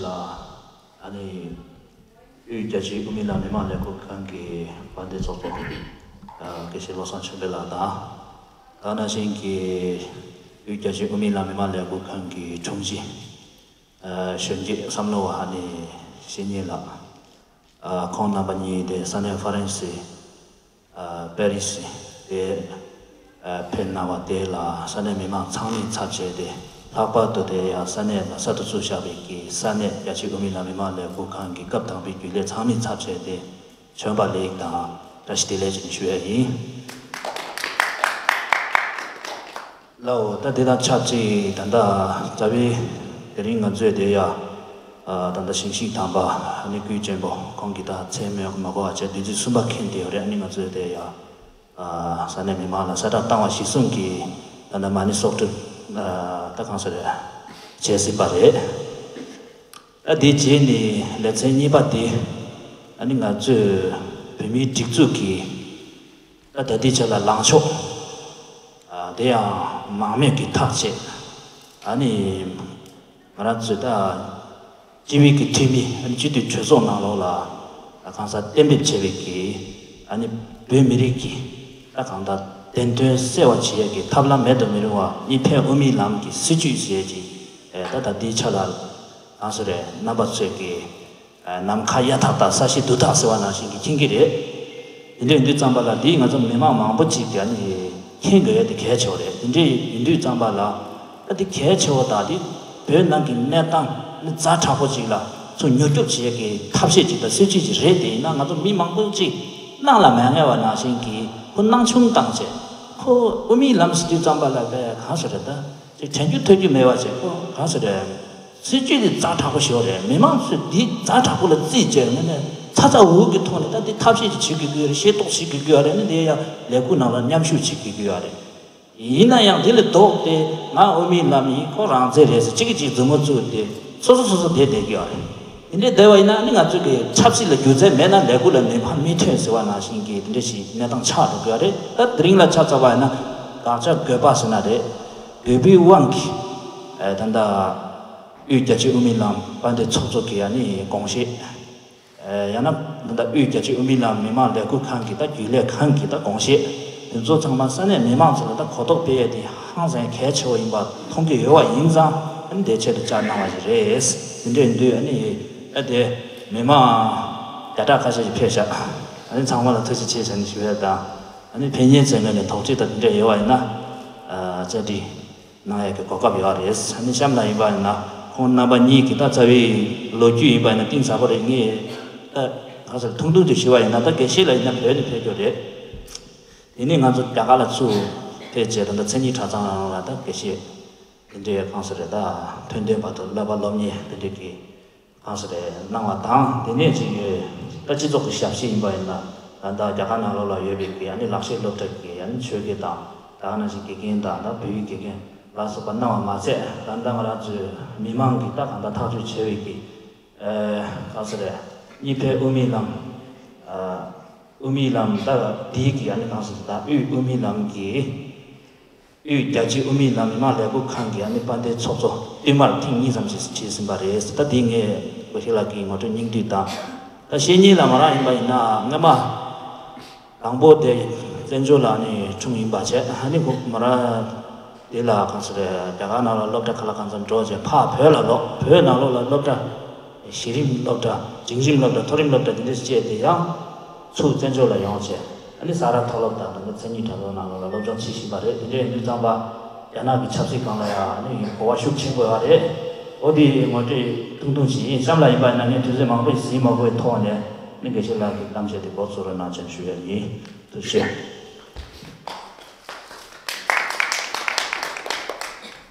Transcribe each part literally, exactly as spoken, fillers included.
ལ། ཨ་ནི་དབུས་རྒྱ་ཆེའི་དབུ་མའི་ལམ་མི་མང་ལས་འགུལ་ཁང་གི་དཔལ་ལྡན་ཚོགས་གཙོ་ཨ་དགེ་བཤེས་བློ་བཟང་ཆོས་འཕེལ་ལགས་དང་། ད་ག་ནང་བཞིན་གྱི་དབུས་རྒྱ་ཆེའི་དབུ་མའི་ལམ་མི་མང་ལས་འགུལ་ཁང་གི་དྲུང་ཆེ་ཨ་གཞོན་སྐྱེས་བསམ་བློ་བ་ཨ་ནི་བཤེས་གཉེན་ལགས། ཨ་ཁོང་རྣམ་པ་གཉིས་དེ་ས་གནས་ཧྥ་རན་སི་ཨ་པེ་རི་སི་དེ་ཨ་ཕེབས་གནང་བ་དེ་ལ་ས་གནས་མི་མང་ཚང་མས་ཚབ་བྱས་ཏེ། ལྷག་པར་དུ་དེ་ཡང་ས་གནས་ལ་གསར་དུ་བཙུགས་བཞག་པའི་གི་ས་གནས་རྒྱ་ཆེའི་དབུ་མའི་ལམ་མི་མང་ལས་འགུལ་ཁང་གི་སྐབས་དང་པོའི་རྒྱུན་ལས་ཚང་མས་ཚབ་བྱས་ཏེ། བྱོན་པ་ལེགས་དང་བཀྲ་ཤིས་བདེ་ལེགས་ཅེས་ཞུ་ཡ་ཡིན། ལའོ། ད་དེ་དང་ཆབས་ཅིག་ད་ལྟ་རྩ་བའི་དེ་རིང་ང་ཚོས་དེ་ཡ་ཨ་ད་ལྟ་ཞིང་གཤེགས་དམ་པ་ཨ་ནི་སྐུའི་གཅེན་པོ་ཁོང་གི་ད་མཚན་སྨོས་མ་དགོས་པ་བྱས་བདུན་ཚིགས་གསུམ་པ་མཁྱེན་བསྡད་ཡོད་རེད། ཨ་ནི་ང་ཚོས་དེ་ཡ་ཨ་ས་གནས་མི་མང་ལ་གསལ་བསྒྲགས་བཏང་བ་གཞིར་བཟུང་གིས་ད་ལྟ་མ་ཎི་གསོག་སྒྲིག་ཨ་ད་གང་ཟེར་རེད། བྱས་ཟིན་པ་རེད། ཨ་དེ་རྗེས་ནས་ལེ་ཚན་གཉིས་པ་དེ་ཨ་ནི་ང་ཚོས་བོད་མིའི་སྒྲིག་འཛུགས་ཀྱི་ཨ་ད་ལྟའི་ཆ་ལ་ལངས་ཕྱོགས་ཨ་དེ་ཡང་མང་མོས་ཀྱིས་ཐག་བཅད། ཨ་ནི་ང་རང་ཚོས་ད་སྤྱི་པའི་གི་འཐུས་མི་ཨ་ནི་སྤྱི་འཐུས་གྲོས་ཚོགས་ནང་ལོགས་ལ་ཨ་གང་ཟག་གཏན་འབེབས་བྱས་པའི་གི་ཨ་ནི་བོད་མི་རིགས་ཀྱི་ད་གང་ལྟར་བདེན་དོན་གསལ་བ་བྱེད་ཡས་ཀྱི་ཐབས་ལམ་མེད་དུ་མི་རུང་བ་གཉིས་ཕན་དབུ་མའི་ལམ་གྱི་སྲིད་བྱུས་ཟེར་གྱི་ཨ་ད་ད་ལྟའི་ཆ་ལ་གང་ཟེར་རེད། རྣམ་པ་ཚོས་ཀྱི་ཨ་ནམ་མཁའ་གཡའ་དག་དང་ས་གཞི་རྡུལ་དག་ཟེར་བ་ནང་བཞིན་གྱི་མཁྱེན་གྱི་རེད། དེ་འདྲ་ཡིན་དུས་ཙམ་པ་ལ་འདིས་ང་ཚོ་མི་མང་མང་པོ་ཅིག་གིས་ཨ་ནི་མཁྱེན་དགོས་ཡ་དེ་གལ་ཆེ་བ་རེད། དེ་འདྲ་ཡིན་དུས་ཙམ་པ་ལ་ཨ་དེ་གལ་ཆེ་བ་དང་དེ་བོད་ནང་གི་གནས་སྟངས་ནི་ཛ་དྲག་པོ་ཅིག་ལ་ཚུར་མྱུར་སྐྱོབ་བྱེད་ཡ་གི་ཐབས་ཤེས་ཅིག་དང་སྲིད་བྱུས་ཅིག་རེད། དེ་ཡིན་ན་ང་ཚོ་མི་མང་པོ་ཅིག་སྣང་ལ་མ་ངེས་པ་ནང་བཞིན་གྱི་ཁོ་སྣང་ཆུང་བཏང་བྱས། ཁོ་དབུ་མའི་ལམ་ཟེར་དུས་ཙམ་པ་ལ་བས་གང་ཟེར་རེད། ད་ཅིག་དྲན་རྒྱུ་ཐོས་རྒྱུ་མེད་པ་བྱས། ཁོ་གང་ཟེར་རེད། སྲིད་བྱུས་དེ་ཛ་དྲག་པོ་ཞིག་རེད། མི་མང་ཚོས་འདི་ཛ་དྲག་པོ་ལ་རྩིས་བྱས་ནས་ནས་ཚ་ཚ་འུར་འུར་གྱི་ཐོག་ནས་ད་འདི་ཐབས་ཤེས་ཅིག་བྱེད་དགོས་ཀྱི་ཡོད་རེད། ཤེས་རྟོགས་བྱེད་དགོས་ཀྱི་ཡོད་རེད། ནི་དེ་ཡང་ལས་འགུལ་ནང་ལ་མཉམ་ཞུགས་བྱེད་དགོས་ཀྱི་ཡོད་རེད། ཡིན་ན་ཡང་དེ་ལས་ལྡོག་སྟེ་ང་དབུ་མའི་ལམ་ཡིན། ཁོ་རང་བཙན་རེད་ཟེར་གཅིག་གིས་གཅིག་མཛུབ་མོ་བཙུགས་ཏེ་སོ་སོ་སོ་སོ་བསྡད་བསྡད་ཀྱི་ཡོད་རེད། དེ་འདྲའི་བསྡད་པ་ཡིན་ན་ནི་ང་ཚོ་གི་ཆབ་སྲིད་ལ་སྒྱུ་རྩལ་མེད་ན་ལས་འགུལ་ལ་ནུས་པ་མི་ཐོན་ཟེར་བ་ནང་བཞིན་གྱི་དེ་འདྲ་ཞིག་གནས་སྟངས་ཆགས་འགྲོ་གི་ཡོད་རེད། ད་དེ་རིང་ལ་ཆ་མཚོན་པ་ཡིན་ན་དགག་བྱ་དགོས་པ་ཟེར་ན་རེད། དགོས་པའི་དབང་གིས་ཨ་ད་ལྟ་དབུས་རྒྱ་ཆེའི་དབུ་མའི་ལམ་དཔལ་ལྡན་ཚོགས་གཙོ་གི་ཨ་ནི་དགོངས་བཞེད། ཨ་ཡང་ན་ད་ལྟ་དབུས་རྒྱ་ཆེའི་དབུ་མའི་ལམ་མི་མང་ལས་འགུལ་ཁང་གི་ད་རྒྱུན་ལས་ཁང་གི་ད་དགོངས་བཞེད་དེ་ཚོ་ཚང་མ་ས་གནས་མི་མང་ཚོ་ལ་ད་གོ་རྟོགས་སྤེལ་ཡས་དེ་ཧང་སང་གལ་ཆེ་བ་ཡིན་པ་མཐོང་གི་ཡོད་པ་ཡིན་ཙང་། ཨ་ནི་དེ་ཆེད་དུ་བཅར་གནང་བ་ཞིག་རེད། དེ་འདྲ་ཡིན་དུས་ཨ་ནི་ཨ་དེ་མི་མང་བརྒྱ་ཕྲག་ཁ་ཤས་ཤིག་ཕེབས་ཤག་ཨ་ནི་ཚང་མ་ལ་ཐུགས་རྗེ་ཆེ་ཟེར་ནས་ཞུ་ཡས་དང་། ཨ་ནི་ཕེབས་མཁན་ཚོའི་ངོས་ནས་དོགས་གཅོད་དང་དེ་འདྲ་ཡོད་པ་ཡིན་ན་ཨ་བཅར་འདྲི་གནང་ཡས་ཀྱི་གོ་སྐབས་ཡོད་རེད། ཨ་ནི་གཤམ་ལ་ཡིན་པ་ཡིན་ན་ཁོང་རྣམ་པ་གཉིས་ཀྱིས་ད་རྩ་བའི་ལོ་རྒྱུས་ཡིན་པ་ཡིན་ན་གཏིང་ཟབ་པོ་རེད། ངས་ད་ག་ཚོད་ཐུང་ཐུང་དུ་ཞུས་པ་ཡིན་ན་ད་དགེ་བཤེས་ལགས་ཡིན་ན་བོད་ནས་ཕེབས་རྒྱུ་རེད། དེ་ནས་ང་ཚོ་རྒྱ་གར་ལ་ཚུར་ཕེབས་རྗེས་ད་ལྟ་མཚན་ཉིད་གྲྭ་ཚང་ནང་ལ་ད་དགེ་བཤེས་དེ་འདྲའི་གང་ཟེར་རེད། ད་ཐོན་དོན་བར་དུ་བསླབ་པ་སློབ་གཉེར་དེ་འདྲའི་གི་གང་ཟེར་རེད་གནང་བ་དང་། དེ་ནས་ཅིག་ད་སྤྱི་ཚོགས་ཀྱི་ཞབས་ཕྱི་ཡིན་པ་ཡིན་ན་ད་ལྟ་རྒྱ་གར་ནང་ལོགས་ལ་ཡོད་པའི་གི་ཨ་ནི་ལག་ཤེས་སློབ་གྲྭ་གི་ཨ་ནི་ཆོས་དགེ་དང་། ད་ག་ནང་བཞིན་དགེ་རྒན་དང་ད་བོད་ཡིག་དགེ་རྒན་ལ་སོགས་པ་གནང་བ་མ་ཚད། ད་ལྟ་ང་རང་ཚོའི་མི་མང་གི་ད་གང་ལྟར་ཐག་གཅོད་བྱས་པའི་གི་ཨ་གང་ཟེར་རེད། གཉིས་ཕན་དབུ་མའི་ལམ། ཨ་དབུ་མའི་ལམ་ད་འདིའི་གི་ཨ་ནི་གང་ཟེར་ད་དབུས་དབུ་མའི་ལམ་གྱི་དབུས་རྒྱ་ཆེའི་དབུ་མའི་ལམ་མི་མང་ལས་འགུལ་ཁང་གི་ཨ་ནི་དཔལ་ལྡན་ཚོགས་གཙོ་བསྟུད་མར་ཐེངས་གཉིས་ཙམ་ཞིག་བྱས་ཟིན་པ་རེད། ད་འདི་ངས་དགེ་བཤེས་ལགས་ཀྱི་ངོ་སྤྲོད་སྙིང་བསྡུས་དང་། ད་བཤེས་གཉེན་ལགས་མོ་རང་ཡིན་པ་ཡིན་ན་སྔོན་མ་དང་པོ་དེ་བཙན་བྱོལ་ལ་ཨ་ནི་འཁྲུངས་ཡིན་པ་བྱས། ཨ་ནི་ཁོ་མོ་རང་དེ་ལ་གང་ཟེར་རྒྱ་གར་ནང་ལ་སློབ་གྲྭ་ཁག་ལ་གང་འཚམ་འགྲོ་བྱས་ཕར་བོད་ལ་ལོག་བོད་ནང་ལོགས་ལ་སློབ་གྲྭ་གཞི་རིམ་སློབ་གྲྭ་འབྲིང་རིམ་སློབ་གྲྭ་མཐོ་རིམ་སློབ་གྲྭ་དེ་འདྲ་བྱས་ཏེ་ཡང་ཚུར་བཙན་བྱོལ་ལ་ཡོང་བྱས། ཨ་ནི་ས་རཱ་མཐོ་སློབ་དང་དེ་ནས་མཚན་ཉིད་གྲྭ་ཚང་ནང་ལོགས་ལ་སློབ་སྦྱོང་བྱེད་བཞིན་པ་རེད། དེ་འདྲ་ཡིན་དུས་ཙམ་པ་རྒྱ་ནག་གི་ཆབ་སྲིད་སྒང་ལ་ཡང་ཨ་ནི་གོ་བ་ཤུགས་ཆེན་པོ་ཡོད་རེད། འོ་དེ་ངོ་སྤྲོད་ཐུང་ཐུང་ཞིག་ཡིན། གཤམ་ལ་ཡིན་པ་ཡིན་ན་ངས་དུས་ཚོད་མང་པོ་ཞིག་ཟིན་མ་དགོས་པའི་ཐོག་ནས་ནི་དགེ་བཤེས་ལགས་ཀྱི་གཏམ་བཤད་དེ་འགོ་ཚུགས་རོགས་གནང་ཅེས་ཞུ་ཡ་ཡིན། ཐུགས་རྗེ་ཆེ།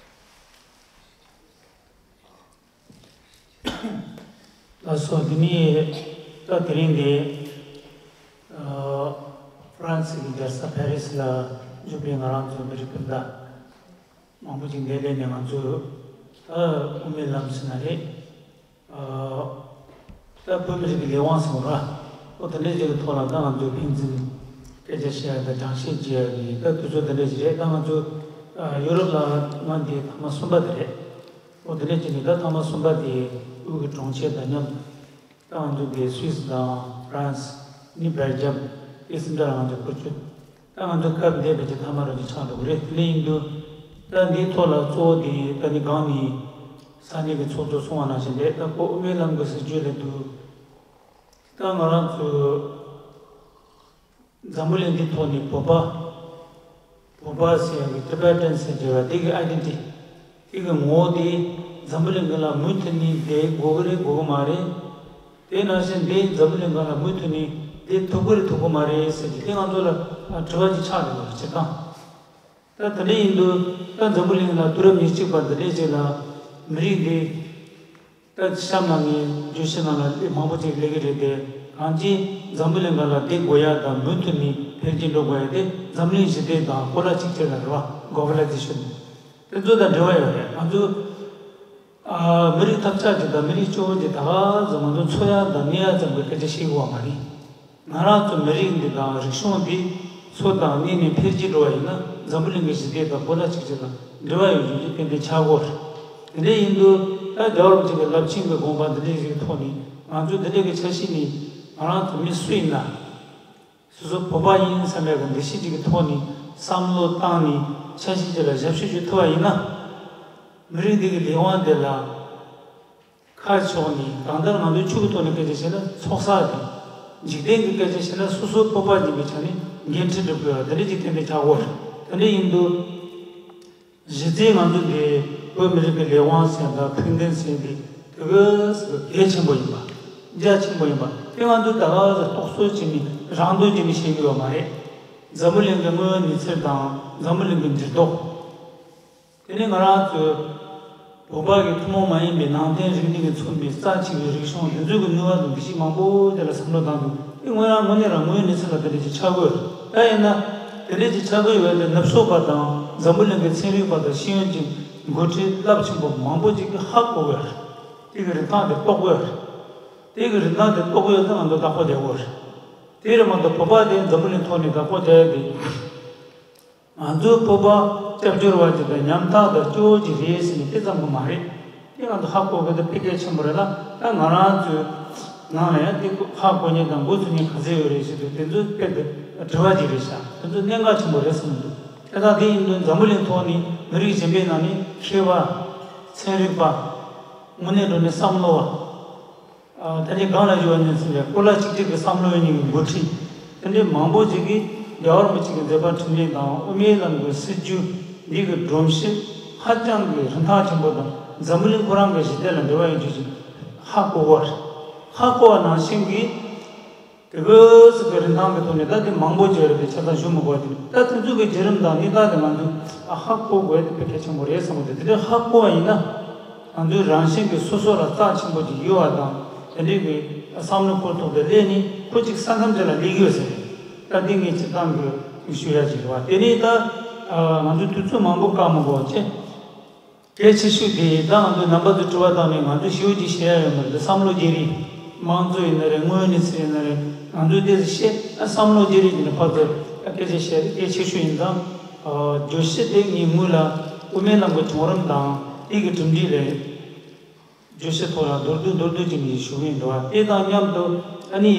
ལགས་སོ། འདི་ནི་ད་དེ་རིང་འདི་ཨ་ཧྥ་རན་སི་གི་རྒྱལ་ས་ཕ་རི་སི་ལ་བཞུགས་པའི་ང་རང་ཚོ་མི་རིགས་སྤུན་ཟླ་མང་པོ་ཅིག་འདིར་སླེབས་ནས་ང་ཚོ་ད་དབུ་མའི་ལམ་ཟེར་ན་རེད། ཨ་ད་བོད་མི་རིགས་ཀྱི་ལས་དབང་ཟེར་བ་ར། ཨོ་དེ་འདྲའི་ཅིག་གི་ཐོག་ལ་ད་ང་ཚོ་ཕན་ཚུན་སྐད་ཆ་བཤད་ཡ་དང་སྦྱང་བཤད་བྱེད་ཡ་གི་ད་དུས་ཚོད་དེ་འདྲ་ཞིག་རེད། ད་ང་ཚོ་ཨ་ཡུ་རོབ་ལ་ང་འདི་ཐེངས་མ་གསུམ་པ་དེ་རེད། ཨོ་དེ་འདྲ་བྱས་ནས་ད་ཐོག་མ་གསུམ་པ་དེ་དབུས་ཀྱི་གྲོང་ཁྱེར་དང་མཉམ། ད་ང་ཚོ་དེ་སུད་སི་དང་ཧྥ་རན་སི་ནི་སྦེལ་ཇམ་དེ་གསུམ་ཀ་ལ་ང་ཚོ་འཁོར་ཆོད། ད་ང་ཚོ་སྐབས་འདས་པའི་ཆ་ཐ་མ་རུ་ཅིག་ཆགས་འགྲོ་གི་རེད། དེ་འདྲ་ཡིན་དུས་ད་འདིའི་ཐོག་ལ་གཙོ་བོ་དེ་ད་ནི་གང་ནས་ས་གནས་ཀྱི་ཚོགས་གཙོ་གསུང་བ་ནང་བཞིན་རེད། ད་ཁོ་དབུ་མའི་ལམ་གྱི་སྲིད་བྱུས་ལ་འདུག་ད་ང་རང་ཚོ་འཛམ་བུ་གླིང་འདི་ཐོག་ནས་བོད་པ། བོད་པ་ཟེར་ཡག་གི་ཊི་བེ་ཊན་ཟེར་བྱས་པ་དེ་གི་ཨའི་ཌེན་ཊི་ཊི། དེ་གི་ངོ་བོ་དེ་འཛམ་བུ་གླིང་གི་ལ་མུ་མཐུད་ནས་བསྡད་དགོས་ཀྱི་རེད་དགོས་ཀྱི་མ་རེད། དེ་ནང་བཞིན་དེ་འཛམ་བུ་གླིང་གི་ལ་མུ་མཐུད་ནས་བསྡད་ཐུབ་ཀྱི་རེད་ཐུབ་ཀྱི་མ་རེད་ཟེར་གྱི་དེ་ང་ཚོ་ལ་དྲི་བ་ཅིག་ཆགས་འདུག་བ་སྤྱིར་བཏང་། ད་དེ་འདྲ་ཡིན་དུས་ད་འཛམ་བུ་གླིང་ལ་དུས་རབས་ཉེར་གཅིག་པ་འདི་འདྲས་ཅིག་ལ་མི་རིགས་འདི། ད་གཤམ་ལ་ངས་བརྗོད་གཞི་ནང་ལ་མང་པོ་ཅིག་སླེབས་ཀྱི་རེད་དེ། གང་ཅི་འཛམ་བུ་གླིང་སྒང་ལ་བསྡད་དགོས་ཡ་དང་མུ་མཐུད་ནས་འཕེལ་རྒྱས་འགྲོ་དགོས་ཡ་དེ་འཛམ་གླིང་ཞི་བདེ་དང་གོ་ལ་གཅིག་སྒྲིལ་ལ་རེད་བ། གོ་ལ་ཇེ་ཤོན་དེ་ཚོ་དང་འབྲེལ་བ་ཡོད་རེད། ང་ཚོ་ཨ་མི་རིགས་ཐམས་ཅད་ཀྱི་དང་མི་རིགས་གཅིག་པོ་གྱི་ད་ག་ཟེ་ང་ཚོ་འཚོ་ཡ་དང་གནས་ཡ་ཙམ་གྱི་སྐད་ཆ་བཤད་དགོས་བ་མ་རེད། ང་རང་ཚོ་མི་རིགས་འདི་དང་རིག་གཞུང་འདི་འཚོ་དང་གནས་ནས་འཕེལ་རྒྱས་འགྲོ་བ་ཡིན་ན་འཛམ་བུ་གླིང་གི་ཞི་བདེ་དང་གོ་ལ་གཅིག་སྒྲིལ་དང་འབྲེལ་བ་ཡོད་རྒྱུ་ཞིག་ཏན་ཏན་ཆགས་ཀྱི་ཡོད་རེད། དེ་འདྲ་ཡིན་དུས་ད་རྒྱལ་བ་རིན་པོ་ཆེ་གི་རླབས་ཆེན་གྱི་དགོངས་པ་འདི་འདྲ་ཞིག་ཐོག་ནས་ང་ཚོ་འདི་འདྲ་གི་ཆ་ཤས་ནས་ང་རང་ཚོ་མི་སུ་ཡིན་ན་སོ་སོ་བོད་པ་ཡིན་བསམ་པའི་གི་འདུ་ཤེས་ཅིག་གི་ཐོག་ནས་བསམ་བློ་བཏང་ནས་ཆ་ཤས་ཅིག་ལ་ཞབས་ཞུ་ཞུ་ཐུབ་པ་ཡིན་ན། མི་རིགས་འདི་གི་ལས་དབང་འདི་ལ། ཁ་ཕྱོགས་ནས་གང་ལྟར་ང་ཚོའི་ཆོས་ཀྱི་ཐོག་ནས་སྐད་ཆ་བཤད་ན་ཚོགས་བསགས་ཀྱི། འཇིག་རྟེན་གྱི་སྐད་ཆ་བཤད་ན་སོ་སོའི་སྤོབས་པ་འཛིན་པའི་ཆ་ནས་འགན་འཁྲི་སྒྲུབ་དགོས་པ་འདི་འདྲ་ཅིག་ཏན་ཏན་ཆགས་ཀྱི་ཡོད་རེད། དེ་འདྲ་ཡིན་དུས། གཞི་རྩའི་ང་ཚོ་འདི་བོད་མི་རིགས་ཀྱི་ལས་དབང་ཟེར་དང་ཕུགས་འདུན་ཟེར་འདི་དེ་ག་གལ་ཆེན་པོ་ཡིན་པ། རྒྱ་ཆེན་པོ་ཡིན་པ། དེ་ང་ཚོ་ད་ག་རྟོག་བཟོ་བྱས་ནས་རང་འདོད་བྱས་ནས་བཤད་ཀྱི་ཡོད་མ་རེད། འཛམ་བུ་གླིང་གི་དངོས་ཡོད་གནས་ཚུལ་དང་འཛམ་བུ་གླིང་གི་འགྱུར་ལྡོག་དེ་ནས་ང་རང་ཚོའི་བོད་པ་ཡི་ཐུན་མོང་མ་ཡིན་པའི་ནང་བསྟན་རིག་གནས་ཀྱིས་མཚོན་པའི་རྩ་ཆེ་བའི་རིག་གཞུང་དེ་ཚོ་གི་ནུས་པ་དང་འདུ་ཤེས་མང་པོ་དེ་ལ་བསམ་བློ་བཏང་འདུག་དེ་དངོས་རང་དངོས་གནས་རང་དངོས་ཡོད་གནས་ཚུལ་ལ་དེ་འདྲ་ཅིག་ཆགས་དགོས། ད་ཡིན་ན་དེ་འདྲ་ཅིག་ཆགས་དགོས་ཡོད་དེ་ནུབ་ཕྱོགས་པ་དང་འཛམ་བུ་གླིང་གི་ཚན་རིག་པ་དང་ཤེས་ཡོན་ཅན་འགོ་ཁྲིད་རླབས་ཆེན་པོ་མང་པོ་ཅིག་གིས་ཧ་གོ་གི་ཡོད་རེད། དེ་གི་རིན་ཐང་དེ་རྟོགས་གི་ཡོད་རེད། དེ་གི་རིན་ཐང་དེ་རྟོགས་གི་ཡོད་ཙང་ང་ཚོ་བདག་པོ་རྒྱག་གི་ཡོད་རེད། དེ་རེད་མ་གཏོགས་བོད་པ་དེ་འཛམ་བུ་གླིང་ཐོག་ནས་བདག་པོ་རྒྱག་ཡ་དེ། ང་ཚོའི་བོད་པ་སྐྱབས་བཅོལ་བ་ཅིག་དང་ཉམ་ཐག་དང་སྐྱོ་བོ་ཅིག་རེད་ཟེར་ནས་དེ་ཙམ་གྱི་མ་རེད། དེ་ང་ཚོ་ཧ་གོ་དགོས་དེ་དཔེ་གལ་ཆེན་པོ་རེད་ལ། ད་ང་རང་ཚོའི་ནང་ལ་ཡང་དེ་ཧ་གོ་མཁན་དང་འགོ་ཚུགས་མཁན་ག་ཚོད་ཡོད་རེད་ཟེར་དུས་དེ་ཚོ་དཔེ་དེ་དྲི་བ་ཅིག་རེད་ཤག་དེ་ཚོ་གནད་འགག་ཆེན་པོ་རེད་བསམ་གྱི་འདུག་དེ་དག་དེ་ཡིན་དུས་འཛམ་བུ་གླིང་ཐོག་ནས་མི་རིགས་གཞན་པའི་ནང་ནས་མཁས་པ། ཚན་རིག་པ། དངོས་གནས་དྲང་གནས་བསམ་བློ་བ། ཨ་ད་ནི་གང་ལ་ཡོད་ནས་ཟེར་བའི་སྐོར་ལ་གཅིག་གཅིག་གི་བསམ་བློ་ཡོད་མཁན་གྱི་འགོ་ཁྲིད། དེ་འདྲའི་མང་པོ་ཅིག་གིས་རྒྱལ་བ་རིན་པོ་ཆེ་གི་མཛད་པ་འཕྲིན་ལས་དང་དབུ་མའི་ལམ་གྱི་སྲིད་བྱུས་འདི་གི་སྒྲོམ་གཞི་ཧ་ཅང་གི་རིན་ཐང་ཆེན་པོ་དང་འཛམ་བུ་གླིང་ཁོ་རང་གི་ཞི་བདེ་ལ་འབྲེལ་བ་ཡོད་རྒྱུ་ཞིག་ཧ་གོ་བར། ཧ་གོ་བ་ནང་བཞིན་གྱི། དེ་གོས་སུ་གི་རིན་ཐང་གི་ཐོག་ནས་ད་དེ་མང་པོ་བརྗོད་རེད་དེ་ཆ་ཚང་ཞུ་མི་དགོས་ཀྱི་ད་དེ་ཚོ་གི་བརྒྱུད་རིམ་དང་གནས་སྟངས་དེ་ང་ཚོས་ཨ་ཧ་གོ་དགོས་དེ་དཔེ་གལ་ཆེན་པོ་རེད་བསམ་གི་འདུག་དེ་འདྲ་ཧ་གོ་བ་ཡིན་ན་ང་ཚོའི་རང་བཞིན་གྱི་སོ་སོ་ལ་རྩ་ཆེན་པོ་ཅིག་ཡོད་པ་དང་དེ་འདྲའི་གི་བསམ་བློ་འཁོར་ཐོག་དེ་སླེབས་ནས་ཁོ་གཅིག་ས་མཚམས་ཅིག་ལ་སླེབས་ཡོད་ཟེར། ད་འདི་ངས་སྤྱིར་བཏང་གི་ཞུ་ཡ་ཅིག་རེད་བ། དེ་ནས་ད་ང་ཚོས་དུས་ཚོད་མང་པོ་བཀག་མི་དགོས་བྱས། གལ་ཆེ་ཤོས་དེ་ད་ང་ཚོ་རྣམ་པ་ཚོས་དྲི་བ་བཏང་ནས་ང་ཚོས་ཞེ་པོ་ཅིག་བཤད་ཡ་ཡོད་མ་རེད། འདི་བསམ་བློ་བརྗེ་རེས། དམངས་གཙོ་ཡིན་ན་རེད། དངོས་ཡོད་གནས་ཚུལ་ཡིན་ན་རེད། ང་ཚོས་དེ་ཚོ་བཤད་ཨ་བསམ་བློ་བརྗེ་རེས་བྱས་ནས་ཕར་ཚུར་ཨ་སྐད་ཆ་བཤད་དེ་གལ་ཆེ་ཤོས་ཡིན་ཙང་། ཨ་བརྗོད་གཞི་དེ་ངས་སྔོན་ལ་དབུ་མའི་ལམ་གྱི་བྱུང་རིམ་དང་དེ་གི་གྲུབ་འབྲས་ལ་བརྗོད་གཞི་ཐོག་ལ་མདོར་བསྡུས་མདོར་བསྡུས་ཅིག་ངས་ཞུ་གི་ཡིན་འདུག་བ། དེ་དང་མཉམ་དུ་ཨ་ནི་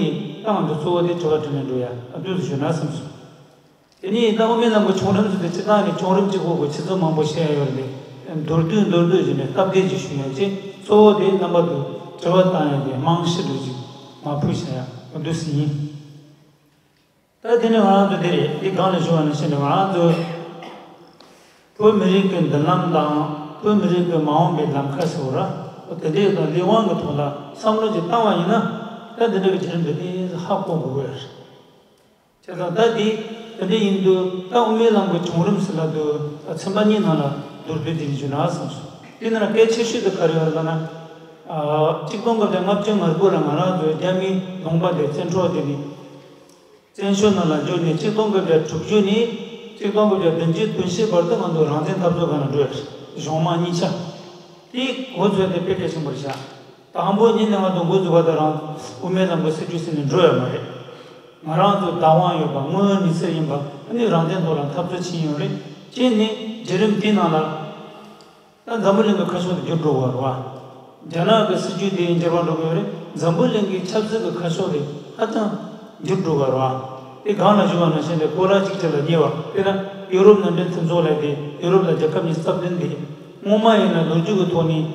ད་ང་ཚོ་གཙོ་བོ་དེ་དྲི་བ་དྲིས་ལན་འགྲོ་ཡ་ཨ་དུས་སུ་ཞུ་ན་བསམ་སོང་། དེ་ནས་ད་དབུ་མའི་ལམ་གྱི་བྱུང་རིམ་ཟེར་དུས་སྤྱིར་བཏང་ནས་བྱུང་རིམ་གཅིག་པོ་གི་ཆེད་དོན་མང་པོ་བཤད་ཡ་ཡོད་རེད། མདོར་བསྡུས་མདོར་བསྡུས་བྱས་ནས་སྟབས་བདེ་ཅིག་ཞུ་ཡ་བྱས། གཙོ་བོ་དེ་རྣམ་པ་ཚོས་དྲི་བ་བཏང་ཡ་གི་རྨང་གཞི་འདྲ་ཅིག་མར་ཕུལ་བྱ་ཡ་འདུག་སེ་ཡིན། ད་དེ་ནས་ང་རང་ཚོ་དེ་རེད། འདི་སྒང་ལ་ཞུ་བ་ནང་བཞིན་རེད། ང་རང་ཚོ་བོད་མི་རིགས་ཀྱི་མདུན་ལམ་དང་བོད་མི་རིགས་ཀྱི་མ་འོངས་པའི་ལམ་ཁ་ཟེར་བ་ར། དེ་འདྲའི་དང་ལས་དབང་གི་ཐོག་ལ་བསམ་བློ་ཅིག་བཏང་བ་ཡིན་ན་ད་འདི་འདྲ་གི་བྱུང་རིམ་དེ་ཏོག་ཙམ་ཧ་གོ་དགོས་ཀྱི་རེད། བྱས་ཙང་ད་འདི་དེ་འདྲ་ཡིན་དུས་ད་དབུ་མའི་ལམ་གྱི་བྱུང་རིམ་ཟེར་ལབ་དུས་ཚན་པ་གཉིས་ནང་ལ་མདོར་བསྡུས་ཅིག་ཞུ་ན་བསམ་སོང་། དེ་ནང་གལ་ཆེ་ཤོས་དེ་ག་རེ་ཡོད་ལབ་ན། ཨ་གཅིག་སྟོང་དགུ་བརྒྱ་ལྔ་བཅུ་ང་དགུ་ལ་ང་རང་ཚོའི་རྒྱ་མིའི་ལུང་པ་དེ་བཙན་འཕྲོག་དེ་ནི། བཙན་བྱོལ་ནང་ལ་འབྱོར་ནས་གཅིག་སྟོང་དགུ་བརྒྱ་དྲུག་ཅུ་ནས་གཅིག་སྟོང་དགུ་བརྒྱ་བདུན་ཅུ་དོན་བཞི་བར་དུ་ང་ཚོ་རང་བཙན་འཐབ་རྩོད་སྒང་ལ་འགྲོ་ཡ་རེད། གཞུང་མང་གཉིས་ཆ། དེའི་འགོ་བཙུགས་དེ་དཔེ་གལ་ཆེན་པོ་རེད་ཤག་དང་པོ་ཉིད་ནས་ང་ཚོ་འགོ་འཛུགས་པ་དང་རང་དབུ་མའི་ལམ་གྱི་སྲིད་བྱུས་ཟིན་ནས་འགྲོ་ཡ་མ་རེད། ང་རང་ཚོ་བདག་དབང་ཡོད་པ་དངོས་ཡོད་གནས་ཚུལ་ཡིན་པ་ཨ་ནི་རང་བཙན་ཐོག་ལ་འཐབ་རྩོད་བྱས་ཡོད་རེད། གཅིག་ནི་བརྒྱུད་རིམ་དེའི་ནང་ལ། ད་འཛམ་བུ་གླིང་གི་ཁ་ཕྱོགས་དེ་འགྱུར་འགྲོ་བ་རེད་བ། རྒྱ་ནག་གི་སྲིད་ཇུས་དེ་འགྱུར་བ་འགྲོ་གི་ཡོད་རེད། འཛམ་བུ་གླིང་གི་ཆབ་སྲིད་ཀྱི་ཁ་ཕྱོགས་དེ་ཧ་ཅང་འགྱུར་འགྲོ་བ་རེད་བ། དེ་སྒང་ལ་ཞུ་བ་ནང་བཞིན་རེད། གོ་ལ་གཅིག་སྒྲིལ་ལ་ཉེ་བ། དཔེར་ན་ཡུ་རོབ་མནའ་འབྲེལ་མཐུན་ཚོགས་ལབ་དེ། ཡུ་རོབ་ལ་རྒྱལ་ཁབ་གཉིས་རྩ་བདུན་དེ། སྔོན་མ་ཡིན་ན་ལོ་རྒྱུས་ཀྱི་ཐོག་ནས་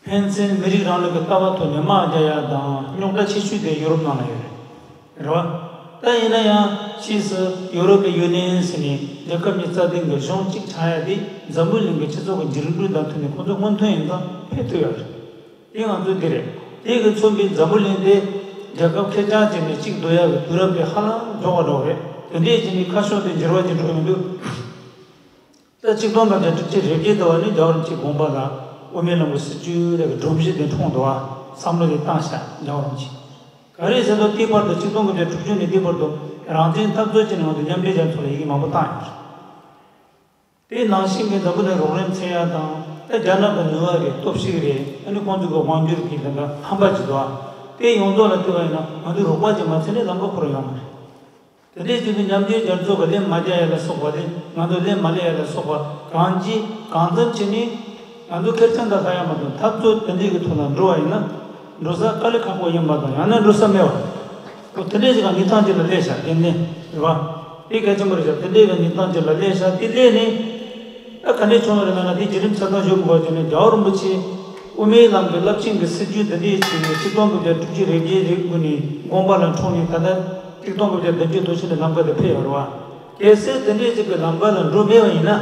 ཕན་ཚུན་མི་རིགས་རང་ལུགས་ཀྱི་ལྟ་བ་ཐོག་ནས་དམག་རྒྱག་ཡ་དང་རྙོག་དྲ་ཆེ་ཤོས་དེ་ཡུ་རོབ་ནང་ལ་ཡོད་རེད། རེད་བ། ད་ཡིན་ན་ཡང་ཕྱིས་སུ་ཡུ་རོབ་ཀྱི་ཡུ་ནི་ཡན་ཟེར་ནས་རྒྱལ་ཁབ་གཉིས་རྩ་བདུན་གྱི་གཞུང་གཅིག་ཆགས་ཡ་དེ་འཛམ་བུ་གླིང་གི་སྤྱི་ཚོགས་ཀྱི་འགྱུར་འགྲོས་དང་མཐུན་ནས་ཁོང་ཚོ་སྔོན་ཐོན་ཡིན་ཙང་ཕེབས་ཐུབ་ཡོད་རེད། དེ་ང་ཚོའི་འདི་རེད། དེ་གི་མཚོན་པའི་འཛམ་བུ་གླིང་དེ་རྒྱལ་ཁབ་ཁེར་རྐྱང་བྱས་ནས་གཅིག་སྡོད་ཡ་གི་དུས་རབས་དེ་ཧ་ལམ་རྫོགས་པ་འདྲ་བ་རེད། དེ་འདྲས་བྱས་ནས་ཁ་ཕྱོགས་དེ་འགྱུར་བ་ཅིག་འགྲོ་གི་མི་འདུག་ད་ཆིག་སྟོང་དགུ་བརྒྱ་དྲུག་ཅུ་རེ་བརྒྱད་དུ་བ་ནི་རྒྱལ་བ་རིན་པོ་ཆེའི་དགོངས་པ་དང་དབུ་མའི་ལམ་གྱི་སྲིད་བྱུས་དེ་གི་སྒྲོམ་གཞི་དེ་འཁྲུངས་འདུག་བ། བསམ་བློ་དེ་བཏང་བཞག་རྒྱལ་བ་རིན་པོ་ཆེ། ག་རེ་ཟེར་ན་དེའི་བར་དུ་ཆིག་སྟོང་དགུ་བརྒྱ་དྲུག་ཅུ་ནས་དེའི་བར་དུ་རང་བཙན་འཐབ་རྩོད་བྱས་ནས་ང་ཚོ་མཉམ་འབྲེལ་རྒྱལ་ཚོགས་ལ་ཡི་གེ་མང་པོ་བཏང་ཡོད་རེད། དེའི་ནང་བཞིན་གྱི་འཛམ་བུ་གླིང་རོགས་རམ་འཚོལ་ཡ་དང་། ད་རྒྱ་ནག་གི་ནུས་པ་རེད། སྟོབས་ཤུགས་རེད། ཨ་ནི་ཁོང་ཚོ་གི་དབང་སྒྱུར་གྱི་ལམ་ཁ་ཧམ་པ་ཅིག་འདུག་ཨ། དེ་ཡོངས་རྫོགས་ལ་ལྟོས་པ་ཡིན་ན་ང་ཚོས་རོགས་པ་ཅིག་མ་འཚོལ་ན་ལམ་ཁ་ཁོ་རང་ཡོང་མ་རེད། དེ་འདྲའི་ཅིག་གི་མཉམ་འབྲེལ་རྒྱལ་ཚོགས་ཀྱི་ལན་མ་རྒྱག་ཡ་ལ་སོགས་པ་དེ། ང་ཚོ་ལན་མ་སླེབས་ཡ་ལ་སོགས་པ་གང་ཅི་གང་འཚམ་བྱས་ནས། ང་ཚོ་ཁེར་རྐྱང་དང་ལྷག་ཡ་མ་གཏོགས་འཐབ་རྩོད་དེ་འདྲའི་གི་ཐོག་ལ་འགྲོ་བ་ཡིན་ན། འགྲོ་ས་དཀའ་ལས་ཁག་པོ་ཡིན་པ་དང་། ཡང་ན་འགྲོ་ས་མེད་པ། ཁོ་དེ་འདྲའི་ཞིག་གི་གནས་སྟངས་ཅིག་ལ་སླེབས་ཤག་དེ་ནས་རེད་བ། དེ་གལ་ཆེན་པོ་རེད་ཤག་དེ་འདྲའི་གི་གནས་སྟངས་ཅིག་ལ་སླེབས་ཤག་དེ་སླེབས་ནས། ད་ག་འདྲས་བྱུང་བ་རེད་ལབ་ན། དེ་བརྒྱུད་རིམ་ཆ་ཚང་ཞུ་དགོས་པ་བྱུང་ནས། རྒྱལ་བ་རིན་པོ་ཆེ་དབུ་མའི་ལམ་གྱི་རླབས་ཆེན་གྱི་སྲིད་བྱུས་འདི་འདྲའི་ཆེད་ནས་ཆིག་སྟོང་དགུ་བརྒྱ་དྲུག་ཅུ་རེ་བརྒྱད་རེ་དགུ་ནས་དགོངས་པ་ལ་འཁྲུངས་ནས། ད་ལྟ་ཆིག་སྟོང་དགུ་བརྒྱ་བདུན་ཅུ་དོན་གཅིག་ནས་ལམ་ཁ་དེ་ཕེབས་ཡོད་རེད་བ། གལ་སྲིད་དེ་འདྲའི་ཅིག་གི་ལམ་ཁ་ལ་འགྲོ་མེད་པ་ཡིན་ན།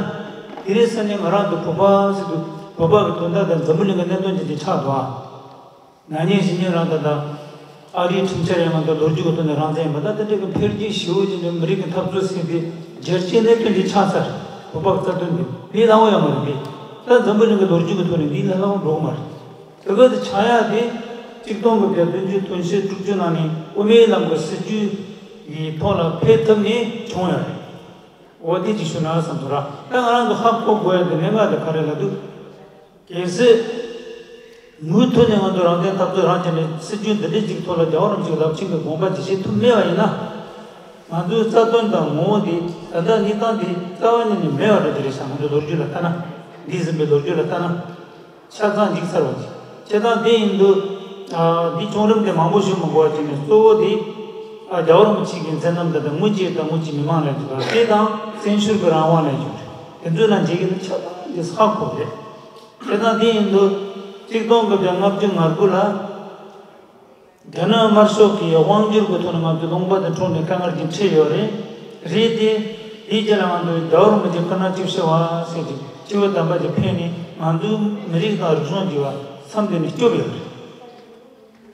དེ་རིང་སང་ཉིན་ང་རང་ཚོ་བོད་པ་ཟེར་དུས་བོད་པ་གི་དོན་དག་དང་འཛམ་བུ་གླིང་གི་གནད་དོན་ཅིག་ཅིག་ཆགས་འདུག་ཨ། ན་ནིང་གཞེས་ནིང་རང་ད་ལྟ་ཨ་རིའི་ཁྲིམས་འཆར་ཡང་ང་ཚོ་ལོ་རྒྱུས་ཀྱི་ཐོག་ནས་རང་བཙན་ཡིན་པ། ད་དེ་འདྲ་གི་འཕེལ་རྒྱས་ཞེ་པོ་ཅིག་ནི་མི་རིགས་ཀྱི་འཐབ་རྩོད་ཟེར་དེ་རྒྱལ་སྤྱིའི་གནད་དོན་ཅིག་ཆགས་ཚར། བོད་པ་གི་རྩ་དོན་དེ་ལས་སླ་བོ་ཡང་མ་རེད་དེ། ད་འཛམ་བུ་གླིང་གི་ལོ་རྒྱུས་ཀྱི་ཐོག་ནས་འདི་ལས་སླ་བོ་འགྲོ་གི་མ་རེད། དེ་ག་དེ་ཆགས་ཡ་དེ་ཆིག་སྟོང་དགུ་བརྒྱ་བདུན་ཅུ་དོན་གཅིག་དྲུག་ཅུ་ནང་ནས་དབུ་མའི་ལམ་གྱི་སྲིད་བྱུས་ཀྱི་ཐོག་ལ་ཕེབས་ཐུབ་ནས་བྱུང་ཡ་རེད། འོ་དེ་ཅིག་ཞུ་ན་བསམ་སོང་ར། ད་ང་རང་ཚོ་ཧ་གོ་དགོས་ཡ་དེ་གནད་འགག་དེ་ག་རེ་ལབ་དུས། གལ་སྲིད་མུ་མཐུད་ནས་ང་ཚོ་རང་བཙན་འཐབ་རྩོད་རང་བྱས་ནས་སྲིད་བྱུས་འདི་འདྲའི་ཅིག་ཐོག་ལ་རྒྱལ་བ་རིན་པོ་ཆེའི་རླབས་ཆེན་གྱི་དགོངས་པ་ཇི་བཞིན་ཐུབ་མེད་པ་ཡིན་ན། ང་ཚོའི་རྩ་དོན་དང་ངོ་བོ་འདི། ད་ལྟ་གནས་སྟངས་འདི་རྩ་བ་ཉིད་ནས་མེད་པ་འདྲ་ཅིག་རེད་ཤག་ང་ཚོའི་ལོ་རྒྱུས་ལ་ལྟ་ན། འདས་ཟིན་པའི་ལོ་རྒྱུས་ལ་ལྟ་ན། ཆ་ཚང་འཇིག་ཚར་བ་ཅིག་བྱས་ཙང་། དེ་ཡིན་དུས། ཨ། འདི་བྱུང་རིམ་དེ་མང་པོ་ཞུ་མི་དགོས་པ་བྱས་ནས། གཙོ་བོ་དེ། ཨ། རྒྱལ་བ་རིན་པོ་ཆེ་གི་མཛད་རྣམ་འདི་དང་དངོས་གཞི་དང་དངོས་གཞི་མི་མང་ལ་འཇུག་པ་དེ་དང་། བཙན་བྱོལ་གྱི་རང་དབང་ལ་འཇུག་རེད། དེ་ཚོའི་ནང་འཇུག་གི་ནི་ཆ་ཚང་འདི་ཧ་གོ་རེད། དེ་དང་དེ་ཡིན་དུས། ཆིག་སྟོང་དགུ་བརྒྱ་ལྔ་བཅུ་ང་དགུ་ལ་རྒྱ་ནག་དམར་ཤོག་གི་དབང་སྒྱུར་གྱི་ཐོག་ནས་ང་ཚོའི་ལུང་པ་དེ་འཁྲུངས་ནས་དཀའ་ངལ་ཅིག་འཕྲད་ཡོད་རེད། རེད་དེ། དེའི་རྗེས་ལ་ང་ཚོའི་རྒྱལ་བ་རིན་པོ་ཆེ་སྐུ་ན་བཅུ་བཞི་པ་ཟེར་གྱི་སྤྱི་བོ་དམ་པ་ཅིག་ཕེབས་ནས་ང་ཚོའི་མི་རིགས་དང་རིག་གཞུང་བརྗེ་བ་མཚམས་འདི་ནས་སྐྱོབ་ཡོད་རེད།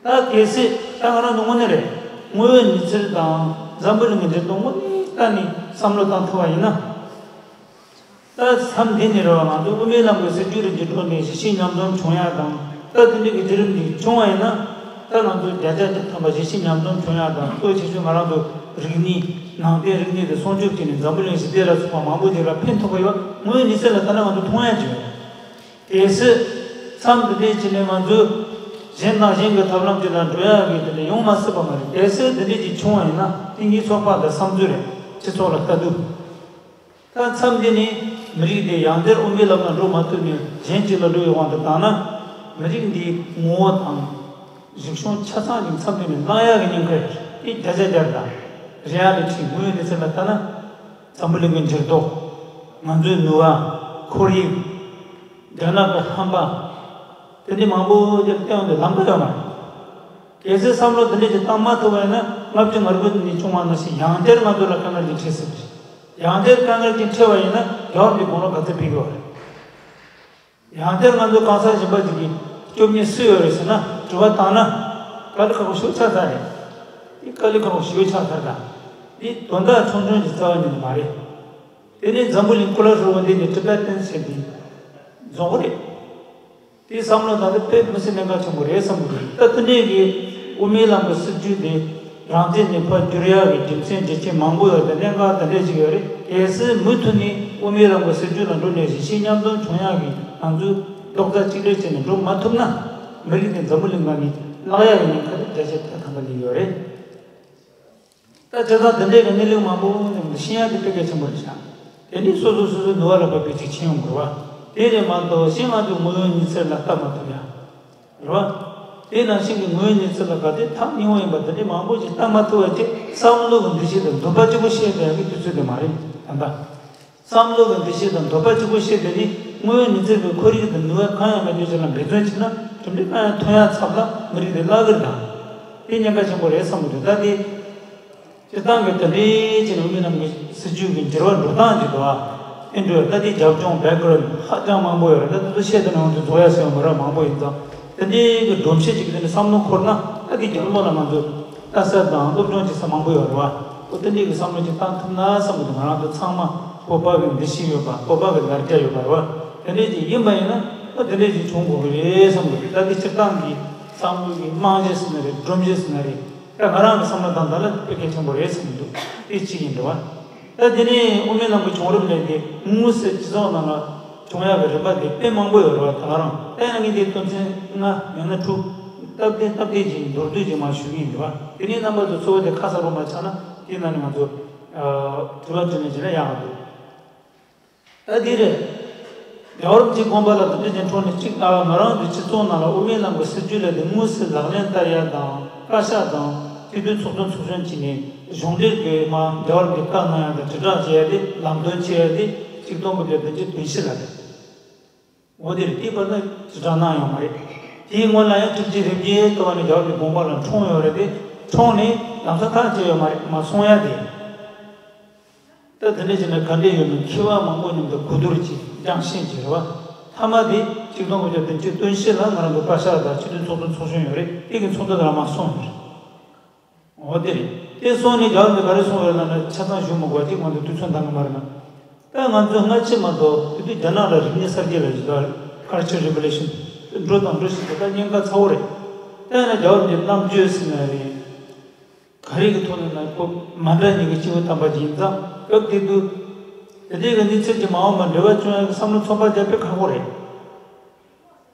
ད་གལ་སྲིད་ད་ང་རང་ཚོ་དངོས་གནས་རེད། དངོས་ཡོད་གནས་ཚུལ་དང་འཛམ་བུ་གླིང་གི་འགྱུར་ལྡོག་དངོས་གནས་ལྟ་ནས་བསམ་བློ་བཏང་ཐུབ་པ་ཡིན་ན། ད་མཚམས་འདི་ནས་རེད་བ། ང་ཚོ་དབུ་མའི་ལམ་གྱི་སྲིད་བྱུས་རེ་ཅིག་འགྲོ་ནས་གཞིས་བྱེས་མཉམ་འཛོམས་བྱུང་ཡ་དང་། ད་དེ་འདྲའི་གི་བརྒྱུད་རིམ་ཅིག་བྱུང་བ་ཡིན་ན། ད་ང་ཚོ་བརྒྱ་ཆ་བརྒྱ་ཐམ་པ་གཞིས་བྱེས་མཉམ་འཛོམས་བྱུང་ཡ་དང་། གཙོ་ཆེ་ཤོས་ང་རང་ཚོ་རིག་གནས། ནང་བསྟན་རིག་གནས་དེ་སྲུང་སྐྱོབ་བྱས་ནས་འཛམ་བུ་གླིང་ཞི་བདེ་ལ་སོགས་པ་མང་པོ་ཅིག་ལ་ཕན་ཐོགས་ཀྱི་ཡོད། དངོས་ཡོད་གནས་ཚུལ་ལ་ལྟ་ན་ང་ཚོ་མཐོང་ཡ་ཅིག་ཡོད། གལ་སྲིད་མཚམས་འདི་འདྲའི་ཅིག་ནས་ང་ཚོས་གཞན་དང་གཞན་གྱི་ཐབས་ལམ་ཅིག་ལ་འགྲོ་ཡག་གི་དེ་འདྲ་ཡོང་མ་སྲིད་པ་མ་རེད། གལ་སྲིད་འདི་འདྲའི་ཅིག་བྱུང་བ་ཡིན་ན། དེ་ངའི་ཚོད་དཔག་དང་བསམ་ཚུལ་རེད། སྤྱི་ཚོགས་ལ་ལྟ་དུས། ད་མཚམས་འདི་ནས་མི་རིགས་དེ་ཡང་བསྐྱར་དབུ་མའི་ལམ་ལ་འགྲོ་མ་ཐུབ་ནས་གཞན་གཅིག་ལ་འགྲོ་བའི་དབང་དུ་བཏང་ན། མི་རིགས་འདིའི་ངོ་བོ་དང་རིག་གཞུང་ཆ་ཚང་ཞིག་མཚམས་འདི་ནས་བླང་ཡག་གི་ཉེན་ཁ་དེ་བརྒྱ་ཆ་བརྒྱ་རེད། རེ་ཨ་ལི་ཊི། དངོས་ཡོད་གནས་ཚུལ་ལ་ལྟ་ན། འཛམ་བུ་གླིང་གི་འགྱུར་ལྡོག། ང་ཚོའི་ནུས་པ། ཁོར་ཡུག། རྒྱ་ནག་གི་ཧམ་པ། དེ་འདྲ་མང་པོ་ཅིག་བསྟན་འོང་དུས་ལམ་ཁ་ཡོད་མ་རེད། གལ་སྲིད་བསམ་བློ་དེ་འདྲ་ཅིག་བཏང་མ་ཐུབ་པ་ཡིན་ན། ལྔ་བཅུ་ང་དགུ་ནས་བྱུང་བ་ནང་བཞིན་ཡང་བསྐྱར་ང་ཚོ་ལ་དཀའ་ངལ་ཅིག་འཕྲད་སྲིད་པ་རེད། ཡང་བསྐྱར་དཀའ་ངལ་ཅིག་འཕྲད་པ་ཡིན་ན། རྒྱལ་བ་འདིའི་དགུང་ལོ་ག་ཚོད་ཕེབས་ཀྱི་ཡོད་རེད། ཡང་བསྐྱར་ང་ཚོ་གང་ཟག་གཞན་པ་ཅིག་གིས་སྐྱོབ་མཁན་སུ་ཡོད་རེད་ཟེར་ན། དྲི་བ་བཏང་ན། དཀའ་ལས་ཁག་པོ་ཞེ་པོ་ཆགས་ཚར་རེད། འདི་དཀའ་ལས་ཁག་པོ་ཞེ་པོ་ཆགས་ཚར་ད། འདི་དོན་དག་ཆུང་ཆུང་གི་རྩ་བ་ཉིད་ནས་མ་རེད། དེ་ནས་འཛམ་བུ་གླིང་ཀོ་ལ་ཧྲིལ་པོ་འདི་ནས་ཊི་བེ་ཊན་ཟེར་འདི་རྫོགས་རེད། དེའི་བསམ་བློ་ད་ལྟ་དཔེ་མི་སྲིད་གནད་འགག་ཆེན་པོ་རེད་བསམ་གྱི་འདུག་ད་དེ་འདྲའི་གི་དབུ་མའི་ལམ་གྱི་སྲིད་བྱུས་དེ་རང་བཙན་ནས་ཕར་བསྒྱུར་ཡག་གི་རྒྱུ་མཚན་རྒྱུ་རྐྱེན་མང་པོ་ཡོད་དེ། གནད་འགག་དེ་འདྲ་ཞིག་ཡོད་རེད། གལ་སྲིད་མུ་མཐུད་ནས་དབུ་མའི་ལམ་གྱི་སྲིད་བྱུས་ལ་འགྲོ་ནས་གཞིས་བྱེས་མཉམ་འཛོམས་བྱུང་ཡག་གི་ང་ཚོས་རྡོག་རྩ་གཅིག་སྒྲིལ་བྱས་ནས་འགྲོ་མ་ཐུབ་ན། མི་རིགས་དེ་འཛམ་བུ་གླིང་ནང་ནས་བརླག་ཡག་གི་ཉེན་ཁ་དེ་བརྒྱ་ཆ་བརྒྱ་ཐམ་པ་ལ་ཡོད་རེད། ད་བྱས་ཙང་དེ་འདྲའི་གི་གནས་ལུགས་མང་པོ་ནས་ཤེས་ཡ་དེ་དཔེ་གལ་ཆེན་པོ་རེད་ཤག་དེ་ནི་སོ་སོ་སོ་སོའི་ནུས་པ་ལ་བབས་པའི་ཅིག་བྱེད་ཡོང་དགོས་པ། དེ་རེད་མ་གཏོགས་གཞན་ང་ཚོའི་དངོས་ཡོད་གནས་ཚུལ་ལ་ལྟ་མ་ཐུབ་ཡ། རེད་བ། དེ་ནང་བཞིན་གྱི་དངོས་ཡོད་གནས་ཚུལ་ལ་ག་དེ་ཐག་ཉེ་བོ་ཡིན་པ་དེ་འདྲའི་མང་པོ་ཞིག་ལྟ་མ་ཐུབ་པ་ཅིག་བསམ་བློ་གི་འདུ་ཤེས་དང་འདོད་པ་གཅིག་པོ་བཤད་བསྡད་ཡག་གི་དུས་ཚོད་དེ་མ་རེད་ད་ལྟ། བསམ་བློ་གི་འདུ་ཤེས་དང་འདོད་པ་གཅིག་པོ་བཤད་བསྡད་དེ་དངོས་ཡོད་གནས་ཚུལ་གྱི་ཁོར་ཡུག་དང་ནུས་པ་གང་ཡང་མེད་དུས་ཅིག་ལ་འབད་བརྩོན་བྱས་ན་གྲུབ་འབྲས་གང་ཡང་ཐོན་ཡག་ཚབ་ལ་མི་རིགས་དེ་བརླག་གི་རེད་ད། དེ་ཉེན་ཁ་ཆེན་པོ་རེད་བསམ་གྱི་འདུག་ད་དེ། སྤྱིར་བཏང་གི་དེ་འདྲའི་ཅིག་ནས་དབུ་མའི་ལམ་གྱི་སྲིད་བྱུས་ཀྱི་འགྱུར་བ་འགྲོ་སྟངས་ཅིག་འདུག་ཨ། ཨེ་འགྲོ་ད་ལྟའི་རྒྱབ་ལྗོངས་བེག་གྷ་རའུན་ཧ་ཅང་མང་པོ་ཡོད་རེད། ད་དེ་ཚོ་བཤད་དུ་ནང་དུ་རྫོགས་ཡ་ཟེར་བ་མི་རབས་མང་པོ་ཡིན་ཙང་དེ་འདྲའི་གི་སྒྲོམ་གཞི་ཅིག་གི་དེ་ནས་བསམ་བློ་འཁོར་ན་ད་ལྟའི་རྒྱབ་ལོགས་ལ་ང་ཚོ་ལྟ་ས་དང་སློབ་སྦྱོང་བྱེད་ས་མང་པོ་ཡོད་རེད་བ། ཨོ་དེ་འདྲའི་གི་བསམ་བློ་ཅིག་བཏང་ཐུབ་ན་བསམ་གི་འདུག་ང་རང་ཚོ་ཚང་མ་བོད་པ་གི་འདུ་ཤེས་ཡོད་པ་བོད་པ་གི་ལ་རྒྱ་ཡོད་པ་རེད་བ། དེ་འདྲའི་ཅིག་ཡིན་པ་ཡིན་ན་ཨོ་དེ་འདྲའི་ཅིག་བྱུང་དགོས་གི་རེད་བསམ་གི་འདུག་ད་ལྟའི་སྤྱིར་བཏང་གི་བསམ་བློ་གི་རྨང་གཞི་ཟེར་ན་རེད་སྒྲོམ་གཞི་ཟེར་ན་རེད། ད་ང་རང་གི་བསམ་བློ་དང་ད་ལ་དཔེ་གལ་ཆེན་པོ་རེད་བསམ་གྱི་འདུག་དེ་གཅིག་ཡིན་འགྲོ་བ། ད་དེ་ནས་དབུ་མའི་ལམ་གྱི་བྱུང་རབས་ལས་དེ་དངོས་སུ་སྤྱི་ཚོགས་ནང་ལ་བྱུང་ཡག་གི་རིམ་པ་དེ་དཔེ་མང་པོ་ཡོད་རེད་བ། ད་ང་རང་ད་ཡང་ངས་དེ་དོན་ཚན་ལྔ་ཡང་ན་དྲུག་སྟབས་བདེ་སྟབས་བདེ་ཅིག་མདོར་བསྡུས་ཅིག་མར་ཞུ་གི་ཡིན་འགྲོ་བ། དེ་ནས་རྣམ་པ་ཚོ་གཙོ་བོ་དེ་ཁ་གསལ་པོ་མ་ཆགས་ན་དེ་ནང་ནས་ང་ཚོ་དྲི་བ་དྲིས་ལན་བྱས་ན་ཡག་ག་འདུག་ད་འདི་རེད། རྒྱལ་བ་རིན་པོ་ཆེའི་དགོངས་པ་ལ་དོན་འགྲེལ་ཅན་འཕྲོ་ནས་གཅིག་ཨ་ང་རང་གི་སྤྱི་ཚོགས་ནང་ལ་དབུ་མའི་ལམ་གྱི་སྲིད་བྱུས་ལས་དེ་དངོས་སུ་ལག་ལེན་བསྟར་ཡ་དང་བཀའ་ཤག་དང་སྤྱི་འཐུས་ཚོགས་གཙོ་ཚོགས་གཞོན་བྱས་ནས་གཞུང་འབྲེལ་གྱི་མ་རྒྱལ་བ་རིན་པོ་ཆེས་བཀའ་གནང་ཡ་དང་དྲིལ་བསྒྲགས་བྱེད་ཡ་དེ་ལམ་སྟོན་བྱེད་ཡ་དེ་གཅིག་སྟོང་དགུ་བརྒྱ་བདུན་ཅུ་དོན་བཞི་ལ་རེད། འོ་དེ་རེད། དེའི་བར་ན་དྲིལ་བསྒྲགས་གནང་ཡོད་མ་རེད། དེའི་སྔོན་ལ་ཡང་ཁྲིག་ཁྲིག་རིམ་གྱིས་ལྟ་བ་ནས་རྒྱལ་བ་རིན་པོ་ཆེའི་དགོངས་པ་ལ་འཁྲུངས་ཡོད་རེད་དེ་འཁྲུངས་ནས་ལམ་སང་ཐག་བཅད་ཡོད་མ་རེད་མ་སོང་ཡ་དེ། ད་དེ་འདྲ་བྱས་ན་ག་འདྲ་ཡོད་མེད་མཁས་པ་མང་པོ་མཉམ་དུ་གོ་བསྡུར་གྱིས་སྦྱང་ཤེས་ཀྱི་རེད་བ། མཐའ་མ་དེ་གཅིག་སྟོང་དགུ་བརྒྱ་བདུན་ཅུ་དོན་བཞི་ལ་ང་རང་ཚོ་བཀའ་ཤག་དང་སྤྱི་འཐུས་ཚོགས་གཙོ་ཚོགས་གཞོན་ཡོད་རེད་དེ་གི་ཚོགས་འདུ་དང་མ་སོང་ཡོད་རེད། འོ་དེ་རེད། དེ་སོང་ནས་རྒྱ་གར་ནས་ག་རེ་སོང་ཡོད་ལབ་ན་ཆ་ཚང་ཞུ་མི་དགོས་ཅིག་ང་ཚོ་དུས་ཚོད་འདང་གི་མ་རེད་ན། ད་ང་ཚོ་སྔ་ཕྱི་མ་གཏོགས་དེ་དུས་རྒྱ་ནག་ལ་རིག་གནས་གསར་བརྗེ་ལ་ཞིག་ད་Culture Revolution འགྲོ་དང་འགྲོ་བཞིན་པ་ད་གཉན་ཁ་ཚ་བོ་རེད། ད་ཡང་ན་རྒྱ་གར་གྱི་རྣམ་དཔྱོད་ཟེར་ན་རེད། ག་རེ་གི་ཐོག་ནས་ན་ཁོ་མ་འདྲ་ཉིད་ཀྱི་སྐྱེས་བུ་དམ་པ་ཅིག་ཡིན་ཙང་སྐབས་དེ་དུས་དེ་འདྲའི་གི་གནས་ཚུལ་གྱི་མ་འོངས་པ་འབྲེལ་བ་བྱུང་ཡག་གི་བསམ་བློ་ཚོགས་པ་རྒྱག་དཔེ་ཁག་པོ་རེད།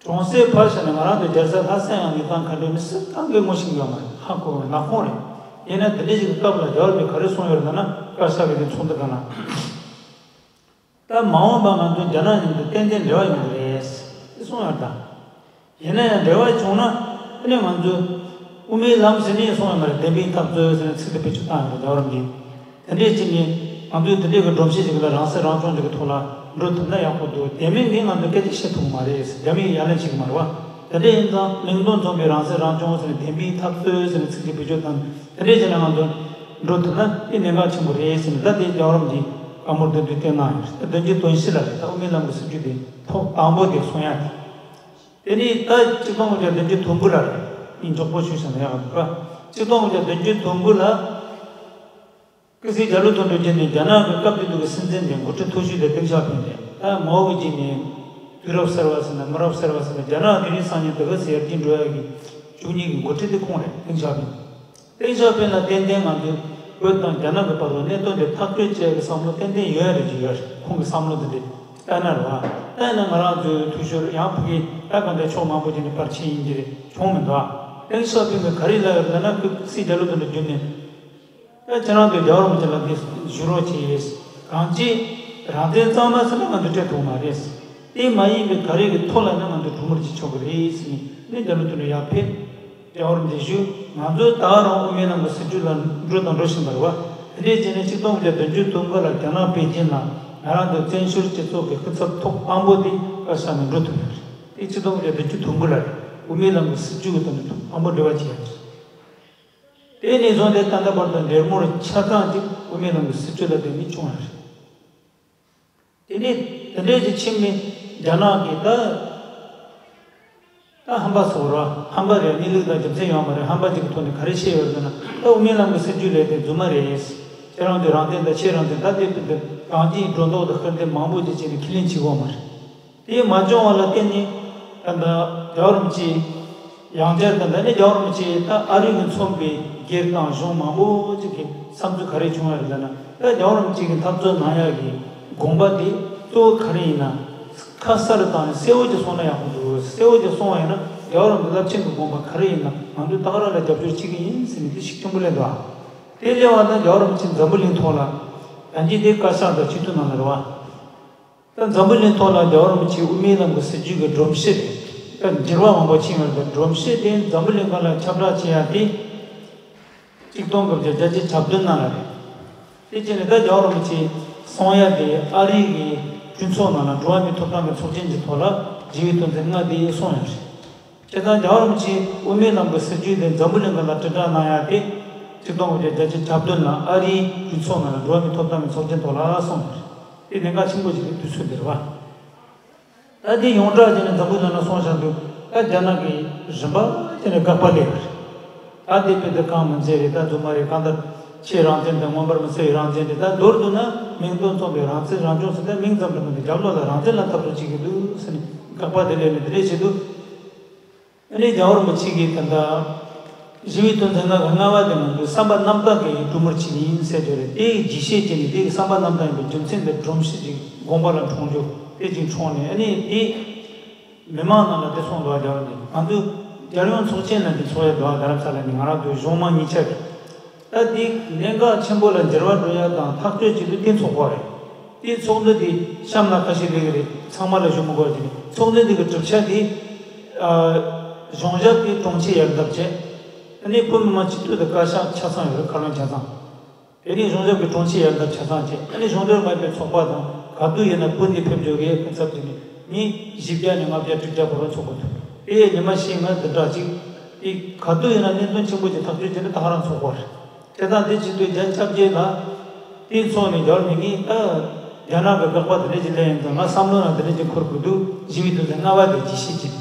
གྲོང་གསེབ་ཕར་བཞག་ནས་ང་རང་ཚོ་རྒྱལ་ས་ལྷ་སའི་ཡང་གནས་སྟངས་ག་འདྲ་མི་སུ་གང་གིས་ངོ་ཤེས་ཀྱི་ཡོད་མ་རེད། ཧ་གོ་བའི་ནག་ཁོང་རེད། ཡིན་ན་དེ་འདྲའི་ཞིག་གི་སྐབས་ལ་རྒྱ་བར་མི་ག་རེ་གསུངས་ཡོད་རེད་ལབ་ན་བཀའ་ཤག་གི་དེ་ཚོགས་འདུ་སྒང་ལ། ད་མ་འོངས་པ་ང་ཚོ་རྒྱ་ནག་མཉམ་དུ་ཏན་ཏན་འབྲེལ་བ་ཡོང་གི་རེད་ཟེར་གསུངས་ཡོད་རེད་ད། ཡིན་ན་ཡང་འབྲེལ་བ་བྱུང་ན་དེ་ནས་ང་ཚོས་དབུ་མའི་ལམ་ཟེར་ནས་གསུངས་ཡོད་མ་རེད། བདེན་པའི་འཐབ་རྩོད་ཟེར་ནས་ཚིག་དེ་བེད་སྤྱོད་བཏང་ཡོད་རེད་རྒྱ་བར་མི་གིས། དེ་འདྲས་བྱས་ནས་ང་ཚོས་དེ་འདྲས་ཀྱི་སྒྲོམ་གཞི་ཞིག་ལ་རང་སྲིད་རང་སྐྱོང་ཅིག་གི་ཐོག་ལ་འགྲོ་ཐུབ་ན་ཡག་པོ་འདུག་དེ་མིན་ནི་ང་ཚོས་སྐད་ཆ་བཤད་ཐུབ་ཀྱི་མ་རེད། རྒྱ་མིས་ཡ་ལན་བྱེད་ཀྱི་མ་རེད་བ། དེ་འདྲས་ཡིན་ཙང་གླིང་སྟོང་རྫོང་གི་རང་སྲིད་རང་སྐྱོང་ཟེར་ནས་བདེན་པའི་འཐབ་རྩོད་ཟེར་ནས་ཚིག་གཅིག་བེད་སྤྱོད་བཏང་། དེ་འདྲས་བྱས་ན་ང་ཚོ་འགྲོ་ཐུབ་ན་དེ་གནད་འགག་ཆེན་པོ་རེད་ཟེར་ནས་ད་དེ་རྒྱལ་བ་རིན་པོ་ཆེས་བཀའ་མོལ་དེ་འདྲས་བསྟན་གནང་ཡོད་རེད། ད་བདུན་ཅུ་དོན་བཞི་ལ་རེད། ད་དབུ་མའི་ལམ་གྱི་སྲིད་བྱུས་དེ་ཐོག་དང་པོ་དེ་གསུང་ཡ་དེ། དེ་ནས་ད་གཅིག་སྟོང་དགུ་བརྒྱ་བདུན་ཅུ་དོན་དགུ་ལ་རེད། ངས་མགྱོགས་པོ་ཞུས་ཤིང་ཡག་འདུག་ག་གཅིག་སྟོང་དགུ་བརྒྱ་བདུན་ཅུ་དོན་དགུ་ལ། ཀི་སིའི་རྒྱ་ལོ་དོན་གྲུབ་རྒྱུད་ནས་རྒྱ་ནག་གི་སྐབས་དེ་དུས་ཀྱི་སྲིད་འཛིན་དེ་འགོ་ཁྲིད་མཐོ་ཤོས་དེ་ཏེང་ཞའོ་ཕིང་རེད། ད་མའོ་གི་རྗེས་ནས་དུས་རབས་གསར་བ་ཟེར་ན་མི་རབས་གསར་བ་ཟེར་ན་རྒྱ་ནག་དེ་རིང་སང་ཉིན་དེ་ག་ཚོད་ཡར་རྒྱས་འགྲོ་ཡ་གི་བཅུ་གཉིས་ཀྱི་འགོ་ཁྲིད་དེ་ཁོང་རེད། ཏེང་ཞའོ་ཕིང་། ཏེང་ཞའོ་ཕིང་ལ་ཏན་ཏན་ང་ཚོས་བོད་དང་རྒྱ་ནག་གི་བར་དུ་གནད་དོན་དེ་ཐག་གཅོད་བྱེད་ཡ་གི་བསམ་བློ་ཏན་ཏན་ཡོད་ཡ་རེད་ཅེས་ཡོད་རེད། ཁོང་གི་བསམ་བློ་དེ་འདྲ་ལྟ་ན་རེད་བ། ད་ཡིན་ན་ང་རང་ཚོའི་འཐུས་ཤོར་ཡང་ཕ་གི་ད་གང་ལྟར་ཕྱོགས་མང་པོ་ཅིག་ནས་ཕར་ཕྱིན་ཡིན་གྱི་རེད། བྱུང་མི་འདུག་ཏེང་ཞའོ་ཕིང་གིས་ག་རེ་ལབ་ཡོད་ལབ་ན་ཀི་སིའི་རྒྱ་ལོ་དོན་གྲུབ་རྒྱུད་ནས། ད་ཁྱེད་རང་ཚོས་རྒྱལ་བ་རིན་པོ་ཆེ་ལ་འདི་ཞུ་རོགས་བྱེད། གང་ཅི། རང་བཙན་གཙང་མ་ཟེར་ན་ང་ཚོས་སྤྲད་ཐུབ་མ་རེད། དེ་མ་ཡིན་པའི་ག་རེ་གི་ཐོག་ལ་ན་ང་ཚོས་གྲོས་མོལ་བྱེད་ཆོག་གི་རེད་ཟེར་ནས་ནི་རྒྱ་ལོ་དོན་གྲུབ་ཡར་ཕེབས། རྒྱལ་བ་རིན་པོ་ཆེ་ཞུ། ང་ཚོས་ད་རང་དབུ་མའི་ལམ་གྱི་སྲིད་བྱུས་ལ་འགྲོ་དང་འགྲོ་བཞིན་པ་རེད་བ། དེ་འདྲས་བྱས་ནས་གཅིག་སྟོང་དགུ་བརྒྱ་བདུན་ཅུ་དོན་དགུ་ལ་རྒྱ་ནག་པེ་ཅིན་ལ་ང་རང་ཚོ་བཙན་བྱོལ་སྤྱི་ཚོགས་ཀྱི་སྐུ་ཚབ་ཐོག་དང་པོ་དེ་བཀའ་ཤག་ནས་འགྲོ་ཐུབ་ཡོད་རེད། དེ་གཅིག་སྟོང་དགུ་བརྒྱ་བདུན་ཅུ་དོན་དགུ་ལ་རེད། དབུ་མའི་ལམ་གྱི་སྲིད་བྱུས་ཀྱི་དོན་དུ་ཐོག་དང་པོ་འབྲེལ་བ་བྱས་ཡོད་རེད། དེ་ནས་བཟུང་སྟེ་ད་ལྟ་བར་དུ་འབྲེལ་མོལ་ཆ་ཚང་གཅིག་དབུ་མའི་ལམ་གྱི་སྲིད་བྱུས་ལ་བརྟེན་ནས་བྱུང་ཡོད་རེད། དེ་ནས་དེ་འདྲའི་ཅིག་ཕྱིན་ནས་རྒྱ་ནག་གིས་ད་ད་ཧམ་པ་སོགས་ར་ཧམ་པ་རེད། གནས་ལུགས་དང་རྒྱུ་མཚན་ཡོད་མ་རེད། ཧམ་པ་ཅིག་གི་ཐོག་ནས་ག་རེ་བཤད་ཡོད་རེད་ཟེར་ན་ད་དབུ་མའི་ལམ་གྱི་སྲིད་བྱུས་ལས་དེ་རྫུན་མ་རེད། ཁྱེད་རང་ཚོའི་རང་བཙན་དང་ཕྱེད་རང་བཙན་ད་དེ་དེ་གང་ཅིའི་སྒྲོ་འདོགས་དང་སྐུར་འདེབས་མང་པོ་ཅིག་བྱས་ནས་ཁས་ལེན་བྱེད་དགོས་མ་རེད། དེ་མ་བྱུང་བ་ལ་བརྟེན་ནས་ད་ལྟ་རྒྱལ་བ་རིན་པོ་ཆེ་ཡང་བསྐྱར་ད་ལྟ་ནི་རྒྱལ་བ་རིན་པོ་ཆེ་ད་ཨ་རི་གི་མཚོན་པའི་སྒེར་དང་གཞུང་མང་པོ་ཅིག་གི་བསམ་ཚུལ་ག་རེ་བྱུང་བ་རེད་ལབ་ན། ད་རྒྱལ་བ་རིན་པོ་ཆེ་གི་འཐབ་རྩོད་གནང་ཡག་གི་དགོངས་པ་དེ་གཙོ་བོ་ག་རེ་ཡིན་ན། ཁ་གསལ་དང་གསལ་བོ་ཅིག་གསུངས་ན་ཡག་པོ་འདུག་གསལ་བོ་ཅིག་གསུངས་པ་ཡིན་ན་རྒྱལ་བ་རིན་པོ་ཆེ་རླབས་ཆེན་གྱི་དགོངས་པ་ག་རེ་ཡིན་ན་ང་ཚོས་ད་ག་རང་ལ་རྒྱབ་སྐྱོར་བྱེད་ཀྱི་ཡིན་ཟེར་ནས་དེ་ཤུགས་ཆེན་པོ་སླེབས་འདུག་དེ་སླེབས་པ་ན་རྒྱལ་བ་རིན་པོ་ཆེ་འཛམ་བུ་གླིང་ཐོག་ལ་ད་གིན་དེ་བཀའ་ཤག་དང་སྤྱི་འཐུས་ནང་ལ་རེད་བ། ད་འཛམ་བུ་གླིང་ཐོག་ལ་རྒྱལ་བ་རིན་པོ་ཆེའི་དབུ་མའི་ལམ་གྱི་སྲིད་བྱུས་ཀྱི་སྒྲོམ་གཞི་རེད། ད་འགྱུར་བ་མང་པོ་ཕྱིན་ཡོད་རེད། སྒྲོམ་གཞི་དེ་འཛམ་བུ་གླིང་སྒང་ལ་ཁྱབ་བསྒྲགས་བྱེད་ཡ་དེ་གཅིག་སྟོང་དགུ་བརྒྱ་བརྒྱད་ཅུ་གྱ་བདུན་ནང་ལ་རེད། དེ་བྱས་ནས་ད་རྒྱལ་བ་རིན་པོ་ཆེ་གསུང་ཡ་དེ་ཨ་རིའི་གི་གྲོས་ཚོགས་ནང་ལ་འགྲོ་བ་མིའི་ཐོབ་ཐང་གི་ཚོགས་ཆེན་གྱི་ཐོག་ལ་ཞི་བའི་དོན་ཚན་ལྔ་དེ་གསུངས་ཡོད་རེད། བྱས་ཙང་རྒྱལ་བ་རིན་པོ་ཆེས་དབུ་མའི་ལམ་གྱི་སྲིད་བྱུས་དེ་འཛམ་བུ་གླིང་སྒང་ལ་དྲིལ་བསྒྲགས་གནང་ཡ་དེ་གཅིག་སྟོང་དགུ་བརྒྱ་བརྒྱད་ཅུ་གྱ་བདུན་ལ་ཨ་རིའི་གྲོས་ཚོགས་ནང་ལ་འགྲོ་བ་མིའི་ཐོབ་ཐང་གི་ཚོགས་ཆེན་ཐོག་ལ་གསུངས་ཡོད་རེད། དེ་གནད་འགག་ཆེན་པོ་ཞིག་རེད། དུས་ཚོད་འདིར་བ། ད་དེ་ཡོངས་གྲགས་བྱས་ནས་འཛམ་བུ་གླིང་ལ་སོང་བཞག་འདུག་ད་རྒྱ་ནག་གིས་རིམ་པ་བྱས་ནས་དགག་པ་སླེབས་པ་རེད། ད་དེ་དཔེ་དེ་གང་མིན་ཚད་རེད། ད་རྫུན་མ་རེད། གང་ལྟར་ཕྱིའི་རང་བཙན་དང་མངོན་པར་མི་གསལ་བའི་རང་བཙན་རེད། ད་མདོར་བསྡུ་ན་མིང་དོན་མཚུངས་པའི་རང་བཙན་རང་སྐྱོང་ཟེར་ད་མིང་ཙམ་རེད་མ་གཏོགས་རྒྱབ་ལོགས་ལ་རང་བཙན་ལ་འཐབ་རྩོད་བྱེད་ཀྱི་འདུག་ཟེར་ནས་དགག་པ་དེ་སླེབས་ནས་དེ་འདྲས་བྱས་འདུག་ཨ་ནི་རྒྱལ་བ་རིན་པོ་ཆེ་གིས་ད་ལྟ་ཞི་བའི་དོན་ཚན་ལྔ་གི་ལྔ་པ་དེ་ང་ཚོའི་བསམ་པ་རྣམ་དག་གི་གྲོས་མོལ་བྱེད་ཀྱི་ཡིན་ཟེར་གྱི་རེད། དེའི་རྒྱས་བཤད་བྱས་ནས་དེ་གི་བསམ་པ་རྣམ་དག་ཡིན་པའི་རྒྱུ་མཚན་དེ་སྒྲོམ་གཞི་ཅིག་དགོངས་པ་ལ་འཁྲུངས་རྒྱུ་དེ་ཅིག་འཁྲུངས་ནས། ཨ་ནི་དེ་མི་མང་ནང་ལ་དེ་གསུངས་འདུག་རྒྱལ་བ་ནས་ང་ཚོས་རྒྱལ་ཡོངས་ཚོགས་ཆེན་ནང་དེ་ཚོགས་ཡ་འདུག་རྡ་རམ་ས་ལ་ནས་ང་རང་ཚོའི་གཞུང་མང་གཉིས་ཆ་རེད། ད་དེ་གནད་འགག་ཆེན་པོ་ལ་འགྱུར་བ་འགྲོ་ཡ་དང་ཐག་གཅོད་བྱེད་དུས་དེ་ཚོགས་པ་རེད། དེའི་ཚོགས་འདུ་དེ་གཤམ་ལ་ཁ་ཤས་ལས་ཀྱི་རེད། ཚང་མ་ལ་ཞུ་མི་དགོས་ཀྱི་རེད། ཚོགས་འདུ་དེ་གི་གྲུབ་ཆ་དེ་ཨ། གཞུང་ཞབས་ཀྱི་དྲུང་ཆེ་ཡར་འདབས་བྱས། ཨ་ནི་བོད་མི་མང་སྤྱི་འཐུས་དང་བཀའ་ཤག་ཆ་ཚང་ཡོད་རེད། བཀའ་བློན་ཆ་ཚང་། དེ་ནས་གཞུང་ཞབས་ཀྱི་དྲུང་ཆེ་ཡར་འདབས་ཆ་ཚང་བྱས། ཨ་ནི་གཞུང་འབྲེལ་མ་ཡིན་པའི་ཚོགས་པ་དང་ག་དུས་ཡིན་ན་བོད་འདི་ཕེབས་འཇོག་གི་སྐུ་ཚབ་བྱས་ནས་མི་བཞི་བརྒྱ་ནས་ལྔ་བརྒྱ་དྲུག་བརྒྱ་བར་ཚོགས་པ་ཐུབ། དེ་ཉི་མ་བཞི་ལྔ་བདུན་ཕྲག་གཅིག་དེ་ག་དུས་ཡིན་ན་གནད་དོན་ཆེན་པོ་ཅིག་ཐག་གཅོད་བྱས་ན་ད་ག་རང་ཚོགས་པ་རེད། དེ་དང་དེ་བྱེད་དུས་རྒྱ་ཆབ་རྗེས་ལ་དེའི་ཚོགས་ནས་རྒྱལ་བ་ནས་ངས་ད་རྒྱ་ནག་གི་དགག་པ་དེ་འདྲ་ཅིག་སླེབས་ཡོང་དུས་ང་བསམ་བློ་ནང་དེ་འདྲ་ཅིག་འཁོར་དགོས་འདུག་ཞི་བའི་དོན་ཚན་ལྔ་པ་དེ་ཇི་བཞིན་ཅིག་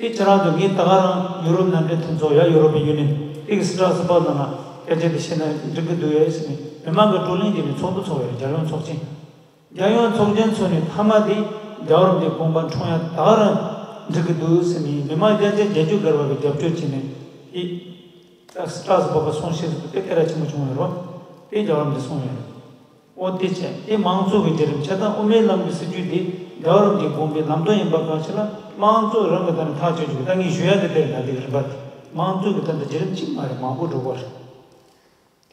དེ་ཁྱེད་རང་ཚོ་ངས་ད་ག་རང་ཡུ་རོབ་མནའ་འབྲེལ་མཐུན་ཚོགས་ཡ་ཡུ་རོབ་པའི་ཡུ་ནི་ཡན་དེ་གི་སི་ཏྲ་སི་བར་ནང་ལ་སྐད་ཆ་དེ་བཤད་ན་འགྲིག་གི་འདུག་ཡ་ཟེར་ནས་མི་མང་གི་བགྲོ་གླེང་བྱས་ནས་ཚོགས་འདུ་ཚོགས་ཡོད་རྒྱལ་ཡོངས་ཚོགས་ཆེན། རྒྱལ་ཡོངས་ཚོགས་ཆེན་ཚོགས་ནས་མཐའ་མ་དེ་རྒྱལ་བ་རིན་པོ་ཆེའི་དགོངས་པ་འཁྲུངས་ཡ་ད་ག་རང་འགྲིག་གི་འདུག་ཟེར་ནས་མི་མང་བརྒྱ་ཆ་བརྒྱད་ཅུ་བརྒལ་བ་གི་རྒྱབ་སྐྱོར་བྱས་ནས་དེ་ད་སི་ཏྲ་སི་བར་གསུང་བཤད་ཟེར་དུས་དེ་སྐད་གྲགས་ཆེན་པོ་བྱུང་ཡོད་རེད་བ། དེ་རྒྱལ་བ་རིན་པོ་ཆེས་གསུངས་ཡོད་རེད། ཨོ་དེ་བྱས་དེ་མང་གཙོ་གི་བརྒྱུད་རིམ་བྱས་ཙང་དབུ་མའི་ལམ་གྱི་སྲིད་བྱུས་དེ་རྒྱལ་བ་རིན་པོ་ཆེའི་དགོངས་པའི་ལམ་སྟོན་ཡིན་པ་གང་ཞིག་ལ་དམངས་གཙོ་རང་གི་ཐོག་ནས་ཐག་གཅོད་རྒྱུ་ད་ངས་ཞུ་ཡ་དེ་དེ་རེད། ད་དེ་གི་རིམ་པ་དེ་དམངས་གཙོ་གི་ད་ལྟ་བརྒྱུད་རིམ་གཅིག་མ་རེད། མང་པོ་འགྲོ་གི་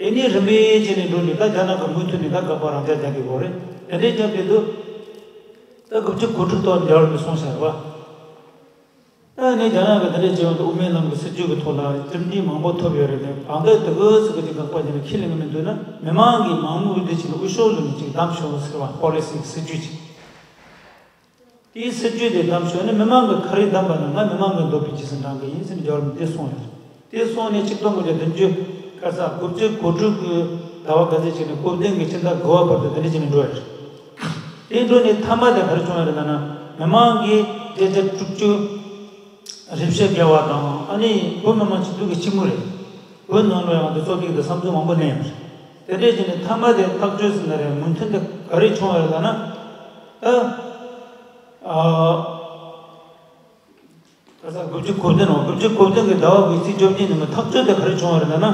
རེད། དེ་ནས་རིམ་པས་བྱས་ནས་འགྲོ་ནས་ད་རྒྱ་ནག་གི་མུ་མཐུད་ནས་ད་དགག་པ་རང་འཇགས་རྒྱག་གི་ཡོད་རེད། དེ་འདྲའི་རྒྱབ་དེ་དུ་ད་དགུ་བཅུ་གོ་དྲུག་ཐོག་རྒྱལ་བ་རིན་པོ་ཆེས་གསུངས་བཞག་རེད་བ། ད་ནི་རྒྱ་ནག་གི་དེ་འདྲའི་བྱས་ཡོང་དུས་དབུ་མའི་ལམ་གྱི་སྲིད་བྱུས་ཀྱི་ཐོག་ལ་གྲུབ་འབྲས་མང་པོ་ཐོབ་ཡོད་རེད་དེ། གང་ལྟར་དེ་གི་ཟེར་གི་དེ་དགག་པ་བྱས་ནས་ཁས་ལེན་གི་མི་འདུག་ན་མི་མང་གིས་མང་མོས་འོས་བསྡུ་བྱས་ནས་དབུ་ཤོག་བླུགས་ནས་ཅིག་བདམས་ཤོག་ཟེར་བ། པོ་ལི་སི་གི་སྲིད་བྱུས་ཅིག་དེའི་སྲིད་བྱུས་དེ་བདམས་ཤོག་ནི་མི་མང་གིས་ག་རེ་བདམས་པ་ན་ང་མི་མང་གི་འདོད་པའི་རྗེས་སུ་འབྲང་གི་ཡིན་ཟེར་ནས་རྒྱལ་བ་རིན་པོ་ཆེས་གསུངས་ཡོད་རེད། དེ་གསུངས་ནས་ཆིག་སྟོང་དགུ་བརྒྱ་བདུན་ཅུ་སྐར་ཆ་དགུ་བཅུ་གོ་དྲུག་གི་ཟླ་བ་ག་ཚོད་ཅིག་ནས་གོ་བདུན་གྱི་ཕྱི་ཟླ་དགུ་པ་བར་དུ་དེ་འདྲ་བྱས་ནས་འགྲོ་ཡོད་རེད། དེ་འགྲོ་ནས་མཐའ་མ་དེ་ག་རེ་བྱུང་ཡོད་རེད་ལབ་ན། མི་མང་གིས་བརྒྱ་ཆ་དྲུག་ཅུ་རེ་བཞི་བརྒལ་བ་དང་། ཨ་ནི་བོད་མི་མང་སྤྱི་འཐུས་ཀྱི་སྤྱི་མོས་རེད། བོད་ནང་ལ་ཡང་དེ་ཚོགས་སྡེ་གི་བསམ་ཚུལ་མང་པོ་གནས་ཡོད་རེད། དེ་འདྲས་བྱས་ནས་མཐའ་མ་དེ་ཐག་གཅོད་ཟེར་ན་རེད། མོས་མཐུན་དེ་ག་རེ་བྱུང་བ་རེད་ལབ་ན། ད་ཨ་ཁ་སང་དགུ་བཅུ་གོ་བདུན་འོ། དགུ་བཅུ་གོ་བདུན་གྱི་ཟླ་བ་དགུ་པའི་ཚེས་བཅོ་བརྒྱད་ཉིན་མོ་ཐག་གཅོད་དེ་ག་རེ་བྱུང་བ་རེད་ལབ་ན།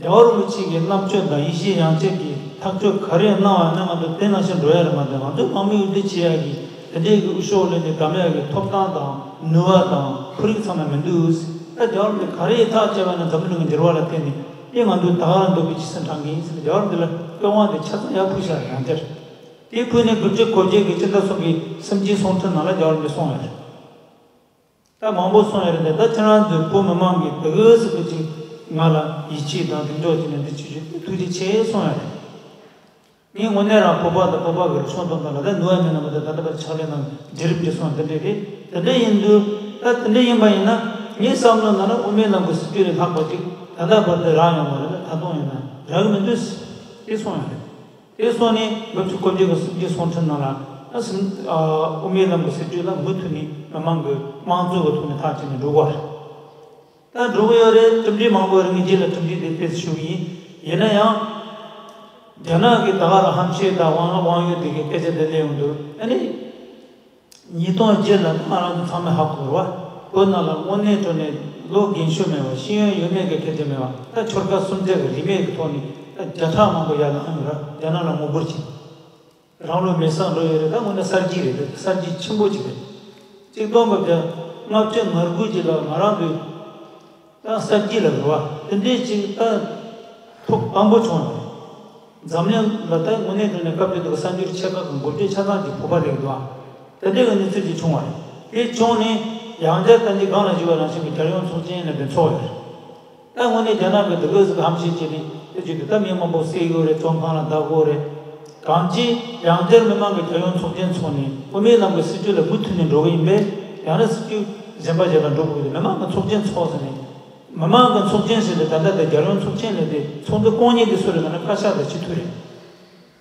རྒྱལ་བ་རིན་པོ་ཆེ་གི་རྣམ་དཔྱོད་དང་ཡིད་ཆེས་ཡང་ཆེ་གིས་ཐག་གཅོད་ག་རེ་གནང་བ་ཡིན་ན་ང་ཚོ་དེ་ནང་བཞིན་འགྲོ་ཡ་རེད་མ་གཏོགས། ང་ཚོས་མང་མོས་འོས་བསྡུ་བྱེད་ཡ་གི་དེ་འདྲའི་གི་དབུ་ཤོག་ལེན་ནས་བདམས་ཡ་གི་ཐོབ་ཐང་དང་ནུས་པ་དང་ཁོར་ཡུག་ཚང་མ་མི་འདུག་ད་རྒྱལ་བ་རིན་པོ་ཆེ་ག་རེ་ཐག་བཅད་པ་ཡིན་ན་འཛམ་བུ་གླིང་གི་འགྱུར་བ་ལ་བརྟེན་ནས་དེ་ང་ཚོས་ད་ག་རང་འདོད་པའི་རྗེས་སུ་འབྲང་གི་ཡིན་ཟེར་ནས་རྒྱལ་བ་རིན་པོ་ཆེ་ལ་བཀའ་དབང་དེ་ཆ་ཚང་ཡར་ཕུལ་བཞག་རེད། ཡང་བསྐྱར་དེ་ཕུལ་ནས་དགུ་བཅུ་གོ་བརྒྱད་ཀྱི་ཕྱི་ཟླ་གསུམ་པའི་གསུམ་བཅུའི་ཚོང་འཕྲིན་ནང་ལ་རྒྱལ་བ་རིན་པོ་ཆེས་གསུངས་ཡོད་རེད། ད་མང་པོ་གསུངས་ཡོད་རེད་དེ། ད་ཁྱེད་རང་ཚོའི་བོད་མི་མང་གིས་དེ་གི་ཟེར་གི་ཅིག་ང་ལ་ཡིད་ཆེས་དང་གདེང་འཇོག་བྱས་ནས་འདི་བྱེད་རྒྱུ་ཐུགས་རྗེ་ཆེ་གསུངས་ཡོད་རེད། ངས་དངོས་གནས་རང་བོད་པ་དང་བོད་པ་གི་རིག་གཞུང་དང་ལྡན་ལ་ད་ནུས་པ་མེད་ན་མ་གཏོགས། ད་ལྟ་བར་ཕྱག་ལས་གནང་བརྒྱུད་རིམ་གྱི་སོང་དེ་འདྲས་རེད། དེ་འདྲས་ཡིན་དུས་ད་དེ་འདྲས་ཡིན་པ་ཡིན་ན་ངའི་བསམ་བློ་ནང་ན་དབུ་མའི་ལམ་གྱི་སྲིད་བྱུས་ལས་ལྷག་པ་ཅིག་ད་ལྟ་བར་དུ་རག་ཡོང་བ་རེད། ད་དུང་ཡིན་ན་རག་གི་མི་འདུག་ཟེར་དེ་གསུངས་ཡོད་རེད། དེ་སོང་ནས་དགུ་བཅུ་གོ་བརྒྱད་ཀྱི་གསུམ་བཅུའི་ཚོང་འཕྲིན་ནང་ལ་ཨ་སིམ་ཨ་དབུ་མའི་ལམ་གྱི་སྲིད་བྱུས་ལ་མུ་མཐུད་ནས་མི་མང་གི་དམངས་གཙོ་གི་ཐོག་ནས་ཐག་བཅད་ནས་འགྲོ་དགོས་རེད། ད་འགྲོ་གི་ཡོད་རེད། གྲུབ་འབྲས་མང་པོ་རེད། ངས་རྗེས་ལ་གྲུབ་འབྲས་དེ་ཏོག་ཙམ་ཞུ་གི་ཡིན། ཡིན་ན་ཡང་རྒྱ་ནག་གི་ད་ག་རང་ཧམ་བཤད་དང་དབང་དབང་ཡོད་དེ་གའི་སྐད་ཆ་དེ་གླེང་ཡོང་དུས། ཨ་ནི་ཉིས་སྟོང་བརྒྱད་ལ་ང་རང་ཚོ་ཚང་མས་ཧ་གོ་རེད་བ། བོད་ནང་ལ་དངོས་གནས་དྲང་གནས་བློ་རྒན་ཤོས་མེད་པ། ཤེས་ཡོན་ཡོད་མེད་ཀྱི་སྐད་ཆ་མེད་པ། ད་ཆོལ་ཁ་གསུམ་མཐུན་གྱི་རིས་མེད་ཀྱི་ཐོག་ནས་ད་བརྒྱ་ཕྲག་མང་པོ་ཡར་ལངས་ཡོད་ར། རྒྱ་ནག་ལ་ངོ་རྒོལ་བྱས། རང་ལུས་མེར་སྲེག་འགྲོ་ཡོད་རེད། ད་དངོས་གནས་གསར་བརྗེ་རེད། ད་གསར་བརྗེ་ཆེན་པོ་ཅིག་རེད། གཅིག་སྟོང་དགུ་བརྒྱ་ལྔ་བཅུ་ང་དགུ་ཅིག་ལ་ང་རང་ཚོའི་ད་གསར་བརྗེ་ལ་རེད་བ། དེ་འདྲའི་ཅིག་ད་ཐུགས་དམ་པོ་བྱུང་ཡོད་རེད། འཛམ་གླིང་ལ་ད་དངོས་གནས་དྲང་གནས་སྐབས་དེ་དུས་ཀྱི་གསར་འགྱུར་ཆེ་ཁག་གི་འགོ་ཁྲིད་ཆ་ཚང་གི་བོད་པ་རེད་འདུག་ཨ། དེ་འདྲའི་གི་གནས་ཚུལ་ཅིག་བྱུང་བ་རེད། དེ་བྱུང་ནས་ཡང་བསྐྱར་ད་ཅི་སྒང་ལ་ཞུས་པ་ནང་བཞིན་གྱི་རྒྱལ་ཡོངས་ཚོགས་ཆེན་ལ་དེ་ཚོགས་ཡོད་རེད། ད་དངོས་གནས་རྒྱ་ནག་གི་དེ་ག་ཟིག་ཧམ་བཤད་བྱས་ནས་དེ་བརྒྱུད་དེ་ད་མི་མང་པོ་བསད་ཡོད་རེད། བཙོན་ཁང་ལ་བདག་དགོས་རེད། གང་ཅི་ཡང་བསྐྱར་མི་མང་གི་རྒྱལ་ཡོངས་ཚོགས་ཆེན་ཚོགས་ནས་དབུ་མའི་ལམ་གྱི་སྲིད་བྱུས་ལ་མུ་མཐུད་ནས་འགྲོ་གི་ཡིན་པས། ཡང་ན་སྲིད་བྱུས་གཞན་པ་ཞིག་ལ་འགྲོ་དགོས་ཀྱི་འདུག་མི་མང་གི་ཚོགས་ཆེན་ཚོགས་ཟེར་ནས། མི་མང་གི་ཚོགས་ཆེན་ཟེར་དུས་ད་ལྟ་དེ་རྒྱལ་ཡོངས་ཚོགས་ཆེན་ལས་དེ་ཚོགས་འདུ་སྐོང་མཁན་དེ་སུ་རེད་ཟེར་ན་བཀའ་ཤག་དང་སྤྱི་འཐུས་རེད།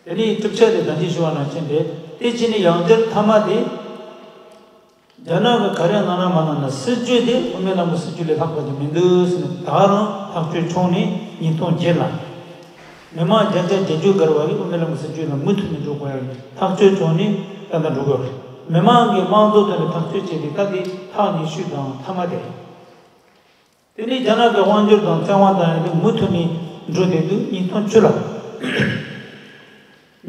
དེ་ནས་གྲུབ་ཆ་དེ་ད་ཅི་ཞུ་བ་ནང་བཞིན་རེད། དེ་བྱས་ནས་ཡང་བསྐྱར་མཐའ་མ་དེ། རྒྱ་ནག་གི་ག་རེ་གནང་ན་མ་གནང་ན་སྲིད་བྱུས་དེ་དབུ་མའི་ལམ་གྱི་སྲིད་བྱུས་ལས་ལྷག་པ་ཅིག་མི་འདུག་ཟེར་ནས་ད་རང་ཐག་གཅོད་བྱུང་ནས་ཉིས་སྟོང་བརྒྱད་ལ། མི་མང་བརྒྱ་ཆ་བརྒྱད་ཅུ་བརྒལ་བ་གིས་དབུ་མའི་ལམ་གྱི་སྲིད་བྱུས་ལ་མུ་མཐུད་ནས་འགྲོ་དགོས་ཡ་ཐག་གཅོད་བྱུང་ནས་ད་ལྟ་འགྲོ་དགོས་རེད། མི་མང་གིས་དམངས་གཙོ་ཐོག་ནས་ཐག་གཅོད་བྱས་ཏེ་ད་དེ་ཐག་ཉེ་ཤོས་དང་མཐའ་མ་དེ་རེད། དེ་ནས་རྒྱ་ནག་གི་དབང་སྒྱུར་དང་བཙན་དབང་དང་ཡང་དེ་མུ་མཐུད་ནས་འགྲོ་བསྡད་དུས་ཉིས་སྟོང་བཅུ་ལ།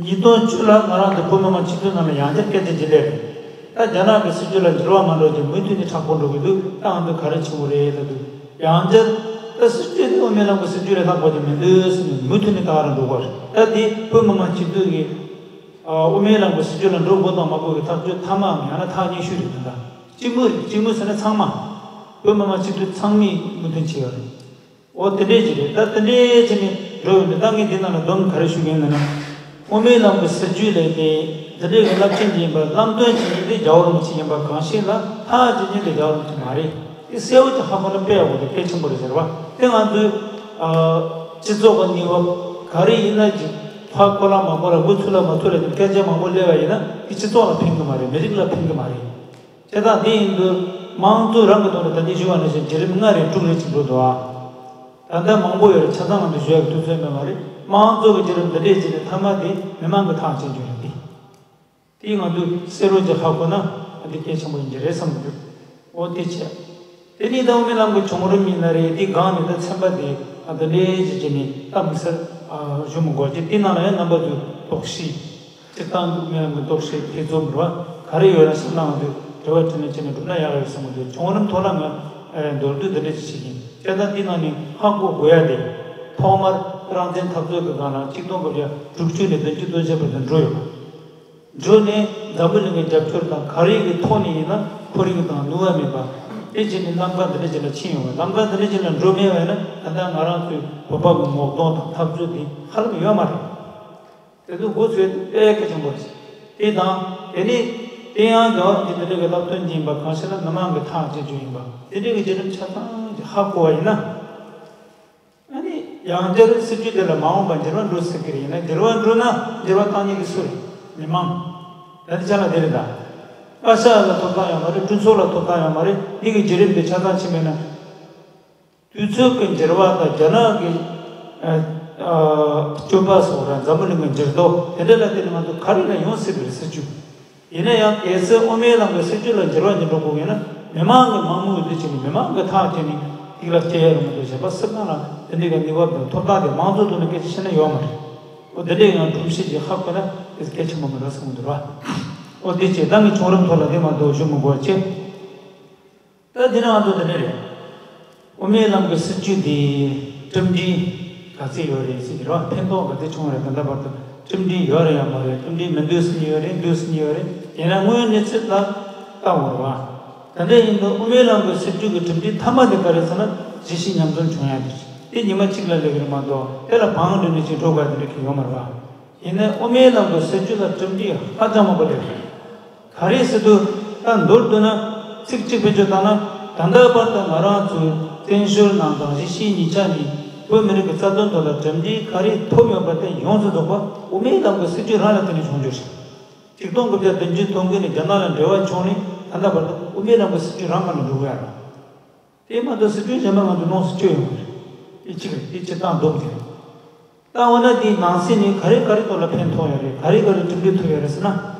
ཉིས་སྟོང་བཅུ་ལ་ང་རང་ཚོ་བོད་མི་མང་སྤྱི་འཐུས་ནང་ལ་ཡང་བསྐྱར་སྐད་ཆ་ཅིག་སླེབས་རེད། ད་རྒྱ་ནག་གི་སྲིད་བྱུས་ལ་འགྱུར་བ་མ་འགྲོ་རྒྱུ་མུ་མཐུད་ནས་དྲག་པོ་འགྲོ་གི་འདུག་ད་ང་ཚོ་ག་རེ་བྱེད་དགོས་རེད་ལབ་དུས་ཡང་བསྐྱར་ད་སྲིད་བྱུས་དེ་དབུ་མའི་ལམ་གྱི་སྲིད་བྱུས་ལས་ལྷག་པ་ཅིག་མི་འདུག་ཟེར་ནས་མུ་མཐུད་ནས་ད་ག་རང་འགྲོ་དགོས་རེད། ད་དེ་བོད་མི་མང་སྤྱི་འཐུས་ཀྱིས་དབུ་མའི་ལམ་གྱི་སྲིད་བྱུས་ལ་འགྲོ་དགོས་དང་མ་དགོས་ཀྱི་ཐག་གཅོད་མཐའ་མའམ་ཡང་ན་ཐག་ཉེ་ཤོས་རེད། ད་ལྟ་སྤྱི་མོས་རེད། སྤྱི་མོས་ཟེར་ན་ཚང་མ། བོད་མི་མང་སྤྱི་འཐུས་ཚང་མས་མོས་མཐུན་བྱས་ཡོད་རེད། འོ་དེ་འདྲས་ཅིག་རེད། ད་དེ་འདྲས་བྱས་ནས་འགྲོ་ཡོང་དུས་ད་ངས་འདི་ནང་ལ་སྡོམ་ག་རེ་ཞུ་གི་ཡིན་ལབ་ན། དབུ་མའི་ལམ་གྱི་སྲིད་བྱུས་ལས་དེ་འདི་འདྲས་ཀྱི་རླབས་ཆེན་ཅིག་ཡིན་པར་ལམ་སྟོན་བྱེད་མཁན་དེ་རྒྱལ་བ་རིན་པོ་ཆེ་ཡིན་པ་གང་ཤེས་ལ་ཐག་བཅད་མཁན་དེ་རྒྱལ་བ་རིན་པོ་ཆེ་མ་རེད། དེ་གསལ་བོ་ཅིག་ཧ་གོ་ན་དཔེ་ཡག་པོ་དེ་གལ་ཆེན་པོ་རེད་ཟེར་བ་དེ་ང་ཚོའི་ཨ་སྤྱི་ཚོགས་ཀྱི་གནས་བབ་ག་རེ་ཡིན་ན་ཅིག་ཧ་གོ་ལ་མ་གོ་ལ་འགོ་ཚུགས་ལ་མ་ཚུགས་ལ་དེ་སྐད་ཆ་མང་པོ་སླེབས་པ་ཡིན་ན་དེ་སྤྱི་ཚོགས་ལ་ཕན་གི་མ་རེད། མི་རིགས་ལ་ཕན་གི་མ་རེད། བྱས་ཙང་དེ་ཡིན་དུས་དམངས་གཙོ་རང་གི་ཐོག་ནས་ད་ལྟའི་ཞུ་བ་ནང་བཞིན་བརྒྱུད་རིམ་ལྔ་རེ་དྲུག་རེ་ཅིག་འགྲོ་འདུག་ཨ། ད་ལྟ་མང་པོ་ཡོད་རེད། ཆ་ཚང་ང་ཚོ་ཞུ་ཡག་གི་དུས་ཚོད་མེད་མ་རེད། དམངས་གཙོ་གི་བརྒྱུད་རིམ་འདི་འདྲས་བྱས་ནས་མཐའ་མ་དེ་མི་མང་གི་ཐག་བཅད་རྒྱུ་རེད་དེ། དེ་ང་ཚོས་གསལ་པོ་ཅིག་ཧ་གོ་ན་འདི་གལ་ཆེན་པོ་ཡིན་གྱི་རེད་བསམ་གྱི་འདུག་འོ་དེ་བྱས། དེ་ནས་ད་དབུ་མའི་ལམ་གྱི་བྱུང་རིམ་ཡིན་ན་རེད། དེ་སྒང་ནས་ད་ཚན་པ་དེ་ད་འདི་འདྲས་ཅིག་བྱས་ནས་ད་དམིགས་བསལ་ཞུ་མི་དགོས་ཀྱི། དེ་ནང་ལ་ཡང་རྣམ་པ་ཚོས་དོགས་གཞི། སྤྱིར་བཏང་དབུ་མའི་ལམ་གྱི་དོགས་གཞི་ཐེ་ཚོམ་རེད་བ། ག་རེ་ཡོད་ན་བསམ་ན་ང་ཚོས་དྲི་བ་དྲིས་ལན་བྱས་ནས་སྒྲུབ་ན་ཡག་ཡོད་བསམ་གྱི་འདུག་བྱུང་རིམ་ཐོག་ལ་ང་མདོར་བསྡུས་འདི་འདྲ་ཅིག་བྱེད་ཀྱིན། བྱས་ཙང་འདི་ནང་ནས་ཧ་གོ་དགོས་ཡ་དེ། ཐོག་མར་རང་བཙན་འཐབ་རྩོད་ཀྱི་སྒང་ལ་གཅིག་སྟོང་དགུ་བརྒྱ་དྲུག་ཅུ་ནས་བདུན་ཅུ་དོན་གཅིག་བར་དུ་འགྲོ་ཡོད་པ། འགྲོ་ནས་འཛམ་བུ་གླིང་གི་རྒྱབ་སྐྱོར་དང་ག་རེ་གི་ཐོག་ནས་ཡིན་ན་ཁོར་ཡུག་དང་ནུས་པ་མེད་པ། དེ་བྱས་ནས་ལམ་ཁ་འདི་འདྲ་ཅིག་ལ་ཕྱིན་ཡོང་བ། ལམ་ཁ་འདི་འདྲ་ཅིག་ལ་འགྲོ་མེད་པ་ཡིན་ན་ད་ལྟ་ང་རང་ཚོའི་བོད་པ་གི་ངོ་གདོང་དང་འཐབ་རྩོད་དེ་ཧ་ལམ་ཡོད་མ་རེད། དེ་ཚོ་འགོ་ཚུགས་དཔེ་གལ་ཆེན་པོ་རེད། དེ་དང་དེ་ནས་དེ་ཡང་རྒྱལ་བ་རིན་པོ་ཆེ་འདི་འདྲ་གི་བསླབ་སྟོན་ཡིན་པ་གང་ཞིག་ལ་མི་མང་གི་ཐག་བཅད་རྒྱུ་ཡིན་པ་དེ་འདྲ་གི་བརྒྱུད་རིམ་ཆ་ཚང་ཅིག་ཧ་གོ་བ་ཡིན་ན། ཨ་ནི་ཡང་བསྐྱར་སྲིད་བྱུས་དེ་ལ་མ་འོངས་པར་འགྱུར་བ་འགྲོ་སྲིད་ཀྱི་རེད། ཡིན་ན་འགྱུར་བ་འགྲོ་ན་འགྱུར་བ་བཏང་མཁན་དེ་སུ་རེད། མི་མང་། ད་ནི་ཆ་ལ་དེ་རེད་ད། བཀའ་ཤག་ལ་ཐོབ་ཐང་ཡོད་མ་རེད། གྲོས་ཚོགས་ལ་ཐོབ་ཐང་ཡོད་མ་རེད། འདི་གི་བརྒྱུད་རིམ་དེ་ཆ་ཚང་ཕྱིན་མེད་ན། དུས་ཚོད་ཀྱི་འགྱུར་བ་དང་རྒྱ་ནག་གི་ཨ་ཨ་སྤྱོད་པ་སོགས་ར་འཛམ་བུ་གླིང་གི་འགྱུར་ལྡོག་དེ་འདྲ་ལ་བརྟེན་ནས་ང་ཚོ་ག་རེ་ལ་ཡོང་སྲིད་པ་རེད་ཟེར་རྒྱུ། ཡིན་ན་ཡང་གལ་སྲིད་དབུ་མའི་ལམ་གྱི་སྲིད་བྱུས་ལ་འགྱུར་བ་ཞིག་འགྲོ་དགོས་ཡོད་ན་མི་མང་གི་མང་མོས་འདི་བྱས་ནས་མི་མང་གི་ཐག་བཅད་ནས་ཡིག་ལ་སྐྱེལ་ཡ་ཡོང་གི་འདུག་བྱས་པ་སྲིད་ཁང་ལ་དེ་འདྲའི་གི་གནས་བབ་དང་ཐོབ་ཐང་དེ་མང་གཙོ་ཐོག་ནས་སྐད་ཆ་བཤད་ན་ཡོད་མ་རེད། འོ་དེ་འདྲའི་ཡང་སྒྲོམ་གཞི་ཅིག་ཧ་གོ་ན་དེ་གལ་ཆེན་པོ་མི་འདུག་བསམ་གྱི་འདུག་ར། འོ་དེ་བྱས་ད་ངས་བྱུང་རིམ་ཐོག་ལ་དེ་མ་གཏོགས་ཞུ་མི་དགོས་བྱས། ད་འདི་ནང་དུ་འདི་འདྲ་རེད། དབུ་མའི་ལམ་གྱི་སྲིད་བྱུས་འདི་གྲུབ་འབྲས་ག་ཚད་ཡོད་རེད་ཟེར་གྱི་རེད་བ། ཕན་ཐོགས་ག་ཚད་བྱུང་བ་རེད། ད་ལྟ་བར་དུ་གྲུབ་འབྲས་ཡོད་རེད་ཡང་མ་རེད། གྲུབ་འབྲས་མི་འདུག་ཟེར་ནི་ཡོད་རེད། འདུག་ཟེར་ནི་ཡོད་རེད། ཡིན་ན་དངོས་ཡོད་གནས་ཚུལ་ལ་ལྟ་དགོས་རེད་བ། ད་ལྟ་ཡིན་དུས་དབུ་མའི་ལམ་གྱི་སྲིད་བྱུས་ཀྱི་གྲུབ་འབྲས་མཐའ་མ་དེ་ག་རེད་ཟེར་ན་གཞིས་བྱེས་མཉམ་འཛོམས་བྱུང་ཡ་དེ་རེད། དེ་ཉི་མ་གཅིག་ལ་སླེབས་ཀྱི་རེད་མ་གཏོགས་དེ་ལ་བང་སྒྲིག་ནས་ཅིག་འགྲོ་དགོས་དེ་འདྲ་གི་ཡོད་མ་རེད་བ། ཡིན་ནའི་དབུ་མའི་ལམ་གྱི་སྲིད་བྱུས་ལ་གྲུབ་འབྲས་ཧ་ཅང་མང་པོ་སླེབས་རེད། ག་རེ་ཟེར་དུས་ད་མདོར་བསྡུས་ན་ཚིག་གཅིག་བེད་སྤྱོད་བཏང་ན་ད་ལྟ་བར་དུ་ང་རང་ཚོའི་བཙན་བྱོལ་ནང་དང་གཞིས་བྱེས་གཉིས་ཆ་ནས་བོད་མི་རིགས་ཀྱི་རྩ་དོན་ཐོག་ལ་གྲུབ་འབྲས་ག་རེ་ཐོབ་ཡོད་པ་དེ་ཡོངས་སུ་རྫོགས་པ་དབུ་མའི་ལམ་གྱི་སྲིད་བྱུས་རང་ལ་བརྟེན་ནས་བྱུང་རྒྱུ་རེད། ཆིག་སྟོང་དགུ་བརྒྱ་བདུན་ཅུ་དོན་དགུ་ནས་རྒྱ་ནག་ལ་འབྲེལ་བ་བྱུང་ནས་ད་ལྟ་བར་དུ་དབུ་མའི་ལམ་གྱི་སྲིད་བྱུས་རང་སྒང་ནས་འགྲོ་གི་ཡོད་རེད། དེ་མ་གཏོགས་སྲིད་བྱུས་གཞན་པ་ང་ཚོས་ལོངས་སུ་སྤྱོད་ཡོང་གི་རེད། དེ་གཅིག་རེད། དེ་སྤྱིར་བཏང་སྡོམ་གྱི་རེད། ད་འོ་ན་དེའི་ནང་གསེས་ནས་ག་རེ་ག་རེ་ཐོག་ལ་ཕན་ཐོགས་ཡོད་རེད། ག་རེ་ག་རེ་གྲུབ་འབྲས་ཐོབ་ཡོད་རེད་ཟེར་ན།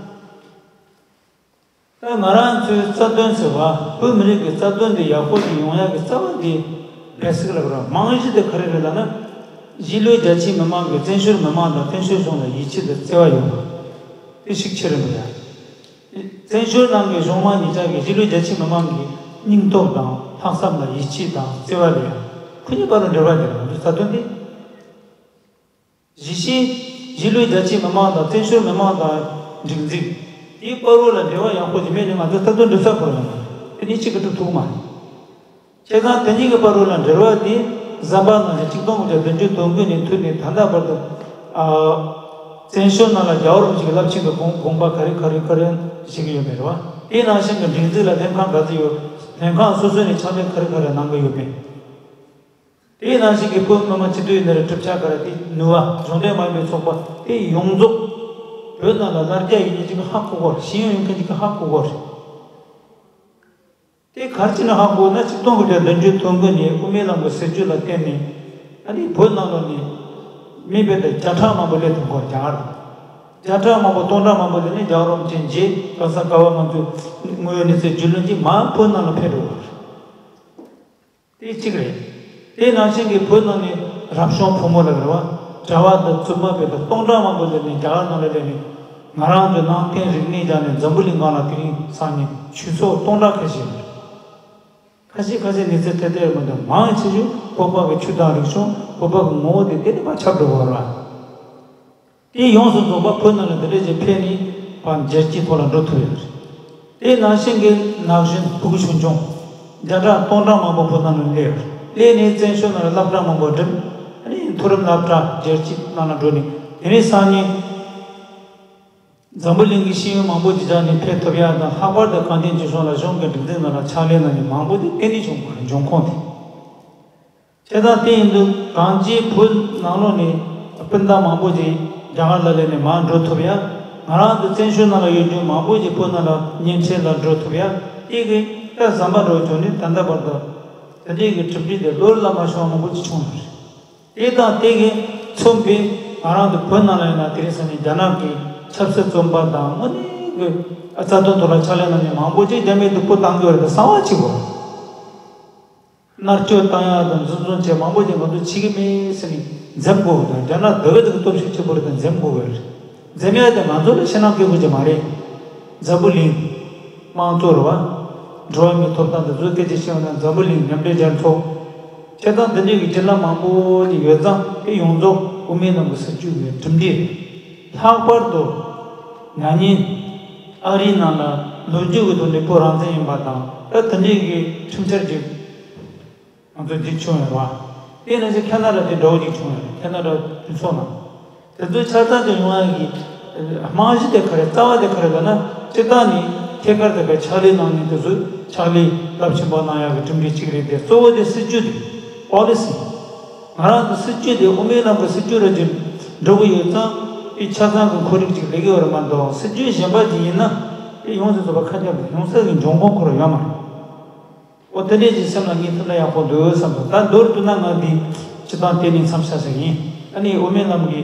ད་ང་རང་ཚོའི་རྩ་དོན་ཟེར་བ་བོད་མི་རིགས་ཀྱི་རྩ་དོན་དེ་ཡག་པོ་ཞིག་ཡོང་ཡག་གི་རྩ་བ་དེ་བེ་སིག་ལབ་ར་རྨང་གཞི་དེ་ག་རེ་རེད་ལབ་ན། གཞིས་ལུས་རྒྱ་ཆེའི་མི་མང་གིས་བཙན་བྱོལ་མི་མང་དང་བཙན་བྱོལ་གཞུང་ལ་ཡིད་ཆེས་དང་བརྩེ་བ་ཡོད་པ་དེ་ཤུགས་ཆེ་རེད་འདུག་ཡ། བཙན་བྱོལ་ནང་གི་གཞུང་མང་གཉིས་ཆ་གི་གཞིས་ལུས་རྒྱ་ཆེའི་མི་མང་གི་སྙིང་སྟོབས་དང་ལྷག་བསམ་ལ་ཡིད་ཆེས་དང་བརྩེ་བ་ལས་ཁོ་གཉིས་བར་དུ་འབྲེལ་བ་དེ་རེད། ང་ཚོའི་རྩ་དོན་དེ། གཞིས་བྱེས་ གཞིས་ལུས་རྒྱ་ཆེའི་མི་མང་དང་བཙན་བྱོལ་མི་མང་དང་སྒྲིག་འཛུགས་དེའི་བར་རོ་ལ་འབྲེལ་བ་ཡག་པོ་ཞིག་མེད་ནས་ང་ཚོ་ལྟ་དོན་འགྲུབ་ས་ཁོ་རང་ཡོད་མ་རེད། དེ་ནི་གཅིག་གིས་སྒྲུབ་ཐུབ་ཀྱི་མ་རེད། བྱས་ཙང་དེ་གཉིས་ཀྱི་བར་རོ་ལ་འབྲེལ་བ་དེ་གཟའ་པ་ནང་བཞིན་ཆིག་སྟོང་དགུ་བརྒྱ་བདུན་ཅུ་དོན་དགུ་ནས་མཐུད་ནས་ད་ལྟ་བར་དུ་ཨ་བཙན་བྱོལ་ནང་ལ་རྒྱལ་བ་རིན་པོ་ཆེ་གི་རླབས་ཆེན་གྱི་དགོངས་དགོངས་པ་ག་རེ་ག་རེ་ག་རེ་བཞེས་ཀྱི་ཡོད་པ་རེད་བ། དེའི་ནང་བཞིན་གྱི་སྒྲིག་འཛུགས་ལ་ལྷན་ཁང་ག་ཚོད་ཡོད། ལྷན་ཁང་སོ་སོ་ནས་ཕྱག་ལས་ག་རེ་ག་རེ་གནང་གི་ཡོད་པས། དེའི་ནང་བཞིན་གྱི་བོད་མི་མང་སྤྱི་འཐུས་ཡིན་ན་རེད། གྲུབ་ཆ་ག་རེ། དེ་ནུས་པ། གཞུང་འབྲེལ་མ་ཡིན་པའི་ཚོགས་པ་དེ་ཡོངས་རྫོགས་བོད་ནང་ལ་ལར་རྒྱ་ཡིན་མཁན་ཅིག་གིས་ཧ་གོ་གི་རེད། ཤེས་ཡོན་ཡོད་མཁན་ཅིག་གིས་ཧ་གོ་གི་རེད། དེ་ག་རེ་བྱས་ནས་ཧ་གོ་ན། ཆིག་སྟོང་དགུ་བརྒྱ་བདུན་ཅུ་དོན་དགུ་ནས་དབུ་མའི་ལམ་གྱི་སྲིད་བྱུས་ལ་བརྟེན་ནས་ཨ་ནི་བོད་ནང་ལོགས་ནས་མི་བོད་དང་བརྒྱ་ཕྲག་མང་པོ་སླེབས་ཐུབ་གི་རེད། རྒྱ་གར་བརྒྱ་ཕྲག་མང་པོ་སྟོང་ཕྲག་མང་པོ་སླེབས་ནས་རྒྱལ་བ་རིན་པོ་ཆེ་མཇལ། ག་ས་ག་བ་ང་ཚོས་དངོས་ཡོད་གནས་ཚུལ་རྒྱུས་ལོན་གྱིས་མར་བོད་ནང་ལ་ཕེབས་འགྲོ་གི་རེད། དེ་གཅིག་རེད། དེ་ནང་བཞིན་གྱི་བོད་ནང་ནས་རབ་བྱུང་ཕོ་མོ་ལ་རེད་བ། གྲྭ་པ་དང་བཙུན་མ་བོད་དང་སྟོང་ཕྲག་མང་པོ་སླེབས་ནས་རྒྱ་གར་ནང་ལ་སླེབས་ནས་ང་རང་ཚོའི་ནང་བསྟན་རིག་གནས་སྦྱངས་ནས་འཛམ་བུ་གླིང་སྒང་ལ་དེ་རིང་སང་ཉིན་ཆོས་ཚོགས་སྟོང་ཕྲག་ཁ་ཤས་ཡོད་རེད། ཁ་ཤས་ཁ་ཤས་གནས་ཚུལ་ཐད་ཐད་མི་འདུག་མང་ཆེ་ཤོས་བོད་པ་གི་ཆོས་དང་རིག་གཞུང་། བོད་པ་གི་ངོ་བོ་དེ་དེ་ནས་ཕར་ཁྱབ་འགྲོ་གི་ཡོད་རེད་བ། དེ་ཡོངས་སུ་རྫོགས་པ་བོད་ནང་ལ་འདི་འདྲ་ཞིག་ཕེབས་ནས་ཕར་མཇལ་ཁའི་ཐོག་ལ་འགྲོ་ཐུབ་ཡོད་རེད། དེ་ནང་བཞིན་གྱི་ན་གཞོན་ཕྲུ་གུ་ཆུང་ཆུང་བརྒྱ་ཕྲག་སྟོང་ཕྲག་མང་པོ་བོད་ནང་ལ་སླེབས་ཡོད་རེད། སླེབས་ནས་བཙན་བྱོལ་ནང་ལ་སློབ་གྲྭ་མང་པོ་འགྲིམས། ཨ་ནི་མཐོ་རིམ་སློབ་གྲྭ་རྒྱལ་སྤྱིའི་ནང་ལ་འགྲོ་ནས་དེ་ནས་སང་ཉིན་འཛམ་བུ་གླིང་གི་ཤེས་ཡོན་མང་པོ་ཅིག་སྦྱངས་ནས་ཕེབས་ཐུབ་ཡ་དང་། ལྷག་པར་དུ་གངས་ཅན་སྐྱིད་གཤོངས་ལ་གཞུང་གི་སྒྲིག་འཛུགས་ནང་ལ་ཕྱག་ལས་གནང་མཁན་མང་པོ་དེ་དེ་ནས་བྱུང་བ་རེད། འབྱུང་ཁུངས་དེ། བྱས་ཙང་དེ་ཡིན་དུས་གང་ཅི་བོད་ནང་ལོགས་ནས་སྤུན་ཟླ་མང་པོ་ཅིག་རྒྱ་གར་ལ་སླེབས་ནས་མར་འགྲོ་ཐུབ་ཡ། ང་རང་ཚོ་བཙན་བྱོལ་ནང་ལ་ཡོད་རྒྱུ་མང་པོ་ཅིག་བོད་ནང་ལ་བརྙན་འཕྲིན་ལ་འགྲོ་ཐུབ་ཡ། དེ་གི་ད་ཟམ་པ་འདྲ་བོ་བྱུང་ནས་ད་ལྟ་བར་དུ་དེ་འདྲའི་གི་གྲུབ་འབྲས་དེ་ལོ་ལ་མ་བྱུང་བ་མང་པོ་ཅིག་བྱུང་ཡོད་རེད། དེ་དང་དེ་གི་མཚོན་པའི་ང་རང་ཚོ་བོད་ནང་ལ་ཡིན་ན་དེ་རིང་སང་ཉིན་རྒྱ་ནག་གི་ཆབ་སྲིད་བཙོན་པ་དང་དངོས་གནས་གི་རྩ་དོན་ཐོག་ལ་ཕྱག་ལས་གནང་མཁན་མང་པོ་ཅིག་རྒྱ་མིས་སྡུག་པོ་བཏང་གི་ཡོད་རེད། ད་གསང་བ་གཅིག་པོ། མནར་གཅོད་བཏང་ཡག་དང་འཛིན་བཟུང་བྱས་མང་པོ་ཅིག་ང་ཚོས་བྱེད་ཀྱི་མེད་ཟེར་ནས་འཛེམ་དགོས་ཀྱི་འདུག་རྒྱ་ནག་དེ་ག་ཅིག་གི་སྟོབས་ཤུགས་ཆེན་པོ་རེད་དང་འཛེམ་དགོས་ཀྱི་རེད། འཛེམ་ཡག་དེ་ང་ཚོ་ལ་ཕྱི་ནང་སྐད་དགོས་ཀྱི་མ་རེད། འཛམ་བུ་གླིང་དམངས་གཙོ་རེད་བ། འགྲོ་བ་མིའི་ཐོབ་ཐང་དེ་ཚོའི་སྐད་ཆ་བཤད་ཡོང་ན་འཛམ་བུ་གླིང་མཉམ་འབྲེལ་རྒྱལ་ཚོགས། བྱས་ཙང་འདི་འདྲའི་གི་བརྒྱུད་ལམ་མང་པོ་ཅིག་ཡོད་ཙང་དེ་ཡོངས་རྫོགས་དབུ་མའི་ལམ་གྱི་སྲིད་བྱུས་ཀྱི་གྲུབ་འབྲས། ལྷག་པར་དུ་ན་ནིང་ཨ་རིའི་ནང་ལ་ལོ་རྒྱུས་ཀྱི་ཐོག་ནས་བོད་རང་བཙན་ཡིན་པ་དང་། ད་དེ་འདྲའི་གི་ཁྲིམས་འཆར་ཅིག་ང་ཚོ་འདི་བྱུང་ཡོད་པ། དེ་ནང་བཞིན་ཁ་ན་ཌ་དེ་འདྲ་བོ་ཅིག་བྱུང་ཡོད་རེད། ཁ་ན་ཌ་གྲོས་ཚོགས་ནང་། དེ་ཚོའི་ཆ་ཚང་དུ་ཡོང་ཡག་གི་རྨང་གཞི་དེ་ག་རེ། རྩ་བ་དེ་ག་རེ་ལབ་ན། སྤྱིར་བཏང་ནི་ཐད་ཀར་དེ་ག་ཕྱག་ལས་གནང་མཁན་དེ་ཚོས་ཕྱག་ལས་རླབས་ཆེན་པོ་གནང་ཡག་གི་གྲུབ་འབྲས་གཅིག་རེད་དེ། གཙོ་བོ་དེ་སྲིད་བྱུས་དེ། པོ་ལི་སི། ང་རང་ཚོ་སྲིད་བྱུས་དེ་དབུ་མའི་ལམ་གྱི་སྲིད་བྱུས་རེད་ཅེས་འགྲོ་གི་ཡོད་ཙང་། དེ་ཆ་ཚང་གི་ཁོར་ཡུག་ཅིག་སླེབས་ཀྱི་ཡོད་རེད་མ་གཏོགས། སྲིད་བྱུས་གཞན་པ་ཅིག་ཡིན་ན་དེ་ཡོངས་སུ་རྫོགས་པ་ཁ་འཁྱམ་ཡོང་ས་གི་འབྱུང་ཁུངས་ཁོ་རང་ཡོད་མ་རེད། འོ། དེ་འདྲས་ཀྱི་སེམས་ལ་ངེས་ཐུབ་ན་ཡག་པོ་འདུག་བསམ་སོང་། ད་མདོར་བསྡུ་ན་ང་འདི་སྤྱིར་བཏང་དེ་ནས་མཚམས་བཞག་ས་ཡིན། ཨ་ནི་དབུ་མའི་ལམ་གྱི་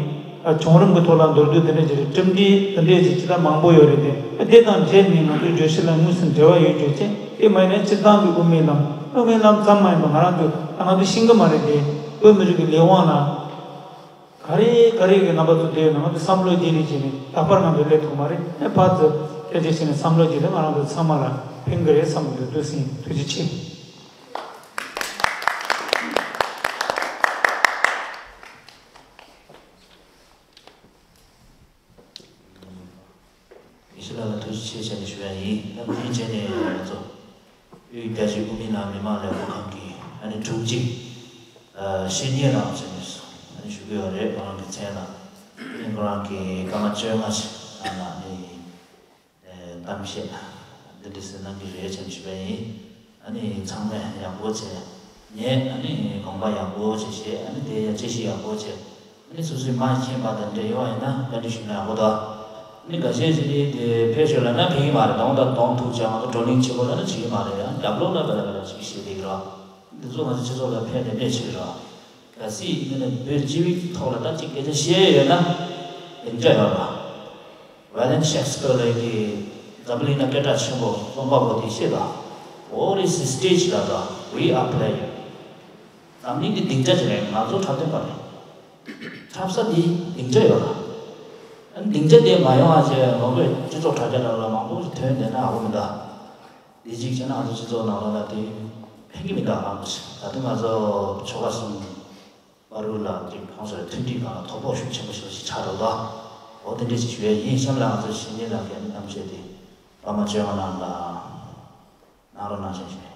ཨ་བྱུང་རིམ་གྱི་ཐོག་ལ་མདོར་བསྡུས་དེ་འདྲས་ཀྱི་རེད། གྲུབ་འབྲས་དེ་འདྲས་ཀྱི་ཅི་ལྟར་མང་པོ་ཡོད་རེད་དེ། ཨ་དེ་དང་འབྲེལ་ནས་ང་ཚོའི་བརྗོད་གཞི་ལ་དངོས་སུ་འབྲེལ་བ་ཡོད་རྒྱུ་བྱས། དེ་མ་ཡིན་ན་སྤྱིར་བཏང་གི་དབུ་མའི་ལམ། དབུ་མའི་ལམ་ཙམ་མ་ཡིན་པར་ང་རང་ཚོས་ད་ང་ཚོས་ཤེས་ཀྱི་མ་རེད་དེ། བོད་མི་རིགས་ཀྱི་ལས་དབང་ལ། ག་རེ་ག་རེ་གི་རྣམ་པ་ཚོ་དེ་ང་ཚོ་བསམ་བློ་བརྗེ་རེས་བྱས་ནས། ད་བར་ང་ཚོ་སླེབས་ཐུབ་མ་རེད། ཨེ། ཕར་ཚུར་སྐད་ཆ་བཤད་ནས་བསམ་བློ་བརྗེ་རེས་ང་རང་ཚོ་ཚང་མ་ལ་ཕན་གི་རེད་བསམ་གི་འདུག་དེ་ཚོ་ཡིན། ཐུགས་རྗེ་ཆེ། ཡེ་ཤེས་ལགས་ལ་ཐུགས་རྗེ་ཆེ་ཞུ་ཡ་ཡིན། ད་དེའི་རྗེས་ནས་ང་ཚོ་དབུས་རྒྱ་ཆེའི་དབུ་མའི་ལམ་མི་མང་ལས་འགུལ་ཁང་གི་ཨ་ནི་དྲུང་ཆེ། ཨ། བཤེས་གཉེན་རང་ཟེར་ནས་ཨ་ནི་ཞུ་གི་ཡོད་རེད། ཁོ་རང་གི་མཚན་ལ། ཨ་ནི་ཁོ་རང་གིས་སྐར་མ་བཅོ་ལྔ་ཞིག་ནང་ལ་ཨ་ནི་ཨ་གཏམ་བཤད་འདི་འདྲ་ཞིག་གནང་གི་རེད་ཅེས་ཞུས་པ་ཡིན། ཨ་ནི་ཚང་མས་ཡག་པོ་བྱས། ངས་ཨ་ནི་དགོངས་པ་ཡག་པོ་བྱས་བྱས། ཨ་ནི་དེ་ཡ་དཔྱད་གཞི་ཡག་པོ་བྱས། ཨ་ནི་སོ་སོས་མ་མཁྱེན་པ་དང་འབྲེལ་ཡོད་ཡིན་ན་བཀའ་འདྲི་ཞུས་ན་ཡག་པོ་འདུག་ཨ་ནི་འགའ་ཤས་ཤིག་ནི་དེ་ཕེབས་ཞོར་ལ་ན་ཕན་གྱི་མ་རེད། གདོང་དང་གདོང་ཐུག་བྱས། ང་ཚོ་བགྲོ་གླེང་བྱེད་དགོས་ལབ་ན་བྱེད་ཀྱི་མ་རེད། ཡང་རྒྱབ་ལོགས་ལ་བེ་ལ་བེ་ལ་ཞིག་བཤད་བསྡད་ཀྱི་རེད། འདི་ཚོ་ང་ཚོ་སྤྱི་ཚོགས་ལ་ཕན་ནུས་ལས་ཆེ་རེད། གལ་སྲིད་ཡིན་ན་བོད་སྤྱི་པའི་ཐོག་ལ་ད་ཅིག་སྐད་ཆ་བཤད་ཡོད་ན། སྡིངས་ཆ་ཡོད་རེད། William Shakespeare ལགས་ཀྱིས་འཛམ་བུ་གླིང་ན་སྐད་གྲགས་ཆེན་པོ་རྩོམ་པ་པོ་དེས་བཤད་པ། War is a stage ལབ་དང་། We are player. འཛམ་གླིང་འདི་སྡིངས་ཆ་ཅིག་རེད། ང་ཚོ་འཁྲབ་སྟོན་པ་རེད། འཁྲབ་ས་འདི་སྡིངས་ཆ་ཡོད་རེད། ཨ་ནི་སྡིངས་ཆ་དེ་མ་ཡོང་བ་བྱས། ང་ཚོས་སྤྱི་ཚོགས་དྲ་རྒྱ་ལ་ལ་མང་པོ་ཞིག་ཐོན་བསྡད་ན་ཡག་པོ་མི་འདུག་འདི་གཅིག་བྱས་ན་ང་ཚོ་སྤྱི་ཚོགས་ནང་ལོགས་ལ་དེ་ཕན་གྱི་མི་འདུག་ཨང་། ད་དུང་ང་ཚོ་ཆོལ་ཁ་གསུམ། བར་དུ་ལ་འདི་ཁོང་ཚོའི་མཐུན་སྒྲིལ་སྒང་ལ་དོ་ཕོག་ཤུགས་ཆེན་པོ་ཞིག་ཆགས་འགྲོ་ལ། འོ་དེ་འདྲ་ཞིག་ཞུ་ཡས་ཡིན། གཤམ་ལ་ང་ཚོ་གཞིས་ནས་ལ་གའི་གནམ་གཤིས་དེ་པ་མ་བཅོ་ལྔ་ནང་ལ་གནང་རོགས་གནང་ཞེས་ཞུ།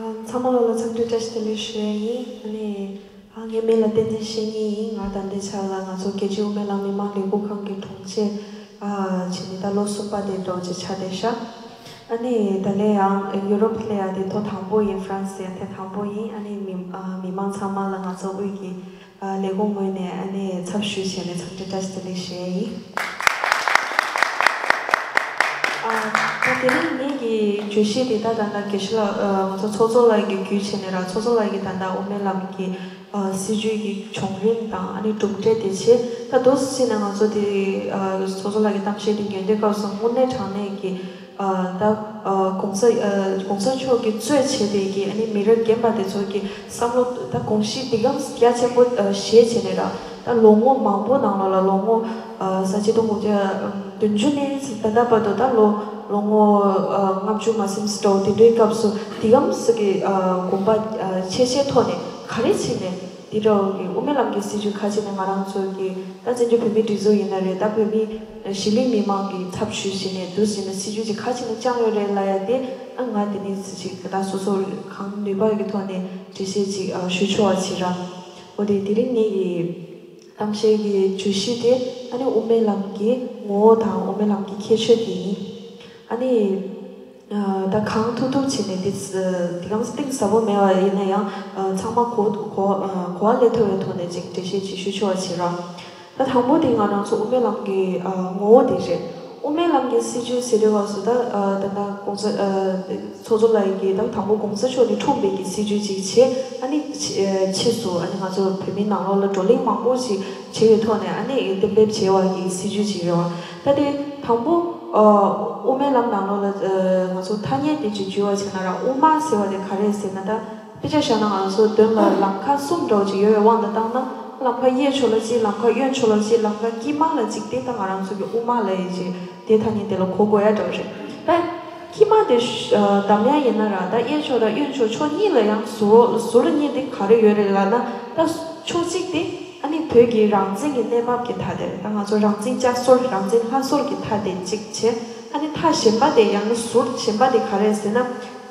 ཨ། ཚང་མ་ལ་འཚམས་འདྲི་བཀྲ་ཤིས་བདེ་ལེགས་ཞུ་ཡས་ཡིན། ཨ་ནི། ཨ། ངའི་མིང་ལ་བསྟན་འཛིན་བཤེས་གཉེན་ཡིན། ང་ད་ལྟའི་ཆ་ལ་ང་ཚོ་རྒྱལ་སྤྱིའི་དབུ་མའི་ལམ་མི་མང་ལས་འགུལ་ཁང་གི་དྲུང་ཆེ། ཨ། བྱས་ནས་ད་ལོ་གསུམ་པ་དེ་འདྲ་བོ་ཅིག་ཆགས་བསྡད་ཤག་ཨ་ནི་ད་ལན་ཡང་ཡུ་རོབ་སླེབས་ཡ་དེ་ཐོག་དང་པོ་ཡིན། ཧྥ་རན་སི་ཡ་ཐེངས་དང་པོ་ཡིན། ཨ་ནི་མི། ཨ། མི་མང་ཚང་མ་ལ་ང་ཚོ་དབུས་ཀྱི། ཨ། ལས་ཁུངས་ངོས་ནས་ཨ་ནི་ཚབ་ཞུས་བྱས་ནས་འཚམས་འདྲི་བཀྲ་ཤིས་བདེ་ལེགས་ཞུ་ཡས་ཡིན། ཨ། ད་དེ་རིང་ངེད་ཀྱི་བརྗོད་གཞི་དེ་ད་ད་ལྟ་དགེ་བཤེས་ལགས། ཨ། ང་ཚོ་ཚོགས་གཙོ་ལགས་ཀྱིས་བརྒྱུད་བྱས་ནས་ར། ཚོགས་གཙོ་ལགས་ཀྱིས་ད་ལྟ་དབུ་མའི་ལམ་གྱི། ཨ། སྲིད་བྱུས་ཀྱི་བྱུང་རིམ་དང་། ཨ་ནི་གྲུབ་འབྲས་དེ་བྱས། ད་འདུག་སེ་བྱས་ནས་ང་ཚོ་དེ། ཨ། ཚོགས་གཙོ་ལགས་ཀྱི་གཏམ་བཤད་དེ་ཉན་དུས་སྐབས་སུ་དངོས་གནས་དྲང་གནས་ཀྱི། ཨ། ད། ཨ། གོང་ས། ཨ། གོང་ས་མཆོག་གིས་གཙོས་བྱས་པའི་གི། ཨ་ནི་མི་རབས་རྒན་པ་དེ་ཚོ་གི་བསམ་བློ། ད་དགོངས་གཞི་འདི་གམ་རྒྱ་ཆེན་པོ། ཨ། བཞེས་བྱས་ནས་ར། ད་ལོ་ངོ་མང་པོ་ནང་ལོགས་ལ། ལོ་ངོ། ཨ། གཟའ་ཆེ་སྟོང་དགུ་བརྒྱ་བདུན་ཅུ་ནས་ད་ལྟ་བར་དུ། ད་ལོ། ལོ་ངོ། ཨ། ལྔ་བཅུ་མ་ཟིན་འགྲོ་དེ་འདྲའི་སྐབས་སུ་འདི་གམ་ས་གི། ཨ། དགོངས་པ། ཨ། ཆེ་ཆེ་ཐོག་ནས་ག་རེ་བྱས་ནས་འདི་འདྲ་བོ་གི་དབུ་མའི་ལམ་གྱི་སྲིད་བྱུས་ག་རེ་བྱས་ནས་ང་རང་ཚོ་གི། ད་བཙན་བྱོལ་བོད་མིའི་སྒྲིག་འཛུགས་ཡིན་ན་རེད། ད་བོད་མི་གཞིས་ལུས་མི་མང་གི་ཚབ་ཞུས་བྱས་ནས་འདུག་སེ་བྱས་ནས་སྲིད་བྱུས་ཅིག་ག་རེ་བྱས་ནས་བསྐྱངས་ཡོད་རེད་ལབ་ཡ་དེ། ཨ། ང་དེ་ནས་ཅིག་ད་སོ་སོ་གང་ནུས་པ་གི་ཐོག་ནས་འགྲེལ་བཤད་ཅིག། ཨ། ཞུ་ཆོག་པ་བྱེད་ར། འོ་དེ་དེ་རིང་ངེད་ཀྱི་གཏམ་བཤད་ཀྱི་བརྗོད་གཞི་དེ། ཨ་ནི་དབུ་མའི་ལམ་གྱི་ངོ་བོ་དང་དབུ་མའི་ལམ་གྱི་ཁྱད་ཆོས་དེ་ཡིན། ཨ་ནི། ཨ། ད་གང་ཐུབ་ཐུབ་བྱས་ནས་དེ། ཨ། དེ་གང་གཏིང་ཟབ་པོ་མེད་པ་ཡིན་ན་ཡང་། ཨ། ཚང་མ་གོ། གོ། ཨ། གོ་བ་ལེན་ཐུབ་པའི་ཐོག་ནས་ཅིག་འགྲེལ་བཤད་ཅིག་ཞུ་ཆོག་པ་བྱེད་ར། ད་དང་པོ་དེ་ང་རང་ཚོ་དབུ་མའི་ལམ་གྱི། ཨ། ངོ་བོ་དེ་རེད། དབུ་མའི་ལམ་གྱི་སྲིད་བྱུས་ཟེར་དུས་སྐབས་སུ་ད། ཨ། ད་ལྟ་གོང་ས། ཨ། ཚོགས་གཙོ་ལགས་ཀྱིས་ད་དང་པོ་གོང་ས་མཆོག་ནས་འཁྲུངས་པའི་གི་སྲིད་བྱུས་ཅིག་བྱས། ཨ་ནི་ཕྱི། ཨ། ཕྱིས་སུ། ཨ་ནི་ང་ཚོ་བོད་མིའི་ནང་ལོགས་ལ་བགྲོ་གླེང་མང་པོ་ཞིག་བྱས་པའི་ཐོག་ནས། ཨ་ནི་གཏན་འབེབས་བྱས་པ་གི་སྲིད་བྱུས་ཅིག་རེད་བ། ད་དེ་དང་པོ། ཨ། དབུ་མའི་ལམ་ནང་ལོགས་ལ། ཨ། ང་ཚོ་ཐ་སྙད་དེ་ཅིག་བརྗོད་པ་བྱས་ན་ར། དབུ་མ་ཟེར་བ་དེ་ག་རེ་ཟེར་ན། ད་དཔེ་ཆ་བཞག་ན་ང་ཚོ་མདུན་ལ་ལམ་ཁ་གསུམ་འདྲ་བོ་ཅིག་ཡོད་པའི་དབང་དུ་བཏང་ན། ལམ་ཁ་གཡས་ཕྱོགས་ལ་གཅིག། ལམ་ཁ་གཡོན་ཕྱོགས་ལ་གཅིག། ལམ་ཁ་དཀྱིལ་མ་ལ་གཅིག། དེ་ད་ང་རང་ཚོ་གི་དབུ་མ་ལབ་ཡས་ཅིག་དེ་ཐ་སྙད་དེ་ལ་གོ་དགོས་ཡ་འདྲ་བོ་རེད། ད་དཀྱིལ་མ་དེ། ཨ། བསྡམ་ཡ་ཡིན་ན་ར། ད་གཡས་ཕྱོགས་དང་གཡོན་ཕྱོགས་ཕྱོགས་གཉིས་ལ་ཡང་ཟུར། ཟུར་གཉིས་དེ་ག་རེ་ཡོད་རེད་ལབ་ན། ད་ཕྱོགས་གཅིག་དེ། ཨ་ནི་བོད་ཀྱི་རང་བཙན་གྱི་གནས་བབ་ཀྱི་མཐའ་དེ་རེད། ད་ང་ཚོ་རང་བཙན་བསྐྱར་གསོ། རང་བཙན་སླར་གསོ་གི་མཐའ་དེ་གཅིག་བྱས། ཨ་ནི་མཐའ་གཞན་པ་དེ། ཡང་ན་ཟུར་གཞན་པ་དེ་ག་རེ་ཟེར་ན།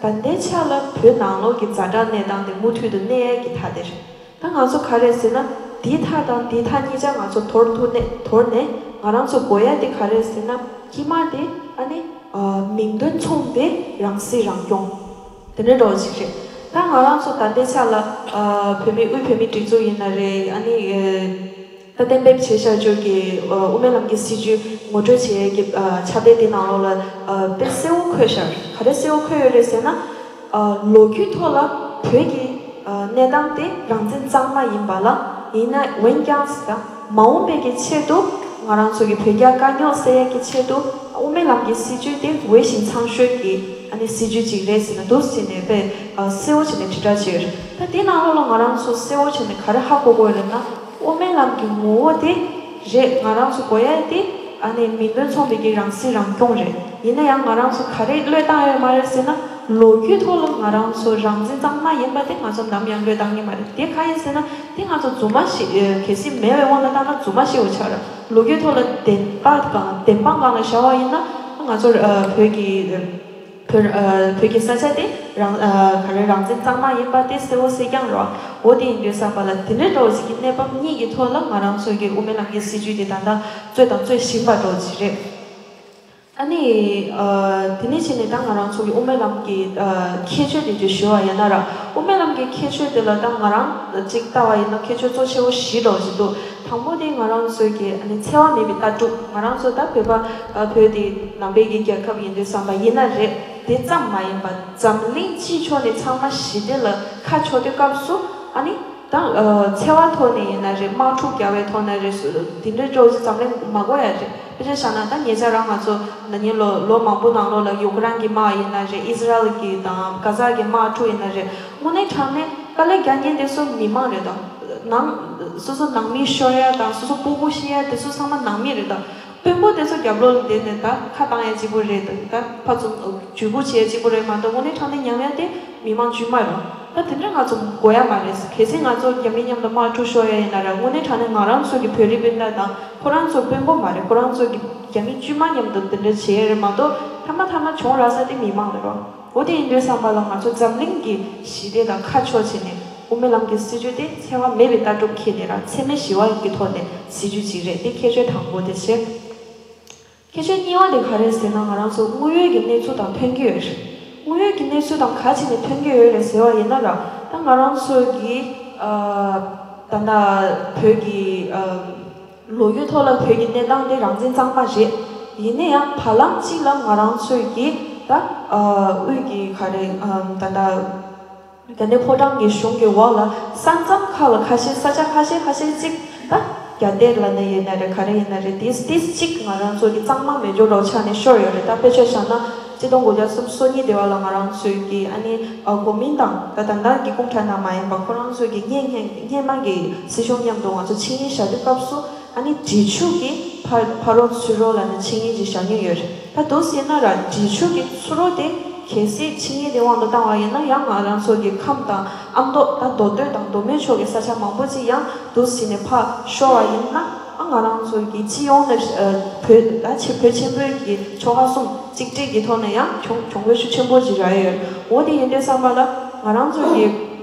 ད་ལྟའི་ཆ་ལ་བོད་ནང་ལོགས་ཀྱི་ཛ་དྲག་གནས་སྟངས་དེ་མུ་མཐུད་དུ་གནས་ཡས་ཀྱི་མཐའ་དེ་རེད། ད་ང་ཚོ་ག་རེ་ཟེར་ན། འདིའི་མཐའ་དང་འདིའི་མཐའ་གཉིས་ཆ་ང་ཚོ་དོར་ཐུབ་ནས། དོར་ནས་ང་རང་ཚོ་དགོས་ཡ་དེ་ག་རེ་ཟེར་ན། དཀྱིལ་མ་དེ། ཨ་ནི། ཨ། མིང་དོན་མཚུངས་པའི་རང་སྲིད་རང་སྐྱོང་། དེ་འདྲ་འདྲ་བོ་ཅིག་རེད། ད་ང་རང་ཚོ་ད་ལྟའི་ཆ་ལ། ཨ། བོད་མི། དབུས་བོད་མིའི་སྒྲིག་འཛུགས་ཡིན་ན་རེད། ཨ་ནི། ཨ། ད་གཏན་འབེབས་བྱས་བཞག་ཆོག་གི། ཨ། དབུ་མའི་ལམ་གྱི་སྲིད་བྱུས་ངོ་སྤྲོད་བྱེད་ཡས་ཀྱི། ཨ། ཕྱག་དེབ་དེ་ནང་ལོགས་ལ། ཨ། དཔེ་གསལ་བོ་འཁོད་བཞག་ག་རེ་གསལ་བོ་འཁོད་ཡོད་རེད་ཟེར་ན། ཨ། ལོ་རྒྱུས་ཐོག་ལ་བོད་ཀྱི། ཨ། གནས་སྟངས་དེ་རང་བཙན་གཙང་མ་ཡིན་པ་ལ། ཡིན་ན་འོན་ཀྱང་ཟེར། ད་མ་འོངས་པའི་གི་ཆེད་དུ་ང་རང་ཚོ་གི་བོད་རྒྱ་དཀའ་རྙོག་སེལ་ཡས་ཀྱི་ཆེད་དུ། དབུ་མའི་ལམ་གྱི་སྲིད་བྱུས་དེ་འོས་ཤིང་ཚང་ཤོས་ཀྱི། ཨ་ནི་སྲིད་བྱུས་ཅིག་རེད་ཟེར་ན་འདུག་ཟེར་ནས་དཔེ། ཨ། གསལ་བོ་བྱས་ནས་དྲིལ་བསྒྲགས་བྱས་ཡོད་རེད། ད་དེ་ནང་ལོགས་ལ་ང་རང་ཚོ་གསལ་བོ་བྱས་ནས་ག་རེ་ཧ་གོ་དགོས་རེད་ན། དབུ་མའི་ལམ་གྱི་ངོ་བོ་དེ་རེད། ང་རང་ཚོ་དགོས་ཡ་དེ། ཨ་ནི་མིང་དོན་མཚུངས་པའི་གི་རང་སྲིད་རང་སྐྱོང་རེད། ཡིན་ན་ཡང་ང་རང་ཚོ་ག་རེ་བློས་བཏང་ཡོད་མ་རེད་ཟེར་ན། ལོ་རྒྱུས་ཐོག་ལ་ང་རང་ཚོ་རང་བཙན་གཙང་མ་ཡིན་པ་དེ་ང་ཚོ་ནམ་ཡང་བློས་བཏང་གི་མ་རེད། དེ་གང་ཡིན་ཟེར་ན། དེ་ང་ཚོ་རྫུན་མ་ཞིག་ཨེ། གལ་སྲིད་མེད་པའི་དབང་དུ་བཏང་ན་རྫུན་མ་ཞིག་འོ་ཆགས་རེད། ལོ་རྒྱུས་ཐོག་ལ་བདེན་པ་གང་། བདེན་དཔང་གང་ལ་བཞག་པ་ཡིན་ན། ང་ཚོ་ཨ། བོད་ཀྱི་བོད་ཨ། བོད་ཀྱི་ས་ཆ་དེ་རང་ཨ། ག་རེ་རང་བཙན་གཙང་མ་ཡིན་པ་དེ་གསལ་བོ་གསལ་རྐྱང་རེད་བ། འོ་དེ་ཡིན་དུས་ཙམ་པ་ལ་དེ་འདྲའི་འདྲ་བོ་ཞིག་གི་གནས་བབ་གཉིས་ཀྱི་ཐོག་ལ་ང་རང་ཚོ་གི་དབུ་མའི་ལམ་གྱི་སྲིད་བྱུས་དེ་ད་ལྟ་རྩོད་དང་རྩོད་བཞིན་པ་འདྲ་བོ་ཞིག་རེད། ཨ་ནི་ཨ། དེ་ནས་བྱས་ནས་ད་ང་རང་ཚོ་གི་དབུ་མའི་ལམ་གྱི་ཨ། ཁྱད་ཆོས་དེ་ཚོ་ཞུ་བ་ཡིན་ན་ར། དབུ་མའི་ལམ་གྱི་ཁྱད་ཆོས་དེ་ལ་ད་ང་རང་ཅིག་ལྟ་བ་ཡིན་ན་ཁྱད་ཆོས་གཙོ་ཆེ་བོ་བཞི་འདྲ་བོ་ཞིག་འདུག་དང་པོ་དེ་ང་རང་ཚོའི་གི་ཨ་ནི་འཚེ་བ་མེད་པའི་ལྟ་གྲུབ། ང་རང་ཚོ་ད་བོད་པ་ཨ། བོད་དེ་ནང་པའི་གི་རྒྱལ་ཁབ་ཡིན་དུས་ཙམ་པ་ཡིན་ན་རེད། དེ་ཙམ་མ་ཡིན་པ་འཛམ་གླིང་སྤྱི་ཕྱོགས་ནས་ཚང་མ་ཞི་བདེ་ལ་ཁ་ཕྱོགས་དུས་སྐབས་སུ། ཨ་ནི་ད་ཨ། འཚེ་བ་ཐོག་ནས་ཡིན་ན་རེད། དམག་འཁྲུག་རྒྱག་པའི་ཐོག་ནས་རེད། དེ་འདྲའི་འདྲ་བོ་ཞིག་འཛམ་གླིང་མ་གོ་ཡ་རེད། དཔེ་ཆ་བཞག་ན་ད་ཉེ་ཆར་རང་ང་ཚོ་ན་ནིང་ལོ་ལོ་མང་པོ་ནང་ལོགས་ལ་ཡུ་ཀེ་རན་གྱི་དམག་ཡིན་ན་རེད། ཨི་ཟི་རལ་གྱི་དང་གྷ་ཛ་གི་དམག་འཁྲུག་ཡིན་ན་རེད། དངོས་གནས་དྲང་གནས་དཀའ་ལས་རྒྱག་མཁན་དེ་ཚོ་མི་མང་རེད་དོ། ནང་སོ་སོ་ནང་མི་ཤོར་ཡ་དང་སོ་སོ་སྤུ་གུ་ཤི་ཡ་དེ་ཚོ་ཚང་མ་ནང་མི་རེད་དོ། དཔོན་པོ་དེ་ཚོ་རྒྱབ་ལོགས་ལ་བསྡད་ནས་ད་ཁ་བཏང་ཡ་གཅིག་པོ་རེད། ད་ད་ཕར་ཚུར་འཇུས་པོ་བྱེད་ཡ་གཅིག་པོ་རེད་མ་གཏོགས། དངོས་གནས་དྲང་གནས་ཉམས་ཡ་དེ་མི་མང་དཀྱུས་མ་རེད། ད་དེ་འདྲ་ང་ཚོ་དགོས་ཡ་མ་རེད། གལ་སྲིད་ང་ཚོ་རྒྱ་མི་མཉམ་དུ་དམག་འཁྲུག་ཤོར་ཡ་ཡིན་ན་ར། དངོས་གནས་དྲང་གནས་ང་རང་ཚོ་གི་བོད་རིགས་སྤུན་ཟླ་དང་ཁོ་རང་ཚོ་དཔོན་པོ་མ་རེད། ཁོ་རང་ཚོ་གི་རྒྱ་མི་དཀྱུས་མ་མཉམ་དུ་དེ་འདྲ་བྱེད་ཡ་རེད་མ་གཏོགས། མཐའ་མ་མཐའ་མ་གྱོང་རག་ས་དེ་མི་མང་ལ་རོ། འོ་དེ་ཡིན་དུས་ཙམ་པ་ལ་ང་ཚོ་འཛམ་གླིང་གི་ཞི་བདེ་དང་ཁ་ཕྱོགས་བྱས་ནས་དབུ་མའི་ལམ་གྱི་སྲིད་བྱུས་དེ་འཚེ་བ་མེད་པའི་ལྟ་གྲུབ་འཁྱེར་ནས་ར། འཚེ་མེད་ཞི་བ་གི་ཐོག་ནས་སྲིད་བྱུས་ཅིག་རེད། དེ་ཁྱད་ཆོས་དང་པོ་དེ་བྱས། ཁྱད་ཆོས་གཉིས་པ་དེ་ག་རེད་ཟེར་ན། ང་རང་ཚོ་དངོས་ཡོད་ཀྱི་གནས་ཚུལ་དང་མཐུན་གྱི་ཡོད་རེད། དངོས་ཡོད་ཀྱི་གནས་ཚུལ་དང་ག་བྱས་ནས་མཐུན་གྱི་ཡོད་རེད་ཟེར་བ་ཡིན་ན་ར། ད་ང་རང་ཚོ་གི་ཨ་ད་ལྟ་བོད་ཀྱི་ཨ་ལོ་རྒྱུས་ཐོག་ལ་བོད་ཀྱི་གནས་སྟངས་དེ་རང་བཙན་གཙང་མ་རེད། ཡིན་ན་ཡང་བར་ལམ་གཅིག་ལ་ང་རང་ཚོས་ཀྱི་ད་ཨ་དབུས་ཀྱི་ག་རེ་ཨ་ད་ལྟ་དེ་ནས་ཕོ་བྲང་གི་གཞུང་གི་འོག་ལ་ས་མཚམས་ཁག་ལ་ཁ་ཤས། ས་ཆ་ཁ་ཤས་ཁ་ཤས་གཅིག་ད་རྒྱ་སྡེ་ལབ་ན་ཡིན་ན་རེད། ག་རེ་ཡིན་ན་རེད། ཏིས་ཏིས་གཅིག་ང་རང་ཚོ་གི་གཙང་མ་མེད་འཇོག་འདྲ་བོ་ཆགས་ནས་ཤོར་ཡོད་རེད། ད་དཔེ་ཆ་བཞག་ན་ཆིག་སྟོང་དགུ་བརྒྱ་སུམ་ཅུ་སོ་གཉིས་དེ་བ་ལ་ང་རང་ཚོའི་གི་ཨ་ནི་ཨ་གོ་མིན་ཏང་ད་ད་ལྟ་གི་སྐུ་ཕྲེང་ནང་མ་ཡིན་པ་ཁོ་རང་ཚོའི་གི་སྔོན་སྔོན་སྔོན་མ་གི་སྲིད་གཞུང་མཉམ་དུ་ང་ཚོ་ཆིངས་ཡིག་བཞག་དུས་སྐབས་སུ། ཨ་ནི་འབྲི་ཆུ་གི་ཕ་ཕ་རོལ་ཚུར་རོལ་ལ་ནི་ཆིངས་ཡིག་ཅིག་བཞག་མྱོང་ཡོད་རེད། ད་འདུག་ཟེར་ན་ར་འབྲི་ཆུ་གི་ཚུར་རོལ་དེ་གལ་སྲིད་ཆིངས་ཡིག་དེ་དབང་དུ་བཏང་བ་ཡིན་ན། ཡང་ང་རང་ཚོ་གི་ཁམས་དང་ཨ་མདོ་ད་མདོ་སྟོད་དང་མདོ་སྨད་ཕྱོགས་ཀྱི་ས་ཆ་མང་པོ་ཅིག་ཡང་འདུག་ཟེར་ནས་ཕར་ཤོར་བ་ཡིན་ན། ཨ་ང་རང་ཚོ་གི་སྤྱི་ཡོངས་ནས་ཨ་བོད་ད་ཆེ་བོད་ཆེན་པོའི་གི་ཆོལ་ཁ་གསུམ་གཅིག་སྒྲིལ་གྱི་ཐོག་ནས་ཡང་གྱོང་གྱོང་གུད་ཤུགས་ཆེན་པོ་ཅིག་རག་ཡོད། འོ་དེ་ཡིན་དུས་ཙམ་པ་ལ་ང་རང་ཚོ་གི་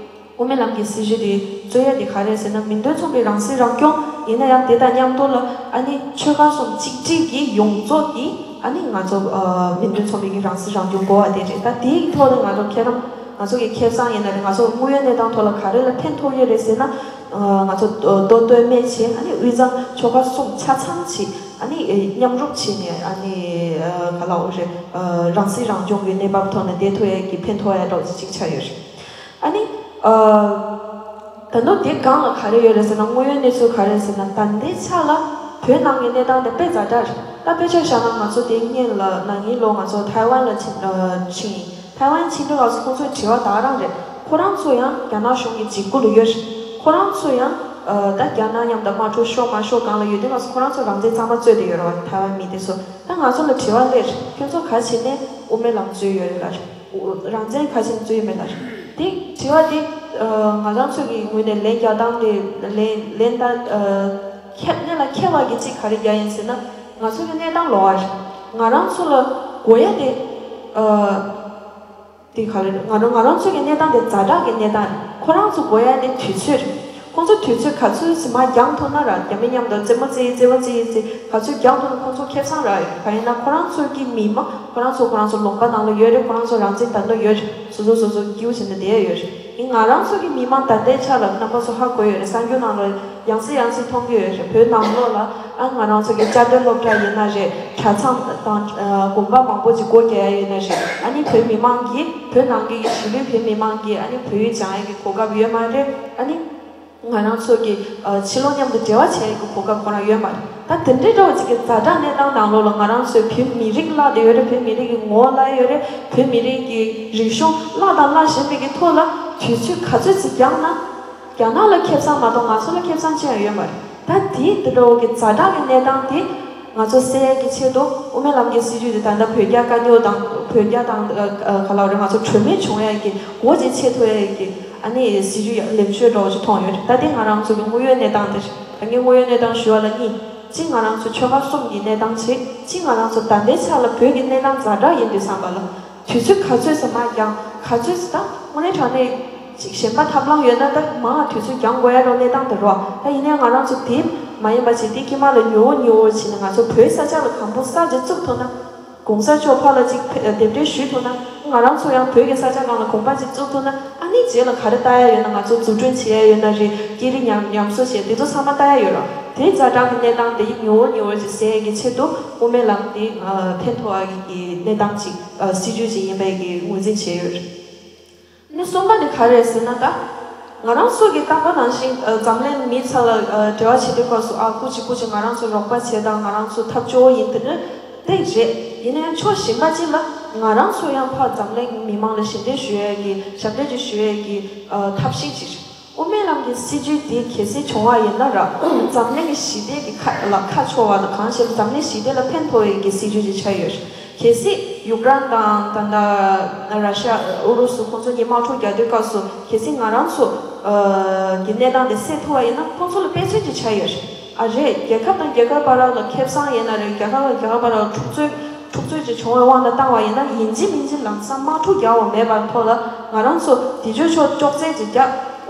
དབུ་མའི་ལམ་གྱི་སྲིད་བྱུས་དེ་རྩོད་ཡ་དེ་ག་རེ་ཟེར་ན། མི་འདོད་མཚུངས་པའི་རང་སྲིད་རང་སྐྱོང་། ཡིན་ན་ཡང་དེ་དང་མཉམ་དུ་ལ་ཨ་ནི་ཆོལ་ཁ་གསུམ་གཅིག་སྒྲིལ་གྱི་ཡོངས་རྫོགས་ཀྱི་ཨ་ནི་ང་ཚོ་ཨ་མི་འདོད་མཚུངས་པའི་གི་རང་སྲིད་རང་སྐྱོང་དགོས་པ་དེ་རེད། ད་དེའི་ཐོག་ནས་ང་ཚོ་ཁྱེད་རང་ང་ཚོ་གི་ཁེ་བཟང་ཡིན་ན་རེད། ང་ཚོ་དངོས་ཡོད་གནས་སྟངས་ཐོག་ལ་ག་རེ་ལ་ཕན་ཐོགས་ཡོད་རེད་ཟེར་ན། ཨ་ང་ཚོ་མདོ་སྟོད་སྨད་བྱས་ཨ་ནི་དབུས་གཙང་ཆོལ་ཁ་གསུམ་ཆ་ཚང་ཅིག་ཨ་ནི་མཉམ་རུབ་བྱས་ནས་ཨ་ནི་ཨ་ག་ལ་འོ་རེད། ཨ་རང་སྲིད་རང་སྐྱོང་གི་གནས་བབ་ཐོག་ནས་བསྡད་ཐུབ་ཡ་གི་ཕན་ཐོགས་ཡ་འདྲ་བོ་ཅིག་ཆགས་ཡོད་རེད། ཨ་ནི། ཨ། ད་ནོ་དེ་སྒང་ལ་ག་རེ་ཡོད་རེད་ཟེར་ན། དངོས་ཡོད་གནས་ཚུལ་ག་རེ་རེད་ཟེར་ན། ད་ལྟའི་ཆ་ལ་བོད་ནང་གི་གནས་སྟངས་དེ་དཔེ་ཛ་དྲག་རེད། ད་དཔེ་ཆ་བཞག་ན་ང་ཚོ་དེ་སྔོན་ལ་ན་ནིང་ལོ་ང་ཚོ་ཐའེ་ཝན་ལ་ཕྱིན་ཨ་ཕྱིན་ཡིན། ཐའེ་ཝན་ཕྱིན་དུས་སྐབས་སུ་ཁོང་ཚོའི་དྲི་བ་ད་ག་རང་རེད། ཁོ་རང་ཚོ་ཡང་རྒྱ་ནག་གཞུང་གི་འཇིགས་སྐུལ་ལ་ཡོད་རེད། ཁོ་རང་ཚོ་ཡང་ཨ་ད་རྒྱ་ནག་མཉམ་དུ་དམག་འཁྲུག་ཤོར་མ་ཤོར་སྒང་ལ་ཡོད་དུས་སྐབས་སུ་ཁོ་རང་ཚོ་རང་བཙན་གཙང་མ་རྩོད་བསྡད་ཡོད་རེད་བ། ཐའེ་ཝན་མི་དེ་ཚོ། ད་ང་ཚོ་ལ་དྲི་བ་སླེབས་རེད། ཁྱོད་ཚོ་ག་བྱས་ནས་དབུ་མའི་ལམ་རྩོད་ཡོད་རེད་ལབ་རེད། རང་བཙན་ག་བྱས་ནས་རྩོད་ཡོད་མེད་ལབ་རེད། དེ་དྲི་བ་དེ་ཨ་ང་རང་ཚོ་གི་ངོས་ནས་ལན་རྒྱག་སྟངས་དེ་ལན་ལན་ད་ཨ་ཁྱད་གནད་ལ་འཁེལ་བ་གི་གཅིག་ག་རེ་རྒྱག་ཡིན་ཟེར་ན། ང་ཚོ་གི་གནས་སྟངས་ལོགས་ཀ་རེད། ང་རང་ཚོ་ལ་དགོས་ཡ་དེ་ཨ་དེ་ག་རེ་རེད། ང་རང་ང་རང་ཚོ་གི་གནས་སྟངས་དེ་ཛ་དྲག་གི་གནས་སྟངས་རེད། ཁོ་རང་ཚོ་དགོས་ཡ་དེ་དུས་ཚོད་རེད། ཁོང་ཚོ་དུས་ཚོད་ག་ཚོད་ཙམ་མར་འགྱངས་ཐུབ་ན་ར། རྒྱ་མི་མཉམ་དུ་རྩེད་མོ་རྩེ་ཡི་རྩེད་མོ་རྩེ་ཡི་རྩེ་ག་ཚོད་འགྱངས་ཐུབ་ན་ཁོང་ཚོ་ཁེ་བཟང་རག་ཡོད། གང་ཡིན་ན་ཁོ་རང་ཚོ་གི་མི་མང་ཁོ་རང་ཚོ་ཁོ་རང་ཚོ་ལུང་པ་ནང་ལ་ཡོད་རེད། ཁོ་རང་ཚོ་རང་བཙན་ད་དུང་ཡོད་རེད། སོ་སོ་སོ་སོ་སྐྱིད་པོ་བྱས་ནས་བསྡད་ཡ་ཡོད་རེད། ཡིན་ང་རང་ཚོ་གི་མི་མང་ད་ལྟའི་ཆ་ལ་རྣམ་པ་ཚོ་ཧ་གོ་ཡོད་རེད། གསར་འགྱུར་ནང་ལ་ཡང་སེ་ཡང་སེ་མཐོང་གི་ཡོད་རེད། བོད་ནང་ལོགས་ལ་ཨ་ང་རང་ཚོ་གི་བཅའ་སྡོད་སློབ་གྲྭ་ཡིན་ན་རེད། གྲྭ་ཚང་དང་ཨ་དགོན་པ་མང་པོ་ཅིག་སྒོ་རྒྱག་ཡ་ཡིན་ན་རེད། ཨ་ནི་བོད་མི་མང་གིས་བོད་ནང་གི་གཞིས་ལུས་བོད་མི་མང་གིས་ཨ་ནི་བོད་ཡིག་སྦྱང་ཡ་གི་གོ་སྐབས་ཡོད་མ་རེད། ཨ་ནི། ང་རང་ཚོ་གི་ཨ་ཕྱི་ལོགས་མཉམ་དུ་འབྲེལ་བ་བྱེད་ཡག་གི་གོ་སྐབས་ཁོ་རང་ཡོད་མ་རེད། ད་དེ་འདྲའི་འདྲ་བོ་ཅིག་གི་ཛ་དྲག་གནས་སྟངས་ནང་ལོགས་ལ་ང་རང་ཚོས་བོད་མི་རིགས་བརླག་བསྡད་ཡོད་རེད། བོད་མི་རིགས་ཀྱི་ངོ་བོ་བརླག་ཡོད་རེད། བོད་མི་རིགས་ཀྱི་རིག་གཞུང་བརླག་དང་བརླག་བཞིན་པའི་གི་ཐོག་ལ་དུས་ཚོད་ག་ཚོད་ཅིག་འགྱངས་ན་རྒྱ་ནག་ལ་ཁེ་བཟང་མ་གཏོགས་ང་ཚོ་ལ་ཁེ་བཟང་ཅི་ཡང་ཡོད་མ་རེད། ད་དེའི་དེ་འདྲ་བོ་གི་ཛ་དྲག་གི་གནས་སྟངས་དེ་ང་ཚོ་སེལ་ཡག་གི་ཆེད་དུ་དབུ་མའི་ལམ་གྱི་སྲིད་བྱུས་དེ་ད་ལྟ་བོད་རྒྱ་དཀའ་རྙོག་དང་བོད་རྒྱ་དང་ཨ་ཨ་ག་ལབ་རེད། ང་ཚོ་གྲོས་མོལ་བྱུང་ཡག་གི་སྒོ་ཅིག་ཕྱེ་ཐུབ་ཡག་གི་ཨ་ནི་སྲིད་བྱུས་ལེགས་ཤོས་འདྲ་བོ་ཅིག་མཐོང་ཡོད་རེད། ད་དེ་ང་རང་ཚོ་གི་དངོས་ཡོད་གནས་སྟངས་དེ་རེད། ད་ངས་དངོས་ཡོད་གནས་སྟངས་ཞུ་བ་ལ་གཉིས། གཅིག་ང་རང་ཚོ་ཆོལ་ཁ་གསུམ་གྱི་གནས་སྟངས་བྱེད། གཅིག་ང་རང་ཚོ་ད་ལྟའི་ཆ་ལ་བོད་ཀྱི་གནས་སྟངས་ཛ་དྲག་ཡིན་དུས་ཙམ་པ་ལ་དུས་ཚོད་ག་ཚོད་ཙམ་མར་འགྱངས། ག་ཚོད་ཙམ་ད་དངོས་གནས་དྲང་གནས་ཅིག་གཞན་པ་ཐབས་ལམ་ཡོད་ན་ད་མང་ང་དུས་ཚོད་འགྱངས་དགོས་ཡ་འདྲ་བོ་གནས་སྟངས་དེ་རེད་བ། ད་ཡིན་ནའི་ང་རང་ཚོ་དེ་མ་ཡིན་པ་བྱས་ཏེ་དཀྱིལ་མ་ལ་ཉུང་བོ་ཉུང་བོ་བྱས་ནས་ང་ཚོ་བོད་ས་ཆ་ལ་གང་པོ་གསར་ཅིག་བཙུགས་ཐུབ་ན། གོང་ས་མཆོག་ཕར་ལ་ཅིག་ཕེ་གདན་འདྲེན་ཞུས་ཐུབ་ན་ང་རང་ཚོ་ཡང་བོད་ཀྱི་ས་ཆ་སྒང་ལ་གོམ་པ་ཅིག་བཙུགས་ཐུབ་ན། ཨ་ནི་རྗེས་ལ་ག་རེ་ལྟ་ཡ་ཡོད་ན། ང་ཚོ་འཛུགས་སྐྲུན་བྱེད་ཡ་ཡོད་ན་རེད། སྐད་རིགས་ཉམས་ཉམས་གསོ་བྱེད་དེ་ཚོ་ཚང་མ་ལྟ་ཡ་ཡོད་ར། དེ་ཛ་དྲག་གི་གནས་སྟངས་དེ་ཉུང་བོ་ཉུང་བོ་ཅིག་སེལ་ཡ་གི་ཆེད་དུ་དབུ་མའི་ལམ་དེ་ཨ་ཕན་ཐོགས་ཡ་གི་གནས་སྟངས་ཅིག་ཨ་སྲིད་བྱུས་ཅིག་ཡིན་པའི་གི་ངོས་འཛིན་བྱས་ཡོད་རེད། ནི་གསུམ་པ་དེ་ག་རེ་རེད་ཟེར་ན། ད་ང་རང་ཚོ་གི་རྟག་པར་ནང་བཞིན་ཨ་འཛམ་གླིང་མི་ཚོ་ལ་ཨ་འབྲེལ་བ་བྱེད་དུས་སྐབས་སུ་ཨ་སྐུ་མཁྱེན་སྐུ་མཁྱེན་ང་རང་ཚོ་རོགས་པ་བྱེད་དང་། ང་རང་ཚོ་ཐབས་སྐྱོ་བོ་ཡིན། དེ་འདྲ་དེ་རེད། ཡིན་ན་ཡང་ཕྱོགས་གཞན་པ་གཅིག་ལ་ང་རང་ཚོ་ཡང་ཕར་འཛམ་གླིང་མི་མང་ལ་ཞབས་འདེགས་ཞུ་ཡས་ཀྱི་ཞབས་འདེགས་ཅིག་ཞུ་ཡས་ཀྱི་ཨ་ཐབས་ཤེས་ཅིག་རེད། དབུ་མའི་ལམ་གྱི་སྲིད་བྱུས་འདི་གལ་སྲིད་བྱུང་བ་ཡིན་ན་ར། འཛམ་གླིང་གི་ཞི་བདེ་གི་ཁ་ལ་ཁ་ཕྱོགས་པ་དང་། གང་ཞིག་འཛམ་གླིང་ཞི་བདེ་ལ་ཕན་ཐོགས་པའི་གི་སྲིད་བྱུས་ཅིག་ཆགས་ཡོད། གལ་སྲིད་ཡུཀ་རེན་དང་ད་ལྟ་ར་ཤ་ཨུ་རུ་སུ་ཁོང་ཚོ་གཉིས་དམག་འཁྲུག་རྒྱག་དུས་སྐབས་སུ། གལ་སྲིད་ང་རང་ཚོ་ཨ་གི་གནས་སྟངས་དེ་སེལ་ཐུབ་པ་ཡིན་ན། ཁོང་ཚོ་ལ་དཔེ་མཚོན་ཅིག་ཆགས་ཡོད། ཨ་རེད། རྒྱལ་ཁབ་དང་རྒྱལ་ཁབ་བར་ལ་ཁེ་བཟང་ཡིན་ན་རེད། རྒྱལ་ཁབ་དང་རྒྱལ་ཁབ་བར་ལ་འཁྲུག་རྩོད་འཁྲུག་རྩོད་ཅིག་བྱུང་བའི་དབང་དུ་བཏང་བ་ཡིན་ན། ཡིན་གཅིག་མིན་གཅིག་ལམ་སང་དམག་འཁྲུག་རྒྱག་པ་མེད་པར་ཐོག་ལ། ང་རང་ཚོ་དེ་ཚོའི་ཕྱོགས་ཅོག་ཙེ་ཅིག་རྒྱག་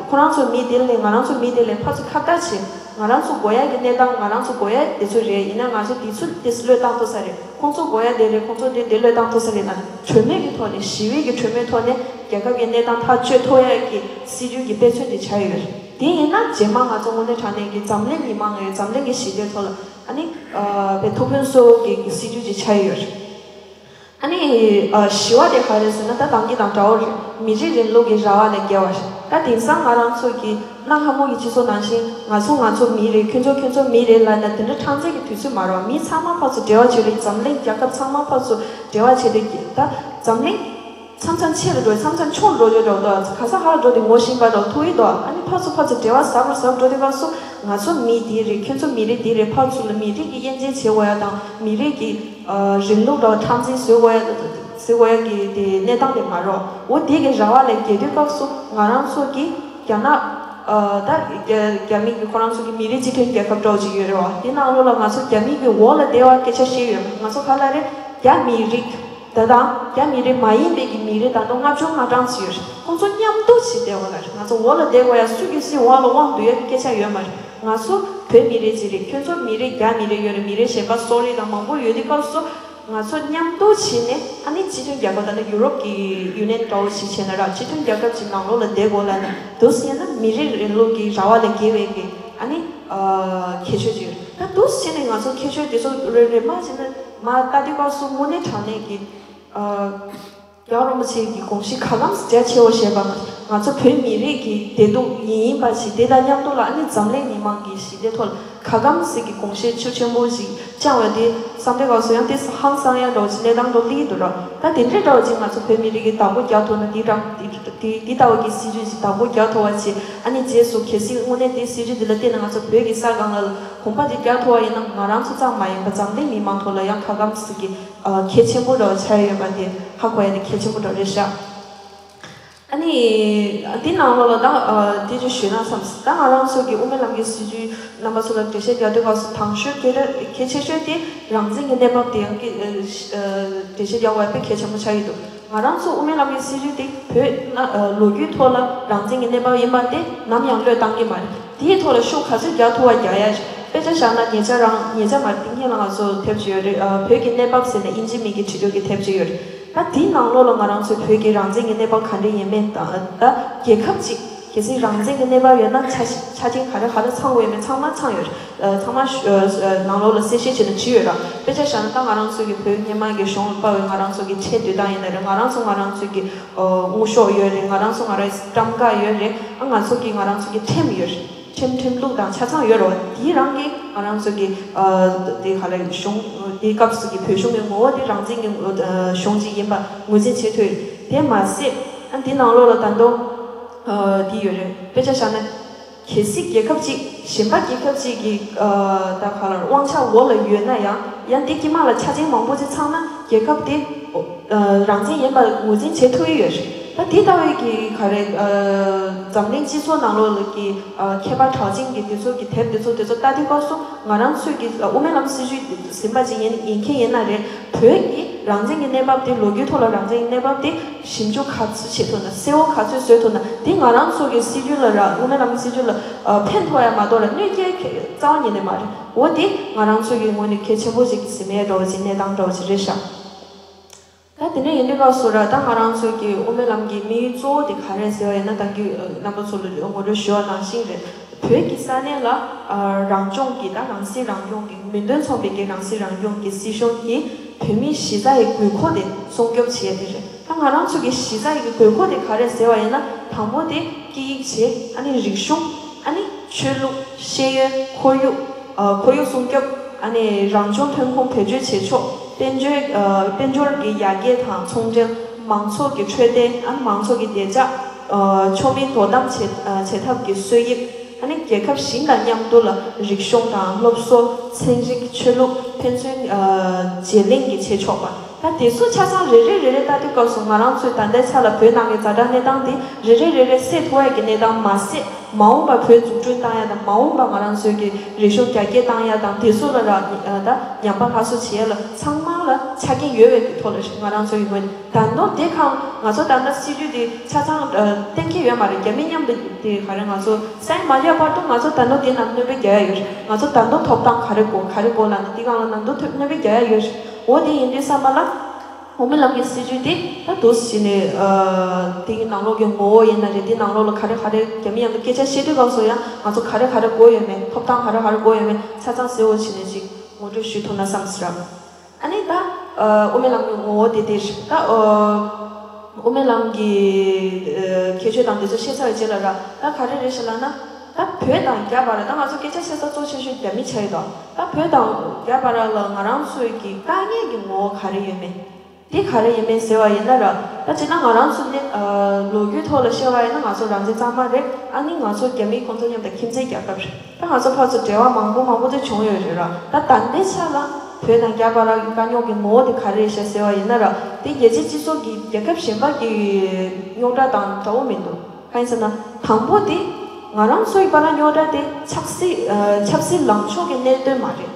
ཁོ་རང་ཚོ་མི་དེ་ལས། ང་རང་ཚོ་མི་དེ་ལས་ཕར་ཚུར་ཁ་བརྡ་བྱེད། ང་རང་ཚོ་དགོས་ཡ་གི་གནས་སྟངས། ང་རང་ཚོ་དགོས་ཡ་དེ་ཚོ་རེད། ཡིན་ན་ང་ཚོ་དེ་ཚོ་དེ་བློས་བཏང་ཐུབ་ས་རེད། ཁོང་ཚོ་དགོས་ཡ་དེ་རེད། ཁོང་ཚོ་དེ་དེ་བློས་བཏང་ཐུབ་ས་རེད་ན། གྲོས་མོལ་གྱི་ཐོག་ནས། ཞི་བའི་གི་གྲོས་མོལ་ཐོག་ནས་རྒྱལ་ཁབ་ཀྱི་གནས་སྟངས་ཐག་གཅོད་ཐུབ་ཡ་གི་སྲིད་བྱུས་ཀྱི་དཔེ་མཚོན་དེ་ཆགས་ཡོད་རེད། དེ་ཡིན་ན་རྗེས་མ་ང་ཚོ་དངོས་གནས་དྲང་གནས་ཀྱི་འཛམ་གླིང་མི་མང་ཡོད། འཛམ་གླིང་གི་ཞི་བདེ་ཐོག་ལ། ཨ་ནི་ཨ་བའི་ཐུགས་ཕན་གསོས་ཀྱི་སྲིད་བྱུས་ཅིག་ཆགས་ཡོད་རེད། ཨ་ནི་ཨ་ཞི་བ་དེ་ག་རེ་ཟེར་ན། ད་ནམ་རྒྱུན་དང་འདྲ་བོ་རེད། མི་རིགས་རིང་ལུགས་ཀྱི་ར་བ་ལས་བརྒལ་བ་རེད། ད་དེང་སང་ང་རང་ཚོ་གི་གནའ་སྔ་མོ་གི་སྤྱི་ཚོགས་ནང་བཞིན། ང་ཚོ་ང་ཚོ་མི་རེད། ཁྱོད་ཚོ་ཁྱོད་ཚོ་མི་རེད་ལབ་ན། དེ་འདྲ་ཁྲག་འཛིང་གི་དུས་ཚོད་མ་རེད་པ། མི་ཚང་མ་ཕར་ཚུར་འབྲེལ་བ་བྱེད་རེད། འཛམ་གླིང་རྒྱལ་ཁབ་ཚང་མ་ཕར་ཚུར་འབྲེལ་བ་བྱེད་རེད། ད་འཛམ་གླིང་མཚམས་མཚམས་ཆེ་རུ་འགྲོ། མཚམས་མཚམས་ཆུང་རུ་འགྲོ་རྒྱུ་འདྲ་བོ་འདུག་ག་ས་ག་ལ་འགྲོ་དེ་ངོ་ཤེས་པ་འདྲ་བོ་ཐུག་གི་འདུག་ཨ་ནི་ཕར་ཚུར་ཕར་ཚུར་འབྲེལ་བ་ཟབ་རུ་ཟབ་འགྲོ་དུས་སྐབས་སུ། ང་ཚོ་མི་དེ་རེད། ཁྱོད་ཚོ་མི་རིགས་དེ་རེད། ཕར་ཚུར་ལ་མི་རིགས་ཀྱི་དབྱེ་འབྱེད་བྱེད་དགོས་ཡ་དང་། མི་རིགས་ཀྱི་ཨ་རིང་ལུགས་འདྲ་བོ་ཁྲག་འཛིང་བཟོ་དགོས་ཡ་བཟོ་དགོས་ཡ་གི་དེ་གནས་སྟངས་དེ་མ་རེད། འོ་དེ་གི་ར་བ་ལས་བརྒལ་དུས་སྐབས་སུ། ང་རང་ཚོ་གི་རྒྱ་ནག་ཨ་ད་རྒྱ་རྒྱ་མི་གི་ཁོ་རང་ཚོ་གི་མི་རིགས་སྤྱི་མཐུན་རྒྱལ་ཁབ་འདྲ་བོ་ཅིག་ཡོད་རེད་པ། དེ་ནང་ལོགས་ལ་ང་ཚོ་རྒྱ་མི་གི་འོག་ལ་བསྡད་པ་སྐད་ཆ་བཤད་ཡོད། ང་ཚོ་ག་ལ་རེད། རྒྱ་མི་རིགས། ད་དང་རྒྱ་མི་རིགས་མ་ཡིན་པའི་གི་མི་རིགས་ད་དུང་ལྔ་བཅུ་ང་གྲངས་ཅིག་ཡོད་རེད། ཁོང་ཚོ་མཉམ་དུ་ཅིག་བསྡད་པ་ལ་རེད། ང་ཚོ་འོག་ལ་བསྡད་དགོས་ཡ། སུ་གི་སུའི་འོག་ལ་དབང་བསྡུ་ཡ་གི་སྐད་ཆ་ཡོད་མ་རེད། ང་ཚོ་བོད་མི་རིགས་ཅིག་རེད། ཁྱོད་ཚོ་མི་རིགས་རྒྱ་མི་རིགས་ཡོད་རེད། མི་རིགས་གཞན་པ་སོག་རིགས་དང་མང་པོ་ཡོད་དུས་སྐབས་སུ། ང་ཚོ་མཉམ་དུ་བྱས་ནས། ཨ་ནི་སྤྱི་མཐུན་རྒྱལ་ཁབ། ད་ནི་ཡུ་རོབ་ཀྱི་ཡུ་ནི་ཡན་འདྲ་བོ་ཞིག་བྱས་ན་ར། སྤྱི་མཐུན་རྒྱལ་ཁབ་ཅིག་ནང་ལོགས་ལ་བསྡད་དགོས་ལབ་ན། འདུག་ཟེར་ན་མི་རིགས་རིང་ལུགས་ཀྱི་ར་བ་ལས་བརྒལ་བའི་གི། ཨ་ནི་ཨ་ཁྱད་ཆོས་ཅིག་ཡོད། ད་འདུག་ཟེར་ནས་ང་ཚོ་ཁྱད་ཆོས་དེ་ཚོ་རེ་རེ་མར་བྱས་ན། མར་ལྟ་དུས་སྐབས་སུ་དངོས་གནས་དྲང་གནས་ཀྱི་ཨ། རྒྱལ་བ་རིན་པོ་ཆེ་གི་དགོངས་གཞི་ག་གམ་རྒྱ་ཆེ་བོ་བཞེས་པ། ང་ཚོ་བོད་མི་རིགས་ཀྱི་བདེ་སྡུག་ཡིན་ཡིན་པ་ཞིག་དེ་དང་མཉམ་དུ་ལ། ཨ་ནི་འཛམ་གླིང་མི་མང་གི་ཞི་བདེ་ཐོག་ལ་ག་གམ་ཟིག་གི་དགོངས་གཞི་ཤུགས་ཆེན་པོ་ཞིག་བཅངས་པ་དེ། བསམ་པའི་སྐབས་སུ་ཡང་དེ་ཧང་སང་ཡ་འདྲ་བོ་ཅིག་གནས་སྟངས་འདྲ་བོ་སླེབས་འདུག་ར། ད་དེ་འདྲའི་འདྲ་བོ་ཅིག་ང་ཚོ་བོད་མི་རིགས་ཀྱིས་བདག་པོ་རྒྱག་ཐུབ་ན། དེ་འདྲ་དེ་དེ་ལྟ་བུ་གི་སྲིད་བྱུས་ཅིག་བདག་པོ་རྒྱག་ཐུབ་པ་བྱས། ཨ་ནི་རྗེས་སུ་གལ་སྲིད་དངོས་གནས་དེ་སྲིད་བྱུས་འདི་ལ་བརྟེན་ནས་ང་ཚོ་བོད་ཀྱི་ས་སྒང་ལ་གོམ་པ་དེ་རྒྱག་ཐུབ་པ་ཡིན་ན། ང་རང་ཚོ་ཙམ་མ་ཡིན་པ་འཛམ་གླིང་མི་མང་ཐོག་ལ་ཡང་ག་གམ་ཟིག་གི་ཨ་གལ་ཆེན་པོ་འདྲ་བོ་ཆགས་ཡོད་པ་དེ་ཧ་གོ་ཡ་དེ་གལ་ཆེན་པོ་འདྲ་བོ་རེད་ཤག་ཨ་ནི་འདི་ནང་ལོགས་ལ་ད་ཨ་དེ་ཅིག་ཞུས་ན་བསམས། ད་ང་རང་ཚོ་གི་དབུ་མའི་ལམ་གྱི་སྲིད་བྱུས་རྣམ་པ་ཚོ་ལ་འགྲེལ་བཤད་རྒྱག་དུས་སྐབས་སུ། དང་ཤོས་གལ་གལ་ཆེ་ཤོས་དེ་རང་བཙན་གྱི་གནས་བབ་དེ་ཡང་གི་ཨ་འགྲེལ་བཤད་རྒྱག་དགོས་པ་དཔེ་གལ་ཆེན་པོ་ཆགས་ཀྱི་འདུག་ང་རང་ཚོ་དབུ་མའི་ལམ་གྱི་སྲིད་བྱུས་དེ་བོད་ན་ཨ་ལོ་རྒྱུས་ཐོག་ལ་རང་བཙན་གྱི་གནས་བབ་ཡིན་པ་དེ་ནམ་ཡང་བློས་བཏང་གི་མ་རེད། དེའི་ཐོག་ལ་ཤུགས་ག་ཚོད་རྒྱག་ཐུབ་པ་རྒྱག་ཡ། དཔེ་ཆ་བཞག་ན་ཉེ་ཆར་རང་། ཉེ་ཆར་མ་རེད། དེ་སྔོན་ལ་ང་ཚོ་དེབ་ཅིག་ཡོད་རེད། ཨ་བོད་ཀྱི་གནས་བབ་ཟེར་ནས་དབྱིན་ཇི་མི་གིས་བྲིས་འདུག་གི་དེབ་ཅིག་ཡོད་རེད། ད་དེའི་ནང་ལོགས་ལ་ང་རང་ཚོའི་བོད་ཀྱི་རང་བཙན་གྱི་གནས་བབ་ག་འདྲ་ཡིན་མིན་དང་། ད་རྒྱལ་ཁབ་ཅིག་གལ་སྲིད་རང་བཙན་གྱི་གནས་བབ་ཡོད་ན། ཆ་ཆ་རྐྱེན་ག་རེ་ག་རེ་ཚང་དགོས་ཡོད་མེད་ཚང་མ་ཚང་ཡོད་རེད། ཨ་ཚང་མ་ཨ་ནང་ལོགས་ལ་གསལ་བཤད་བྱས་ནས་བྲིས་ཡོད་ར། དཔེ་ཆ་བཞག་ན་ད་ང་རང་ཚོ་གི་བོད་སྔོན་མ་གི་གཞུང་ལ་དཔའ་བའི་ང་རང་ཚོ་གི་ཁྲལ་བསྡུ་སྟངས་ཡིན་ན་རེད། ང་རང་ཚོ་ང་རང་ཚོ་གི་ཨ་དངུལ་ཤོག་ཡོད་རེད། ང་རང་ཚོ་ང་རང་ཚོ་ཊམ་ཀ་ཡོད་རེད། ཨ་ང་ཚོ་གི་ང་རང་ཚོ་གི་ཁྲིམས་ཡོད་རེད། ཁྲིམས་ཁྲིམས་ལུགས་དང་ཆ་ཚང་ཡོད་རེད་བ། དེའི་རང་གི་ང་རང་ཚོ་གི་ཨ་དེ་ག་ལ་གཞུང་དེའི་སྐབས་སུ་གི་བོད་གཞུང་གི་ངོ་བོ་དེ་རང་བཙན་གྱི་ཨ་གཞུང་ཅིག་ཡིན་པ་ངོས་འཛིན་བྱེད་ཐུབ་ཡོད། དེ་མ་ཟད་ཨ་དེ་ནང་ལོགས་ལ་ད་དུང་ཨ་དེ་ཡོད་རེད། དཔེ་ཆ་བཞག་ན། གལ་སྲིད་རྒྱལ་ཁབ་ཅིག་གཞན་པ་རྒྱལ་ཁབ་ཅིག་གི་ཨ་ད་ག་ལ་དབང་ཆ་འོག་ལ་ཡོད་ན་ཡང་། ཡང་དེ་དཀྱིལ་མ་ལ་ཆ་རྐྱེན་མང་པོ་ཅིག་ཚང་ན་རྒྱལ་ཁབ་དེ་ཨ་རང་བཙན་ཡིན་པ་ངོས་འཛིན་བྱེད་ཐུབ་ཀྱི་ཡོད་རེད། ད་དེ་ལྟ་བུའི་གི་ག་རེ་ཨ་འཛམ་གླིང་སྤྱི་ཚོགས་ནང་ལོགས་ལ་གི་ཨ་མཁས་པ་གྲགས་ཅན་གྱི་དེ་ཚོ་གི་དེབ་དེ་ཚོ་དེ་ཚོ་ལྟ་དུས་སྐབས་སུ། ང་རང་ཚོས་ཀྱི་ཨ་དབུ་མའི་ལམ་སྲིད་བྱུས་ཟིན་པ་ཅིག་ཡིན་ཡིན་མཁན་ཡིན་ན་རེད། བོད་ཀྱི་རང་བཙན་གྱི་གནས་བབ་དེ། ལོ་རྒྱུས་ཐོག་ལ་རང་བཙན་གྱི་གནས་བབ་དེ་ཞིབ་འཇུག་ག་ཚོད་བྱེད་ཐུབ་ན། གསལ་བོ་ག་ཚོད་བཟོ་ཐུབ་ན། དེ་ང་རང་ཚོ་གི་སྲིད་བྱུས་ལ་ར། དབུ་མའི་ལམ་གྱི་སྲིད་བྱུས་ལ་ཨ་ཕན་ཐོགས་ཡ་མ་གཏོགས་ར་གནོད་སྐྱེལ་རྩ་བ་ཉིད་ནས་མ་རེད། འོ་དེ་ང་རང་ཚོ་གི་ངོས་ནས་གལ་ཆེན་པོ་ཅིག་ཟིན་ཡ་འདྲ་བོ་ཅིག་གནས་སྟངས་འདྲ་བོ་ཅིག་རེད་ཤག་ད་དེ་འདྲ་ཡིན་དུས་སྐབས་སུ་ར། ད་ང་རང་ཚོ་གི་དབུ་མའི་ལམ་གྱི་དམིགས་ཡུལ་གཙོ་བོ་དེ་ག་རེ་ཟེར་བ་ཡིན་ན། ད་གིན་རྣམ་པ་ཚོ་ལ་ངོ་སྤྲོད་ཞུ་བ་ནང་བཞིན་རེད། བོད་ཀྱི་ས་གནས་ལ་ཨ་རང་སྐྱོང་གི། ད་རང་སྲིད་རང་སྐྱོང་གི་མིང་དོན་མཚུངས་པའི་གི་རང་སྲིད་རང་སྐྱོང་གི་སྲིད་གཞུང་གིས་བོད་མིའི་གཞི་རྩ་ཡི་དགོས་མཁོ་དེ་སྲུང་སྐྱོབ་བྱེད་ཡ་དེ་རེད། ད་ང་རང་ཚོ་གི་གཞི་རྩ་ཡི་དགོས་མཁོ་དེ་ག་རེ་ཟེར་བ་ཡིན་ན། དང་པོ་དེ་སྐད་ཡིག་བྱས། ཨ་ནི་རིག་གཞུང་། ཨ་ནི་ཆོས་ལུགས། ཤེས་ཡོན། ཁོར་ཡུག་ཨ་ཁོར་ཡུག་སྲུང་སྐྱོབ། ཨ་ནི་རང་བྱུང་ཐོན་ཁུངས་བེད་སྤྱོད་བྱེད་ཕྱོགས། དཔལ་འབྱོར། ཨ་དཔལ་འབྱོར་གྱི་ཡར་རྒྱས་དང་ཚོང་འབྲེལ། མང་ཚོགས་ཀྱི་འཕྲོད་བསྟེན། ཨ་ནི་མང་ཚོགས་ཀྱི་བདེ་འཇགས། ཨ་ཆོག་མིན་དོ་དམ་བྱེད་ཨ་བྱེད་ཐབས་ཀྱི་སྲོལ་ཡིག་ཨ་ནི་རྒྱལ་ཁབ་གཞན་དང་མཉམ་དུ་ལ་རིག་གཞུང་དང་སློབ་གསོ། ཚན་རིག་ཆོས་ལུགས་ཕན་ཚུན་ཨ་བརྗེ་ལེན་གྱི་བྱེད་ཆོག་པ། ད་དེ་ཚོ་ཆ་ཚང་རེ་རེ་རེ་རེ་ལྟ་དུས་སྐབས་སུ་ང་རང་ཚོའི་ད་ལྟའི་ཆ་ལ་བོད་ནང་གི་ཛ་དྲག་གནས་སྟངས་དེ་རེ་རེ་རེ་རེ་སེལ་ཐུབ་ཡ་གི་གནས་སྟངས་མ་ཟད། མ་འོངས་པ་བོད་འཛུགས་སྐྲུན་བཏང་ཡ་དང་མ་འོངས་པ་ང་རང་ཚོའི་གི་རིག་གཞུང་རྒྱ་སྐྱེད་བཏང་ཡ་དང་དེ་ཚོ་ལ་ར་ཨ་ད་ཉམས་པ་སླར་གསོ་བྱེད་ཡ་ལ་ཚང་མ་ལ་ཆ་རྐྱེན་ཡོད་པའི་གི་ཐོག་ལ་ང་རང་ཚོ་ཡི་ངོས་ནས། ད་དུང་དེ་གང་ང་ཚོ་ད་ལྟ་སྲིད་ཇུས་དེ་ཆ་ཚང་ཨ་གཏན་འཁེལ་ཡོད་མ་རེད། རྒྱ་མི་མཉམ་དུ་དེ་ག་རེ་ང་ཚོ་ས་ཡ་མ་ལྷག་བར་དུ་ང་ཚོ་ད་དུང་དེ་ནང་གནོད་པ་རྒྱག་ཡ་ཡོད་རེད། ང་ཚོ་ད་དུང་ཐོབ་ཐང་ག་རེ་དགོས་ག་རེ་དགོས་ལབ་ནས་དེ་གང་ལ་ད་དུང་ཐོབ་གནོད་པ་རྒྱག་ཡ་ཡོད་རེད། འོ་དེ་ཡིན་དུས་ཙམ་པ་ལ་དབུ་མའི་ལམ་གྱི་སྲིད་ཇུས་དེ་ད་འདུག་སེ་བྱས་ནས་ཨ་དེ་གི་ནང་ལོགས་ཀྱི་ངོ་བོ་ཡིན་ན་རེད། དེ་ནང་ལོགས་ལ་ག་རེ་ག་རེ་རྒྱ་མི་མཉམ་དུ་སྐད་ཆ་བཤད་དུས་སྐབས་སུ་ཡང་ང་ཚོ་ག་རེ་ག་རེ་དགོས་ཡོད་མེད། ཐོབ་ཐང་ག་རེ་ག་རེ་དགོས་ཡོད་མེད་ཆ་ཚང་གསལ་བོ་བྱས་ནས་ཅིག་ངོ་སྤྲོད་ཞུ་ཐུབ་ན་བསམ་ཟེར་ར། ཨ་ནི་ད་ཨ་དབུ་མའི་ལམ་གྱི་ངོ་བོ་དེ་དེ་རེད། ད་ཨ་དབུ་མའི་ལམ་གྱི་ཨ་ཁྱད་ཆོས་དང་དེ་ཚོ་བཤད་ཚར་བའི་རྗེས་ལ་ར། ད་ག་རེ་རེད་ཞེས་ལབ་ན། ད་བོད་དང་རྒྱ་བར་ད་ང་ཚོ་སྐད་ཆ་བཤད་ས་གཙོ་ཆེ་ཤོས་རྒྱ་མི་ཆགས་ཡོད་དོ། ད་བོད་དང་རྒྱ་བར་ལ་ང་རང་ཚོའི་གི་དཀའ་ངལ་གྱི་ངོ་བོ་ག་རེ་ཡོད་མེད། དེ་ག་རེ་ཡིན་མིན་ཟེར་བ་ཡིན་ན་ར། ད་སྤྱིར་ན་ང་རང་ཚོ་ནི་ཨ་ལོ་རྒྱུས་ཐོག་ལ་བཤད་པ་ཡིན་ན་ང་ཚོ་རང་བཙན་གཙང་མ་རེད། ཨ་ནི་ང་ཚོ་རྒྱ་མི་ཁོང་ཚོ་མཉམ་དུ་ཁྱིམ་མཚེས་རྒྱལ་ཁབ་རེད། ད་ང་ཚོ་ཕར་ཚུར་འབྲེལ་བ་མང་པོ་མང་པོ་དེ་བྱུང་ཡོད་རེད་ར། ད་ད་ལྟའི་ཆ་ལ་བོད་དང་རྒྱ་བར་གྱི་དཀའ་རྙོག་གི་ངོ་བོ་དེ་ག་རེ་རེད་ཤག་ཟེར་བ་ཡིན་ན་ར། དེ་རྒྱལ་སྤྱིའི་སྤྱི་ཚོགས་ཀྱི་རྒྱལ་ཁབ་གཞན་པ་གི་རྙོག་དྲ་དང་འདྲ་བོ་མི་འདུག་གང་ཡིན་ཟེར་ན། དང་པོ་དེ་ང་རང་ཚོའི་བར་ན་རྙོག་དྲ་དེ་ཆབ་སྲིད་ཨ་ཆབ་སྲིད་ལངས་ཕྱོགས་ཀྱི་གནད་དོན་མ་རེད།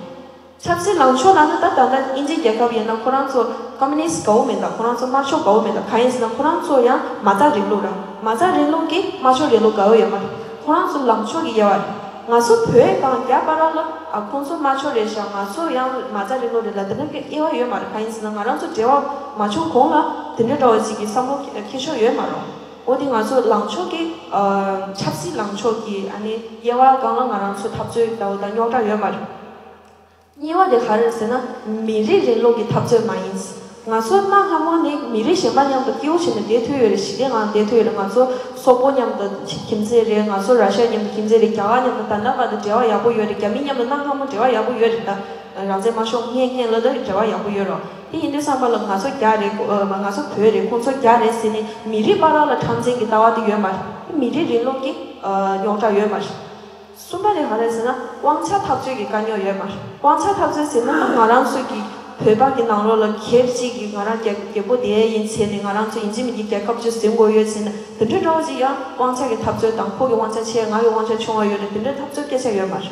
ཆབ་སྲིད་ལངས་ཕྱོགས་ལབ་ན་ད་ད་ལྟ་དབྱིན་ཇི་རྒྱལ་ཁབ་ཡིན་ན་ཁོ་རང་ཚོ་ཀོམ་མུ་ནིསྟ་དགའ་བོ་མེད་ད། ཁོ་རང་ཚོ་དམར་ཤོག་དགའ་བོ་མེད་ད། གང་ཡིན་ཟེར་ན་ཁོ་རང་ཚོ་ཡང་མ་རྩ་རིང་ལུགས་ར། མ་རྩ་རིང་ལུགས་ཀྱིས་དམར་ཤོག་རིང་ལུགས་དགའ་བོ་ཡོད་མ་རེད། ཁོ་རང་ཚོ་ལངས་ཕྱོགས་ཀྱི་དབྱེ་བ་རེད། ང་ཚོ་བོད་དང་རྒྱ་བར་ལ་ཨ་ཁོང་ཚོ་དམར་ཤོག་རེད་ཤག་ང་ཚོ་ཡང་མ་རྩ་རིང་ལུགས་རེད་ལབ་དེ་འདྲ་གི་དབྱེ་བ་ཡོད་མ་རེད། གང་ཡིན་ཟེར་ན་ང་རང་ཚོ་འབྲེལ་བ་མ་བྱུང་གོང་ལ་དེ་འདྲ་འདྲ་བོ་ཅིག་གི་བསམ་བློ་འཁྱེར་ཕྱོགས་ཡོད་མ་རེད། འོ་དེ་ང་ཚོ་ལངས་ཕྱོགས་ཀྱི་ཨ་ཆབ་སྲིད་ལངས་ཕྱོགས་ཀྱི་ཨ་ནི་དབྱེ་བ་སྒང་ལ་ང་རང་ཚོ་འཐབ་རྩོད་འདྲ་བོ་དང་རྙོག་དྲ་ཡོད་མ་རེད། གཉིས་པ་དེ་ག་རེ་རེད་ཟེར་ན། མི་རིགས་རིང་ལུགས་ཀྱི་འཐབ་རྩོད་མ་ཡིན། ང་ཚོ་གནའ་སྔ་མོ་ནས་མི་རིགས་གཞན་པ་མཉམ་དུ་སྐྱིད་པོ་བྱས་ནས་བསྡད་ཐུབ་ཡོད་རེད། ཞི་བདེའི་ངང་བསྡད་ཐུབ་ཡོད་རེད། ང་ཚོ་སོག་པོ་མཉམ་དུ་ཁྱིམ་མཚེས་རེད། ང་ཚོ་ར་ཤ་མཉམ་དུ་ཁྱིམ་མཚེས་རེད། རྒྱ་གར་མཉམ་དུ་ད་ལྟ་བར་དུ་འབྲེལ་བ་ཡག་པོ་ཡོད་རེད། རྒྱ་མི་མཉམ་དུ་གནའ་སྔ་མོ་འབྲེལ་བ་ཡག་པོ་ཡོད་རེད། ད་རང་བཙན་མ་ཤོར་སྔོན་སྔོན་ལ་ད་འབྲེལ་བ་ཡག་པོ་ཡོད་རེད། དེ་ཡིན་དུས་ཙམ་པ་ལ་ང་ཚོ་རྒྱ་རེད། ང་ཚོ་བོད་རེད། ཁོང་ཚོ་རྒྱ་རེད་ཟེར་ནས་མི་རིགས་བར་ལ་འཁྲམ་འཛིང་གི་ལྟ་བ་དེ་ཡོད་མ་རེད། མི་རིགས་རིང་ལུགས་ཀྱི་རྙོག་དྲ་ཡོད་མ་རེད། གསུམ་པ་དེ་ག་རེ་ཟེར་ན། དབང་ཆ་འཐབ་རྩོད་ཀྱི་དཀའ་རྙོག་ཡོད་མ་རེད། དབང་ཆ་འཐབ་རྩོད་ཟེར་ན་ང་རང་ཚོ་གི་བོད་པ་གི་ནང་ལོགས་ལ་ཁེབས་གཅིག་གི་ང་རང་རྒྱལ་རྒྱལ་པོ་དེ་ཡིན་ཟེར་ནས་ང་རང་ཚོ་ཡིན་གཅིག་མིན་གཅིག་རྒྱལ་ཁབ་ཅིག་འཛིན་དགོས་ཡོད་ཟེར་ན་དེ་འདྲའི་འདྲ་བོ་ཅིག་ཡང་དབང་ཆ་གི་འཐབ་རྩོད་དང་ཁོ་གི་དབང་ཆ་ཆེ་ང་གི་དབང་ཆ་ཆུང་བ་ཡོད་རེད། དེ་འདྲའི་འཐབ་རྩོད་སྐད་ཆ་ཡོད་མ་རེད།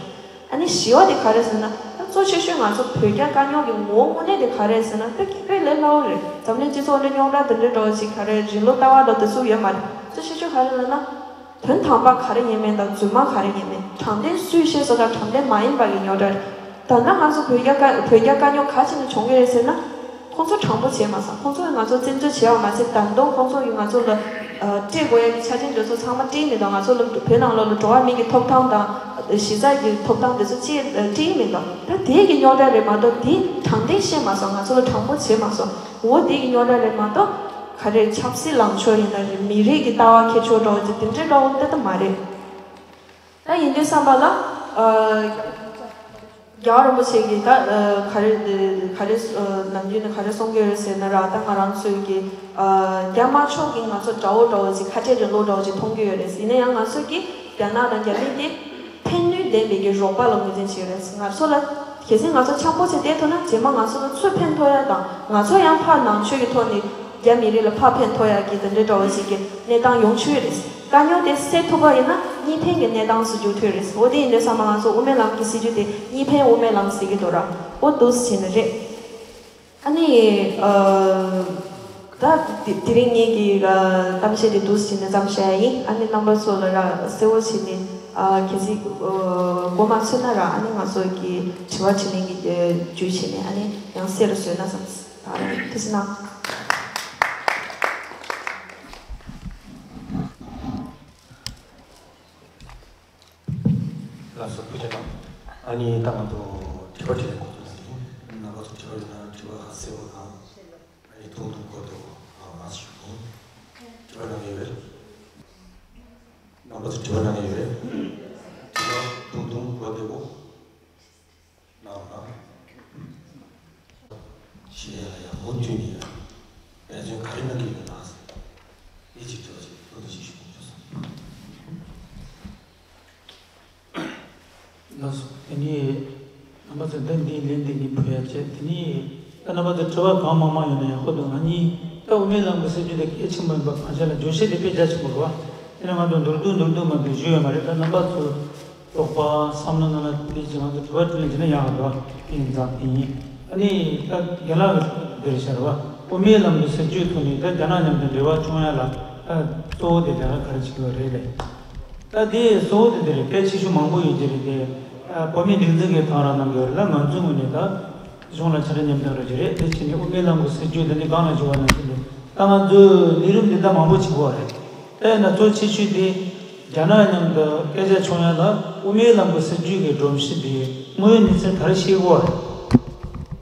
ཨ་ནི་བཞི་བ་དེ་ག་རེ་ཟེར་ན། ད་གཙོ་ཆེ་ཤོས་ང་ཚོ་བོད་རྒྱ་དཀའ་རྙོག་གི་ངོ་བོ་དངོས་གནས་དེ་ག་རེ་ཟེར་ན་དཔེ་དཔེ་ལས་སླ་བོ་རེད། འཛམ་གླིང་སྤྱི་ཚོགས་འདི་རྙོག་དྲ་དེ་འདྲའི་འདྲ་བོ་ཅིག་ག་རེ་རིང་ལུགས་ལྟ་བ་འདྲ་དེ་ཚོ་ཡོད་མ་རེད། གཙོ་ཆེ་ཤོས་ག་རེ་ལབ་ན། དོན་དམ་པ་ག་རེ་ཡིན་མིན་དང་རྫུན་མ་ག་རེ་ཡིན་མིན། དྲང་བདེན་སུས་བཤད་སོང་དང་དྲང་བདེན་མ་ཡིན་པ་གི་རྙོག་དྲ་རེད། ད་ལྟ་ང་ཚོ་བོད་རྒྱ་དཀའ་བོད་རྒྱ་དཀའ་རྙོག་ག་ཅི་ནས་བྱུང་གི་རེད་ཟེར་ན། ཁོང་ཚོ་དྲང་པོ་བྱས་མ་སོང་། ཁོང་ཚོ་གིས་ང་ཚོ་བཙན་འཛུལ་བྱས་པ་མ་ཟད་ད་དུང་ཁོང་ཚོ་གིས་ང་ཚོ་ལ་ཨ་སྤྲད་དགོས་ཡ་གི་ཆ་རྐྱེན་དེ་ཚོ་ཚང་མ་སྤྲད་མི་འདུག་ང་ཚོ་ལ་བོད་ནང་ལོགས་ལ་འགྲོ་བ་མི་གི་ཐོབ་ཐང་དང་གཞི་རྩ་གི་ཐོབ་ཐང་དེ་ཚོ་ཅིག་སྤྲད་མི་འདུག་ད་དེ་གི་རྙོག་དྲ་རེད་མ་གཏོགས་དེ་དྲང་བདེན་བཤད་མ་སོང་། ང་ཚོ་ལ་དྲང་པོ་བྱས་མ་སོང་། འོ་དེ་གི་རྙོག་དྲ་རེད་མ་གཏོགས། ག་རེ་ཆབ་སྲིད་ལངས་ཕྱོགས་ཡིན་ན་རེད། མི་རིགས་ཀྱི་ལྟ་བ་ཁྱད་ཆོས་འདྲ་བོ་ཅིག་དེ་འདྲའི་འདྲ་བོ་ཏག་ཏག་མ་རེད། ད་ཡིན་དུས་ཙམ་པ་ལ་ཨ་རྒྱལ་བ་རིན་པོ་ཆེ་གིས་ད་ཨ་ག་རེ་ག་རེ་ཨ་ནམ་རྒྱུན་ནས་ག་རེ་གསུང་གི་ཡོད་རེད་ཟེར་ན་ར། ད་ང་རང་ཚོའི་གི་ཨ་རྒྱ་དམར་ཕྱོགས་ཀྱིས་ང་ཚོ་དགྲ་བོ་འདྲ་བོ་ཅིག་ཁ་བྲལ་རིང་ལུགས་འདྲ་བོ་ཅིག་མཐོང་གི་ཡོད་རེད། ཡིན་ན་ཡང་ང་ཚོ་གི་རྒྱ་ནག་དང་རྒྱ་མི་དེ་ཕན་ནུས་ལྡན་པའི་གི་རོགས་པ་ལ་ངོས་འཛིན་བྱེད་ཀྱི་རེད། ང་ཚོ་ལ་གལ་སྲིད་ང་ཚོ་འཆམ་པོ་བྱས་བསྡད་ཐུབ་ན་རྗེས་མ་ང་ཚོ་ལ་ཚུར་ཕན་ཐོགས་ཡ་དང་ང་ཚོ་ཡང་ཕར་ནང་ཆོས་ཀྱི་ཐོག་ནས་རྒྱ་མི་རིགས་ལ་ཕར་ཕན་ཐོགས་ཡ་གི་དེ་འདྲའི་འདྲ་བོ་ཞིག་གི་གནས་སྟངས་ཡོང་ཆོག་གི་རེད། དཀའ་རྙོག་དེ་སེལ་ཐུབ་པ་ཡིན་ན་གཉིས་ཕན་གྱི་གནས་སྟངས་སུ་འགྱུར་ཐུབ་རེད། འོ་དེ་ཡིན་དུས་ཙམ་པ་ང་ཚོ་དབུ་མའི་ལམ་གྱི་སྲིད་ཇུས་དེ་གཉིས་ཕན་དབུ་མའི་ལམ་ཟེར་གྱི་འདུག་ར། འོ་འདུག་སེ་བྱས་ནས་རེད། ཨ་ནི་ཨ་ད་དེ་དེ་རིང་ངེད་ཀྱི་ཨ་གཏམ་བཤད་དེ་འདུག་སེ་བྱས་ནས་མཚམས་བཞག་ཡ་ཡིན། ཨ་ནི་རྣམ་པ་ཚོ་ལ་ར་གསལ་བོ་བྱས་ནས་ཨ་གལ་སྲིད་ཨ་མགོ་མ་ཚོས་ན་ར། ཨ་ནི་ང་ཚོ་གི་དྲི་བ་དྲིས་ལན་གྱི་ཨ་བརྒྱུད་བྱས་ནས་ཨ་ནི་ཡང་གསལ་རུ་བཟོས་ན་བསམ། ད་རེད། ཐུགས་རྗེ་གནང་། ལགས་སོ། ཐུགས་རྗེ་གནང་། ཨ་ནི་ད་ང་ཚོ་དྲི་བ་དྲིས་ལན་གོ་ཐུབ་ན་ཡིན། རྣམ་པ་ཚོ་དྲི་བ་ཡོད་ན་དྲི་བ་ག་གསལ་པོ་དང་། ཨ་ནི་ཐུང་ཐུང་གོ་བདེ་བོ་ང་ཞུ་ཡིན། དྲི་བ་གནང་གི་ཡོད་རེད། རྣམ་པ་ཚོ་དྲི་བ་གནང་གི་ཡོད་རེད། དྲི་བ་ཐུང་ཐུང་གོ་བདེ་བོ་གནང་རོགས་གནང་། ཞེས་ཡང་མུ་མཐུད་ནས་འབད་བརྩོན་ག་རེ་གནང་གི་ཡོད་ན། ཨེ་ཅིག་དྲི་བ་ཞིག་ཐུང་ཐུང་ཞིག་ཞུ། བྱས། དེ་ནས་ད་རྣམ་པ་ཚོ་དྲི་བ་གང་མང་མང་ཡོད་ན་ཡག་པོ་འདུག་ང་གཉིས་ད་དབུ་མའི་ལམ་གྱི་སྲིད་བྱུས་དེ་གལ་ཆེན་པོ་ཡིན་པ་གང་ཤར་ལ་བརྗོད་གཞི་དེ་དཔེ་རྒྱ་ཆེན་པོ་རེད་བ། དེ་ནས་ང་ཚོ་མདོར་བསྡུས་མདོར་བསྡུས་མ་གཏོགས་ཞུས་ཡོད་མ་རེད། ད་རྣམ་པ་ཚོ་དོགས་པ་བསམ་བློ་ནང་ལ་དེ་བཞིན་ང་ཚོ་དྲི་བ་དྲིས་ལན་བྱས་ན་ཡག་རེད་བ། དེ་ཡིན་ཙང་དེ་ཡིན། ཨ་ནི་ད་རྒན་ལགས་ཀྱི་འདིར་ཤར་བ་དབུ་མའི་ལམ་གྱི་སྲིད་བྱུས་ཐོག་ནས་ད་རྒྱ་ནག་མཉམ་དུ་འབྲེལ་བ་བྱུང་ཡ་ལ་ད་གཙོ་བོ་དེ་རྒན་ལགས་ག་རེ་བྱེད་ཀྱི་ཡོད་རེད་ལས། ད་དེ་གཙོ་བོ་དེ་འདི་རེད། སྐད་ཆེ་ཤོས་མང་པོ་ཡོད་ཀྱི་རེད་དེ། ཨ། བོད་མིའི་སྒྲིག་འཛུགས་ཀྱིས་དང་རང་གནང་གི་ཡོད་རེད་ལ། ང་ཚོའི་ངོས་ནས་ད་གཞུང་ལ་ཕྱག་ལས་མཉམ་འདེགས་རོགས་ཀྱི་རེད། དེ་བྱས་ནས་དབུ་མའི་ལམ་གྱི་སྲིད་བྱུས་དེ་ནི་གང་ལ་ཞུ་བ་ནང་བཞིན་དུ་ད་ང་ཚོའི་ལས་རིམ་འདི་ད་མང་པོ་བྱེད་དགོས་རེད། དེ་ན་གཙོ་ཆེ་ཤོས་དེ་རྒྱ་ནག་མཉམ་དུ་སྐད་ཆ་བྱུང་ཡ་ལ་དབུ་མའི་ལམ་གྱི་སྲིད་བྱུས་ཀྱི་སྒྲོམ་གཞི་དེ་དངོས་ཡོད་གནས་ཚུལ་ག་རེ་ཤེས་དགོས་རེད།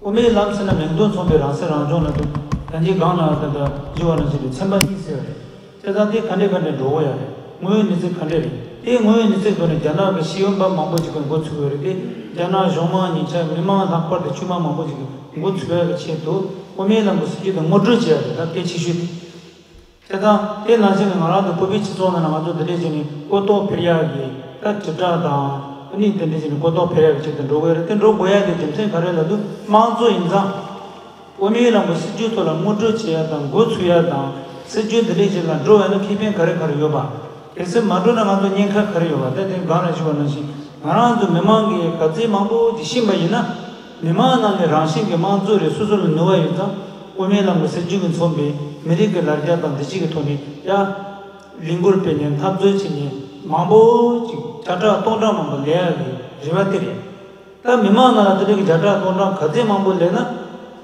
དབུ་མའི་ལམ་ཟེར་ན་མིང་དོན་མཚུངས་པའི་རང་སྲིད་རང་སྐྱོང་ལ་དུ་ད་ཅི་གང་ལ་ད་ད་ཞུ་བ་ནང་བཞིན་དུ་ཚན་པ་གཉིས་ཟེར་བ་རེད། བྱས་ཙང་དེ་ག་འདྲས་ག་འདྲས་འགྲོ་གི་ཡོད་རེད། དངོས་ཡོད་གནས་ཚུལ་ག་འདྲས་རེད། དེ་དངོས་ཡོད་གནས་ཚུལ་ཐོག་ནས་རྒྱ་ནག་གི་ཤེས་ཡོན་པ་མང་པོ་ཅིག་གིས་འགོ་ཚུགས་ཡོད་རེད་དེ། རྒྱ་ནག་གཞུང་མང་ཉེ་ཆར་མི་མང་ལྷག་པར་དུ་ཕྱུག་པ་མང་པོ་ཅིག་གིས་འགོ་ཚུགས་ཡག་གི་ཆེད་དུ་དབུ་མའི་ལམ་གྱི་སྲིད་བྱུས་དེ་ངོ་སྤྲོད་བྱེད་ཡག་རེད། ད་གལ་ཆེ་ཤོས་དེ། བྱས་ཙང་དེ་ནང་བཞིན་ང་རང་ཚོ་བོད་པའི་སྤྱི་ཚོགས་ནང་ལ་ང་ཚོ་འདི་འདྲས་བྱས་ནས་གོ་རྟོགས་འཕེལ་ཡག་གི་ད་དྲིལ་བསྒྲགས་དང་ཨ་ནི་དེ་འདྲས་བྱས་ནས་གོ་རྟོགས་འཕེལ་ཡག་གི་ཆེད་དུ་འགྲོ་དགོས་རེད། དེ་འགྲོ་དགོས་ཡག་དེ་རྒྱུ་མཚན་ག་རེ་ལབ་དུས་དམངས་གཙོ་ཡིན་ཙང་། དབུ་མའི་ལམ་གྱི་སྲིད་བྱུས་ཐོག་ལ་ངོ་སྤྲོད་བྱེད་ཡ་དང་འགོ་ཚུགས་ཡ་དང་སྲིད་བྱུས་འདི་འདྲས་ཅིག་ལ་འགྲོ་བ་ན་ཁེ་ཕན་ག་རེ་ག་རེ་ཡོད་པ། གལ་སྲིད་མ་འགྲོ་ན་ང་ཚོ་ཉེན་ཁ་ག་རེ་ཡོད་པ། ད་དེ་སྒང་ལ་ཞུས་པ་ནང་བཞིན་ང་རང་ཚོ་མི་མང་གིས་ག་ཚོད་མང་པོ་ཅིག་ཤེས་པ་ཡིན་ན། མི་མང་ནང་ནས་རང་བཞིན་གྱི་དམངས་གཙོ་རེད། སོ་སོ་ལ་ནུས་པ་ཡོད་ཙང་དབུ་མའི་ལམ་གྱི་སྲིད་བྱུས་ཀྱིས་མཚོན་པའི་མི་རིགས་ཀྱི་ལ་རྒྱ་དང་བདེ་སྐྱིད་ཀྱི་ཐོག་ནས་ཡ་ལས་འགུལ་སྤེལ་ནས་འཐབ་རྩོད་བྱས་ནས་མང་པོ་ཅིག་བརྒྱ་ཕྲག་སྟོང་ཕྲག་མང་པོ་ལས་ཡག་གི་རེ་བ་དེ་རེད། ད་མི་མང་ནང་ལ་དེ་འདྲ་གི་བརྒྱ་ཕྲག་སྟོང་ཕྲག་ག་ཚད་མང་པོ་སླེབས་ན་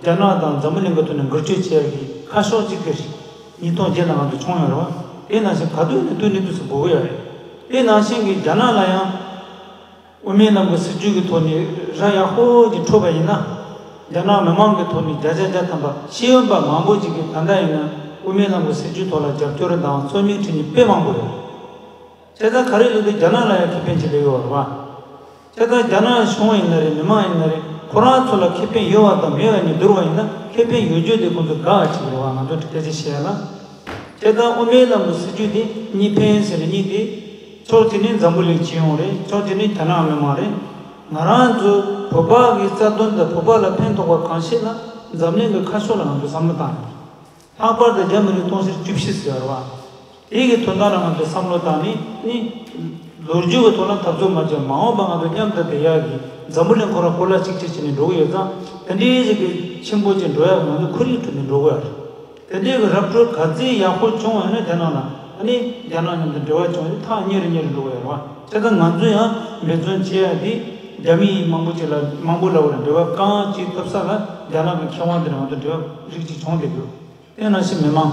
རྒྱ་ནག་དང་འཛམ་བུ་གླིང་གི་ཐོག་ནས་འགུལ་སྐྱོད་བྱེད་ཡག་གི་ཁ་ཕྱོགས་གཅིག་གི་རེད། ཉིས་སྟོང་བརྒྱད་ལ་ང་ཚོ་བྱུང་ཡོད་རེད་བ། དེ་ནང་བཞིན་ག་དུས་ནས་དུས་ནས་དུས་སུ་འགོ་གི་ཡོད་རེད། དེ་ནང་བཞིན་གྱི་རྒྱ་ནག་ལ་ཡང་དབུ་མའི་ལམ་གྱི་སྲིད་བྱུས་ཀྱི་ཐོག་ནས་ར་ཡག་པོ་ཅིག་འཕྲོད་པ་ཡིན་ན། རྒྱ་ནག་མི་མང་གི་ཐོག་ནས་བརྒྱ་ཆ་བརྒྱ་ཐམ་པ་ཤེས་ཡོན་པ་མང་པོ་ཅིག་གིས་ད་ལྟ་ཡིན་ན་དབུ་མའི་ལམ་གྱི་སྲིད་བྱུས་ཐོག་ལ་རྒྱབ་སྐྱོར་དང་རྩོད་མེད་བྱེད་མཁན་དཔེ་མང་པོ་ཡོད། བྱས་ཙང་ག་རེ་ལབ་དུས་རྒྱ་ནག་ལ་ཡང་ཁེ་ཕན་ཅིག་སླེབས་ཡོད་རེད་བ། བྱས་ཙང་རྒྱ་ནག་གཞུང་ཡིན་ན་རེད། མི་མང་ཡིན་ན་རེད། ཁོ་རང་ཚོ་ལ་ཁེ་ཕན་ཡོད་པ་དང་མེད་པ་གཉིས་བསྡུར་བ་ཡིན་ན་ཁེ་ཕན་ཡོད་རྒྱུ་དེ་ཁོང་ཚོ་དགའ་བ་ཅིག་རེད་བ། ང་ཚོ་སྐད་ཆ་བཤད་ཡ་ལ། བྱས་ཙང་དབུ་མའི་ལམ་གྱི་སྲིད་བྱུས་དེ་གཉིས་ཕན་ཟེར་ནས་གཉིས་དེ། ཕྱོགས་གཅིག་ནས་འཛམ་བུ་གླིང་སྤྱི་ཡོངས་རེད། ཕྱོགས་གཅིག་ནས་རྒྱ་ནག་མི་མང་རེད། ང་རང་ཚོ་བོད་པ་གི་རྩ་དོན་དང་བོད་པ་ལ་ཕན་ཐོགས་པ་གང་ཤེས་ན་འཛམ་གླིང་གི་ཁ་ཕྱོགས་ལ་ང་ཚོ་བསམ་བློ་བཏང་ཡོད། ལྷག་པར་དུ་རྒྱ་མི་རིགས་སྟོང་ཕྲག་བཅུ་བཞི་ཟེར་བ་རེད་བ། དེ་གི་དོན་དག་ལ་ང་ཚོས་བསམ་བློ་བཏང་ནས་ནི། ལོ་རྒྱུས་ཀྱི་ཐོག་ལ་འཐབ་རྩོད་མ་བྱས་མ་འོངས་པ་ང་ཚོ་མཉམ་དུ་བསྡད་ཡག་གི་འཛམ་བུ་གླིང་ཁོ་རང་སྐོར་ལ་གཅིག་གཅིག་བྱས་ནས་འགྲོ་གི་ཡོད་ཙང་དེ་འདྲའི་ཞིག་གི་ཆེན་པོ་ཅིག་འགྲོ་ཡག་ང་ཚོ་ཁོར་ཡུག་ཁྲོད་ནས་འགྲོ་གི་ཡོད་རེད། དེ་འདྲའི་གི་ར་སྤྲོད་ག་ཚད་ཡག་པོ་བྱུང་བ་ཡིན་ན་རྒྱ་ནག་ལ་ཨ་ནི་རྒྱ་ནག་མཉམ་དུ་འབྲེལ་བ་བྱུང་ཡོད་ཐག་ཉེ་རུ་ཉེ་རུ་འགྲོ་གི་ཡོད་རེད་བ། བྱས་ཙང་ང་ཚོ་ཡང་འབད་བརྩོན་བྱེད་ཡག་དེ་རྒྱ་མི་མང་པོ་ཅིག་ལ་མང་པོ་ལ་བར་འབྲེལ་བ་གང་བྱེད་ཐུབ་ས་ལ་རྒྱ་ནག་གི་མཁས་དབང་དེ་ལ་ང་ཚོ་འབྲེལ་བ་རིགས་གཅིག་བྱུང་བསྡད་ཡོད། དེ་ནང་བཞིན་མི་མང་།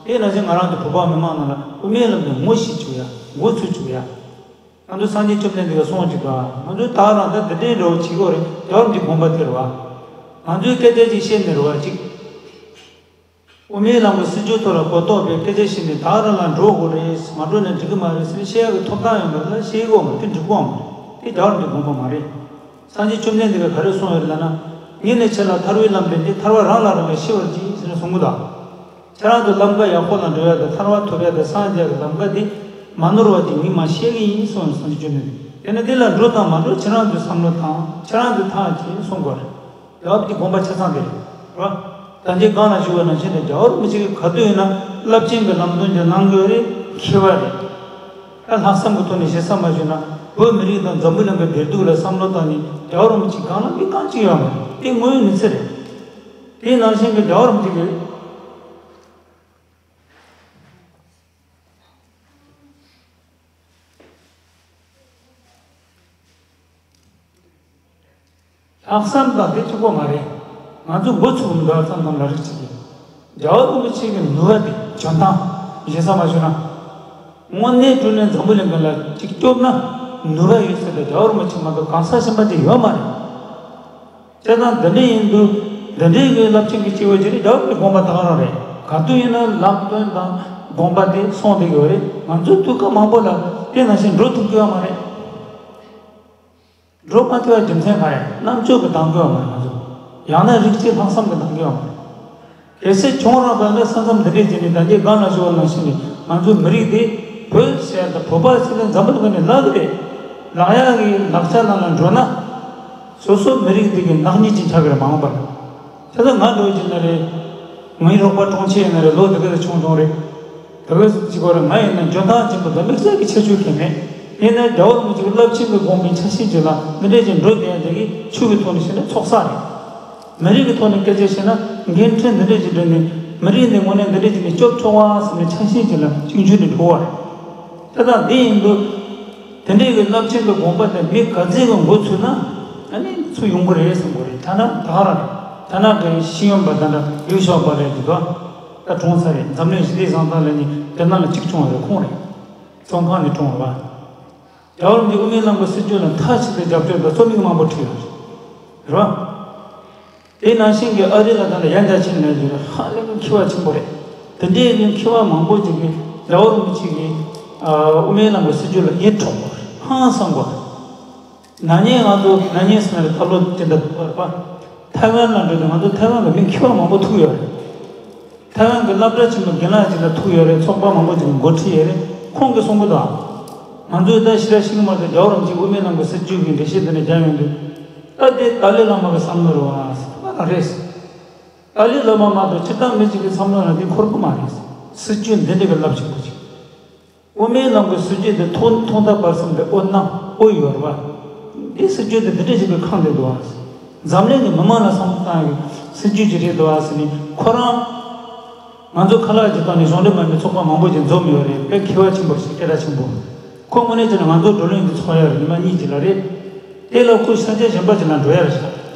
དེ་ནང་བཞིན་ང་རང་ཚོ་བོད་པ་མི་མང་ནང་ལ་དབུ་མའི་ལམ་དེ་ངོ་ཤེས་བཅུག་ཡ། འགོ་ཚུགས་བཅུག་ཡ། ང་ཚོ་སངས་རྒྱས་བཅོམ་ལྡན་འདས་ཀྱིས་གསུངས་བཅུག་ག་ང་ཚོས་ད་རང་ད་འདི་འདྲའི་འགྲོ་བྱེད་དགོས་རེད། རྒྱལ་བ་རིན་པོ་ཆེའི་དགོངས་པ་དེ་རེད་བ། ང་ཚོས་སྐད་ཆ་ཅིག་བཤད་ནས་རེད་བ་ཅིག་དབུ་མའི་ལམ་གྱི་སྲིད་བྱུས་ཐོག་ལ་གོ་རྟོགས་པའི་སྐད་ཆ་བཤད་ནས་ད་རང་ལ་འགྲོ་དགོས་རེད། མ་འགྲོ་ན་འགྲིག་གི་མ་རེད་ཟེར་བཤད་ཡག་གི་ཐོབ་ཐང་ཡོད་མ་རེད་ལ། བཤད་ཀྱི་ཡོད་མ་རེད། དེ་འགྲིག་གི་ཡོད་མ་རེད། དེ་རྒྱལ་བ་རིན་པོ་ཆེའི་དགོངས་པ་མ་རེད། སངས་རྒྱས་བཅོམ་ལྡན་འདས་ཀྱིས་ག་རེ་གསུངས་ཡོད་ལབ་ན། ཉིད་ནི་ཕྱི་ལ་ཐར་པའི་ལམ་སྟོན་ཅིང་། ཐར་པ་རང་ལ་རག་ལས་ཤེས་པར་གྱིས་ཟེར་ནས་གསུངས་གི་འདུག་ཁྱེད་རང་ཚོ་ལམ་ཀ་ཡག་པོ་ལ་འགྲོ་ཡ་དང་ཐར་པ་ཐོབ་ཡ་དང་སངས་རྒྱས་ཀྱི་ལམ་ཀ་དེ་མ་ནོར་བ་ཅིག་ངས་མར་བཤད་གི་ཡིན་གསུངས་ཡོད་སངས་རྒྱས་བཅོམ་ལྡན་འདས། དེ་ནི་དེ་ལ་འགྲོ་དང་མ་འགྲོ་ཁྱེད་རང་ཚོས་བསམ་བློ་བཏང་། ཁྱེད་རང་ཚོས་ཐག་བཅད་གསུང་དགོས་རེད། རྒྱལ་བ་རིན་པོ་ཆེའི་དགོངས་པ་ཆ་ཚང་དེ་རེད། རེད་བ། ད་ལྟའི་སྒང་ལ་ཞུ་བ་ནང་བཞིན་ནས་རྒྱལ་བ་རིན་པོ་ཆེ་གིས་ག་དུས་ཡིན་ན་རླབས་ཆེན་གྱི་ལམ་སྟོན་ཅིག་གནང་གི་ཡོད་རེད། མཁས་པ་རེད། ད་ལྷག་བསམ་གྱི་ཐོག་ནས་ཞེ་ས་མ་ཞུས་ན་བོད་མི་རིགས་དང་འཛམ་བུ་གླིང་གི་བདེ་སྡུག་ལ་བསམ་བློ་བཏང་ནས་རྒྱལ་བ་རིན་པོ་ཆེ་སྒང་ལ་མི་བཏང་གཅིག་ཡོད་མ་རེད། དེ་དངོས་ཡོད་གནས་ཚུལ་རེད། དེ་ནང་བཞིན་གྱི་རྒྱལ་བ་རིན་པོ་ཆེ་གིས། ལྷག་བསམ་དང་དེ་གཅིག་པོ་མ་རེད། ང་ཚོ་འགོ་ཚུགས་མི་འདུག་བསམ་བསམ་ལ་རིགས་གཅིག་གིས། རྒྱལ་བ་རིན་པོ་ཆེ་གི་ནུས་པ་དེ་འཇོན་ཐང་ཞེ་ས་མ་ཞུ་ན། དངོས་གནས་དྲང་གནས་འཛམ་བུ་གླིང་གི་ལ་གཅིག་སྐྱོབ་ན་ནུས་པ་ཡོད་ཟེར་ཏེ་རྒྱལ་བ་རིན་པོ་ཆེ་མ་གཏོགས་གང་ཟག་གཞན་པ་ཅིག་ཡོད་མ་རེད། བྱས་ཙང་འདི་འདྲ་ཡིན་དུས་འདི་འདྲའི་གི་རླབས་ཆེན་གྱི་སྐྱེས་བུ་ཅིག་རེད། རྒྱལ་བ་རིན་པོ་ཆེའི་དགོངས་པ་ད་ག་རང་རེད། ག་དུས་ཡིན་ན་ལམ་སྟོན་དང་དགོངས་པ་དེ་གསུངས་བསྡད་ཀྱི་ཡོད་རེད། ང་ཚོས་དུས་སྐབས་མང་པོ་ལ་དེ་ནང་བཞིན་འགྲོ་ཐུབ་ཀྱི་ཡོད་མ་རེད། འགྲོ་མ་ཐུབ་པའི་རྒྱུ་མཚན་ག་རེ། རྣམ་དཔྱོད་ཀྱིས་འདང་གི་ཡོད་མ་རེད་ང་ཚོ། ཡང་ན་རིགས་གཅིག་ལྷག་བསམ་གྱིས་འདང་གི་ཡོད་མ་རེད། གལ་སྲིད་བྱུང་རོགས་པ་ལ་ས་མཚམས་འདི་འདྲས་བྱས་ནས་ད་ལྟའི་སྒང་ལ་ཞུ་བ་ནང་བཞིན་ནས་ང་ཚོའི་མི་རིགས་དེ་བོད་ཟེར་ཡ་དང་བོད་པ་ཟེར་ན་འཛམ་བུ་གླིང་ནས་ལྷག་གི་རེད། ལྷག་ཡག་གི་ལག་ཆ་ནང་ལ་འགྲོ་ན། སོ་སོ་མི་རིགས་འདི་གི་ནག་ཉེས་ཅན་ཆགས་ཀྱི་རེད། མ་འོངས་པར། དེ་ལྟར་ང་འདྲ་བོ་ཅིག་ན་རེད། ངའི་རོགས་པ་གྲོང་ཁྱེར་ཡིན་ན་རེད། ལོ་དེ་ག་ཚོད་ཆུང་ཆུང་རེད། དེ་ག་ཚོད་ཅིག་བར་ང་ཡིན་ན་འཇོན་ཐང་ཆེན་པོ་དང་དམིགས་བསལ་གྱི་ཁྱད་ཆོས་གང་མེད། ཡིན་ན་རྒྱལ་བ་རིན་པོ་ཆེ་གི་རླབས་ཆེན་གྱི་དགོངས་པའི་ཆ་ཤས་ཅིག་ལ་འདི་འདྲས་ཅིག་འགྲོ་བསྡད་ཡ་དེ་གི་ཆོས་ཀྱི་ཐོག་ནས་བཤད་ན་ཚོགས་བསགས་རེད། མི་རིགས་ཀྱི་ཐོག་ནས་སྐད་ཆ་བཤད་ན་འགན་འཁྲི་འདི་འདྲས་ཅིག་བསྒྲུབས་ནས་མི་རིགས་འདི་དངོས་གནས་འདི་འདྲས་ཅིག་ནས་སྐྱོབ་ཆོག་པ་ཟེར་ནས་ཆ་ཤས་ཅིག་ལ་གཅིག་གྱུར་ནས་འགྲོ་བ་རེད། དེ་དང་འདི་ཡིན་དུས། དེ་འདྲའི་གི་རླབས་ཆེན་གྱི་དགོངས་པ་དེ་མི་ག་ཚོད་ཀྱིས་མགོ་ཚོས་ན། ཨ་ནི་ཚུར་ཡོང་གི་རེད་བསམ་གི་རེད། ཐ་ན་ད་ག་རང་རེད། ཐ་ན་གི་ཤེས་ཡོན་པ་དང་འདྲ་ཡུལ་ཤོག་པ་རེད་འདུག་ག་ད་གྲོངས་ཚར་རེད། འཛམ་གླིང་ཞི་བདེ་བཟང་ཐང་ལ་ནི་དེ་ནང་ལ་གཅིག་བྱུང་བ་རེད། ཁོང་རེད། བཙོན་ཁང་ནས་གྲོངས་པ། རྒྱལ་བ་རིན་པོ་ཆེ་དབུ་མའི་ལམ་གྱི་སྲིད་བྱུས་ལ་མཐའ་གཅིག་ཏུ་རྒྱབ་སྐྱོར་དང་རྩོམ་ཡིག་མང་པོ་བྲིས་ཡོད་རེད། རེད་བ། དེ་ནང་བཞིན་གྱི་ཨ་རི་ལ་ད་ལྟ་ཡན་ཆད་ཕྱིན་ནས་ཡོད་རེད། ཧ་ལས་པའི་མཁས་པ་ཆེན་པོ་རེད། དེ་འདྲའི་གི་མཁས་པ་མང་པོ་ཅིག་གིས་རྒྱལ་བ་རིན་པོ་ཆེ་གི་ཨ་དབུ་མའི་ལམ་གྱི་སྲིད་བྱུས་ལ་ཡིད་འཕྲོག་པ་ཧང་སང་པ། ན་ནིང་ང་ཚོ་ན་ནིང་ཟེར་ན་རེད། ད་ལོ་དེ་འདྲ་འདུག་པ། ཐའེ་ཝན་ལ་འགྲོ་དུས་ང་ཚོ་ཐའེ་ཝན་གྱི་མི་མཁས་པ་མང་པོ་ཐུག་ཡོད་རེད། ཐའེ་ཝན་གྱི་སློབ་གྲྭ་ཆེན་པོ་རྒན་ལགས་ཅིག་ལ་ཐུག་ཡོད་རེད། ཚོགས་པ་མང་པོ་ཅིག་གི་འགོ་ཁྲིད་ཡོད་རེད། ཁོང་གིས་གསུང་གི་འདུག་ང་ཚོས་ད་ཕྱི་ར་ཤི་གི་མ་གཏོགས་རྒྱལ་བ་རིན་པོ་ཆེ་དབུ་མའི་ལམ་གྱི་སྲིད་བྱུས་ཀྱི་འགྲེལ་བཤད་འདི་ནས་རྒྱག་ཡོང་དུས། ད་དེ་ཏཱ་ལའི་བླ་མ་གི་བསམ་བློ་རེད་བ་ཟེར་བ་རེད། ཏཱ་ལའི་བླ་མ་མ་གཏོགས་སྤྱིར་བཏང་མི་གཅིག་གི་བསམ་བློ་ལ་དེ་འཁོར་གི་མ་རེད། སྲིད་བྱུས་འདི་འདྲ་གི་རླབས་ཆེན་པོ་ཅིག་དབུ་མའི་ལམ་གྱི་སྲིད་བྱུས་དེ་ཐོག་ཐོག་མཐའ་བར་གསུམ་དུ་དབུ་ནང་དབུ་ཡོད་རེད་བ། འདིའི་སྲིད་བྱུས་དེ་འདི་འདྲ་ཞིག་གི་ཁེངས་བསྡད་འདུག་བ། འཛམ་གླིང་གི་མི་མང་ལ་བསམ་བློ་བཏང་ཡག་སྲིད་བྱུས་ཅིག་རེད་འདུག་བ་ཟེར་ནས་ཁོ་རང་། ང་ཚོ་ཁ་ལག་ཅིག་བཏང་ནས་གཞུང་འབྲེལ་མ་ཡིན་པའི་ཚོགས་པ་མང་པོ་ཅིག་འཛོམས་ཡོད་རེད། དཔེ་མཁས་པ་ཆེན་པོ་ཞིག་སྐད་གྲགས་ཆེན་པོ། ཁོ་དངོས་གནས་བྱས་ན་ང་ཚོ་བགྲོ་གླེང་འདི་ཚོགས་ཡག་རེད། ཉི་མ་གཉིས་ཅིག་ལ་རེད། དེ་ལ་ཁོ་ས་ཆ་གཞན་པ་ཅིག་ལ་འགྲོ་ཡག་རེད་ཤག་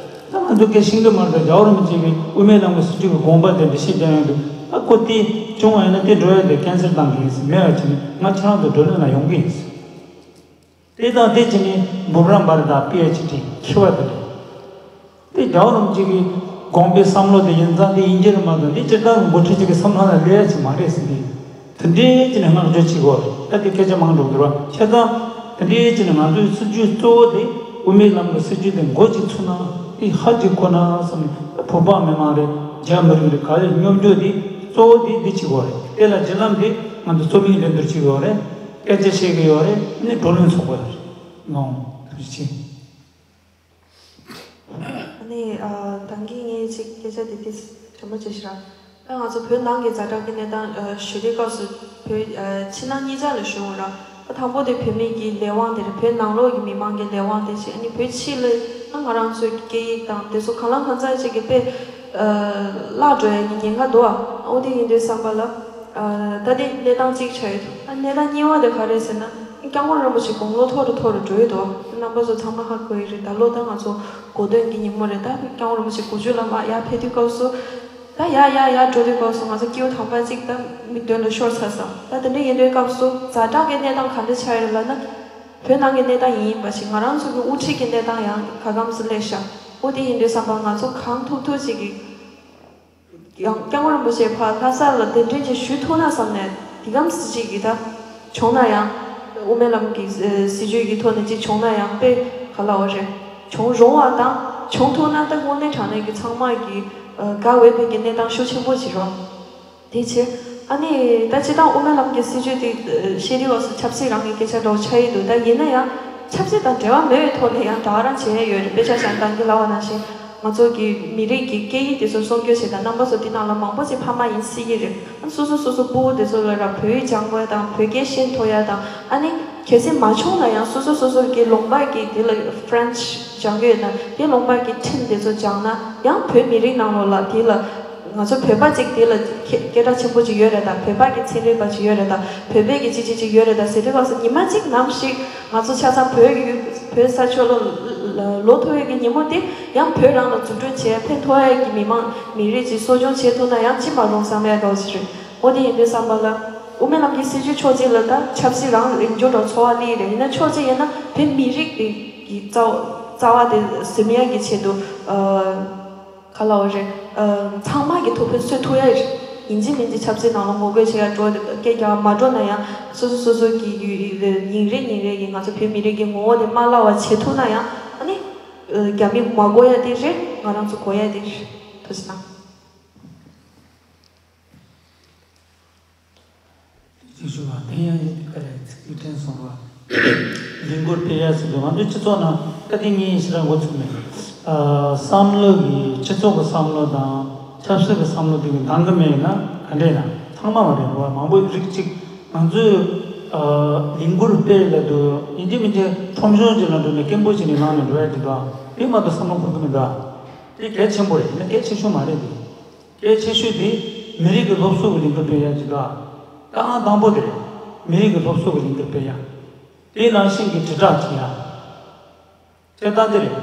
ད་ང་ཚོ་སྐད་ཤེས་ཀྱི་མ་རེད། ད་རྒྱལ་བ་རིན་པོ་ཆེ་གིས་དབུ་མའི་ལམ་གྱི་སྲིད་བྱུས་ཀྱི་དགོངས་པ་དེ་འགྲེལ་བཤད་རྒྱག་ཡོང་དུས། ཨ་ཁོ་དེ་བྱུང་བ་ཡིན་ན་དེ་འགྲོ་ཡག་དེ་ཀན་སེལ་བཏང་གི་ཡིན་ཟེར། མེད་པ་བྱས་ནས་ང་ཁྱེད་རང་ཚོ་བགྲོ་གླེང་ལ་ཡོང་གི་ཡིན་ཟེར། དེ་དང་དེ་བྱས་ནས་འབུམ་རམས་པ་རེད། ད་པི་ཨེཆ་ཌི་མཁས་པ་དེ་རེད། དེ་རྒྱལ་བ་རིན་པོ་ཆེ་གི་དགོངས་པའི་བསམ་བློ་དེ་ཡིན་ཙང་དེ་ཡིན་གྱི་རེད་མ་གཏོགས། འདི་སྤྱིར་བཏང་གི་འགོ་ཁྲིད་ཅིག་གི་བསམ་བློ་ལ་སླེབས་ཡག་ཅིག་མ་རེད་ཟེར་གི། དེ་འདྲའི་ཅིག་ནས་བསྔགས་བརྗོད་བྱེད་དགོས་རེད། ད་དེ་སྐད་ཆ་མང་འགྲོ་གི་འདུག་ར། བྱས་ཙང་དེ་འདྲའི་ཅིག་ནས་ང་ཚོའི་སྲིད་བྱུས་གཙོ་བོ་དེ་དབུ་མའི་ལམ་གྱི་སྲིད་བྱུས་དེ་འགོ་ཅིག་ཚུགས་ན་དེ་ཧ་ཅིག་གོ་ན་བསམ་ནས། བོད་པ་མི་མང་རེད། རྒྱ་མི་རིགས་རེད། ག་རེ་སྙོམས་འཇུག་དེ་གཙོ་བོ་དེ་འདི་བྱེད་དགོས་རེད། དེ་ལ་བརྒྱུད་ལམ་དེ་ང་ཚོ་རྩོམ་ཡིག་འགྲན་བསྡུར་བྱེད་དགོས་རེད། སྐད་ཆ་བཤད་ཀྱི་ཡོད་རེད། ནི་བགྲོ་གླེང་ཚོགས་པ་རེད། ལོང་ཐུགས་རྗེ་ཆེ། ཨ་ནི་ཨ་ད་གིན་ངས་ཅིག་སྐད་ཆ་དེ་དེ་དྲི་མ་བྱེད་ཤི་ར། ད་ང་ཚོ་བོད་ནང་གི་ཛ་དྲག་གི་གནས་སྟངས་ཨ་ཞུ་དུས་སྐབས་སུ་བོད་ཨ་ཕྱི་ནང་གཉིས་ཆ་ལ་ཞུ་འོང་ར། ད་དང་པོ་དེ་བོད་མི་གི་ལས་དབང་དེ་རེད། བོད་ནང་ལོགས་ཀྱི་མི་མང་གི་ལས་དབང་དེ་བྱས། ཨ་ནི་བོད་ཕྱི་ལ་ང་རང་ཚོའི་སྐད་ཡིག་དང་དེ་ཚོ་གང་ལ་གང་འཚམ་ཅིག་གི་དཔེ་བརླག་འགྲོ་ཡ་གི་ཉེན་ཁ་འདུག་ཨ། འོ་དེ་ཡིན་དུས་ཙམ་པ་ལ། ཨ་ད་དེ་གནས་སྟངས་གཅིག་ཆགས་ཡོད་འདུག་ཨ་གནས་སྟངས་གཉིས་པ་དེ་ག་རེད་ཟེར་ན། སྐྱབས་མགོན་རིན་པོ་ཆེ་དགུང་ལོ་མཐོ་རུ་མཐོ་རུ་འགྲོ་ཡི་འདུག་ཨ། རྣམ་པ་ཚོ་ཚང་མ་ཧ་གོ་ཡི་རེད། ད་ལོ་ད་ང་ཚོ་གོ་སྟོན་གྱི་ཉིན་མོ་རེད། ད་སྐྱབས་མགོན་རིན་པོ་ཆེ་དགུ་བཅུ་ལ་མར་ཡར་ཕེབས་དུས་སྐབས་སུ། ད་ཡར་ཡར་ཡར་འགྲོ་དུས་སྐབས་སུ་ང་ཚོ་སྐྱེ་བོ་དམ་པ་གཅིག་ད་མིག་མདུན་ལ་ཤོར་ཚར་སོང་། ད་དེ་འདྲ་ཡིན་དུས་སྐབས་སུ་ཛ་དྲག་གི་གནས་སྟངས་ག་འདྲ་ཆགས་ཡོད་ལབ་ན། བོད་ནང་གི་གནས་སྟངས་ཡིན་ཡིན་པ་ཞིག་ང་རང་ཚོ་གི་དབུ་ཁྲིད་ཀྱི་གནས་སྟངས་ཡང་ག་གམ་སུ་སླེབས་ཤག་འོ་དེ་ཡིན་དུས་ཙམ་པ་ང་ཚོ་གང་ཐུབ་ཐུབ་ཅིག་གིས། ཡང་སྐྱབས་མགོན་རིན་པོ་ཆེ་ཕར་ལྷ་ས་ལ་གདན་འདྲེན་ཅིག་ཞུ་ཐུབ་ན་བསམ་ནས། འདི་གམ་སྲིད་ཅིག་གིས་ད་བྱུང་ན་ཡང་། དབུ་མའི་ལམ་གྱི་ཨ་སྲིད་བྱུས་ཀྱི་ཐོག་ནས་ཅིག་བྱུང་ན་ཡང་དཔེ་ག་ལ་བ་རེད། བྱུང་རུང་བ་དང་བྱུང་ཐུབ་ན་ད་དངོས་གནས་དྲང་གནས་ཀྱི་ཚང་མ་གི་ཨ་དགའ་འོས་པའི་གི་གནས་སྟངས་ཤུགས་ཆེན་པོ་ཅིག་རེད། དེ་བྱས། ཨ་ནི་ད་སྤྱིར་བཏང་དབུ་མའི་ལམ་གྱི་སྲིད་བྱུས་དེ་ཨ་ཤེས་རིག་པ་སོགས་ཆབ་སྲིད་རང་གི་སྐད་ཆ་འདྲ་བོ་ཆགས་ཡི་འདུག་ད་ཡིན་ན་ཡང་ཆབ་སྲིད་དང་འབྲེལ་བ་མེད་པའི་ཐོག་ནས་ཡང་ད་ག་རང་བྱས་ཡོད་རེད། དཔེ་ཆ་བཞག་ན་ད་གིན་ལབ་པ་ནང་བཞིན། ང་ཚོ་གི་མི་རིགས་ཀྱི་སྐད་ཡིག་དེ་ཚོ་སྲུང་སྐྱོབ་བྱེད་དང་། རྣམ་པ་ཚོ་འདི་ནང་ལ་མང་པོ་ཅིག་ཕ་མ་ཡིན་སྲིད་ཀྱི་རེད། ཨ་སོ་སོ་སོ་སོ་སྤུ་གུ་དེ་ཚོ་ལ་ར་བོད་ཡིག་སྦྱང་དགོས་དང་། བོད་སྐད་ཤེས་ཐུབ་ཡ་དང་། ཨ་ནི་གལ་སྲིད་མ་བྱུང་ན་ཡང་སོ་སོ་སོ་སོ་གི་ལུང་པ་གི་དེ་ལ་French་སྦྱང་གི་ཡོད་ན་དེ་ལུང་པ་གི་ཁྲིམས་དེ་ཚོ་སྦྱངས་ན་ཡང་བོད་མི་རིགས་ནང་ལོགས་ལ་དེ་ལ་ང་ཚོ་བོད་པ་ཅིག་དེ་ལ་སྐད་སྐད་གྲགས་ཆེན་པོ་ཅིག་ཡོད་རེད་ད། བོད་པ་གི་ཚན་རིག་པ་ཅིག་ཡོད་རེད་ད། བོད་པའི་གི་ཅིག་ཅིག་ཅིག་ཡོད་རེད་ད་ཟེར་དུས་སྐབས་སུ་ཉི་མ་གཅིག་ནམ་ཞིག་ང་ཚོ་ཆ་ཚང་བོད་ཀྱི་བོད་ས་ཕྱོགས་ལ་ལོག་ཐུབ་ཡས་ཀྱི་ཉིན་མོ་དེ་ཡང་བོད་རང་ལ་འཛུགས་སྐྲུན་བྱས་ཕན་ཐོགས་ཡས་ཀྱི་མི་མང་མི་རིགས་ཅིག་གསོ་སྐྱོང་བྱེད་ཐུབ་ན་ཡང་ཅི་མ་རུང་བསམ་ཡས་འདྲ་བོ་ཞིག་རེད། འོ་དེ་ཡིན་དུས་ཙམ་པ་ལ་དབུ་མའི་ལམ་གྱི་སྲིད་བྱུས་ཕྱོགས་གཅིག་ལ་ད་ཆབ་སྲིད་རང་རིམ་བྱུང་འདྲ་བོ་འཚོ་བ་སླེབས་རེད། ཡིན་ན་ཕྱོགས་གཅིག་ཡིན་ན་བོད་མི་རིགས་དེ་གི་རྩ་རྩ་བ་དེ་ཟིན་ཡས་ཀྱི་ཆེད་དུ་ཨ། ག་ལ་བ་རེད། ཨ་ཚང་མ་གི་ཐུགས་ཕན་གསོས་ཐུབ་ཡ་རེད། ཡིན་གཅིག་མིན་གཅིག་ཆབ་སྲིད་ནང་ལ་ངོ་རྒོལ་བྱེད་ཡ་འགྲོ་སྐད་རྒྱག་མ་འགྲོ་ན་ཡང་སོ་སོ་སོ་སོ་གི་ཡུ་ཡུ་ཉིན་རེ་ཉིན་རེ་གི་ང་ཚོ་བོད་མི་རིགས་ཀྱི་ངོ་བོ་དེ་མ་བརླག་པ་བྱེད་ཐུབ་ན་ཡང་ཨ་ནི་ཨ་རྒྱ་མི་མ་དགོས་ཡ་དེ་རེད། ང་རང་ཚོ་དགོས་ཡ་དེ་རེད། ཐུགས་རྗེ་གནང་། ཅིག་ཞུ་བ་དེ་ཡང་ཡིན་ཏེ་ཀ་རེ་ཚིག་དྲན་སོང་བ། ལས་འགུལ་སྤེལ་ཡ་ཟེར་དུས་ང་ཚོའི་སྤྱི་ཚོགས་ནང་ད་ལྟ་ངས་ཞེ་དྲག་འགོ་ཚུགས་མེད། ཨ། བསམ་བློ་གི་སྤྱི་ཚོགས་ཀྱི་བསམ་བློ་དང་ཆབ་སྲིད་ཀྱི་བསམ་བློ་དེ་གི་འདང་གི་མེད་ན་ག་འདྲས་ན་ཚང་མ་མ་རེད་བ། མང་པོ་རིགས་གཅིག་ང་ཚོས་ཨ། ལས་འགུལ་སྤེལ་ལ་དུ་ཡིན་གཅིག་མིན་གཅིག་ཁྲོམ་གཞུང་ཅིག་ལ་འགྲོ་ནས་སྐད་འབོད་བྱས་ནས་ལངས་ནས་འགྲོ་ཡ་དེ་དག་དེ་མ་གཏོགས་བསམ་བློ་འཁོར་གི་མི་འདུག་དེ་གལ་ཆེན་པོ་རེད། ཡིན་ན་གལ་ཆེ་ཤོས་མ་རེད་དེ། གལ་ཆེ་ཤོས་དེ་མི་རིགས་ཀྱི་སློབ་གསོ་གི་ལས་འགུལ་སྤེལ་ཡ་ཅིག་དང་། ད་ཨང་དང་པོ་དེ་རེད། མི་རིགས་ཀྱི་སློབ་གསོ་གི་ལས་འགུལ་སྤེལ་ཡ། དེ་ནང་བཞིན་གྱི་དྲིལ་བསྒྲགས་བྱེད་ཡ། དེ་ལྟ་དེ་རེད།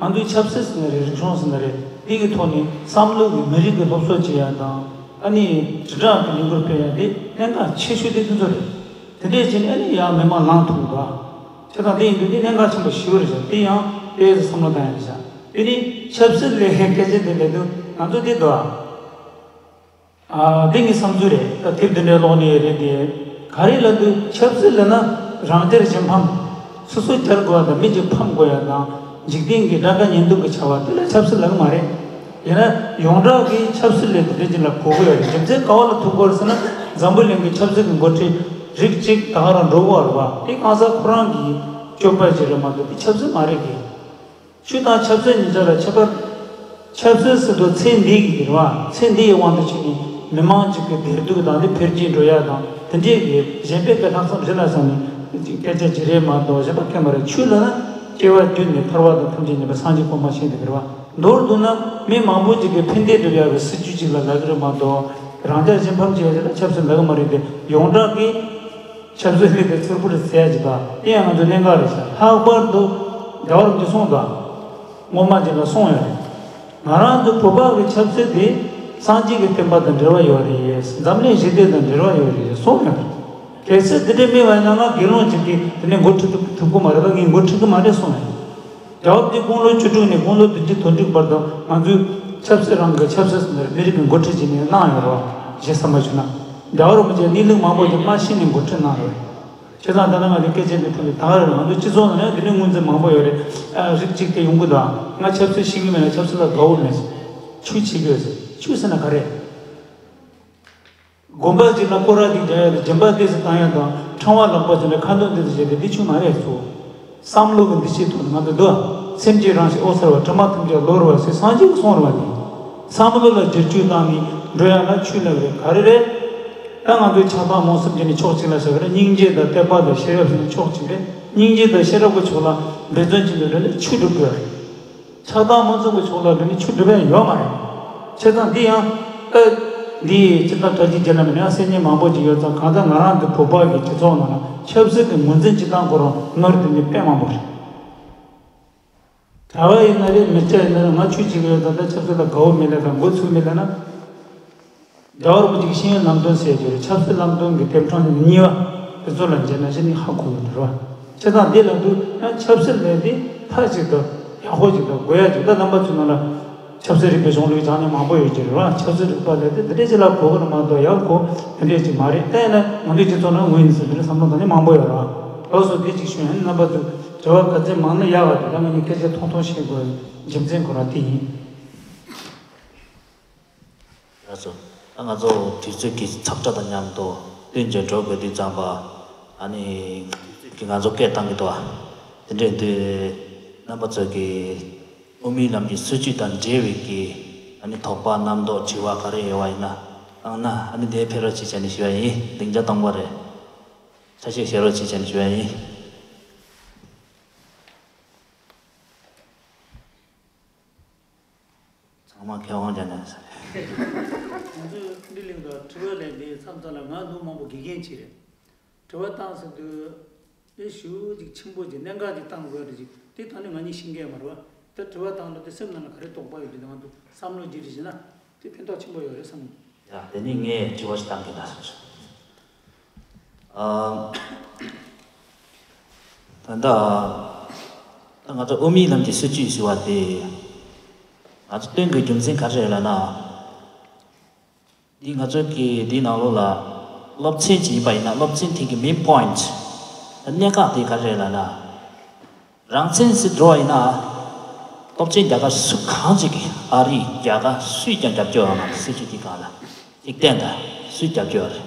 ང་ཚོའི་ཆབ་སྲིད་ཟེར་ན་རེད། རིག་གཞུང་ཟེར་ན་རེད། འདི་གི་ཐོག་ནས་བསམ་བློ་གི་མི་རིགས་ཀྱི་སློབ་གསོ་བྱེད་ཡ་དང་། ཨ་ནི་དྲིལ་བསྒྲགས་ཀྱི་ལས་འགུལ་སྤེལ་ཡ་དེ་གནད་འགག་ཆེ་ཤོས་དེ་དེ་ཚོ་རེད། དེ་འདྲས་བྱས་ནས་ཨ་ནི་ཡང་མི་མང་ལངས་ཐུབ་པ། བྱས་ཙང་དེ་ཡིན་དུས་འདི་གནད་འགག་ཆེན་པོ་ཞེ་པོ་རེད་ཤག་དེ་ཡང་དེ་བསམ་བློ་བཏང་ཡ་རེད་ཤག་དེ་ནི་ཆབ་སྲིད་ལས་སྐད་ཆ་དེ་ལས་དུས་ང་ཚོ་དེ་དོ། ཨ། དེ་ངའི་བསམ་ཚུལ་རེད། ད་དེབ་འདི་འདྲའི་ཀློག་ནས་རེད་དེ། ག་རེ་ལབ་དུས་ཆབ་སྲིད་ལབ་ན་རང་རྒྱལ་གཞན་ཕམ། སོ་སོ་རྒྱལ་དགོས་པ་དང་མི་གཅིག་ཕམ་དགོས་ཡ་དང་། འཇིག་རྟེན་གྱི་དགྲ་དགའ་ཉེ་འདུག་གི་བྱ་བ་དེ་ལ་ཆབ་སྲིད་ལབ་གི་མ་རེད། ཡིན་ན་ཡོངས་གྲགས་ཀྱི་ཆབ་སྲིད་ལས་དེ་འདྲ་ཅིག་ལ་གོ་གི་ཡོད་རེད། རྒྱུ་མཚན་ག་བ་ལ་ཐུག་གི་ཡོད་རེད་ཟེར་ན། འཛམ་བུ་གླིང་གི་ཆབ་སྲིད་ཀྱི་འགོ་ཁྲིད་རིགས་གཅིག་ད་ག་རང་འགྲོ་གི་ཡོད་རེད་བ། དེ་གང་ཟག་ཁོ་རང་གི་སྤྱོད་པ་ཅིག་རེད་མ་གཏོགས་དེ་ཆབ་སྲིད་མ་རེད་གི། ཆོས་དང་ཆབ་སྲིད་གཉིས་ཆ་ལ་ཁྱད་པར། ཆབ་སྲིད་ཟེར་དུས་ཚེ་འདི་གི་རེད་བ། ཚེ་འདི་ཡི་དབང་དུ་བྱས་ནས་མི་མང་གཅིག་གི་བདེ་སྡུག་དང་དེ་འཕེལ་རྒྱས་འགྲོ་ཡ་དང་དེ་འདྲས་ཀྱི་གཞན་ཕན་གྱི་ལྷག་བསམ་གཞི་ལ་བཞག་ནས་སྐད་ཆ་བྱེད་རེད་མ་གཏོགས་གཞན་པ་གང་མ་རེད། ཆོས་ལབ་ན་སྐྱེ་བ་རྒྱུད་ནས་ཐར་བ་དང་ཐམས་ཅད་མཁྱེན་པ་སངས་རྒྱས་གོ་འཕང་ཤེས་འདུག་གི་རེད་བ། མདོར་བསྡུ་ན་མི་མང་པོ་ཅིག་གི་ཕན་བདེ་སྒྲུབ་ཡ་གི་སྲིད་ཇུས་ཅིག་ལ་ལབ་གི་རེད་མ་གཏོགས་རང་རྒྱལ་གཞན་ཕམ་བྱེད་ཡ་ཅིག་ལ་ཆབ་སྲིད་ལབ་གི་མ་རེད་དེ། ཡོངས་གྲགས་ཀྱི་ཆབ་སྲིད་ལས་དེ་ཚུར་པོ་རེད་ཟེར་ཡ་ཅིག་དང་། དེ་ཡང་ང་ཚོའི་གནད་འགག་རེད་ཤག་ལྷག་པར་དུ་རྒྱལ་བ་རིན་པོ་ཆེ་གསུངས་དང་། སྔོན་མ་ཅིག་ལ་གསུངས་ཡོད་རེད། ང་རང་ཚོ་བོད་པ་གི་ཆབ་སྲིད་དེ་སངས་རྒྱས་ཀྱི་བསྟན་པ་དང་འབྲེལ་བ་ཡོད་རེད། འཛམ་གླིང་ཞི་བདེ་དང་འབྲེལ་བ་ཡོད་རེད་གསུངས་ཡོད་རེད། གལ་སྲིད་དེ་འདྲ་མེད་པ་ཡིན་ན་ང་དགེ་སློང་ཅིག་གིས་དེ་འདྲའི་འགོ་ཁྲིད་ཐུབ་ཐུབ་ཀྱི་མ་རེད་པ། ངས་འགོ་ཁྲིད་ཀྱི་མ་རེད་གསུངས་ཡོད་རེད། རྒྱལ་བ་དེ་དགུང་ལོ་བཅུ་དྲུག་ནས་དགུང་ལོ་བདུན་ཅུ་དོན་དྲུག་བར་དུ་ང་ཚོའི་ཆབ་སྲིད་རང་གི་ཆབ་སྲིད་ཟེར་ནས་མི་རིགས་ཀྱི་འགོ་ཁྲིད་བྱས་ནས་གནང་ཡོད་རེད་བ། གཞི་བསམ་པ་བྱུང་ན། རྒྱལ་བ་རིན་པོ་ཆེ་གནས་ལུགས་མང་པོ་ཞིག་མ་ཤེས་ནས་འགོ་ཁྲིད་གནང་ཡོད་རེད། བྱས་ཙང་ད་ནང་ང་ཚོའི་སྐད་ཆ་འདི་ཐོག་ནས་ད་ག་རེ་ང་ཚོའི་སྤྱི་ཚོགས་ནང་ཡང་འདི་འདྲའི་ངོས་འཛིན་མང་པོ་ཡོད་རེད། ཨ། རིགས་གཅིག་དེ་ཡོང་གི་འདུག་ང་ཆབ་སྲིད་ཤེས་ཀྱི་མེད་ན་ཆབ་སྲིད་ལ་དགའ་བོ་མེད། ཆོས་བྱེད་ཀྱི་ཡོད་ཟེར། ཆོས་ཟེར་ན་ག་རེ། དགོན་པ་ཅིག་ལ་སྐོར་ར་ཏིག་རྒྱག་ཡ་དང་། སྦྱིན་པ་ཏོག་ཙམ་བཏང་ཡ་དང་། ཕྲེང་བ་ལག་པ་ཅིག་ལ་ཁ་འདོན་ཏོག་ཙམ་བྱས་ཏེ་འདི་ཆོས་མ་རེད་ཟེར། བསམ་བློ་གི་འདུ་ཤེས་ཐོག་ནས་ང་ཚོ་འདུག་སེམས་ཀྱི་རང་བཞིན་འོད་གསལ་བ། དྲི་མ་ཐམས་ཅད་གློ་བུར་བ་ཟེར་སངས་རྒྱས་ཀྱིས་གསུངས་རེད་བ། དེ་བསམ་བློ་ལ་བསྒྱུར་བཅོས་བཏང་ནས་འགྲོ་ཡ་ལ་ཆོས་ལབ་རེད། ག་རེ་རེད། ད་ང་ཚོས་ཆགས་སྡང་རྨོངས་གསུམ་བྱས་ནས་ཕྱོགས་གཅིག་ལ་བཞག་གི་རེད། སྙིང་རྗེ་དང་དད་པ་དང་ཤེས་རབ་ཟེར་ནས་ཕྱོགས་གཅིག་རེད། སྙིང་རྗེ་དང་ཤེས་རབ་ཀྱི་ཕྱོགས་ལ་འབད་བརྩོན་བྱེད་འདོད་རེད་ལ་ཆོས་སྒྲུབ་དགོས་རེད། ཆགས་སྡང་རྨོངས་གསུམ་གྱི་ཕྱོགས་ལ་འགྲོ་ནས་ཆོས་སྒྲུབ་ཡ་ཡོད་མ་རེད། བྱས་ཙང་འདི་ཡང་ཨ། འདི་སྤྱིར་བཏང་གྲ་སྒྲིག་བྱེད་ན་མིན་ན་ཡང་སེམས་ཉིད་མང་པོ་ཅིག་ཡོད་ཙང་། གང་ལྟར་ང་རང་འདི་བོད་པ་གི་སྤྱི་ཚོགས་ནང་ལ་ཆབ་སྲིད་ཀྱི་ངོས་འཛིན་བྱེད་སྟངས་ཁོ་རང་ནོར་དེ་འདྲ་དཔེ་མང་པོ་རེད། གྲྭ་པ་ཡིན་ན་རེད། མི་སྐྱ་ཡིན་ན་རེད། ང་ཆོས་བྱེད་ཀྱི་ཡོད་ཙང་ད་ཆབ་སྲིད་ལ་དགའ་བོ་མེད་ལ་དང་འགོ་ཚུགས་མེད་ལ་ན། རྒྱལ་བ་རིན་པོ་ཆེ་གི་ཤེས་ཡོན་ལམ་སྟོན་ཟེར་གྱི་རེད། ཆབ་སྲིད་ལམ་སྟོན་གྱི་དེབ་ཕྲེང་གཉིས་པ་དེ་ཚོ་ལ་མཇལ་ན་གཞི་ནས་ཧ་གོ་གི་འདུག་རེད་བ། བྱས་ཙང་འདི་ལ་འདུག་ཡང་ཆབ་སྲིད་ལས་འདི་མཐའ་གཅིག་ཏུ་ཡག་པོ་ཅིག་དང་དགོས་ཡ་ཅིག་ད་རྣམ་པ་ཚོའི་ནང་ལ་ཆབ་སྲིད་རིག་པའི་གཞུང་ལུགས་སྦྱངས་མཁན་མང་པོ་ཡོད་ཀྱི་རེད་བ། ཆབ་སྲིད་རིག་པ་ལས་དེ་འདི་འདྲས་ཅིག་ལ་གོ་གི་རེད་མ་གཏོགས་ཡག་གོ་དེ་འདྲས་ཅིག་མ་རེད། ད་ཡིན་ན་ང་ཚོའི་སྤྱི་ཚོགས་ནང་ངོས་ནས་ཟེར་འདི་འདྲའི་བསམ་བློ་གཏོང་མཁན་མང་པོ་ཡོད་རེད་བ། ལགས་སོ། འདི་གཅིག་ཞུ་ཡིན། རྣམ་པ་ཚོས་དྲི་བ་ག་ཚད་མང་ན་ཡག་བ་རེད། ད་ང་གཉིས་སྐད་ཆ་ཐུང་ཐུང་བཤད་དགོས་རྒྱུ་མཚན་ཁོ་རང་དེ་ཡིན། ལགས་སོ། ད་ང་ཚོ་དུས་ཚོད་ཀྱི་ཚབ་ཁྲ་དང་མཉམ་དུ་བསྟུན་བྱས་འགྲོ་དགོས་དུས་ཙམ་པ། ཨ་ནི་དུས་ཚོད་ཀྱིས་ང་ཚོ་སྐད་བཏང་གི་འདུག་དེ་འདྲ་ཡིན་དུས་རྣམ་པ་ཚོ་གིས་དབུ་མའི་ལམ་གྱི་སྲིད་བྱུས་དང་འབྲེལ་བའི་གི་ཨ་ནི་དོགས་པ་རྣམ་རྟོག་དྲི་བ་ག་རེ་ཡོད་པ་ཡིན་ན་བཏང་ན། ཨ་ནི་དེ་ཕེབས་རོགས་བྱེད་བྱས་ནས་ཞུ་བ་ཡིན། སྡིངས་ཆ་སྟོང་པ་རེད། ཆ་ཤས་བཞག་རོགས་བྱེད་བྱས་ནས་ཞུ་བ་ཡིན། ཚང་མ་མཁས་དབང་ཅན་ཡིན་ས་རེད། ང་ཚོས་འདི་གླེང་དུས་དྲི་བ་ལས་འདི་མཚམས་མཚམས་ལ་ང་འདུག་མང་པོ་དགེ་རྒན་ཅིག་རེད། དྲི་བ་བཏང་ཟེར་དུས་དེ་ཞུ་ཅིག་ཆེན་པོ་ཅིག་གནད་འགག་ཅིག་བཏང་དགོས་རེད་ཅིག་དེ་ད་ནི་ང་གཉིས་ཤེས་མཁན་མ་རེད་བ། ད་དྲི་བ་བཏང་ལ་དེ་སེམས་ནང་ལ་ག་རེ་དོགས་པ་ཡོད་དེ་ང་ཚོ་བསམ་བློ་བརྗེ་རེས་བྱས་ན་དེ་ཕན་ཐོགས་ཆེན་པོ་ཡོད་རེད་བསམ། ཡ། དེ་ནི་ངས་དྲི་བ་ཞིག་བཏང་གི་ན་སོང་ཞིག་ཨ། ད་ལྟ་ད་ང་ཚོ་དབུ་མའི་ལམ་གྱི་སྲིད་བྱུས་ཟེར་བ་དེ་ང་ཚོ་བཏོན་དགོས་རྒྱུ་མཚན་ག་རེ་རེད་ལབ་ན། འདི་ང་ཚོ་གི་འདི་ནང་ལོགས་ལ་སློབ་ཚན་ཅིག་ཡིན་པ་ཡིན་ན་སློབ་ཚན་དེ་གི་main point གནད་འགག་དེ་ག་རེ་རེད་ལབ་ན། རང་བཙན་ཟེར་འགྲོ་བ་ཡིན་ན་སྟོབས་ཆེན་རྒྱལ་ཁབ་སུ་གང་ཅིག་གིས་ཨ་རི་རྒྱ་གར་སུས་ཀྱང་རྒྱབ་སྐྱོར་ཡོད་མ་རེད། སྲིད་བྱུས་དེ་སྒང་ལ་ཅིག་བསྟན་དང་སུས་རྒྱབ་སྐྱོར་ཡོད་རེད།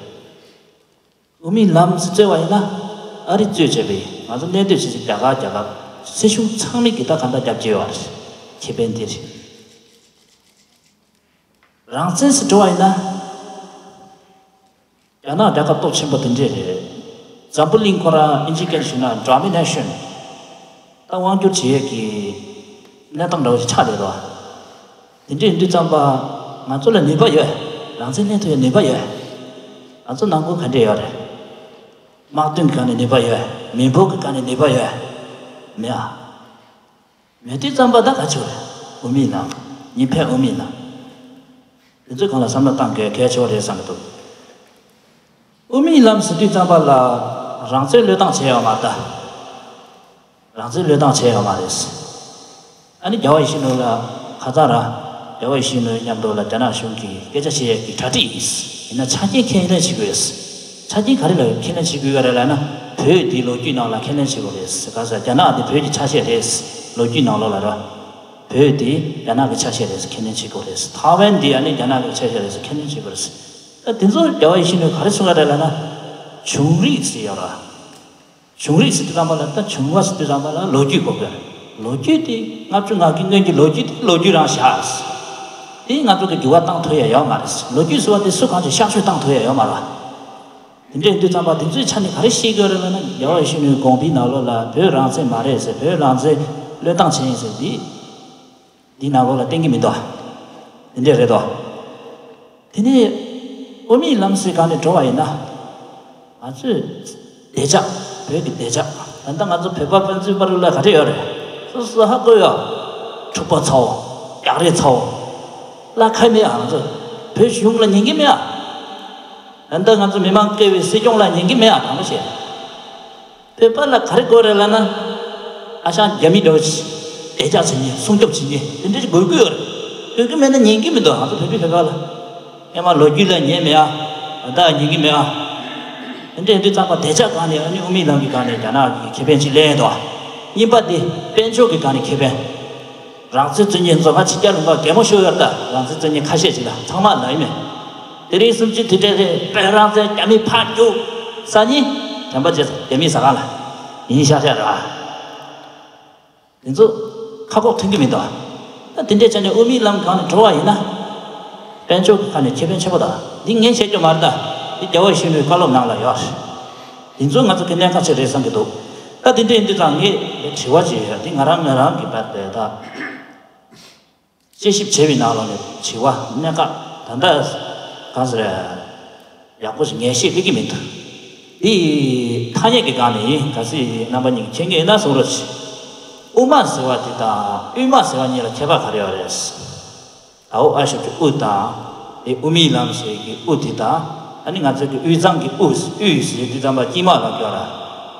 དབུ་མའི་ལམ་ཟེར་བ་ཡིན་ན་ ཨ་རི་གཙོས་བྱས་པའི་ང་ཚོ་གནས་སྡོད་བྱེད་སའི་རྒྱ་གར་རྒྱལ་ཁབ་སྲིད་གཞུང་ཚང་མས་ཀྱི་ད་ག་འདྲ་རྒྱབ་སྐྱོར་ཡོད་རེད། ཁེ་ཕན་དེ་རེད། རང་བཙན་ཟེར་འགྲོ་བ་ཡིན་ན། རྒྱ་ནག་རྒྱལ་ཁབ་སྟོབས་ཆེན་པོ་དེ་འདྲས་རེད། འཛམ་བུ་གླིང་ཁོ་རང་ཨིན་ཇི་སྐད་ཞུས་ན་ཌོ་མི་ནེ་ཤན། ད་དབང་སྒྱུར་བྱེད་ཡས་ཀྱི་གནས་སྟངས་འདྲ་བོ་ཞིག་ཆགས་བསྡད་འདུག་དེ་འདྲས་ཡིན་དུས་ཙམ་པ། ང་ཚོ་ལ་ནུས་པ་ཡོད། རང་བཙན་ལེན་ཐུབ་ཡས་ནུས་པ་ཡོད། ང་ཚོ་ནང་ཁུལ་ག་འདྲས་ཡོད་རེད། དམག་དོན་གྱི་སྒང་ནས་ནུས་པ་ཡོད། མི་འབོར་གྱི་སྒང་ནས་ནུས་པ་ཡོད། མེད་ཨ། མེད་དུས་ཙམ་པ་ད་ག་ཆོད་རེད། དབུ་མའི་ལམ། གཉིས་ཕན་དབུ་མའི་ལམ། དེ་ཚོའི་སྒང་ལ་བསམ་བློ་བཏང་དགོས་གལ་ཆེ་བ་རེད་བསམ་གྱི་འདུག་དབུ་མའི་ལམ་ཟེར་དུས་ཙམ་པ་ལ་རང་བཙན་བློས་བཏང་བྱས་ཡོད་མ་རེད་ད། རང་བཙན་བློས་བཏང་བྱས་ཡོད་མ་རེད། ཨ་ནི་རྒྱལ་བ་ཡིད་བཞིན་ནོར་བུ་ལ་ཁ་སང་ར། རྒྱལ་བ་ཡིད་བཞིན་ནོར་བུ་མཉམ་དུ་ལ་རྒྱ་ནག་གཞུང་གིས་སྐད་ཆ་བཤད་ཡས་ཀྱི་གྲ་སྒྲིག་ཡིན། ཡིན་ན་ཆ་རྐྱེན་ཁས་ལེན་བྱེད་དགོས། ཆ་རྐྱེན་ག་རེ་ལ་ཁས་ལེན་བྱེད་དགོས་ཡོད་རེད་ལབ་ན། བོད་འདི་ལོ་རྒྱུས་ནང་ལ་ཁས་ལེན་བྱེད་དགོས་རེད། ག་ས་རྒྱ་ནག་འདི་བོད་ཀྱི་ཆ་ཤས་རེད། ལོ་རྒྱུས་ནང་ལོགས་ལ་ར། བོད་འདི་རྒྱ་ནག་གི་ཆ་ཤས་རེད། ཁས་ལེན་བྱེད་དགོས་རེད། ཐའེ་ཝན་འདི་ཨ་ནི་རྒྱ་ནག་གི་ཆ་ཤས་རེད། ཁས་ལེན་བྱེད་དགོས་རེད། ད་དེ་ཚོ་རྒྱལ་བ་ཡིད་བཞིན་ནོར་བུས་ག་རེ་གསུང་ག་རེད་ལབ་ན། བྱུང་རིམ་ཟེར་ཡོད་ར། བྱུང་རིམ་ཟེར་དུས་ཙམ་པ་ལ་ད་བྱུང་བ་ཟེར་དུས་ཙམ་པ་ལ་ལོ་རྒྱུས་གོ་དགོས། ལོ་རྒྱུས་དེ་ལྔ་བཅུ་ང་དགུའི་སྔོན་གྱི་ལོ་རྒྱུས་དེ་ལོ་རྒྱུས་རང་བཞག་དེ་ང་ཚོ་གི་འགྱུར་བ་བཏང་ཐུབ་ཡ་ཡོད་མ་རེད། ལོ་རྒྱུས་ཟེར་བ་དེ་སུ་གང་ཞིག་གཤག་བཅོས་བཏང་ཐུབ་ཡ་ཡོད་མ་རེད། དེ་འདྲ་ཡིན་དུས་ཙམ་པ་དེ་ཚོའི་ཆ་ནས་ག་རེ་ཤེས་དགོས་རེད་ལབ་ན། རྒྱལ་བ་ཡིད་བཞིན་ནོར་བུའི་དགོངས་པའི་ནང་ལོགས་ལ་བོད་རང་བཙན་མ་རེད་ཟེར། བོད་རང་བཙན་བློས་བཏང་བྱས་ཡིན་ཟེར་འདི། འདི་ནང་ལོགས་ལ་བསྟན་གྱི་མི་འདུག་དེ་འདྲས་རེད་དོ། དེ་ནས་དབུ་མའི་ལམ་ཟེར་སྒང་ནས་འགྲོ་བ་ཡིན་ན། ང་ཚོས་བདེ་འཇགས། བོད་ཀྱི་བདེ་འཇགས། ད་ལྟ་ང་ཚོ་བོད་པ་ཕན་ཚུན་བར་ལ་ག་རེ་ཡོད་རེད། སོ་སོ་ཧ་གོ་ཡོད། འཁྲུག་པ་ཚ་བོ། རྒྱག་རེས་ཚ་བོ། ལ་ཁ་མེད་ཨ། ང་ཚོ་བོད་གཞུང་ལ་ཉན་གྱི་མེད་ཨ། ད་ལྟ་ང་ཚོ་མི་མང་བསྐོས་པའི་སྲིད་སྐྱོང་ལ་ཉན་གྱི་མེད་ཨ། དྲང་པོ་བཤད། བོད་པ་ལ་ག་རེ་དགོས་རེད་ལབ་ན། ཨ་ཞང་རྒྱ་མི་འདྲ་བོ་ཞིག་བདེ་འཇགས་བྱེད་མཁན། སྲུང་སྐྱོབ་བྱེད་མཁན་དེ་འདྲ་ཞིག་དགོས་ཀྱི་ཡོད་རེད། དགོས་ཀྱི་མེད་ན་ཉན་གྱི་མི་འདུག་ང་ཚོ་བོད་པའི་བོད་པ་ལ། སྔོན་མ་ལོ་རྒྱུས་ལ་ཉན་མེད་ཨ། ད་ལྟ་ཉན་གྱི་མེད་ཨ། དེ་འདྲ་ཡིན་དུས་ཙམ་པ་བདེ་འཇགས་སྒང་ནས་ཨ་ནི་དབུ་མའི་ལམ་གྱི་སྒང་ནས་རྒྱ་ནག་གི་ཁེ་ཕན་ཅིག་ལེན་འདུག་གཉིས་པ་དེ་དཔལ་འབྱོར་གྱི་སྒང་ནས་ཁེ་ཕན། རང་བཙན་རྩོད་མཁན་ཚོ་ཕར་ཕྱི་རྒྱལ་ལ་འགྲོ་གད་མོ་ཤོར་ཡོད་ད། རང་བཙན་རྩོད་མཁན་ཁ་ཤས་ཅིག་ལ་ཚང་མ་ལ་ཡིན་མེད། དེ་རིང་གསུམ་བཅུའི་དུས་དྲན་རེད། བོད་རང་བཙན་རྒྱ་མི་ཕར་རྒྱུག་ས་ཉིན་དྲན་པ་བརྗེད་ས་རྒྱ་མིའི་ཟ་ཁང་ལ་ཡིན་ཤག་ཤག་ར། དེ་ཚོ་ཁ་ཁོག་མཐུན་གྱི་མི་འདུག་ད་དེ་འདྲའི་ཆ་ནས་དབུ་མའི་ལམ་སྒང་ནས་འགྲོ་བ་ཡིན་ན། དཔལ་འབྱོར་གྱི་ཁ་ནས་ཁེ་ཕན་ཆེ་པོ་ད། འདི་ངས་བཤད་རྒྱུ་མ་རེད་ད། འདི་རྒྱལ་བ་ཡིད་བཞིན་ནོར་བུའི་བཀའ་སློབ་ནང་ལ་ཡོད། དེ་ཚོ་ང་ཚོ་གི་གནད་འགག་ཅིག་རེད་བསམ་གྱི་འདུག་ད་དེ་འདྲ་ཡིན་དུས་ཙང་ངས་དྲི་བ་ཅིག་ཡོད། འདི་ང་རང་ང་རང་གི་བར་དེ་ད། དཔྱད་ཞིབ་བྱས་པའི་ནང་ལོགས་ནས་དྲི་བ་གནད་འགག་ད་ལྟ་གང་ཟེར། ཡག་པོ་ཞིག་ངས་ཤེས་ཀྱི་མི་འདུག་འདི་ཐ་སྙད་ཀྱི་སྒང་ནས་ཡིན། གལ་སྲིད་རྣམ་པ་གཉིས་ཀྱིས་མཁྱེན་གྱི་ཡོད་ན་གསུང་རོགས་གྱིས། དབུ་མ་ཟེར་བ་དེ་དང་དབུས་མ་ཟེར་བ་གཉིས་ལ་ཁྱད་པར་ག་རེ་ཡོད་རེད། དྭོགས་ཨ་ཞབས་ཀྱུ་དབུ་དང་། དེ་དབུ་མའི་ལམ་ཟེར་གྱི་དབུ་དེ་དང་། ཨ་ནི་ང་ཚོ་གི་དབུས་གཙང་གི་དབུ། དབུས་ཟེར་དུས་ཙམ་པ་དཀྱིལ་མ་ལ་སྐྱོར་ར།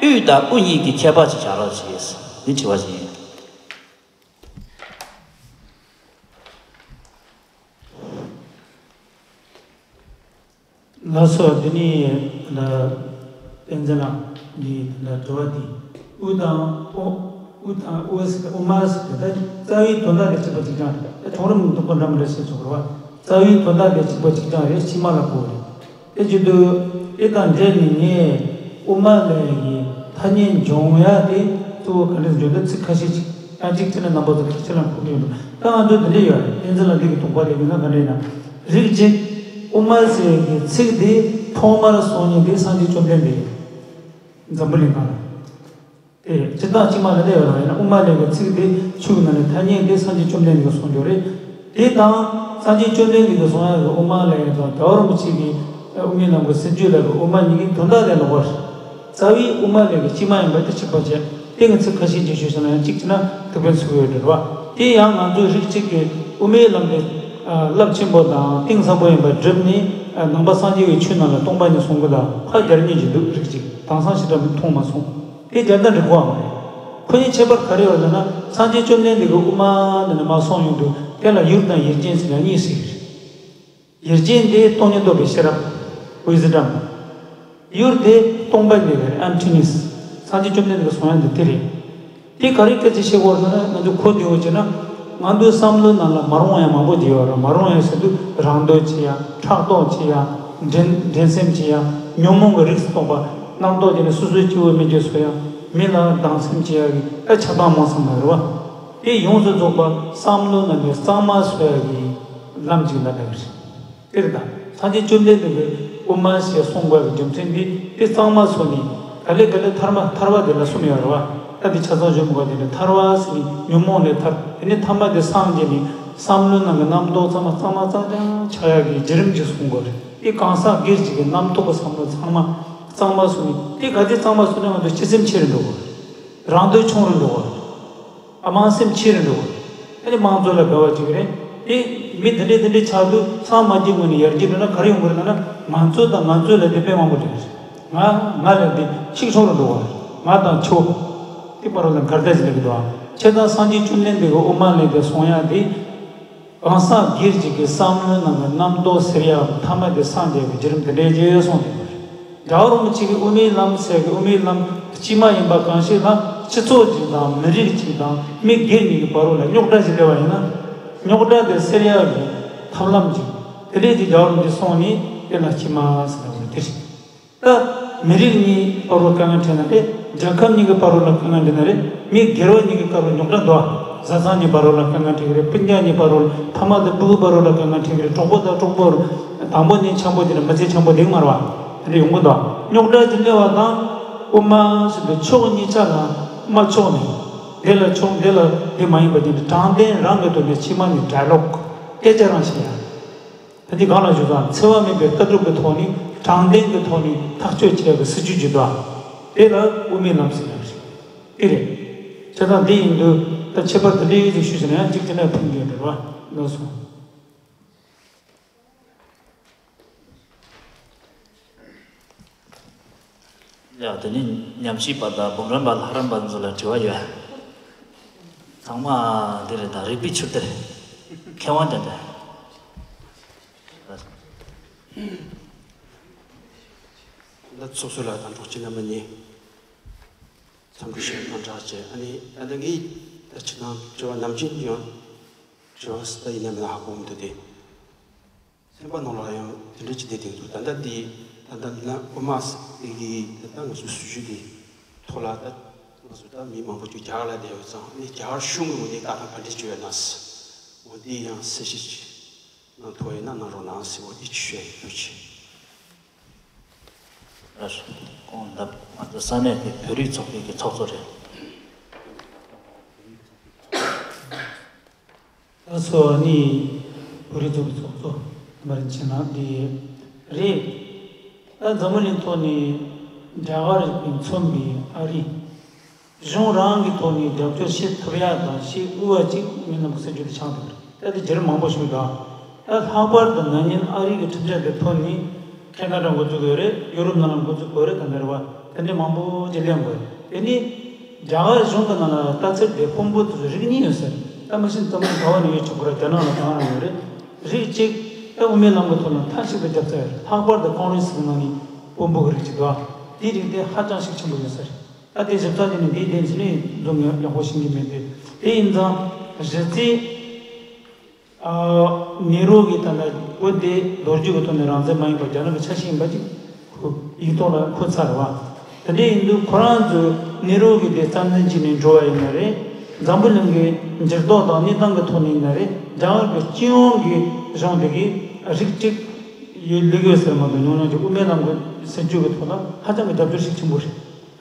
དབུས་དང་དབུ་གཉིས་ཀྱི་ཁྱད་པར་ཅིག་བྱ་རོགས་གྱིས། འདི་དྲི་བ་ཞིག་ཡིན། ལགས་སོ། དེ་ནས་ད་བསྟན་འཛིན་ལགས་ཀྱི་ད་དྲི་བ་འདི། དབུ་དང་དབུ། དབུ་དང་དབུ་ཟེར་དབུ་མ་ཟེར་དེ་ད་རྩ་བའི་དོན་དག་ལས་གཅིག་པ་གཅིག་རྐྱང་རེད། ད་ཁྱུང་རམ་འདུག་པ་འདྲ་མི་འདྲ་ཞིག་བྱུང་བ་རེད་བ། རྩ་བའི་དོན་དག་ལས་གཅིག་པ་གཅིག་རྐྱང་རེད། ཕྱི་མ་ལ་གོ་རེད། དེ་བྱེད་དུས་དེ་དང་འབྲེལ་ནས་ངས་དབུ་མ་ལ་ཡི་ཐ་སྙད་འབྱུང་ཡ་དེ་གཙོ་བོ་ག་འདྲ་འཇོག་འདུག་ཚིག་ཁ་ཤས་ཅིག་ཡང་གཅིག་བྱས་ན་རྣམ་པ་ཚོ་ཁ་ཆེ་ལ་གོ་གི་ཡོད་འདུག་ད་ང་ཚོ་དེ་འདྲ་ཡོད་རེད། བསྟན་འཛིན་ལགས་འདི་གི་དོགས་པ་རེད། ཡིན་ན་ག་འདྲ་ཡིན་ན། རིགས་གཅིག་དབུ་མ་ཟེར་གྱི་ཚིག་དེ་ཐོག་མར་གསུང་མཁན་དེ་སངས་རྒྱས་བཅོམ་ལྡན་འདས་རེད། འཛམ་བུ་གླིང་སྒང་ལ། དེ་སྤྱིར་བཏང་ཕྱི་མ་ལ་ལས་ཡོད་རེད། ཡིན་ན་དབུ་མ་ལ་ཡི་ཚིག་དེ་ཆོས་ཀྱི་ནང་ནས་ཐ་སྙད་དེ་སངས་རྒྱས་བཅོམ་ལྡན་འདས་ཀྱིས་གསུངས་ཡོད་རེད། དེ་དང་སངས་རྒྱས་བཅོམ་ལྡན་འདས་ཀྱིས་གསུངས་ཡག་གི་དབུ་མ་ལ་ཡི་དང་རྒྱལ་བ་རིན་པོ་ཆེ་གི་དབུ་མའི་ལམ་གྱི་སྲིད་བྱུས་ལ་གི་དབུ་མ་གཉིས་ཀྱི་དོན་དག་ལས་ལོག་པ་རེད། རྩ་བའི་དབུ་མ་ལ་གི་སྤྱི་མ་ཡིན་པ་དེ་གཅིག་པ་བྱས། དེ་ངས་ཚིག་ཁ་ཤས་ཅིག་ཞུས་ཤིག་ན་ཡང་གཅིག་བྱས་ན་ཐུགས་ཕན་གསོས་ཡོད་རེད་བ། དེ་ཡང་ང་ཚོའི་རིགས་གཅིག་གི་དབུ་མའི་ལམ་དེ་རླབས་ཆེན་པོ་དང་གཏིང་ཟབ་པོ་ཡིན་པ་བསྒྲུབས་ནས། ནང་པ་སངས་རྒྱས་པའི་ཆོས་རྣམས་ལ་སྟོང་པ་ཉིད་གསུང་གི་དང་ཕར་རྒྱ་རིགས་གཉིས་ཀྱི་འདུག་རིགས་གཅིག་དེང་སང་ཞེ་དྲག་མཐོང་མ་སོང་། དེ་རྒྱལ་དར་འགྲིག་གོ་བ་མ་རེད། ཁོ་གཉིས་ཁྱད་པར་ག་རེ་ཡོད་ལབ་ན། སངས་རྒྱས་བཅོམ་ལྡན་འདས་ཀྱི་དབུ་མ་འདི་ནས་མར་གསུངས་ཡོང་དུས་དེ་ལ་ཡུལ་དང་ཡུལ་ཅན་ཟེར་ཡ་གཉིས་ཟེར་གྱི་རེད། ཡུལ་ཅན་དེ་སྟོང་ཉིད་རྟོགས་པའི་ཤེས་རབ། Wisdom། ཡུལ་དེ་སྟོང་པ་ཉིད་རེད། Emptiness། སངས་རྒྱས་བཅོམ་ལྡན་འདས་ཀྱིས་གསུངས་ཡ་འདི་དེ་རེད། དེ་ག་རེ་སྐད་ཆ་བཤད་དགོས་ན་ང་ཚོ་གོ་བདེ་བོ་བྱས་ན། ང་ཚོའི་བསམ་བློའི་ནང་ལ་མ་རུང་ཡ་མང་པོ་ཅིག་ཡོད་རེད། མ་རུང་ཡ་ཟེར་དུས་རང་འདོད་ཅིག་ཡ། ཕྲག་དོག་ཅིག་ཡ། འགྲན་འགྲན་སེམས་ཅིག་ཡ། ཉོན་མོངས་ཀྱི་རིགས་སུ་གཏོགས་པ། རྣམ་རྟོག་དེ་ནི་སོ་སོའི་སྐྱེ་བོ་མི་སྐྱེ་སོ་ཡང་མི་ལ་སྡང་སེམས་སྐྱེ་ཡག་གི་ཨ་ཆགས་སྡང་མང་ཙམ་ལ་རེད་བ། དེ་ཡོངས་སུ་རྫོགས་པ་བསམ་བློ་ནང་གི་གཙང་མ་བཟོ་ཡག་གི་ལམ་ཅིག་ལ་འདྲ་བ་རེད། དེར་ད་སངས་རྒྱས་བཅོམ་ལྡན་འདས་ཀྱིས་དབུ་མ་ཞེས་གསུངས་པ་གི་རྒྱུ་མཚན་འདི་དེ་གཙང་མ་སོགས་ནི་ག་ལེ་ག་ལེ་ཐར་མ་ཐར་བ་དེ་ལ་གསུམ་ཡོད་རེད་བ། ད་འདི་ཆ་ཚང་ཞུ་མི་དགོས། དེ་ནི་ཐར་བ་ཟེར་ནི་ཉོན་མོངས་ལས་ཐར། དེ་ནི་ཐ་མ་དེ་སངས་རྒྱས་ནི་བསམ་བློའི་ནང་གི་རྣམ་རྟོག་ཚང་མ་གཙང་མ་གཙང་རྐྱང་ཆགས་ཡག་གི་བརྒྱུད་རིམ་ཅིག་གསུང་དགོས་རེད། དེ་གང་ཟག་སྒེར་གཅིག་གི་རྣམ་རྟོག་གི་བསམ་བློ་ཚང་མ་གཙང་མ་སོང་ནི་དེ་ག་དེ་གཙང་མ་སོང་ན་ང་ཚོ་སྤྱི་སེམས་ཆེ་རུ་འགྲོ་དགོས་རེད། རང་འདོད་ཆུང་རུ་འགྲོ་དགོས་རེད། ཨ་དམངས་སེམས་ཆེ་རུ་འགྲོ་བ། ཨ་ནི་དམངས་གཙོ་ལ་དགའ་བ་ཅིག་རེད། དེ་མི་དེ་འདྲས་དེ་འདྲས་ཆགས་དུས་སངས་མ་རྒྱས་སྔོན་ནས་ཡར་རྒྱས་འགྲོ་ན་ག་རེ་ཡོང་གི་རེད་ལབ་ན། ང་ཚོ་དང་ང་ཚོ་ལ་དེ་དཔེ་མང་པོ་རེད། ང་ང་ལ་དེ་ཆིག་ཆོག་རུ་འགྲོ་བ། ང་དང་ཁྱོད་དེ་བར་ལ་འགལ་ཟླ་ཞིག་སླེབས་ཀྱི་འདུག་ཁྱེད་དང་སངས་རྒྱས་བཅོམ་ལྡན་འདས་ཀྱི་དབུ་མ་ལས་དེ་གསུང་ཡག་དེ། གང་ཟག་སྒེར་གཅིག་གི་བསམ་བློའི་ནང་གི་རྣམ་རྟོག་སེལ་ཡག་ཐ་མ་དེ་སངས་རྒྱས་ཀྱི་བརྒྱུད་རིམ་དེ་འདྲའི་རྗེས་སོང་དེ་རེད། རྒྱལ་བ་རིན་པོ་ཆེ་གིས་དབུ་མའི་ལམ་ཟེར་གི་དབུ་མའི་ལམ་དཀྱུས་མ་ཡིན་པ་གང་ཞིག་ལ་སྤྱི་ཚོགས་ཅིག་དང་མི་རིགས་ཅིག་དང་མི་སྒེར་གཉིས་ཀྱི་བར་རོ་ལ་རྙོག་དྲ་ཞིག་སླེབས་པ་ཡིན་ན། རྙོག་དྲ་དེ་སེལ་ཡག་གི་ཐབས་ལམ་ཅིག་དེ་འདྲས་ཀྱི་རྒྱལ་བ་རིན་པོ་ཆེ་གསུངས་ནས་དེ་ལ་དཀྱུས་མ་ཟེར་བ་དེ་རེད། ད་མི་རིགས་གཉིས་བར་རོ་དཀའ་ངལ་འཕྲད་ན་རེད། རྒྱལ་ཁབ་གཉིས་ཀྱི་བར་རོ་ལ་དཀའ་ངལ་འཕྲད་ན་རེད། མི་སྒེར་བ་གཉིས་ཀྱི་བར་རོ་རྙོག་དྲ་འདུག་བཟའ་ཚང་གཉིས་བར་རོ་ལ་དཀའ་ངལ་འཕྲད་ཀྱི་རེད། སྤུན་ཀྱག་གཉིས་བར་རོ་ལ་ཕ་མ་དང་སྤུ་གུ་བར་རོ་ལ་དཀའ་ངལ་འཕྲད་ཀྱི་རེད། གྲོགས་པོ་དང་གྲོགས་པོ་དང་པོ་ནི་འཆམ་པོ་དེ་ནི་མི་ཚེ་འཆམ་པོ་དེ་མ་རེད་བ། དེ་འདྲ་ཡོང་གི་འདུག་རྙོག་དྲ་ཅིག་སླེབས་པ་དང་དབུ་མ་ཟེར་བའི་ཕྱོགས་གཉིས་ཆ་ལ་མ་ཕྱོགས་ནས་འདི་ལ་ཕྱོགས་འདི་ལ་འདི་མ་ཡིན་པ་དེ་འདྲ་དྲང་བདེན་རང་གི་ཐོག་ནས་ཕྱི་མ་ནས་ཌའི་ལོག་སྐད་ཆ་རང་བཤད་ཡ། ད་འདི་གང་ལ་ཞུ་དང་འཚེ་བ་མེད་པའི་ལྟ་གྲུབ་ཀྱི་ཐོག་ནས་དྲང་བདེན་གྱི་ཐོག་ནས་ཐག་གཅོད་བྱེད་པའི་སྲིད་ཇུས་ཀྱི་དོན་དེ་ལ་དབུ་མའི་ལམ་ཟེར་ཡ་རེད། འདི་རེད། བྱས་ཙང་འདི་ཡིན་དུས་ད་ཁྱད་པར་དུ་ལས་ཡོད་ཅིག་ཞུས་ཟིན་ན་ཡང་གཅིག་དེ་འདྲ་ཕན་གྱི་རེད་བ། ལགས་སོ། ཡ། དེ་ནི་ཉམས་ཞིབ་པ་དང་འབུམ་རམས་པ་ལྷ་རམས་པ་ཚོ་ལ་དྲི་བ་ཡོད། ཚང་མ་འདི་རེད། ད་རིག་པའི་ཆུ་གཏེར་མཁས་དབང་ཅན་རེད། ད་ཚོགས་གཙོ་ལགས་དང་གྲོགས་ཅན་རྣམ་པ་གཉིས་འཚམས་འདྲི་ཞུ་དང་སྦྲགས་བྱས། ཨ་ནི་ད་ལྟ་ངས་ད་ཕྱི་ནང་དྲི་བ་ནམ་རྒྱུན་ཡང་དྲི་བ་ད་ཡིན་ན་མིན་ན་ཧ་གོ་མི་འདུག་སྟེ། སེམས་པ་ནང་ལ་ཡང་དེ་འདྲ་ཅིག་བསྡད་བསྡད་འདུག་ད་ལྟ་འདི་ད་ལྟ་ན་དབུ་མ་གི་ད་ལྟ་ང་ཚོའི་སྲིད་བྱུས་འདི་ཐོག་ལ་ད་ང་ཚོ་ད་མི་མང་པོ་ཅིག་རྒྱ་གར་ལ་བསྡད་ཡོད་ཙང་ནི་རྒྱ་གར་གཞུང་གི་ངོས་ནས་ལྟ་སྟངས་ག་འདྲ་ཅིག་ཡོད་ན་ཟེར། འོ་འདི་ཡང་གསལ་བཤད་ཅིག་གནང་ཐུབ་པ་ཡིན་ན་གནང་རོགས་གནང་ཟེར། འོ་འདི་ཅིག་ཞུ་ཡ་ཡིན། ཐུགས་རྗེ་ཆེ། ལགས་སོ། ཁོང་ད་ང་ཚོ་ས་གནས་དེ་བོད་རིགས་ཚོགས་པའི་གི་ཚོགས་གཙོ་རེད། ལགས་སོ། ནི་བོད་རིགས་ཚོགས་པའི་ཚོགས་གཙོ་རྣམ་པ་རིན་ཆེན་ལགས་འདི་རེད། ད་འཛམ་བུ་གླིང་ཐོག་ནས་རྒྱ་གར་རིགས་པས་མཚོན་པའི་ཨ་རི་གཞུང་རང་གི་ཐོག་ནས་རྒྱབ་སྐྱོར་བྱེད་ཐུབ་ཡ་དང་བྱེད་དབུལ་བ་ཅིག་མི་རྣམས་ཀྱི་སྲིད་ཇུས་དེ་ཆགས་འདུག་ད་དེ་བརྒྱུད་རིམ་མང་པོ་ཞིག་འདུག་ད་ལྷག་པར་དུ་ན་ནིང་ཨ་རི་གི་ཁྲིམས་འཆར་དེ་ཐོན་ནས་ཁེ་ན་ཌ་འགོ་འཛུགས་ཡོད་རེད། ཡོ་རོབ་ནང་ལ་འགོ་འཛུགས་དགོས་རེད། ད་འདི་རེད་བ། དེ་འདྲའི་མང་པོ་ཅིག་གླེང་དགོས་རེད། དེ་ནི་རྒྱ་གར་གཞུང་གི་ནང་ལ་ལྟ་ཚུལ་དེ་དཔོན་པོ་དེ་ཚོ་རིགས་གཉིས་ཡོད་ས་རེད། ད་མི་ཤེས་ཙམ་ག་བ་ནས་ཡོད་ཆོག་གི་རེད། རྒྱ་ནག་ལ་གང་རུང་ཡོད་རེད། རིགས་གཅིག་ད་དབུ་མའི་ལམ་གྱི་ཐོག་ལ་མཐའ་གཅིག་ཏུ་རྒྱབ་ཚར་ཡོད་རེད། ལྷག་པར་དུ་ཀོང་རེ་སི་གི་ནང་ནས་དཔོན་པོ་གི་རིགས་གཅིག་འདུག་དེའི་རིགས་དེ་ཧ་ཅང་ཤུགས་ཆེན་པོ་ཡོད་ས་རེད། ད་དེ་ཞིབ་ཚགས་བྱས་ནས་འདིའི་དོན་ཚན་ནས་འཛོམས་ཡོང་ཡག་པོ་ཤེས་ཀྱི་མེད་དེ། དེ་ཡིན་ཙང་གཞི་རྩའི་ཨ་ནེ་རུ་གི་ད་ལྟ་བོད་དེ་ལོ་རྒྱུས་ཀྱི་ཐོག་ནས་རང་བཙན་མ་ཡིན་པ་རྒྱ་ནག་གི་ཆ་ཤས་ཡིན་པ་ཅིག་ཁོ་ཡིག་ཐོག་ལ་འཁོད་ཚར་བ། དེ་འདྲ་ཡིན་དུས་ཁོ་རང་ཚོས་ནེ་རུ་གི་དེ་རྩ་འཛིན་བྱས་ནས་འགྲོ་བ་ཡིན་ན་རེད། འཛམ་བུ་གླིང་གི་འགྱུར་ལྡོག་དང་གནས་སྟངས་ཀྱི་ཐོག་ནས་ཡིན་ན་རེད། རྒྱ་གར་གྱི་སྤྱི་ཡོངས་ཀྱི་གཞུང་དེ་གི་རིགས་གཅིག་ཡོད་ལུགས་ཡོད་ཟེར་མ་གཏོགས་ཉུང་ཉུང་གི་དབུ་མའི་ལམ་གྱི་སྲིད་བྱུས་ཀྱི་ཐོག་ལ་ཧ་ཅང་གི་རྒྱབ་སྐྱོར་ཤུགས་ཆེན་པོ་རེད།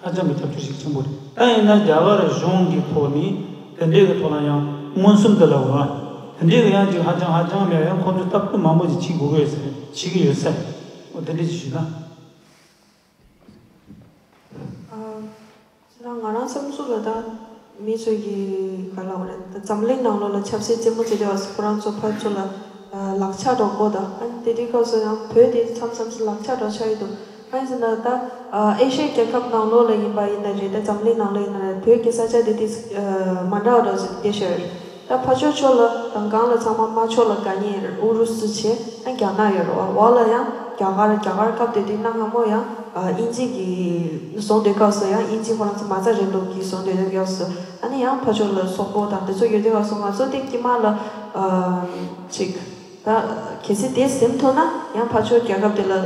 ཧ་ཅང་གི་རྒྱབ་སྐྱོར་ཤུགས་ཆེན་པོ་རེད། ད་ཡིན་ན་རྒྱ་གར་གཞུང་གི་ཐོག་ནས་དེ་འདྲའི་གི་ཐོག་ལ་ཡང་མངོན་སུམ་དུ་ལབ་དགོས་ན། དེ་འདྲའི་གི་ཡང་ཅིག་ཧ་ཅང་ཧ་ཅང་མེད་ཡང་ཁོང་ཚོས་སྟབས་བསྟུན་མང་པོ་ཅིག་བྱེད་དགོས་ཀྱི་ཡོད་ཟེར་བྱེད་ཀྱི་ཡོད་ས་རེད། འོ་དེ་འདྲ་ཅིག་ཞུས་ན། ཨ། ད་ང་རང་བསམ་ཚུལ་ལ་ད་མི་ཚོས་ཀྱི་ག་ལབ་དགོས་རེད། ད་འཛམ་གླིང་ནང་ལོགས་ལ་ཆབ་སྲིད་རྩེད་མོ་རྩེ་བསྡད་པ་སོགས་ཁོ་རང་ཚོ་ཕར་ཚུར་ལ་ཨ་ལག་ཆ་འདྲ་བོ་དང་། ཨ་ནི་དེ་དུས་སྐབས་སུ་ཡང་བོད་དེ་མཚམས་མཚམས་སུ་ལག་ཆ་འདྲ་བོ་ཆགས་ཀྱི་འདུག་ཨ་ནི་ཟེར་ན་ད་ཨ་ཨེ་ཤི་ཡའི་རྒྱལ་ཁབ་ནང་ལོགས་ལ་ཡིན་པ་ཡིན་ན་རེད། ད་འཛམ་གླིང་ནང་ལོགས་ཡིན་ན་རེད། བོད་ཀྱི་ས་ཆ་དེ་དེ་ཨ་མ་འདྲ་བ་འདྲ་བོ་ཞིག་བསྡད་ཤག་རེད། ད་ཕར་ཕྱོགས་ཕྱོགས་ལ་དང་སྒང་ལ་ཚང་མ་དམར་ཕྱོགས་ལ་དགའ་ཉེ་རེད། ཨུ་རུ་སུ་བྱས། ཨ་རྒྱ་ནག་ཡོད་རེད་བ། འོག་ལ་ཡང་རྒྱ་གར། རྒྱ་གར་སྐབས་དེ་དུས་གནའ་སྔ་མོ་ཡང་ཨ་དབྱིན་ཇི་གི་བཟུང་དུས་སྐབས་སུ་ཡང་དབྱིན་ཇི་ཁོ་རང་ཚོ་མ་རྩ་རིང་ལུགས་ཀྱི་བཟུང་དུས་སྐབས་སུ་ཨ་ནི་ཡང་ཕར་ཕྱོགས་ལ་སོག་པོ་དང་དེ་ཚོ་ཡོད་དུས་སྐབས་སུ་ང་ཚོ་དེ་དཀྱིལ་མ་ལ་ཨ་ཅིག་ད་གལ་སྲིད་དེ་ཟིན་ཐུབ་ན་ཡང་ཕར་ཕྱོགས་རྒྱལ་ཁབ་དེ་ལ་ཨ་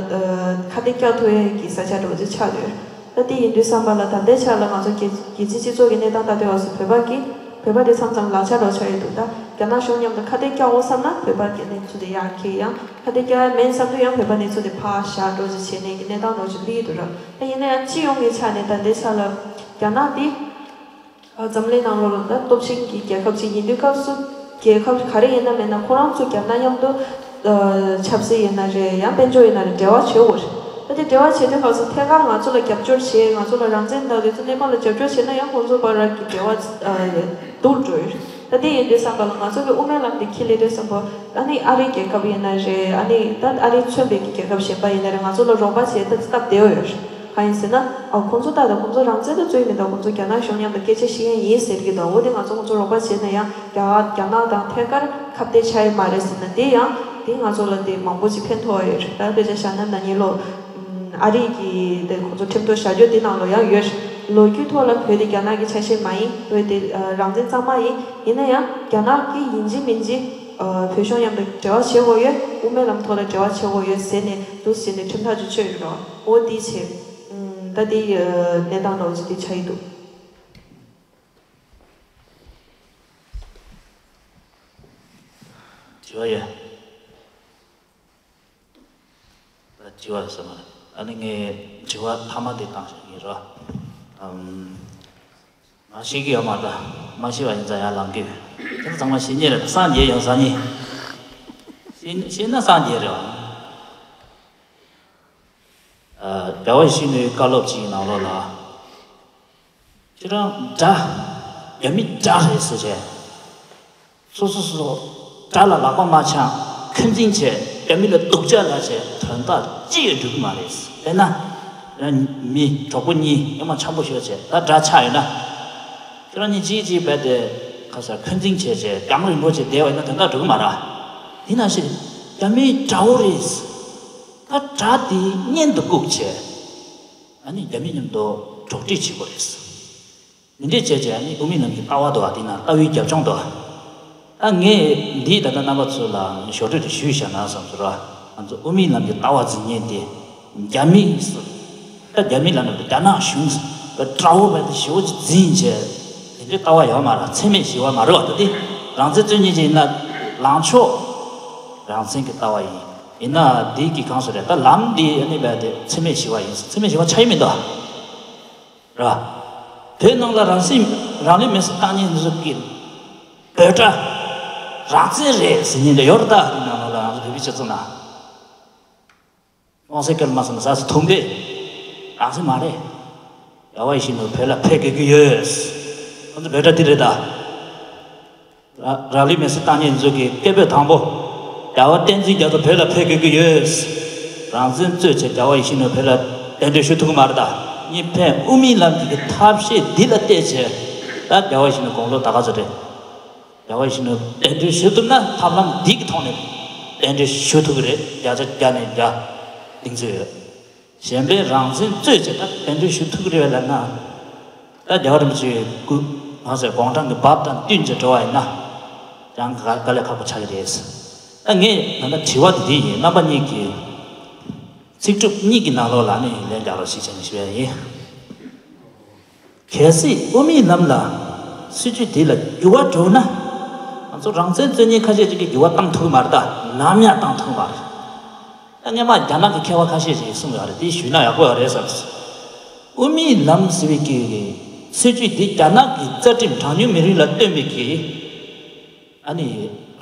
ཁ་གཏད་བཀྱག་ཐུབ་ཡས་ཀྱི་ས་ཆ་འདྲ་བོ་ཅིག་ཆགས་ཡོད། ད་དེ་ཡིན་དུས་ཙམ་པ་ལ་ད་ལྟའི་ཆ་ལ་ང་ཚོ་རྒྱལ་རྒྱལ་སྤྱིའི་སྤྱི་ཚོགས་ཀྱི་གནས་སྟངས་ལྟ་དུས་སྐབས་སུ་བོད་པ་གི་བོད་པ་དེ་མཚམས་མཚམས་ལག་ཆ་རོགས་ཆགས་ཡོད་འདུག་ད་རྒྱ་ནག་གཞུང་མཉམ་དུ་ཁ་གཏད་བཀྱག་འོ་བསམ་ན་བོད་པ་གི་གནས་ཚུལ་དེ་ཡར་འཁྱེར། ཡང་ཁ་གཏད་བཀྱག་མེད་བསམ་དུས་ཡང་བོད་པ་གནས་ཚུལ་དེ་ཕར་བཞག་འགྲོ་ཅིག་བྱས་ནས་ཀྱི་གནས་སྟངས་རོགས་ཅིག་སླེབས་འདུག་ར། ད་ཡིན་ན་ཡང་སྤྱི་ཡོངས་ཀྱི་ཆ་ནས་ད་ལྟའི་ཆ་ལ་རྒྱ་ནག་དེ། ཨ། འཛམ་གླིང་ནང་ལོགས་ལ་ད་སྟོབས་ཆེན་གྱི་རྒྱལ་ཁབ་ཅིག་ཡིན་དུས་སྐབས་སུ། རྒྱལ་ཁབ་ག་རེ་ཡིན་ན་མིན་ན་ཁོ་རང་ཚོ་རྒྱབ་ན་མཉམ་དུ། ཨ། ཆབ་སྲིད་ཡིན་ན་རེད། ཡང་དཔལ་འབྱོར་ཡིན་ན་རེད། འབྲེལ་བ་བྱེད་དགོས་རེད། ད་དེ་འབྲེལ་བ་བྱེད་དུས་སྐབས་སུ་ཐད་ཀར་ང་ཚོ་ལ་རྒྱབ་སྐྱོར་བྱེད། ང་ཚོ་ལ་རང་བཙན་དང་དེ་ཚོ་གནས་སྟངས་ལ་རྒྱབ་སྐྱོར་བྱེད་ན་ཡང་ཁོང་ཚོ་བར་གྱི་འབྲེལ་བ། ཨ། སྡུག་འགྲོ་ཡོད་རེད། ད་དེ་ཡིན་དུས་ཙམ་པ་ལ་ང་ཚོ་གི་དབུ་མའི་ལམ་དེ་འཁྱེར་སླེབས་དུས་ཙམ་པ། ཨ་ནི་ཨ་རིའི་རྒྱལ་ཁབ་ཡིན་ན་རེད། ཨ་ནི་ད་ཨ་རིས་མཚོན་པའི་གི་རྒྱལ་ཁབ་གཞན་པ་ཡིན་ན་རེད། ང་ཚོ་ལ་རོགས་པ་བྱེད་ད་སྟབས་བདེ་བོ་ཡོད་རེད། གང་ཡིན་ཟེར་ན། ཨ། ཁོང་ཚོ་ད་ལྟ་ཁོང་ཚོ་རང་བཙན་དུ་རྩོད་ཀྱི་མི་འདུག་ཁོང་ཚོ་རྒྱ་ནག་གཞུང་མཉམ་དུ་སྐད་ཆ་བཤད་མཁན་ཡིན་ཟེར་གྱི་འདུག་འོ་དེ་ང་ཚོ་ཁོང་ཚོ་རོགས་པ་བྱས་ན་ཡང་རྒྱ་རྒྱ་ནག་དང་ཐད་ཀར་ཁ་གཏད་ཆགས་ཡི་མ་རེད་ཟེར་ན། དེ་ཡང་དེ་ང་ཚོ་ལ་དེ་མང་པོ་ཅིག་ཕན་ཐོགས་ཡོད་རེད། ད་དཔེ་ཆ་བཞག་ན་ན་ནིང་ལོ། ཨ་རི་གིས་དེ་ཁོང་ཚོ་ཁྲིམས་ཐོག་བཞག་རྒྱུ་དེ་ནང་ལོ་ཡང་ཡོད་རེད། ལོ་རྒྱུས་ཐོག་ལ་བོད་དེ་རྒྱ་ནག་གི་ཆ་ཤས་མ་ཡིན། བོད་དེ་རང་བཙན་གཙང་མ་ཡིན། ཡིན་ན་ཡང་རྒྱ་ནག་གིས་ཡིན་གཅིག་མིན་གཅིག་བོད་གཞུང་མཉམ་དུ་འབྲེལ་བ་བྱེད་དགོས་ཡོད། དབུ་མའི་ལམ་ཐོག་ལ་འབྲེལ་བ་བྱེད་དགོས་ཡོད་ཟེར་ནས་འདུག་ཟེར་ནས་ཁྲིམས་ཐག་ཅིག་ཆོད་ཡོད་རེད། འོ་དེ་བྱས། ད་དེ་གནས་སྟངས་ནོར་ཅིག་དེ་ཆགས་ཡི་འདུག་དྲི་བ་ཡོད། ད་དྲི་བ་ཟེར་མ་རེད། ཨ་ནི་ངས་དྲི་བ་མཐའ་མ་དེ་བཏང་ཞིག་ཡིན་རོགས། ཨམ། ང་ཤེས་ཀྱི་ཡོད་མ་རེད། མ་ཤེས་པ་ཡིན་ཙང་ཡར་ལངས་ཀྱི་ཡོད། དེ་ཚང་མ་ཤེས་ཉེ་རེད། སངས་རྒྱས་ཡོང་ས་ཉེ། ཤེས་ཤེས་ན་སངས་རྒྱས་རེད་བ། ཨ། རྒྱལ་བ་ཡིད་བཞིན་ནོར་བུའི་བཀའ་སློབ་ཅིག་གི་ནང་ལོགས་ལ། ཁྱེད་རང་དགྲ། རྒྱ་མི་དགྲ་རེད་ཟེར་བྱས། སོ་སོ་སོ་སོ་དགྲ་ལ་ལག་པ་མ་འཆང་། འཁོན་འཛིན་བྱས། རྒྱ་མི་ལ་སྡུག་ཅག་ལབ་བྱས་དོན་དག་ཅི་ཡང་འགྲུབ་ཀྱི་མ་རེད། དཔེར་ན། རང་མི་གྲོགས་པོ་གཉིས་ཡང་མ་འཆམ་པོ་ཤོར་བྱས། ད་དགྲ་ཆགས་ཡོད་ན། ཁྱེད་རང་གཉིས་གཅིག་གཅིག་རྦད་དེ་ཁ་སར་འཁོན་འཛིན་བྱས་བྱས་རྒྱང་རིང་པོ་བྱས་བསྡད་པ་ཡིན་ན་དོན་དག་འགྲུབ་ཀྱི་མ་རེད། དེ་ནང་བཞིན་རྒྱ་མིའི་དགྲ་བོ་རེད། ད་དགྲ་དེ་གཉེན་དུ་བཀུག་བྱས། ཨ་ནི་རྒྱ་མི་མཉམ་དུ་འགྲོགས་འདྲིས་བྱེད་དགོས་རེད། འདི་འདྲས་བྱས་བྱས་ཨ་ནི་དབུ་མའི་ལམ་གྱི་ལྟ་བ་འདུག་བ། དེ་ན་ལྟ་བའི་རྒྱབ་ལྗོངས་འདུག་བ། ད་ངས་འདིའི་ད་ལྟ་རྣམ་པ་ཚོ་ལ་ཞོར་འཕྲོས་དེ་ཞུས་བཞག་ན་བསམ་སོང་ར། ང་ཚོ་དབུ་མའི་ལམ་གྱི་ལྟ་བ་འཛིན་མཁན་དེ་རྒྱ་མི་སུ། ད་རྒྱ་མི་ལབ་ན་རྒྱ་ནག་གཞུང་གི་དགྲ་བོ་བས་དེ་ཞེ་པོ་ཅིག་འཛིན་བྱས། དེ་འདྲའི་ལྟ་བ་ཡོད་མ་རེད། འཚེ་མེད་ཞི་བ་མ་རེད་བ། ད་དེ་རང་བཙན་རྩོད་མཁན་ཅིག་ཡིན་ན་ལངས་ཕྱོགས་རང་བཙན་གྱི་ལྟ་བ་ཡིན། ཡིན་ན་འདི་གི་གང་ཟེར་རེད། ད་ལམ་འདི་ཨ་ནི་བས་དེ་འཚེ་མེད་ཞི་བ་ཡིན། འཚེ་མེད་ཞི་བ་ཆགས་ཡི་མི་འདུག་བ། ར། བོད་ནང་ལ་རང་སྲིད་རང་ལུས་མེར་སྲེག་བཏང་མཁན་ཚོ་གི་བོད་དགྲ་རང་བཙན་རེད་ཟེར་མཁན་འདྲ་ཡོད་རེད། ད་འདི་ནང་ལོགས་ལ་ང་ཚོ་བོད་པའི་སྤྱི་ཚོགས་ནང་། དབང་སེ་སྐལ་མ་སོང་ཟ་སི་ཐུང་པས་རང་སེ་མ་རེད། རྒྱལ་བ་ཡིད་བཞིན་ནོར་བུ་བོད་ལ་ཕེབས་དགོས་ཀྱི་ཡོད། ང་ཚོ་བོད་དགྲ་འདི་རེད་ད། ར་རང་ལུས་མེར་སྲེག་བཏང་མཁན་ཚོ་གི་སྐད་འབོད་དང་པོ། རྒྱལ་བ་བསྟན་འཛིན་རྒྱ་མཚོ་བོད་ལ་ཕེབས་དགོས་ཀྱི་ཡོད། རང་བཙན་རྩོད་བྱས་རྒྱལ་བ་ཡིད་བཞིན་ནོར་བུ་བོད་ལ་གདན་འདྲེན་ཞུ་ཐུབ་ཀྱི་མ་རེད་ད། གཉིས་ཕན་དབུ་མའི་ལམ་གྱི་ཐབས་ཤེས་འདི་ལ་བལྟས་བྱས། ད་རྒྱལ་བ་ཡིད་བཞིན་ནོར་བུ་དགུང་ལོ་ད་ག་ཚོད་རེད། རྒྱལ་བ་ཡིད་བཞིན་ནོར་བུ་གདན་འདྲེན་ཞུ་ཐུབ་ན་ཐབས་ལམ་འདི་གི་ཐོག་ནས་གདན་འདྲེན་ཞུ་ཐུབ་ཀྱི་རེད། བརྒྱ་ཆ་བརྒྱ་ནས་བརྒྱ་གདེང་ཚོད་ཡོད། གཞན་པའི་རང་བཙན་རྩོད་བྱེད་ད་གདན་འདྲེན་ཞུ་ཐུབ་ཀྱི་རེད་པས་ལབ་ན། ད་རྒྱལ་བ་རིན་པོ་ཆེའི་སྐུ་ང་ཚོའི་དགུང་གྲངས་ཀྱི་བབ་དང་བསྟུན་བྱས་འགྲོ་བ་ཡིན་ན། ཡང་དཀའ་དཀའ་ལས་ཁག་པོ་ཆགས་ཀྱི་རེད། ད་ངས་ད་ལྟ་དྲི་བ་དེ་འདི་ཡིན། རྣམ་པ་གཉིས་ཀྱིས་ཚིག་གྲུབ་གཉིས་ཀྱི་ནང་ལོགས་ལ་ནི་ལན་རྒྱག་རོགས་ཞེས་བྱས་ནས་ཞུ་ཡ་ཡིན། གལ་སྲིད་དབུ་མའི་ལམ་ལ་སྲིད་བྱུས་འདི་ལ་འགྱུར་བ་འགྲོ་ན། ང་ཚོ་རང་བཙན་རྩོད་མཁན་ཁ་ཤས་ཅིག་གིས་འགྱུར་བ་བཏང་ཐུབ་ཀྱི་མ་རེད་ད། ནམ་ཡང་བཏང་ཐུབ་ཀྱི་མ་རེད། ད་སྔོན་མ་རྒྱ་ནག་གི་མཁས་པ་ཁ་ཤས་ཅིག་གིས་གསུངས་ཡོད་རེད། དེ་ཞུས་ན་ཡག་པོ་ཡོད་རེད་བསམ་སོང་། དབུ་མའི་ལམ་ཟེར་བའི་གི་སྲིད་བྱུས་འདི་རྒྱ་ནག་གི་རྩ་ཁྲིམས་གྲངས་ཉུང་མི་རིགས་ལ་བཏོན་པའི་གི་ཨ་ནི་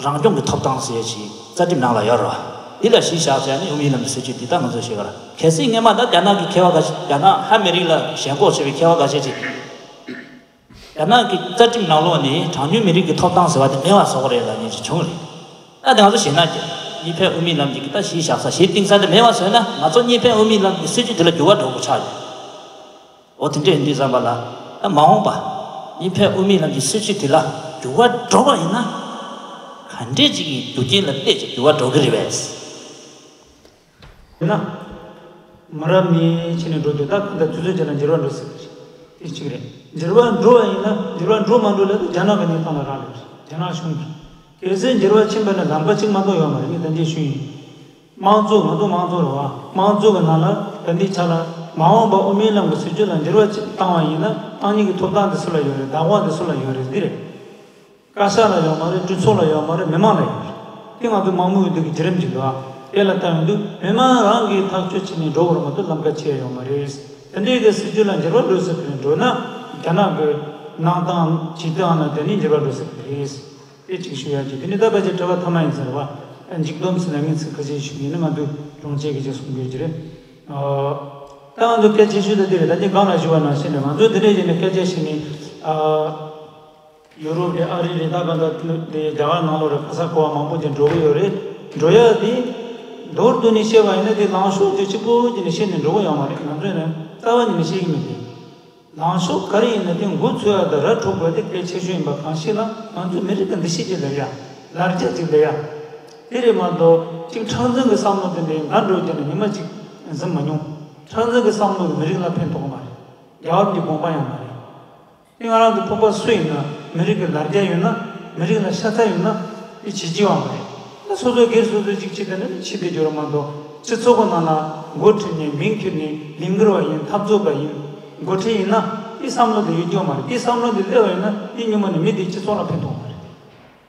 རང་སྐྱོང་གི་ཐོབ་ཐང་ཟེར་ཡས་ཅིག་རྩ་ཁྲིམས་ནང་ལ་ཡོད་རེད་བ། འདི་ལ་གཞི་བཞག་བྱས་ནས་དབུ་མའི་ལམ་གྱི་སྲིད་བྱུས་འདི་ལྟ་ང་ཚོས་ཤེས་ག་ར། གལ་སྲིད་སྔོན་མ་ད་རྒྱ་ནག་གི་མཁས་པ་ཁ་ཤས། རྒྱ་ནག་ཧ་མི་རིགས་ལ་ཞེན་ཁོག་ཆེ་བའི་མཁས་པ་ཁ་ཤས་ཅིག་རྒྱ་ནག་གི་རྩ་ཁྲིམས་ནང་ལོགས་ནས་གྲངས་ཉུང་མི་རིགས་ཀྱི་ཐོབ་ཐང་ཟེར་བ་དེ་མེད་པ་བཟོ་གི་རེད་ལབ་མཁན་ཅིག་བྱུང་རེད། ད་དེ་ང་ཚོ་ཞེད་སྣང་སྐྱེ། གཉིས་ཕན་དབུ་མའི་ལམ་གྱི་ད་གཞི་བཞག་ས་གཞི་བཏིང་ས་དེ་མེད་པ་བཟོས་ན་ང་ཚོ་གཉིས་ཕན་དབུ་མའི་ལམ་གྱི་སྲིད་བྱུས་དེ་ལ་འགྱུར་བ་འགྲོ་དགོས་ཆགས་ཡོད། འོ་དེ་འདྲ་ཡིན་དུས་ཙམ་པ་ལ། ད་མ་འོངས་པ་གཉིས་ཕན་དབུ་མའི་ལམ་གྱི་སྲིད་བྱུས་དེ་ལ་འགྱུར་བ་འགྲོ་བ་ཡིན་ན། ག་འདྲས་ཅིག་གི་རྒྱུ་རྐྱེན་ལ་བལྟས་ཅིག་འགྱུར་བ་འགྲོ་གི་རེད་པས། ཡིན་ན། མི་རབས་ནས་ཕྱི་ནས་འགྲོ་དུས་ད་གང་ལྟར་དུས་ཚོད་ཅིག་ལ་འགྱུར་བ་འགྲོ་སྲིད་པ་རེད། དེ་གཅིག་རེད། འགྱུར་བ་འགྲོ་བ་ཡིན་ན། འགྱུར་བ་འགྲོ་མ་འགྲོ་ལ་ད་རྒྱ་ནག་གི་གནས་སྟངས་ལ་རག་ལས་པ་རེད། རྒྱ་ནག་གཞུང་གིས། གལ་སྲིད་འགྱུར་བ་ཕྱིན་པ་ན་ལམ་ཁ་གཅིག་མ་གཏོགས་ཡོད་མ་རེད། ངས་ད་འདི་ཞུས་ཡིན། དམངས་གཙོ། ང་ཚོ་དམངས་གཙོ་རེད་བ། དམངས་གཙོ་གི་ནང་ལ་ད་འདི་ཆ་ལ། མ་འོངས་པ་དབུ་མའི་ལམ་གྱི་སྲིད་བྱུས་ལ་འགྱུར་བ་ཅིག་བཏང་བ་ཡིན་ན། བཏང་མཁན་གྱི་ཐོབ་ཐང་དེ་སུ་ལ་ཡོད་རེད། བདག་དབང་དེ་སུ་ལ་ཡོད་རེད། འདི་རེད། བཀའ་ཤག་ལ་ཡོད་མ་རེད། གྲོས་ཚོགས་ལ་ཡོད་མ་རེད། མི་མང་ལ་ཡོད་རེད། དེ་ང་ཚོ་མང་མོས་འདུག་གི་བརྒྱུད་རིམ་ཅིག་འདུག་ཨ། དེ་ལ་ལྟ་ཡོང་དུས་མི་མང་རང་གིས་ཐག་གཅོད་བྱས་ནས་འགྲོ་དགོས་རེད་མ་གཏོགས་ལམ་ཁ་ཕྱེ་ཡ་ཡོད་མ་རེད། དེ་འདྲའི་གི་སྲིད་བྱུས་ལ་འགྱུར་བ་འགྲོ་སྲིད་པའི་འགྲོ་ན། རྒྱ་ནག་གི་གནང་སྟངས་བྱེད་སྟངས་ལ་བརྟེན་ནས་འགྱུར་བ་འགྲོ་སྲིད་པ་རེད། དེ་གཅིག་ཞུ་ཡ་གཅིག་དེ་ནས་ད་ཕལ་ཆེར་དྲི་བ་ཐ་མ་ཡིན་ཟེར་བ། མཇུག་སྡོམ་ཟེར་ན་ངས་ཚིག་ཁ་ཤས་ཞུ་ཡིན་ན། ང་ཚོས་སྦྱོང་བྱེད་ཀྱི་ཅིག་གསུང་རྒྱུ་ཅིག་རེད། ཨ། ད་ང་ཚོ་གལ་ཆེ་ཤོས་ད་འདི་རེད། ད་ནི་སྒང་ལ་ཞུ་བ་ནང་བཞིན་རེད། ང་ཚོ་འདི་འདྲས་བྱས་ནས་སྐད་ཆ་བཤད་ནས། ཨ། ཡུ་རོབ་རེད། ཨ་རི་རེད། ད་ག་ད་དེ་རྒྱ་གར་ནང་ལོགས་རེད། ག་ས་གོ་བ་མང་པོ་ཅིག་འགྲོ་གི་ཡོད་རེད། འགྲོ་ཡ་དེ་མདོར་བསྡུས་ནས་བཤད་པ་ཡིན་ན། དེ་ལངས་ཕྱོགས་དེ་གཅིག་པོ་ཅིག་ནས་བཤད་ནས་འགྲོ་གི་ཡོད་མ་རེད། ང་ཚོས་ནི་རྩ་བ་ཉིད་ནས་བཤད་ཀྱི་མེད་དེ། ལངས་ཕྱོགས་ག་རེ་ཡིན་ན་དེ་འགོ་ཚུགས་ཡ་དང་ར་འཕྲོད་དགོས་དེ་གལ་ཆེ་ཤོས་ཡིན་པ་གང་ཞིག་ལ། ང་ཚོས་མི་རིགས་ཀྱི་འདུ་ཤེས་ཅིག་སླེབས་ཡ། ལར་རྒྱ་ཅིག་སླེབས་ཡ། དེ་རེད་མ་གཏོགས་ཅིག་མཁྲེགས་འཛིན་གྱི་བསམ་བློ་དེ་འདྲའི་འགའ་འགྲོ་རྒྱུ་ནི་ཉི་མ་གཅིག་འཛིན་མ་མྱོང་། མཁྲེགས་འཛིན་གྱི་བསམ་བློ་གིས་མི་རིགས་ལ་ཕན་ཐོགས་ཀྱི་མ་རེད། རྒྱལ་བ་རིན་པོ་ཆེའི་དགོངས་པ་ཡང་མ་རེད། དེ་ང་རང་ཚོ་ཕོར་པ་སུ་ཡིན་ན། མི་རིགས་ཀྱི་ལར་རྒྱ་ཡོད་ན། མི་རིགས་ལ་ཤ་ཚ་ཡོད་ན། དེ་བྱེད་ཀྱི་ཡོད་མ་རེད། ད་སོ་སོ་སྒེར་སོ་སོ་ཅིག་བྱེད་དེ་ན་ནི་བྱེད་བསྡད་རྒྱུ་རེད་མ་གཏོགས། སྤྱི་ཚོགས་ཀྱི་ནང་ལ་འགོ་ཁྲིད་ནས་མིང་ཁྱེར་ནས་ལས་འགུལ་བ་ཡིན། འཐབ་རྩོད་པ་ཡིན། འགོ་ཁྲིད་ཡིན་ན་དེ་བསམ་བློ་དེ་ཡོད་རྒྱུ་མ་རེད། དེ་བསམ་བློ་དེ་སླེབས་པ་ཡིན་ན། དེ་སྔོན་མ་ནས་མི་དེ་སྤྱི་ཚོགས་ལ་ཕན་ཐོགས་མ་རེད།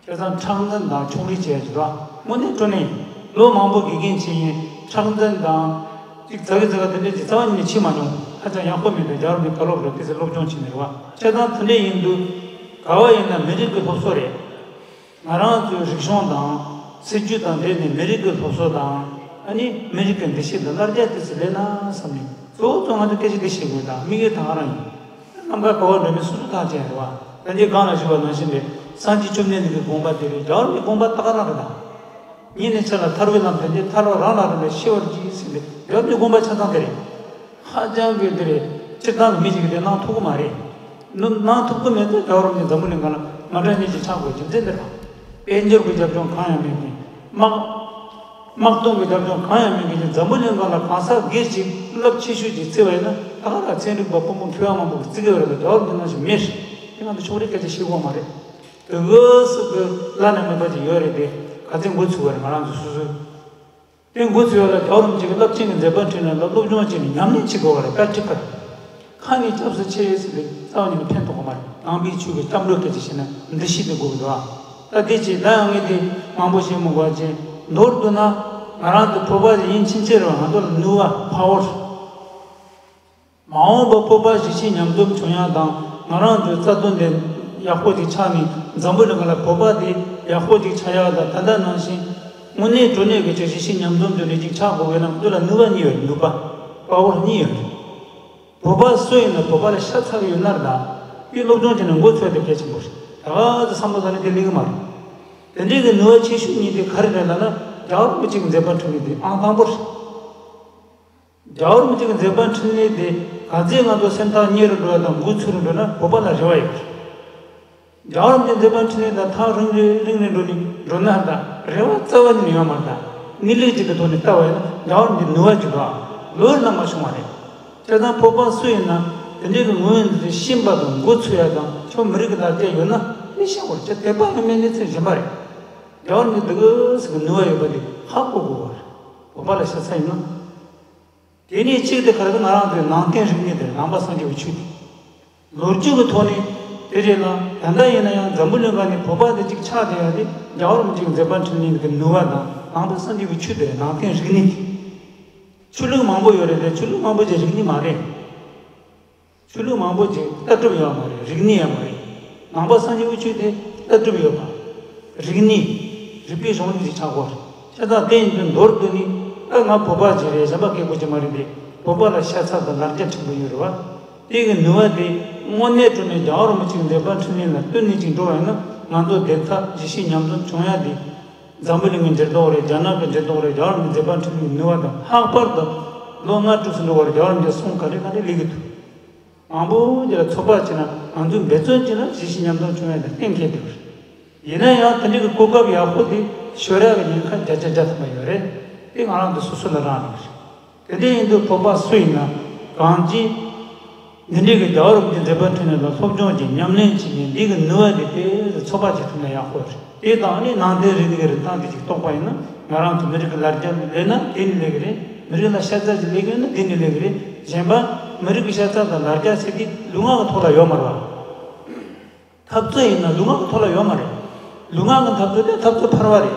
བྱས་ཙང་མཁྲེགས་འཛིན་དང་ཕྱོགས་རིས་བྱས་ཀྱི་འདུག་དངོས་གནས་དྲང་གནས་ལོ་མང་པོ་དགེ་རྒན་བྱས་ཡིན། མཁྲེགས་འཛིན་དང་ཅིག་ཛ་གི་ཛ་གི་དེ་འདྲ་ཅིག་རྩ་བ་ཉིད་ནས་བྱས་མ་མྱོང་། ཧ་ཅང་ཡག་པོ་མི་འདུག་རྒྱལ་བ་རིན་པོ་ཆེའི་བཀའ་སློབ་རེད། དེ་ཚོ་སློབ་སྦྱོང་བྱས་ནས་རེད་བ། བྱས་ཙང་དེ་འདྲ་ཡིན་དུས་ག་བ་ཡིན་ན་མི་རིགས་ཀྱི་སློབ་གསོ་རེད། ང་རང་ཚོའི་རིག་གཞུང་དང་སྲིད་ཇུས་དང་འབྲེལ་ནས་མི་རིགས་ཀྱི་སློབ་གསོ་དང་། ཨ་ནི་མི་རིགས་ཀྱི་འདུ་ཤེས་དང་ལར་རྒྱ་དེ་ཚོ་སླེབས་ན་བསམ་ནས། གཙོ་བོ་གཙོ་ང་ཚོ་སྐད་ཆ་འདི་བཤད་དགོས་དང་། དམིགས་ཡུལ་ད་ག་རང་ཡིན། རྣམ་དཀར་ག་བ་འགྲོ་མིན་སོ་སོ་ཐག་བཅད་རེད་བ། ད་ལྟའི་སྒང་ལ་ཞུས་པ་ནང་བཞིན་རེད། སངས་རྒྱས་བཅོམ་ལྡན་འདས་ཀྱི་དགོངས་པ་དེ་རེད། རྒྱལ་བ་རིན་པོ་ཆེའི་དགོངས་པ་ད་ག་རང་རེད་ད། ཉིད་ནས་ཆ་ལ་ཐར་པའི་ལམ་དེ་འདི་ཐར་པ་རང་ལ་རིང་བས་ཤེས་པར་གྱིས་ཟེར་ཏེ། རྒྱལ་བ་རིན་པོ་ཆེའི་དགོངས་པ་ཆ་ཚང་དེ་རེད། ཧ་ཅང་གི་དེ་རེད། སྤྱིར་བཏང་གི་མི་ཞིག་གིས་དེ་གནང་ཐུབ་ཀྱི་མ་རེད། ནུ་གནང་ཐུབ་ཀྱི་མེད་ཚེ་རྒྱལ་བ་རིན་པོ་ཆེ་འཛམ་བུ་གླིང་སྒང་ལ་མ་འདྲ་མཉེན་ཅིག་ཆགས་དགོས་རྒྱུ་མཚན་འདི་རེད། དཔལ་འབྱོར་གྱི་རྒྱབ་ལྗོངས་གང་ཡང་མེད་མཁན། དམག་དམག་དོན་གྱི་རྒྱབ་ལྗོངས་གང་ཡང་མེད་མཁན་གྱི་འཛམ་བུ་གླིང་སྒང་ལ་གང་ཟག་སྒེར་གྱིས་རླབས་ཆེ་ཤོས་ཅིག་བརྩི་བ་ཡིན་ན། ད་ག་རང་ཚན་རིག་པ་དཔོན་པོ་མཁས་པ་མང་པོ་གིས་བརྩི་གི་ཡོད་རེད་ལ། རྒྱལ་བ་རིན་པོ་ཆེ་ནང་བཞིན་མེད། དེ་ང་ཚོ་ཕྱོགས་རིས་སྐད་ཆ་བཤད་དགོས་མ་རེད། དེ་གི་སུ་གི་བླ་ན་མེད་པ་ཅིག་ཡོད་རེད། དེ་ག་ཚོད་འགོ་ཚུགས་པ་རེད། ང་རང་ཚོ་སོ་སོའི། དེ་འགོ་ཚུགས་ཡ་ལ་རྒྱལ་བ་རིན་པོ་ཆེ་གི་རླབས་ཆེན་གྱི་མཛད་པ་འཕྲིན་ལས་ལ་སློབ་སྦྱོང་བྱས་ནས་ཉམས་ལེན་བྱེད་དགོས་པ་རེད། པར་ཊི་ཀལ། ཁ་ནས་སྐྱབས་སུ་མཆི་ཟེར་ཏེ་རྩ་བ་ཉིད་ནས་ཕན་ཐོགས་ཀྱི་མ་རེད། ནང་པའི་ཆོས་ཀྱི་སྐྱབས་འགྲོ་སྐད་ཆ་བཤད་ན་འདུ་ཤེས་དེ་དགོས་ཀྱི་འདུག་ཨ། ད་དེ་བྱས། ད་ཡང་ངས་དེ་མང་པོ་བཤད་མི་དགོས་པ་བྱས། མདོར་བསྡུ་ན་ང་རང་ཚོ་བོད་པ་ཡིན་ཕྱིན་ཆད་རེད་བ། ང་ཚོ་ལ་ནུས་པ། པ་ཝར། མ་འོངས་པ་བོད་པ་གཞིས་བྱེས་མཉམ་འཛོམས་བྱུང་ཡ་དང་། ང་རང་ཚོའི་རྩ་དོན་དེ་ཡག་པོ་ཅིག་ཆགས་ནས། འཛམ་བུ་གླིང་ལ་བོད་པ་དེ་ཡག་པོ་ཅིག་ཆགས་ཡ་དང་། ད་ལྟ་ནང་བཞིན་དངོས་གནས་དྲང་གནས་ཀྱི་ཅིག་གཞིས་བྱེས་མཉམ་འཛོམས་ཀྱི་ནུས་ཅིག་ཆགས་དགོས་པས་ན། ང་ཚོ་ལ་ནུས་པ་གཉིས་ཡོད་རེད། ནུས་པ། པ་ཝར་གཉིས་ཡོད་རེད། བོད་པ་སུ་ཡིན་ན་བོད་པ་ལ་ཤ་ཚ་གི་ཡོད་ན་རེད་ད། དེ་སློབ་སྦྱོང་བྱས་ནས་འགོ་ཚུགས་དེ་གལ་ཆེན་པོ་རེད། ད་ག་ཚོད་བསམ་བློ་བཏང་ནས་དེ་ལས་ཀྱི་མ་རེད། དེ་འདྲའི་གི་ནུས་པ་ཆེ་ཤོས་གཉིས་དེ་ག་རེ་རེད་ལབ་ན། རྒྱལ་བ་རིན་པོ་ཆེ་གི་མཛད་པ་འཕྲིན་ལས་དེ་ཨང་དང་པོ་རེད། རྒྱལ་བ་རིན་པོ་ཆེ་གི་མཛད་པ་འཕྲིན་ལས་དེ་ག་ཚོད་ང་ཚོ་སེམས་ཐག་ཉེ་རུ་འགྲོ་བ་དང་འགོ་ཚུགས་རུ་འགྲོ་ན་བོད་པ་ལ་རེ་བ་ཡོད་རེད། རྒྱལ་བ་རིན་པོ་ཆེའི་མཛད་པ་འཕྲིན་ལས་དང་ཐག་རིང་རེ་རིང་རེ་འགྲོ་ནས་འགྲོ་ན་ད་རེ་བ་རྩ་བ་ནས་ཡོད་མ་རེད་ད། གནས་ལུགས་ཅིག་གི་ཐོག་ནས་ལྟ་བ་ཡིན་ན་རྒྱལ་བ་རིན་པོ་ཆེའི་ནུས་པ་ཅིག་འདུག་ཨ། ལོ་ནང་མ་བྱུང་བ་རེད། བྱས་ཙང་བོད་པ་སུ་ཡིན་ན་དེ་འདྲའི་གི་ངོས་འཛིན་ཤེས་པ་དང་འགོ་ཚུགས་ཡ་དང་ཁྱོད་མི་རིགས་ཀྱི་ལ་རྒྱ་ཡོད་ན་ནི་ཤེས་དགོས་རེད། དད་པ་ཡོད་མེད་གནས་ཚུལ་གཞན་པ་རེད། རྒྱལ་བ་རིན་པོ་ཆེ་འདི་གི་སི་གི་ནུས་པ་ཡོད་པ་དེ་ཧ་གོ་དགོས་པ་རེད། བོད་པ་ལ་ཤ་ཚ་ཡིན་ན། དེ་ནས་གཅིག་དེ་ག་རེ་ང་རང་ཚོའི་ནང་བསྟན་རིག་གནས་དེ་རེད། ནང་པ་སངས་རྒྱས་པའི་ཆོས་དེ། ལོ་རྒྱུས་ཀྱི་ཐོག་ནས་དེ་རེད་ལ། ད་ལྟ་ཡིན་ན་ཡང་འཛམ་བུ་གླིང་སྒང་ནས་བོད་པ་དེ་གཅིག་ཆགས་བསྡད་ཡ་དེ་རྒྱལ་བ་རིན་པོ་ཆེའི་མཛད་པ་འཕྲིན་ལས་ཀྱི་ནུས་པ་དང་། ནང་པ་སངས་རྒྱས་པའི་ཆོས་དེ་རེད། ནང་བསྟན་རིག་གནས་དེ། ཆོས་ལུགས་མང་པོ་ཡོད་རེད་དེ། ཆོས་ལུགས་མང་པོ་ཅིག་རིག་གནས་མ་རེད། ཆོས་ལུགས་མང་པོ་ཅིག་ལྟ་གྲུབ་ཡོད་མ་རེད། རིག་གནས་ཡང་མ་རེད། ནང་པ་སངས་རྒྱས་པའི་ཆོས་དེ་ལྟ་གྲུབ་ཡོད་པ། རིག་གནས། རིག་པའི་གཞུང་ལུགས་ཅིག་ཆགས་དགོས་རེད། བྱས་ཙང་དེ་ཡིན་དུས་མདོར་བསྡུས་ནས་ད་ང་བོད་པ་ཅིག་རེད། གཞན་པ་སྐད་གོ་ཅིག་མ་རེད་དེ། བོད་པ་ལ་ཤ་ཚ་དང་ལར་རྒྱ་ཕྲན་བུ་ཡོད་རེད་བ། དེ་གི་ནུས་པ་དེ་དངོས་གནས་དྲང་གནས་རྒྱལ་བ་རིན་པོ་ཆེའི་མཛད་པ་འཕྲིན་ལས་ལ་བསྟུན་ནས་ཅིག་འགྲོ་བ་ཡིན་ན། ང་ཚོ་བདེན་མཐའ་གཞིས་བྱེས་མཉམ་འཛོམས་བྱུང་ཡ་དེ། འཛམ་བུ་གླིང་གི་འགྱུར་ལྡོག་རེད། རྒྱ་ནག་གི་འགྱུར་ལྡོག་རེད། རྒྱལ་བ་རིན་པོ་ཆེའི་མཛད་པ་འཕྲིན་ལས་ཀྱི་ནུས་པ་དང་། ལྷག་པར་དུ་ལོ་ལྔ་དྲུག་ཙམ་འགྲོ་བར་རྒྱལ་བ་རིན་པོ་ཆེའི་གསུང་ག་རེ་ག་རེ་ལས་ཀྱི་འདུག་མང་པོ་ཅིག་ལ་ཚོད་དཔག་བྱས་ན། ང་ཚོས་འབད་བརྩོན་བྱས་ན་གཞིས་བྱེས་མཉམ་འཛོམས་བྱུང་ཡ་དེ་གཏན་འཁེལ་འདུག་ཡིན་ན་ཡང་དེ་འདྲའི་གི་གོ་སྐབས་ཡག་པོ་དེ་ཤོར་ཡ་གི་ཉེན་ཁ་བརྒྱ་ཆ་བརྒྱ་ཐམ་པ་ཡོད་རེད། དེ་ང་རང་ཚོ་སོ་སོ་ལ་རག་ལས་རེད། དེ་འདྲ་ཡིན་དུས་བོད་པ་སུ་ཡིན་ན་གང་ཅི། འདི་འདྲའི་གི་རྒྱལ་བ་རིན་པོ་ཆེའི་མཛད་པ་འཕྲིན་ལས་ལ་སློབ་སྦྱོང་བྱས། ཉམས་ལེན་བྱས་ནས་འདི་གི་ནུས་པ་དེ་དེ་ཚོད་དཔག་བྱེད་ཐུབ་ན་ཡག་པོ་རེད། དེ་དང་ནི་ནང་བསྟན་རིག་གནས་ཀྱི་རིན་ཐང་དེ་ཅིག་རྟོགས་པ་ཡིན་ན། ང་རང་ཚོ་མི་རིགས་ཀྱི་ལར་རྒྱ་སླེབས་ན་དེ་ནས་སླེབས་ཀྱི་རེད། མི་རིགས་ལ་ཤ་ཚ་ཅིག་སླེབས་ཀྱི་ཡོད་ན་དེ་ནས་སླེབས་ཀྱི་རེད། གཞན་པ་མི་རིགས་ཀྱི་ཤ་ཚ་དང་ལ་རྒྱ་ཟེར་དེ་ལུས་ངག་གི་ཐོག་ལ་ཡོད་མ་རེད་བ། འཐབ་རྩོད་ཡིན་ན་ལུས་ངག་གི་ཐོག་ལ་ཡོད་མ་རེད། ལུས་ངག་གི་འཐབ་རྩོད་དེ་འཐབ་རྩོད་ཕལ་བ་རེད།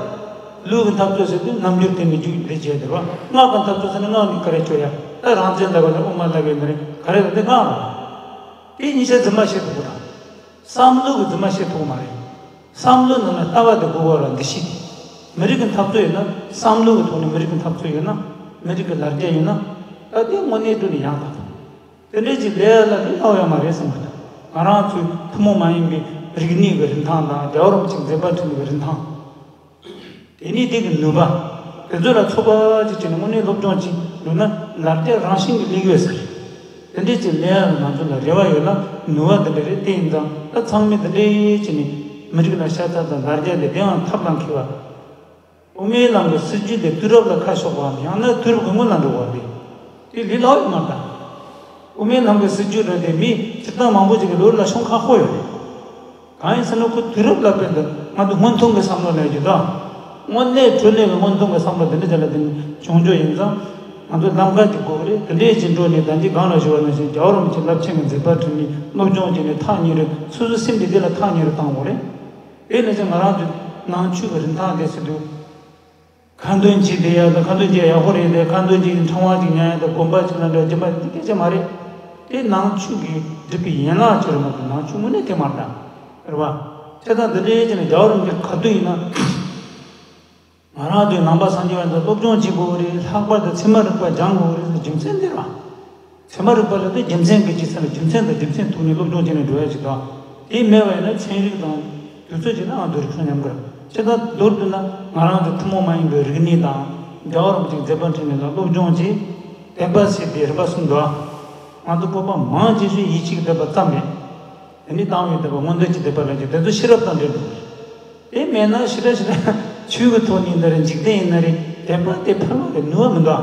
ལུས་ཀྱི་འཐབ་རྩོད་ཟེར་དུས་རྣམ་འགྱུར་དེ་ནི་རྒྱུ་འབྲས་བྱས་འདུག་བ། ངག་གི་འཐབ་རྩོད་ཟེར་ན་ངག་ནི་ག་རེ་བཅོས་ཡ། ད་རང་བཙན་ལབ་པ་ནི་དབུ་མ་ལབ་པའི་ནི་རེད། ག་རེ་ལབ་དེ་ངག་རེད། དེ་གཉིས་ཆ་རྫུན་མ་བཤད་ཐུབ་པ་དང་། བསམ་བློ་གི་རྫུན་མ་བཤད་ཐུབ་པ་མ་རེད། བསམ་བློ་ནང་ལ་ལྟ་བ་དེ་དགོས་པ་ལ་འདི་ཤེས་ཏེ། མི་རིགས་ཀྱི་འཐབ་རྩོད་ཡིན་ན་བསམ་བློ་གི་ཐོག་ནས་མི་རིགས་ཀྱི་འཐབ་རྩོད་ཡིན་ན། མི་རིགས་ཀྱི་ལ་རྒྱ་ཡིན་ན། ད་དེ་དངོས་གནས་དྲང་གནས་ཡང་དག་པ། དེ་འདྲའི་ཅིག་ལས་ལ་ལས་སླ་བོ་ཡང་མ་རེད་བསམ་གི་འདུག་ང་རང་ཚོའི་ཐུན་མོང་མ་ཡིན་པའི་རིག་གནས་ཀྱི་རིན་ཐང་དང་རྒྱལ་བ་རིན་པོ་ཆེའི་མཛད་པ་འཕྲིན་ལས་ཀྱི་རིན་ཐང་། དེ་ནས་དེ་གི་ནུས་པ། དེ་ཚོ་ལ་ཚོད་དཔག་ཅིག་བྱས་ནས་དངོས་གནས་སློབ་སྦྱོང་ཅིག་འགྲོ་ན་ལ་རྒྱ་རང་བཞིན་གྱིས་སླེབས་ཡོད་ས་རེད། དེ་འདྲའི་ཅིག་ལས་ལ་ང་ཚོ་ལ་རེ་བ་ཡོད་ན་ནུས་པ་དེ་འདྲ་རེད། དེ་ཡིན་ཙང་ད་ཚང་མས་དེ་འདྲའི་བྱས་ནས་མི་རིགས་ལ་ཤ་ཚ་དང་ལ་རྒྱ་དེ་དེའང་ཐབས་ལ་མཁས་པ། དབུ་མའི་ལམ་གྱི་སྲིད་བྱུས་དེ་དུས་རབས་ལ་ཁ་ཕྱོགས་པའམ་ཡང་ན་དུས་རབས་ཀྱི་སྔོན་ལ་འགྲོ་བ་རེད། དེ་ལས་སླ་བོ་ཡོད་མ་རེད་ད། དབུ་མའི་ལམ་གྱི་སྲིད་བྱུས་རེད་དེ་མི་སྤྱིར་བཏང་མང་པོ་ཅིག་གི་ལུས་ལ་ཤོང་ཁག་པོ་ཡོད་རེད། གང་ཡིན་ཟེར་ན་ཁོ་དུས་རབས་ལ་དཔེར་ན་ང་ཚོ་སྔོན་ཐོན་གྱི་བསམ་བློ་ལབ་རྒྱུ་དང་། དངོས་གནས་དྲང་གནས་ཀྱི་སྔོན་ཐོན་གྱི་བསམ་བློ་དེ་འདྲ་ཅིག་ལ་དེ་ནི་བྱུང་རྒྱུ་ཡིན་ཙང་། ང་ཚོ་ལམ་ཁ་ཅིག་དགོས་ཀྱི་རེད། དེ་འདྲའི་ཅིག་འགྲོ་ནས་ད་ཅི་གང་ལ་ཞུ་བ་ནང་བཞིན་རྒྱལ་བ་རིན་པོ་ཆེ་རླབས་ཆེན་གྱི་མཛད་པ་འཕྲིན་ལས་སློབ་སྦྱོང་བྱས་ནས་ཐག་ཉེ་རུ་སོ་སོའི་སེམས་དེ་དེ་ལ་ཐག་ཉེ་རུ་བཏང་དགོས་རེད། དེ་ནི་ཅིག་ང་རང་ཚོའི་ནང་ཆོས་ཀྱི་རིན་ཐང་དེ་ཟེར་དུས། ཁ་འདོན་བྱེད་བསྡད་ཡག་དང་ཁ་འདོན་བྱེད་ཡག་པོ་རེད་དེ། ཁ་འདོན་བྱེད་ཀྱི་ཕྲེང་བ་ཅིག་ཉར་ཡག་དང་དགོན་པ་ཅིག་ལ་འགྲོ་རྒྱུ་མ་རེད། དེ་སྐད་ཆ་མ་རེད། དེ་ནང་ཆོས་ཀྱི་སྒྲུབ་པའི་ཡན་ལག་ཅིག་རེད་མ་གཏོགས་ནང་ཆོས་དངོས་གནས་དེ་མ་རེད་ད། རེད་བ། བྱས་ཙང་འདི་འདྲའི་ཅིག་ནས་རྒྱལ་བ་རིན་པོ་ཆེ་ག་དུས་ཡིན་ན། ང་རང་ཚོའི་ནང་པ་སངས་རྒྱས་པ་ཚོ་སློབ་སྦྱོང་བྱེད་དགོས་ཀྱི་རེད། ལྷག་པར་དུ་ཚད་མ་རིག་པ་སྦྱང་དགོས་ཀྱི་རེད་ཟེར་རྒྱུ་མཚན་འདི་རེད་བ། ཚད་མ་རིག་པ་ལ་དེ་རྒྱུ་མཚན་གྱི་རྗེས་ས་ལ་རྒྱུ་མཚན་དང་རྒྱུ་མཚན་ཐུག་ནས་སློབ་སྦྱོང་བྱས་ནས་འགྲོ་ཡ་ཞིག་དང་། དེ་མེད་པ་ཡིན་ན་ཚན་རིག་དང་དུས་ཚོད་ཅིག་ལའང་དུས་རིག་ཤོང་ཉམས་ཀྱི་རེད། བྱས་ཙང་མདོར་བསྡུས་ན་ང་རང་ཚོ་ཐུན་མོང་མ་ཡིན་པའི་རིག་གནས་དང་རྒྱལ་བ་རིན་པོ་ཆེའི་མཛད་པ་འཕྲིན་ལས་ལ་སློབ་སྦྱོང་བྱས། དད་པ་བྱས་ཏེ་རིམ་པ་གསུམ་དུ། ང་ཚོ་བོད་པ་མང་ཆེ་ཤོས་ཡིད་ཆེས་ཀྱི་དད་པ་ཙམ་རེད། དེ་ནི་བཏང་བའི་དད་པ་མངོན་འདོད་ཀྱི་དད་པ་ལ་ཅིག་དེ་ཚོ་ཤེས་རབ་དང་འབྲེལ་འདུག་དེ་མེད་ན་ཞེ་དྲག་ཞེ་དྲག་ཆོས་ཀྱི་ཐོག་ནས་འདི་རེད། འཇིག་རྟེན་ཡིན་ན་རེད། དད་པ་དེ་ཕལ་བ་རེད། ནུས་པ་མི་འདུག་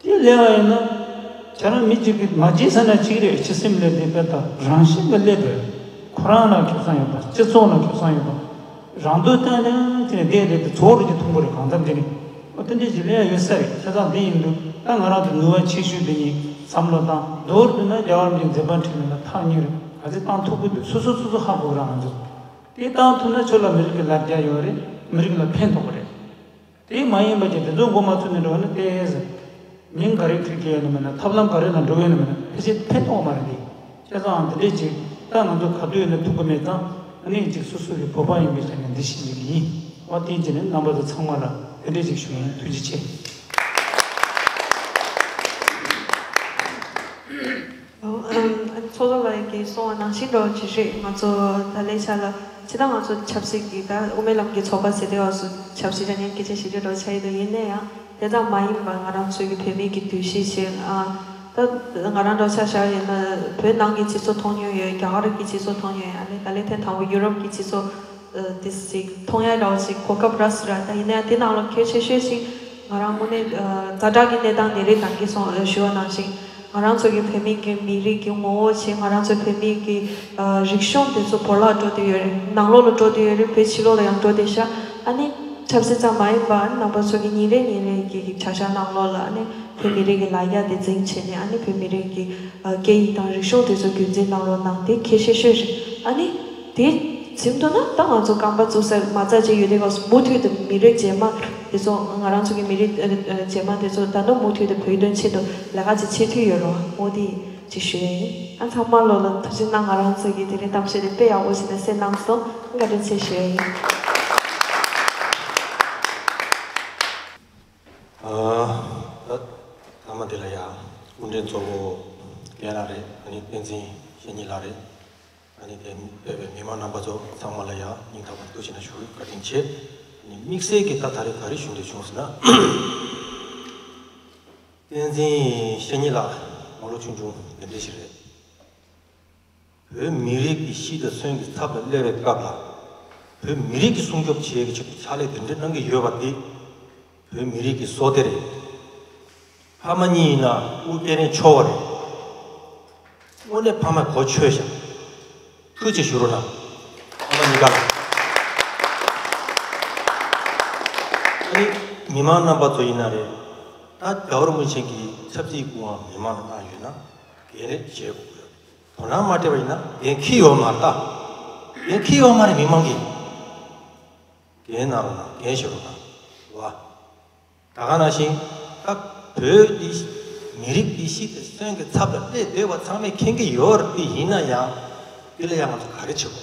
དེ་ལས་བ་ཡིན་ན། ཁྱེད་རང་མི་གཅིག་གིས་མ་བྱས་ཟེར་ན་གཅིག་རེད། ཕྱི་སེམས་ལས་དེ་དཔེ་དང་རང་བཞིན་གྱི་སླེབས་པས། ཁོ་རང་ལ་ཁེ་བཟང་ཡོད་པ། སྤྱི་ཚོགས་ལ་ཁེ་བཟང་ཡོད་པ། རང་འདོད་ཏན་ཏན་དེ་ནས་བསྡད་རེད་དེ་ཚོགས་རེད་ཀྱི་མཐོང་གི་རེད། གང་ལྟར་དེ་ནི་ཨོ་དེ་འདྲའི་ཞིག་ལས་ཡ་ཡོད་ས་རེད། བྱས་ཙང་དེ་ཡིན་དུས་ད་ང་རང་ཚོ་ནུས་པ་ཆེ་ཤོས་དེ་ཉིད་བསམ་བློ་བཏང་། མདོར་བསྡུས་ན་རྒྱལ་བ་རིན་པོ་ཆེའི་མཛད་པ་འཕྲིན་ལས་ལ་ཐག་ཉེ་རུ་ག་ཚོད་བཏང་ཐུབ་ཀྱི་འདུག་སོ་སོ་སོ་སོ་ཧ་གོ་རང་ང་ཚོ་དེ་བཏང་ཐུབ་ན་ཁྱོད་ལ་མི་རིགས་ཀྱི་ལ་རྒྱ་ཡོད་རེད། མི་རིགས་ལ་ཕན་ཐོགས་རེད། དེ་མ་ཡིན་པ་ཅིག་དེ་ཚོ་མགོ་མ་ཚོས་ནས་འགྲོ་བ་ནི་ཏོག་ཙམ། མིང་ག་རེ་བྲིས་ཀྱི་ཡོད་ན་མིན་ན། ཐབས་ལམ་ག་རེ་ལ་འགྲོ་གི་ཡོད་ན་མིན་ན། ཕལ་ཆེར་ཕན་ཐོགས་མ་རེད་དེ། བྱས་ཙང་དེ་འདྲས་ཅིག་ད་ང་ཚོ་ག་དུས་ཡིན་ན་ཐུག་གི་མེད་ཙང་། ཨ་ནི་ཅིག་སོ་སོ་གི་བོད་པ་ཡིན་པའི་ཆ་ནས་འདི་ཞིག་ཡིན། འོ་དེ་བྱས་ནས་རྣམ་པ་ཚོ་ཚང་མ་ལ་དེ་འདྲས་ཅིག་ཞུ་ཡིན། ཐུགས་རྗེ་ཆེ། ཚོགས་གཙོ་ལགས་ཀྱིས་གསུངས་པ་ནང་བཞིན་འགྲོ་ཅི་རེད། ང་ཚོ་ད་ལས་འཆར་ལ་ཇི་ལྟར་ང་ཚོ་ཆབ་སྲིད་ཀྱི་ད་དབུ་མའི་ལམ་གྱི་ཚོགས་པ་ཟེར་དེ་བ་སུ་ཆབ་སྲིད་འདྲ་མཉམ་སྐད་ཆ་བཤད་རྒྱུ་འགྲོ་ཆ་ཡི་དོ་ཡིན་ན་ཡང་དེ་ཙམ་མ་ཡིན་པ་ང་རང་ཚོའི་གི་བོད་མི་གི་འདུ་ཤེས་བྱས། ཨ་ད་ང་རང་འགྲོ་ཆ་བཞག་ཡིན་ན་བོད་ནང་གི་སྤྱི་ཚོགས་མཐོང་མྱོང་ཡོད། རྒྱ་གར་གྱི་སྤྱི་ཚོགས་མཐོང་མྱོང་ཡོད། ཨ་ནི་ད་ལས་ཐེངས་དང་པོ་ཡུ་རོབ་ཀྱི་སྤྱི་ཚོགས་དེ་ཅིག་མཐོང་ཡ་འདྲ་བོ་ཅིག་གོ་སྐབས་རག་སོང་ར། ད་ཡིན་ན་ཡང་དེ་ནང་ལ་གལ་ཆེ་ཤོས་ཅིག་ང་རང་དངོས་གནས་ཛ་དྲག་གི་གནས་སྟངས་དེ་རེད། ད་གིན་སོང་ཞུ་བ་ནང་བཞིན་ང་རང་ཚོ་གི་བོད་མི་གི་མི་རིགས་ཀྱི་ངོ་བོ་བྱས། ང་རང་ཚོ་བོད་མི་གི་རིག་གཞུང་དེ་ཚོ་བོར་བརླག་འགྲོ་བསྡད་ཡོད་རེད། ནང་ལོགས་ལ་འགྲོ་བསྡད་ཡོད་རེད། བོད་ཕྱི་ལོགས་ལ་ཡང་འགྲོ་བསྡད་ཤག་ཨ་ནི་ཆབ་སྲིད་ཙམ་མ་ཡིན་པ་ཨ་ནི་རྣམ་པ་ཚོ་གི་ཉིན་རེ་ཉིན་རེ་གི་གི་བྱ་གཞག་ནང་ལོགས་ལ་ཨ་ནི་བོད་མི་རིགས་ཀྱི་ལ་རྒྱ་དེ་འཛིན་བྱས་ནས་ཨ་ནི་བོད་མི་རིགས་ཀྱི་སྐད་ཡིག་དང་རིག་གཞུང་དེ་ཚོ་རྒྱུན་འཛིན་གནང་རོགས་གནང་། དེ་གལ་ཆེ་ཤོས་རེད། ཨ་ནི་དེ་བྱེད་འདོད་ན་ད་ང་ཚོ་རྐང་པ་བཙུགས་ས་མ་རྩ་ཅིག་ཡོད་དེ་ག་མུ་མཐུད་དུ་མི་རིགས་རྗེས་མ་དེ་ཚོ་ང་རང་ཚོ་གི་མི་རིགས་རྗེས་མ་དེ་ཚོ་ད་ནི་མུ་མཐུད་དུ་བོད་དོན་ཆེད་དུ་ལས་ཀ་ཅིག་བྱེད་ཐུབ་ཡོད་རོགས་འོ་དེ་ཅིག་ཞུ་ཡ་ཡིན། ཨ་ཚང་མ་ལོ་ལ་ཐུགས་རྗེ་གནང་། ང་རང་ཚོ་གི་དེ་རིང་གཏམ་བཤད་དེ་དཔེ་ཡག་པོ་བྱས་ནས་གསན་གནང་སོང་། བཀའ་དྲིན་ཆེ་ཞུ་ཡ་ཡིན། ཨ་ད་ཐ་མ་དེ་ལ་ཡ་སྐུ་མགྲོན་གཙོ་བོ་རྒན་ལགས་རེད། ཨ་ནི་བསྟན་འཛིན་བཤེས་གཉེན་ལགས་རེད། ཨ་ནི་དེ་ཕེབས་པའི་མི་མང་རྣམ་པ་ཚོ་ཚང་མ་ལ་ཡ་སྙིང་ཐག་པ་ནས་ཐུགས་རྗེ་གནང་ཞུ། བཀའ་དྲིན་ཆེ། ཨ་ནི་དམིགས་བསལ་གྱི་ད་ད་རེས་ག་རེ་ཞུ་འདོད་བྱུང་ཟེར་ན། བསྟན་འཛིན་བཤེས་གཉེན་ལགས་མ་ལོ་ཆུང་ཆུང་དེ་འདྲ་ཞིག་རེད། བོད་མི་རིགས་ཀྱི་གཤིས་དང་མཚོན་གྱི་ཚབ་ལ་སླེབས་པའི་སྐབས་ལ། བོད་མི་རིགས་ཀྱི་སྲུང་སྐྱོབ་བྱེད་ཀྱི་ཆེད་དུ་ཕྱག་ལས་དེ་འདྲ་གནང་གི་ཡོད་པ་འདི། བོད་མི་རིགས་ཀྱི་བསོད་བདེ་རེད། ཕ་མ་གཉིས་ཡིན་ན་དབུ་སྐྱེས་རན་ཆོག་པ་རེད། དངོས་གནས་ཕ་མ་གོ་ཆོད་ཤག་ཐུགས་རྗེ་ཆེ་ཞུ་རོགས་གནང་། ཕ་མ་གཉིས་ཀ་ལ། ཨ་ནི་མི་མང་རྣམ་པ་ཚོ་ཡིན་ན་རེད། ད་རྒྱལ་བ་རིན་པོ་ཆེ་གིས་ཆབ་སྲིད་སྐུ་དབང་མི་མང་ལ་གནང་ཡོད་ན་འགན་རེད་བཞེས་དགོས་ཀྱི་ཡོད། དོ་སྣང་མ་སྤྲད་པ་ཡིན་ན་འགན་འཁྱེར་ཡོད་མ་རེད་ད། འགན་འཁྱེར་ཡོད་མ་རེད། མི་མང་གིས་འགན་གནང་རོགས་གནང་། འགན་བཞེས་རོགས་གནང་། རེད་བ། ད་ག་ནང་བཞིན་ད་བོད་འདི་མི་རིགས་འདི་ཤི་སྟེ་གསོན་གྱི་ཚབ་ལ་སླེབས་བསྡད་པ་ཚང་མས་མཁྱེན་གྱི་ཡོད་རེད། དེ་ཡིན་ན་ཡང་དེ་ལ་ཡང་ང་ཚོ་ག་རེ་བྱེད་དགོས།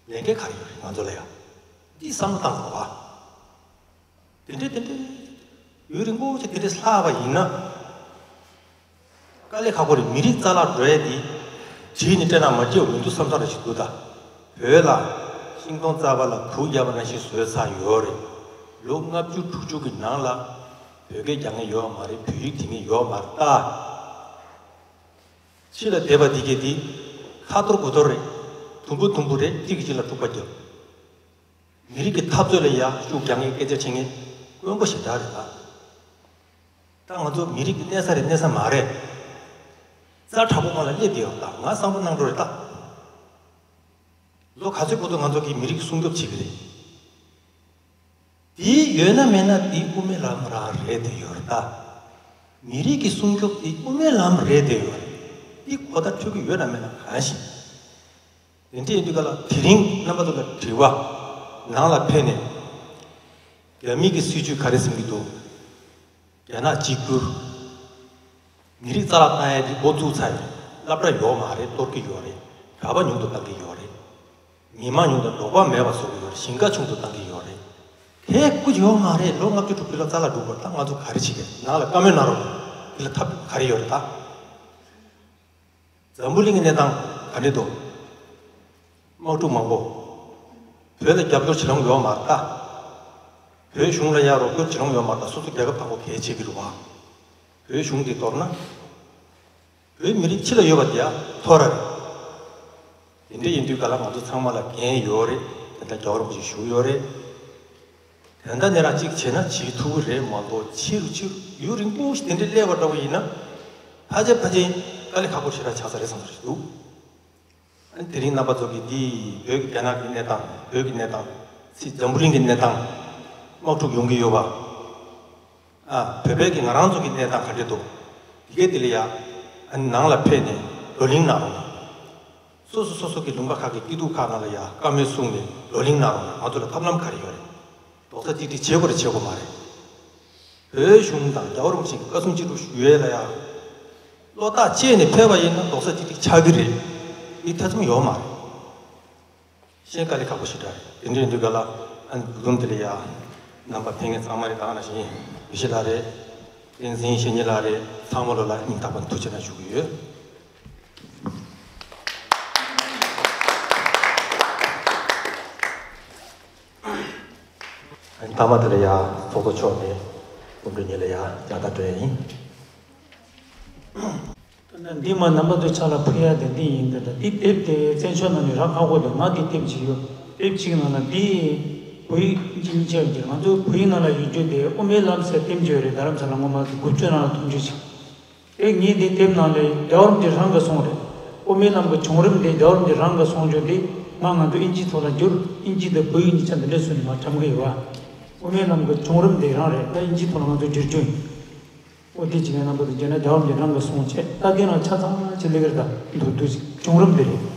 ལས་འགན་ག་རེ་ཡོད་རེད་ང་ཚོ་ལ་ཡང་། འདི་བསམ་བློ་བཏང་དགོས་པ། དེ་འདྲས་དེ་འདྲས་ཡུན་རིང་པོ་ཞིག་དེ་འདྲས་ལྷག་པ་ཡིན་ན། དཀའ་ལས་ཁག་པོ་རེད། མི་རིགས་རྩ་བརླག་འགྲོ་ཡས་དེ་བྲིས་ནས་སྤྲད་ན་མ་བྲིས་པ་མི་འདུག་བསམ་བསམ་རེ་ཞིག་འདུག་ད། བོད་ལ་ཤིང་སྡོང་རྩ་བ་ལ་གུར་བརྒྱབ་པ་ནང་བཞིན་བཟོས་ཚར་ཡོད་རེད། ལོ་ལྔ་བཅུ་དྲུག་ཅུ་གི་ནང་ལ་བོད་སྐད་རྒྱག་མཁན་ཡོད་མ་རེད། བོད་ཡིག་འབྲི་མཁན་ཡོད་མ་རེད་ད། ཕྱི་ལ་བསྡད་པ་འདི་གས་འདི་ཁ་ཐོར་དགུ་ཐོར་རེད། དུམ་བུ་དུམ་བུ་རེད། གཅིག་གིས་གཅིག་ལ་དཀྲུག་པ་རྒྱབ། མི་རིགས་ཀྱི་འཐབ་རྩོད་ལ་ཡ་ཤུགས་རྒྱག་མཁན་སྐད་ཆ་བྱེད་མཁན་དཀོན་པོ་ཞེ་དྲག་རེད་ད། ད་ང་ཚོ་མི་རིགས་ཀྱི་གནས་ས་རེད་གནས་ས་མ་རེད། རྩ་དྲག་པོ་སྒང་ལ་སླེབས་བསྡད་ཡོད་ད། ང་བསམ་བློ་གནང་འགྲོ་རེད་ད། ལོ་ག་ཚོད་བར་དུ་ང་ཚོ་གིས་མི་རིགས་སྲུང་སྐྱོབ་བྱེད་ཀྱི་རེད། དེ་ཡོད་ན་མེད་ན་དེ་དབུ་མའི་ལམ་རང་རེད་བསྡད་ཡོད་རེད་ད། མི་རིགས་ཀྱི་སྲུང་སྐྱོབ་དེ་དབུ་མའི་ལམ་རེད་བསྡད་ཡོད་རེད། དེ་གོ་བརྡ་འཕྲོད་ཀྱི་ཡོད་ན་མེད་ན་གང་ཤེས། དེ་འདྲ་ཡིན་དུས་ག་ལ་དེ་རིང་རྣམ་པ་ཚོ་ལ་དྲི་བ། ནང་ལ་ཕེབས་ནས་རྒྱ་མི་གི་སྲིད་ཇུས་ག་རེ་ཟིན་གྱི་འདུག་རྒྱ་ནག་གཅིག་གྱུར། མི་རིགས་རྩ་བརླག་བཏང་ཡས་འདི་འགོ་བཙུགས་ཚར་ཡོད། སློབ་གྲྭ་ཡོད་མ་རེད། གཏོར་གྱི་ཡོད་རེད། གྲྭ་པ་ཉུང་དུ་བཏང་གི་ཡོད་རེད། མི་མང་ཉུང་དུ་འབྲོག་པ་མེད་པ་བཟོ་གི་ཡོད་རེད། ཞིང་ཁ་ཆུང་དུ་བཏང་གི་ཡོད་རེད། དེ་ཀུ་ཅི་ཡོད་མ་རེད། ལོ་ལྔ་བཅུ་དྲུག་ཅུ་ལ་རྩ་བརླག་འགྲོ་གི་ཡོད་རེད། ད་ང་ཚོ་ག་རེ་བྱེད་ཀྱི་རེད། ནང་ལ་བཀའ་མོལ་གནང་རོགས། འདི་ལ་ཐབས་ག་རེ་ཡོད་རེད་ད། འཛམ་བུ་གླིང་གི་གནས་སྟངས་ག་འདྲ་འདུག་དམག་འཁྲུག་མང་པོ། བོད་ལ་རྒྱབ་སྐྱོར་བྱེད་ལོང་ཡོད་མ་རེད་ད། བོད་གཞུང་ལ་ཡང་རོགས་སྐྱོར་བྱེད་ལོང་ཡོད་མ་རེད་ད། སོ་སོ་རྒྱལ་ཁབ་དང་པོ་གལ་ཆེ་གི་རེད་བ། བོད་གཞུང་འདི་གཏོར་ན། བོད་མི་རིགས་ཕྱི་ལ་ཡོད་པ་དེ་ཡང་འཐོར་ར་རེད། དེ་འདྲ་ཡིན་དུས་ག་ལ་ང་ཚོ་ཚང་མ་ལ་འགན་ཡོད་རེད། དེ་འདྲ་རྒྱལ་བ་རིན་པོ་ཆེ་བཞུགས་ཡོད་རེད། དེ་འདྲ་ནས་རང་གཅིག་བྱས་ན་བྱེད་ཐུབ་ཀྱི་རེད་མ་གཏོགས་ཕྱི་རུ་ཕྱི་རུ་ཡུན་རིང་པོ་ཞིག་དེ་འདྲ་སླེབས་པ་འདྲ་བོ་ཡིན་ན། ཕལ་ཆེར་ཕལ་ཆེར་དཀའ་ལས་ཁག་པོ་ཞེ་དྲག་ཆགས་ས་རེད་བསམ་ས་ཞིག་འདུག་ཨ་ནི་དེ་རིང་རྣམ་པ་ཚོ་གིས་འདི་བོད་ཀྱི་རྒྱ་ནག་གི་གནས་སྟངས། བོད་ཀྱི་གནས་སྟངས། སྲིད་འཛམ་བུ་གླིང་གི་གནས་སྟངས། དམག་འཁྲུག་ཡོང་གི་ཡོད་པ། ཨ་བོད་པའི་གི་ང་རང་ཚོ་གི་གནས་སྟངས་ག་འདྲ་འདུག་དེ་གའི་དེ་ལ་ཡ་ཨ་ནི་ནང་ལ་ཕེབས་ནས་བགྲོ་གླེང་གནང་རོགས་གནང་། སོ་སོ་སོ་སོ་གི་ལུང་པ་ཁག་གི་སྐྱིད་སྡུག་ཁག་ནང་ལ་ཡ་བཀའ་མོལ་གསུངས་ནས་བགྲོ་གླེང་གནང་རོགས་གནང་། ང་ཚོ་ལ་ཐབས་ལམ་ག་རེ་ཡོད་རེད། རྡོག་རྩ་གཅིག་སྒྲིལ་བྱེད་དགོས་རེད་བྱེད་དགོས་མ་རེད། བོད་གཞུང་དང་རྒྱལ་བ་རིན་པོ་ཆེ་གི་བཀའ་གསུང་ཅི་ལུགས་ཞུ་ཡས་ལ་ཡང་བློ་ཐག་བཅད་ནས་ཕེབས་པ་ཡིན་ན་རྡོག་རྩ་གཅིག་སྒྲིལ་ཆགས་ཀྱི་རེད། འདི་ཐེ་ཚོམ་ཡོད་མ་རེད། ཤེས་དཀའ་ལས་ཁག་པོ་ཞེ་དྲག་རེད། དེ་འདྲ་ཡིན་དུས་ག་ལ་ཨ་ནི་མགོ་རྩོམ་དེ་ལ་ཡ་རྣམ་པ་ཕེབས་མཁན་ཚང་མ་རེད། ད་ག་ནང་བཞིན་ཡེ་ཤེས་ལགས་རེད། བསྟན་འཛིན་གཞེས་ནིང་ལགས་རེད། ཚང་མ་ལོ་ལ་སྙིང་ཐག་པ་ནས་ཐུགས་རྗེ་གནང་ཞུ་གི་ཡོད། ཨ་ནི་མཐའ་མ་དེ་ལ་ཡ་ཚོགས་གཙོ་མཆོག་ནས་སྐུ་མགྲོན་གཉིས་ལ་ཡ་མཇལ་དར་སྤྲོད་ཡ་ཡིན། ད་ནི་འདི་མ་རྣམ་པ་ཚོའི་ཕྱག་ལ་ཕུལ་ཡ་དེ་འདི་ཡིན། ད་ལྟ་འདི་དེབ་དེ་བཙན་བྱོལ་ནང་ནས་རག་ཁག་པོ་འདུག་ང་འདི་དེབ་ཅིག་ཡོད། དེབ་གཅིག་ནང་ལ་འདི་བོད་ཡིག་ཨིན་ཇི་གཉིས་ཆ་ཡོད་ཀྱི་རེད། ང་ཚོ་བོད་ཡིག་ནང་ལ་ཡོད་རྒྱུ་དེ་དབུ་མའི་ལམ་ཟེར་དེབ་ཅིག་ཡོད་རེད། རྡ་རམ་ས་ལ་སྔོན་མ་དགུ་བཅུ་ནང་ལ་མཐོང་རྒྱུ་ཅིག་དེ་ངས་འདི་དེབ་ནང་ལ་རྒྱལ་བ་རིན་པོ་ཆེ་རང་གིས་གསུངས་རེད། དབུ་མའི་ལམ་གྱི་བྱུང་རིམ་དེ་རྒྱལ་བ་རིན་པོ་ཆེ་རང་གིས་གསུངས་རྒྱུ་དེ་མར་ང་ཚོ་ཨིན་ཇིའི་ཐོག་ལ་བསྒྱུར། ཨིན་ཇི་དང་བོད་ཡིག་གཉིས་ཆ་འདི་འདྲ་བཟོས་ནས་མར་བཀྲམ་གི་ཡོད་པ། དབུ་མའི་ལམ་གྱི་བྱུང་རིམ་དེ་རང་རེད། ད་ཨིན་ཇིའི་ཐོག་ལ་ང་ཚོ་བསྒྱུར་རྒྱུ་ཡིན། ཨོ་དེ་ཅི་ནས་རྣམ་པ་ཚོ་མཇལ་ན་རྒྱལ་བ་རིན་པོ་ཆེ་རང་གིས་གསུངས་བྱས། ད་དེ་རང་ཆ་ཚང་ཆེ་ལེ་གེར་ད་འདུག་འདུག་ཅིག་བྱུང་རིམ་དེ་རེད།